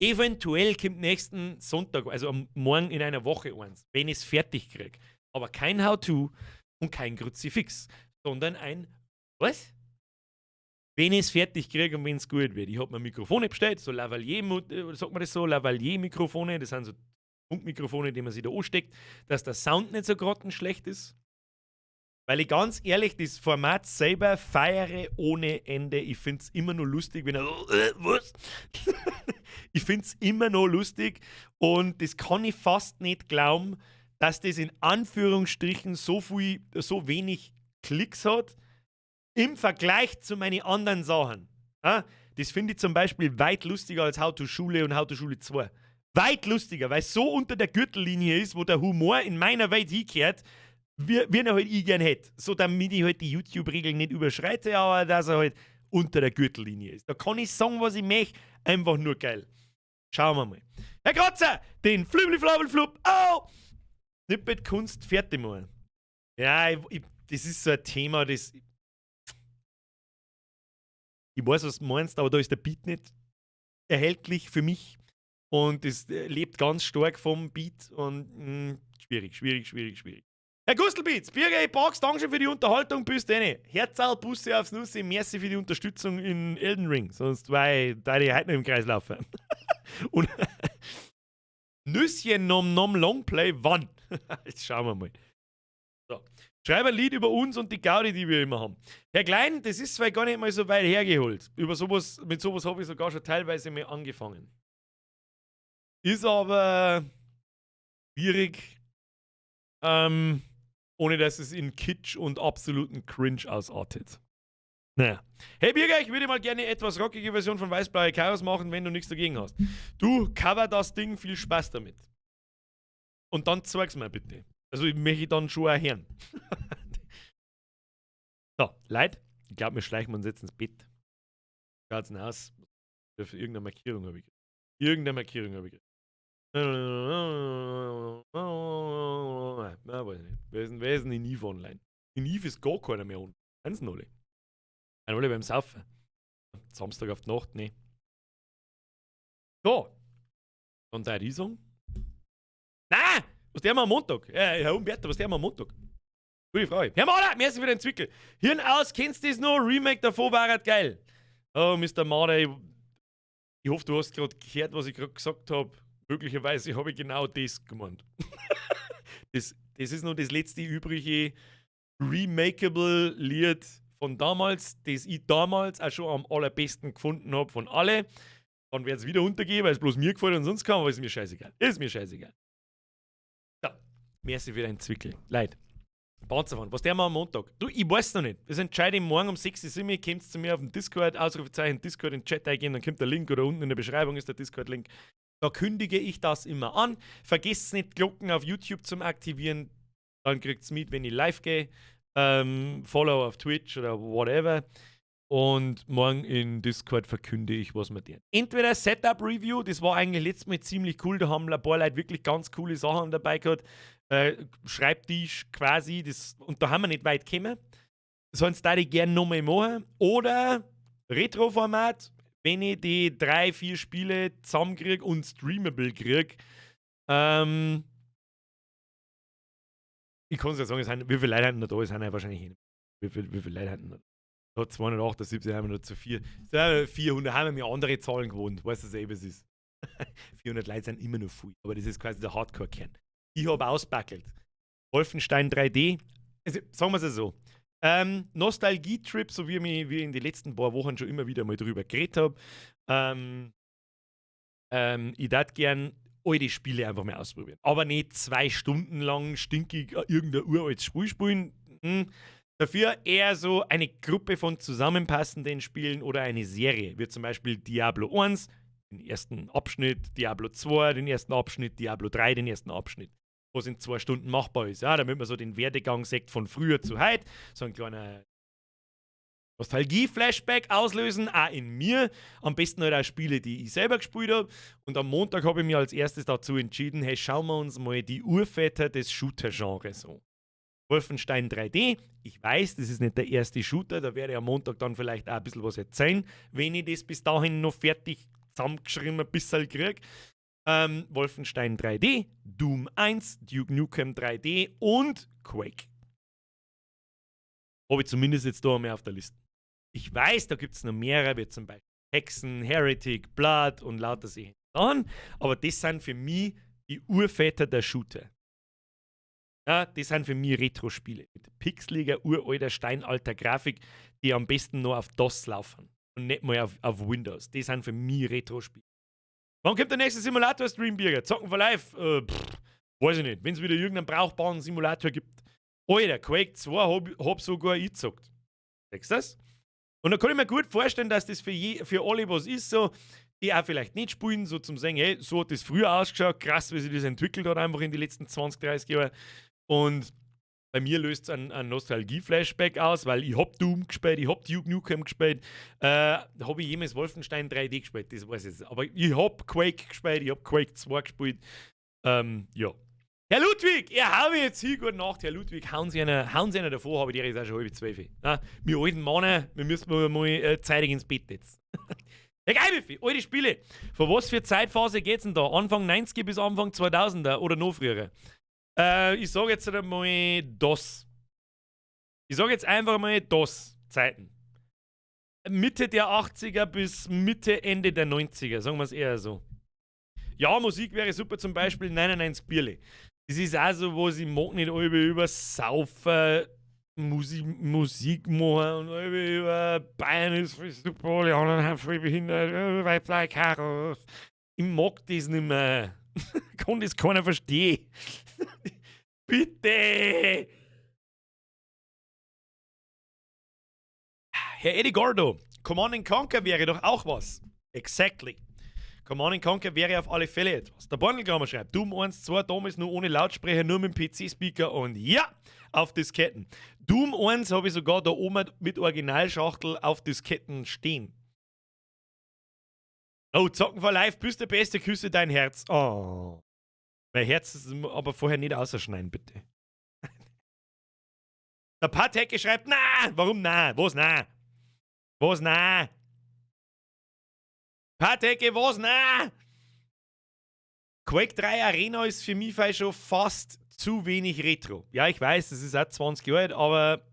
Speaker 1: Eventuell kommt nächsten Sonntag, also am Morgen in einer Woche eins, wenn ich es fertig kriege. Aber kein How-To und kein Kruzifix, sondern ein was? Wenn ich es fertig kriege und wenn es gut wird. Ich habe mir Mikrofone bestellt, so Lavalier, sagt man das so, Lavalier-Mikrofone, das sind so Funkmikrofone, die man sich da ansteckt, dass der Sound nicht so grottenschlecht ist. Weil ich ganz ehrlich das Format selber feiere ohne Ende. Ich find's immer nur lustig, wenn er. Was? Ich find's immer noch lustig und das kann ich fast nicht glauben, dass das in Anführungsstrichen so viel, so wenig Klicks hat im Vergleich zu meinen anderen Sachen. Ja? Das finde ich zum Beispiel weit lustiger als How to Schule und How to Schule 2. Weit lustiger, weil es so unter der Gürtellinie ist, wo der Humor in meiner Welt hingehört, wie er halt ich gern hätte. So damit ich halt die YouTube-Regeln nicht überschreite, aber dass er halt unter der Gürtellinie ist. Da kann ich sagen, was ich möchte. Einfach nur geil. Schauen wir mal. Herr Kratzer, den Flübli-Flabel-Flub. Oh! Snippet Kunst fertig machen. Ja, das ist so ein Thema, das. Ich weiß, was du meinst, aber da ist der Beat nicht erhältlich für mich. Und es lebt ganz stark vom Beat und schwierig, schwierig, schwierig, schwierig. Herr Gustelbeats, Birger, ich pack's, Dankeschön für die Unterhaltung, bis dann. Herzal, Busse aufs Nussi, merci für die Unterstützung in Elden Ring, sonst war ich da ich heute noch im Kreis laufen. Und Nüsschen Nom Nom Longplay, wann? Jetzt schauen wir mal. So. Schreib ein Lied über uns und die Gaudi, die wir immer haben. Herr Klein, das ist zwar gar nicht mal so weit hergeholt. Mit sowas habe ich sogar schon teilweise mal angefangen. Ist aber schwierig, ohne dass es in Kitsch und absoluten Cringe ausartet. Naja. Hey Birger, ich würde mal gerne etwas rockige Version von Weißblaue Chaos machen, wenn du nichts dagegen hast. Du, cover das Ding, viel Spaß damit. Und dann zeig's mir bitte. Also ich möchte dann schon auch hören. So, Leute, ich glaube, wir schleichen uns jetzt ins Bett. Schaut's denn aus? Irgendeine Markierung habe ich gekriegt. Irgendeine Markierung habe ich gekriegt. Na, weiß ich nicht. Wer ist denn in Eve online? In Eve ist gar keiner mehr online. Sind sie alle? Sind alle beim Saufen. Samstag auf die Nacht, ne. So. Dann der ich sagen. Nein! Was der am Montag? Ja, Herr Umberto, was der am Montag? Gute Frage. Herr Mader, merci für den Zwickel. Hirn aus, kennst du das noch? Remake davon war halt geil. Oh, Mr. Mader, ich hoffe, du hast gerade gehört, was ich gerade gesagt habe. Möglicherweise habe ich genau das gemeint. Das ist noch das letzte übrige remakable Lied von damals, das ich damals auch schon am allerbesten gefunden habe von alle. Dann wird es wieder untergehen, weil es bloß mir gefällt und sonst keinem, aber ist mir scheißegal. Ist mir scheißegal. So, merci für deinen Zwickel. Leid. Panzerfahren. Was der mal am Montag? Du, ich weiß noch nicht. Das entscheide ich morgen um 6 Uhr. Kommt zu mir auf den Discord, Ausrufezeichen Discord in den Chat eingehen, dann kommt der Link oder unten in der Beschreibung ist der Discord-Link. Da kündige ich das immer an. Vergesst nicht, Glocken auf YouTube zum Aktivieren. Dann Dann kriegt's mit, wenn ich live gehe. Follow auf Twitch oder whatever. Und morgen in Discord verkünde ich, was wir tun. Entweder Setup Review, das war eigentlich letztes Mal ziemlich cool, da haben ein paar Leute wirklich ganz coole Sachen dabei gehabt. Schreibtisch quasi, das, und da haben wir nicht weit gekommen. Sonst da ich gerne nochmal machen. Oder Retro-Format, wenn ich die drei, vier Spiele zusammenkriege und streamable kriege. Ich kann es ja sagen, es sind, wie viele Leute haben noch da? Es sind ja wahrscheinlich nicht. Wie viele Leute haben noch da? 278 haben wir noch zu 4. 400 haben wir andere Zahlen gewohnt. Weißt du selber, es ist. 400 Leute sind immer noch viel. Aber das ist quasi der Hardcore-Kern. Ich habe auspackelt. Wolfenstein 3D. Also, sagen wir es so. Nostalgie-Trip, so wie ich in den letzten paar Wochen schon immer wieder mal drüber geredet habe. Ich würde gern alte Spiele einfach mal ausprobieren. Aber nicht 2 Stunden lang stinkig irgendein uraltes Spiel spielen. Dafür eher so eine Gruppe von zusammenpassenden Spielen oder eine Serie, wie zum Beispiel Diablo 1, den ersten Abschnitt, Diablo 2, den ersten Abschnitt, Diablo 3, den ersten Abschnitt. Was in 2 Stunden machbar ist, ja, damit man so den Werdegang sieht von früher zu heute, so ein kleiner Nostalgie-Flashback auslösen, auch in mir. Am besten halt auch Spiele, die ich selber gespielt habe. Und am Montag habe ich mir als erstes dazu entschieden, hey, schauen wir uns mal die Urväter des Shooter-Genres an. Wolfenstein 3D. Ich weiß, das ist nicht der erste Shooter, da werde ich am Montag dann vielleicht auch ein bisschen was erzählen, wenn ich das bis dahin noch fertig zusammengeschrieben ein bisschen kriege. Wolfenstein 3D, Doom 1, Duke Nukem 3D und Quake. Habe ich zumindest jetzt da einmal auf der Liste. Ich weiß, da gibt es noch mehrere, wie zum Beispiel Hexen, Heretic, Blood und lauter solche Sachen, aber das sind für mich die Urväter der Shooter. Ja, das sind für mich Retro-Spiele. Mit pixeliger, uralter, steinalter Grafik, die am besten nur auf DOS laufen und nicht mal auf Windows. Das sind für mich Retro-Spiele. Wann kommt der nächste Simulator-Stream, Birger? Zocken for Life? Pff, weiß ich nicht. Wenn es wieder irgendeinen brauchbaren Simulator gibt. Alter, Quake 2 hab sogar ich gezockt. Siehst du das? Und da kann ich mir gut vorstellen, dass das für alle was ist, so, die auch vielleicht nicht spielen, so zum sagen, hey, so hat das früher ausgeschaut, krass, wie sich das entwickelt hat, einfach in die letzten 20, 30 Jahre. Und bei mir löst es ein Nostalgie-Flashback aus, weil ich hab Doom gespielt, ich hab Duke Nukem gespielt, habe ich jemals Wolfenstein 3D gespielt, das weiß ich jetzt. Aber ich hab Quake gespielt, ich hab Quake 2 gespielt. Ja. Herr Ludwig, ja, hau mich jetzt hin, gute Nacht, Herr Ludwig, hauen Sie einer davor, habe ich dir jetzt auch schon 11:30. Na, wir alten Männer, wir müssen mal zeitig ins Bett jetzt. Ja, geil, Büffi, alte Spiele. Von was für Zeitphase geht's denn da? Anfang 90er bis Anfang 2000er oder noch früher? Ich sage jetzt einmal DOS. Ich sage jetzt einfach mal DOS-Zeiten. Mitte der 80er bis Mitte, Ende der 90er, sagen wir es eher so. Ja, Musik wäre super, zum Beispiel 99 Bierle. Das ist auch so, wo ich mag nicht alle über Saufen, Musik machen und alle über Bayern ist voll super, alle anderen sind voll behindert, Weiblein, Karos. Ich mag das nicht mehr. Kann das keiner verstehen. Bitte! Herr Eddie Gordo, Command Conquer wäre doch auch was. Exactly. Command Conquer wäre auf alle Fälle etwas. Der Bornelgrammer schreibt, Doom 1, 2, damals nur ohne Lautsprecher, nur mit dem PC-Speaker und ja, auf Disketten. Doom 1 habe ich sogar da oben mit Originalschachtel auf Disketten stehen. Oh, Zocken for Life, bist der Beste, küsse dein Herz. Oh. Mein Herz ist aber vorher nicht ausschneiden, bitte. Der Patecke schreibt, na, warum na? Was na? Was na? Patecke, was na? Quake 3 Arena ist für mich schon fast zu wenig Retro. Ja, ich weiß, das ist auch 20 Jahre alt, aber.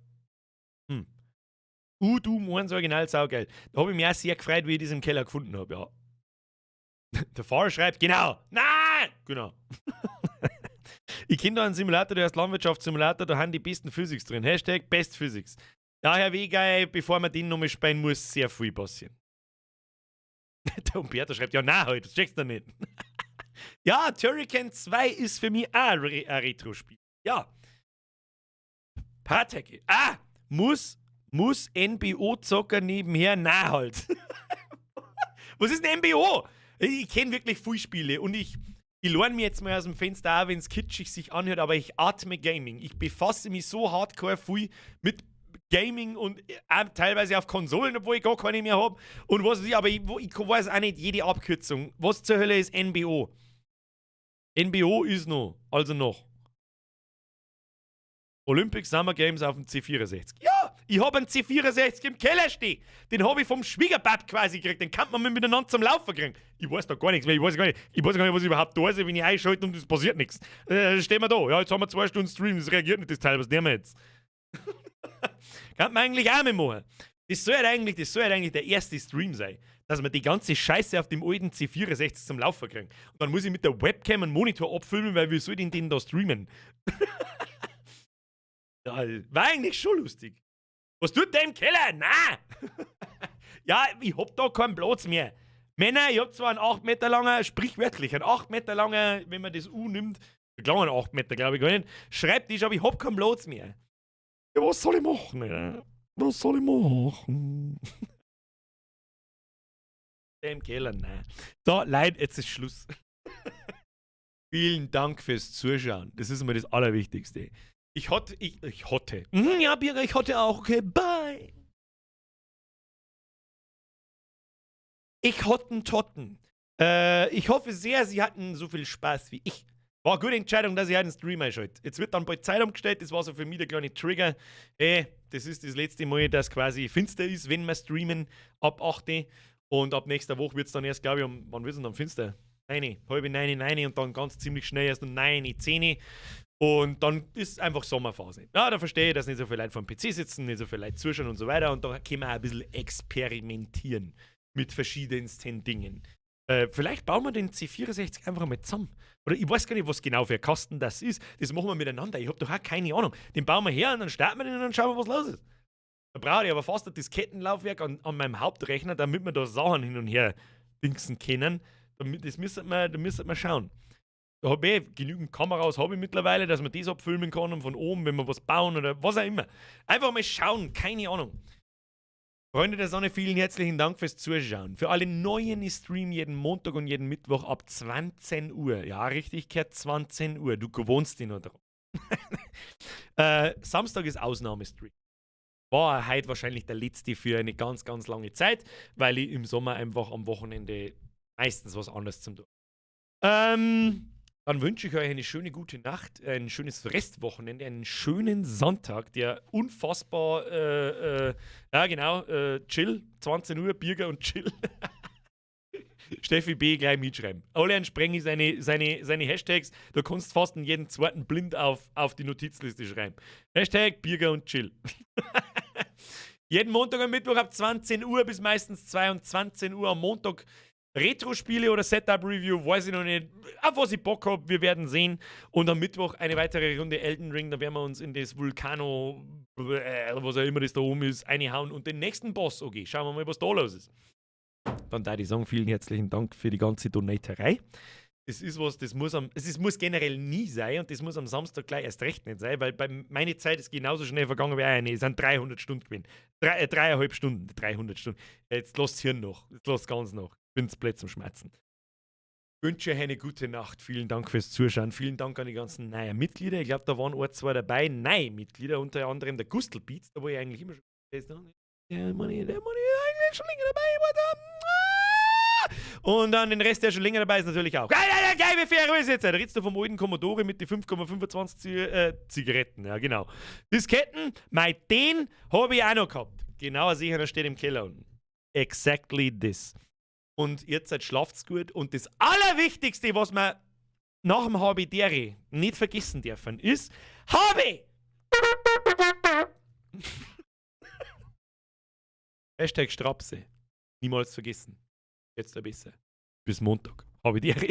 Speaker 1: Doom 1 Original saugeil. Da habe ich mich auch sehr gefreut, wie ich das im Keller gefunden habe, ja. Der Fahrer schreibt, genau. Nein! Genau. Ich kenne da einen Simulator, der heißt Landwirtschaftssimulator, da haben die besten Physics drin. #BestPhysics. Ja, Herr Wegey, bevor man den nochmal spielen muss, sehr viel passieren. Der Umberto schreibt, ja, nein, halt, das checkst du nicht. Ja, Turrican 2 ist für mich auch ein Retro-Spiel. Ja. Pateke. Ah, muss NBO-Zocker nebenher? Na halt. Was ist ein NBO? Ich kenne wirklich viele Spiele und ich Ich lehne mich jetzt mal aus dem Fenster, auch wenn es kitschig sich anhört, aber ich atme Gaming. Ich befasse mich so hardcore viel mit Gaming und auch teilweise auf Konsolen, obwohl ich gar keine mehr habe. Und was weiß ich, aber ich weiß auch nicht jede Abkürzung. Was zur Hölle ist NBO? NBO ist noch, also noch. Olympic Summer Games auf dem C64. Ja, ich habe einen C64 im Keller stehen. Den habe ich vom Schwiegerpap quasi gekriegt. Den kann man miteinander zum Laufen kriegen. Ich weiß da gar nichts mehr. Ich weiß gar nicht, was überhaupt da ist, wenn ich einschalte und es passiert nichts. Stehen wir da. Ja, jetzt haben wir 2 Stunden Stream. Das reagiert nicht, das Teil. Was nehmen wir jetzt? Kann man eigentlich auch mal machen. Das soll halt eigentlich der erste Stream sein, dass wir die ganze Scheiße auf dem alten C64 zum Laufen kriegen. Und dann muss ich mit der Webcam einen Monitor abfilmen, weil wie soll ich den da streamen? Ja, war eigentlich schon lustig. Was tut der im Keller? Na! Ja, ich hab da keinen Platz mehr. Männer, ich hab zwar einen 8 Meter langer, sprichwörtlich, einen 8 Meter langer, wenn man das U nimmt, kleinen 8 Meter, glaube ich, gar nicht, Schreibtisch, aber ich hab keinen Platz mehr. Ja, was soll ich machen? Alter? Was soll ich machen? Der im Keller, nein. So, Leute, jetzt ist Schluss. Vielen Dank fürs Zuschauen. Das ist immer das Allerwichtigste. Ich hatte, ich hatte. Ja, Birger, ich hatte auch. Okay, bye. Ich hotten Totten. Ich hoffe sehr, Sie hatten so viel Spaß wie ich. War eine gute Entscheidung, dass ich einen Stream einschalte. Jetzt wird dann bald Zeit umgestellt. Das war so für mich der kleine Trigger. Hey, das ist das letzte Mal, dass quasi finster ist, wenn wir streamen ab 8. Und ab nächster Woche wird es dann erst, glaube ich, um, wann wird es denn dann finster? 9, 8:30, 9 und dann ganz ziemlich schnell erst um 9, 10. Und dann ist einfach Sommerphase. Ja, da verstehe ich, dass nicht so viele Leute vor dem PC sitzen, nicht so viele Leute zuschauen und so weiter. Und da können wir auch ein bisschen experimentieren mit verschiedensten Dingen. Vielleicht bauen wir den C64 einfach mal zusammen. Oder ich weiß gar nicht, was genau für ein Kasten das ist. Das machen wir miteinander. Ich habe doch auch keine Ahnung. Den bauen wir her und dann starten wir den und dann schauen wir, was los ist. Da brauche ich aber fast ein Diskettenlaufwerk an meinem Hauptrechner, damit wir da Sachen hin und her dingsen können. Da müssen wir schauen. Da habe ich genügend Kameras habe ich mittlerweile, dass man das abfilmen kann und von oben, wenn wir was bauen oder was auch immer. Einfach mal schauen, keine Ahnung. Freunde der Sonne, vielen herzlichen Dank fürs Zuschauen. Für alle Neuen ist Stream jeden Montag und jeden Mittwoch ab 20 Uhr. Ja, richtig, gehört 20 Uhr. Du gewohnst dich noch dran. Samstag ist Ausnahmestream. War heute wahrscheinlich der letzte für eine ganz, ganz lange Zeit, weil ich im Sommer einfach am Wochenende meistens was anderes zum tun. Dann wünsche ich euch eine schöne gute Nacht, ein schönes Restwochenende, einen schönen Sonntag, der unfassbar, ja genau, chill, 20 Uhr, Birger und chill. Steffi B. gleich mitschreiben. Alle Sprengi seine Hashtags, da kannst du fast in jeden zweiten blind auf die Notizliste schreiben. Hashtag Birger und chill. Jeden Montag und Mittwoch ab 20 Uhr bis meistens 22 Uhr am Montag Retro-Spiele oder Setup-Review, weiß ich noch nicht. Auf was ich Bock habe, wir werden sehen. Und am Mittwoch eine weitere Runde Elden Ring, da werden wir uns in das Vulcano, was auch immer das da oben ist, einhauen und den nächsten Boss, okay, schauen wir mal, was da los ist. Dann da ich sagen, vielen herzlichen Dank für die ganze Donaterei. Das ist was, das muss am, es ist, muss generell nie sein und das muss am Samstag gleich erst recht nicht sein, weil bei meine Zeit ist genauso schnell vergangen wie eine. Es sind 300 Stunden gewesen. 3,5 Stunden, 300 Stunden. Jetzt lasst Hirn noch, jetzt lasst ganz noch. Ich bin's blöd zum Schmerzen. Ich wünsche euch eine gute Nacht. Vielen Dank fürs Zuschauen. Vielen Dank an die ganzen neuen Mitglieder. Ich glaube, da waren ein, zwei dabei. Neue Mitglieder, unter anderem der Gustl Beats, da wo ich eigentlich immer schon. Der Mann, der Mann ist eigentlich schon länger dabei. Und dann den Rest, der schon länger dabei ist, natürlich auch. Geil, geil, geil, wie fair ist jetzt? Da redest du vom alten Commodore mit die 5,25 Zigaretten. Ja, genau. Disketten, mei, den habe ich auch noch gehabt. Genau, sicher, der steht im Keller unten. Exactly this. Und ihr seid schlaft's gut. Und das Allerwichtigste, was wir nach dem Habidere nicht vergessen dürfen, ist Habe! #Strapse. Niemals vergessen. Jetzt ein besser. Bis Montag. Habe die Ehre.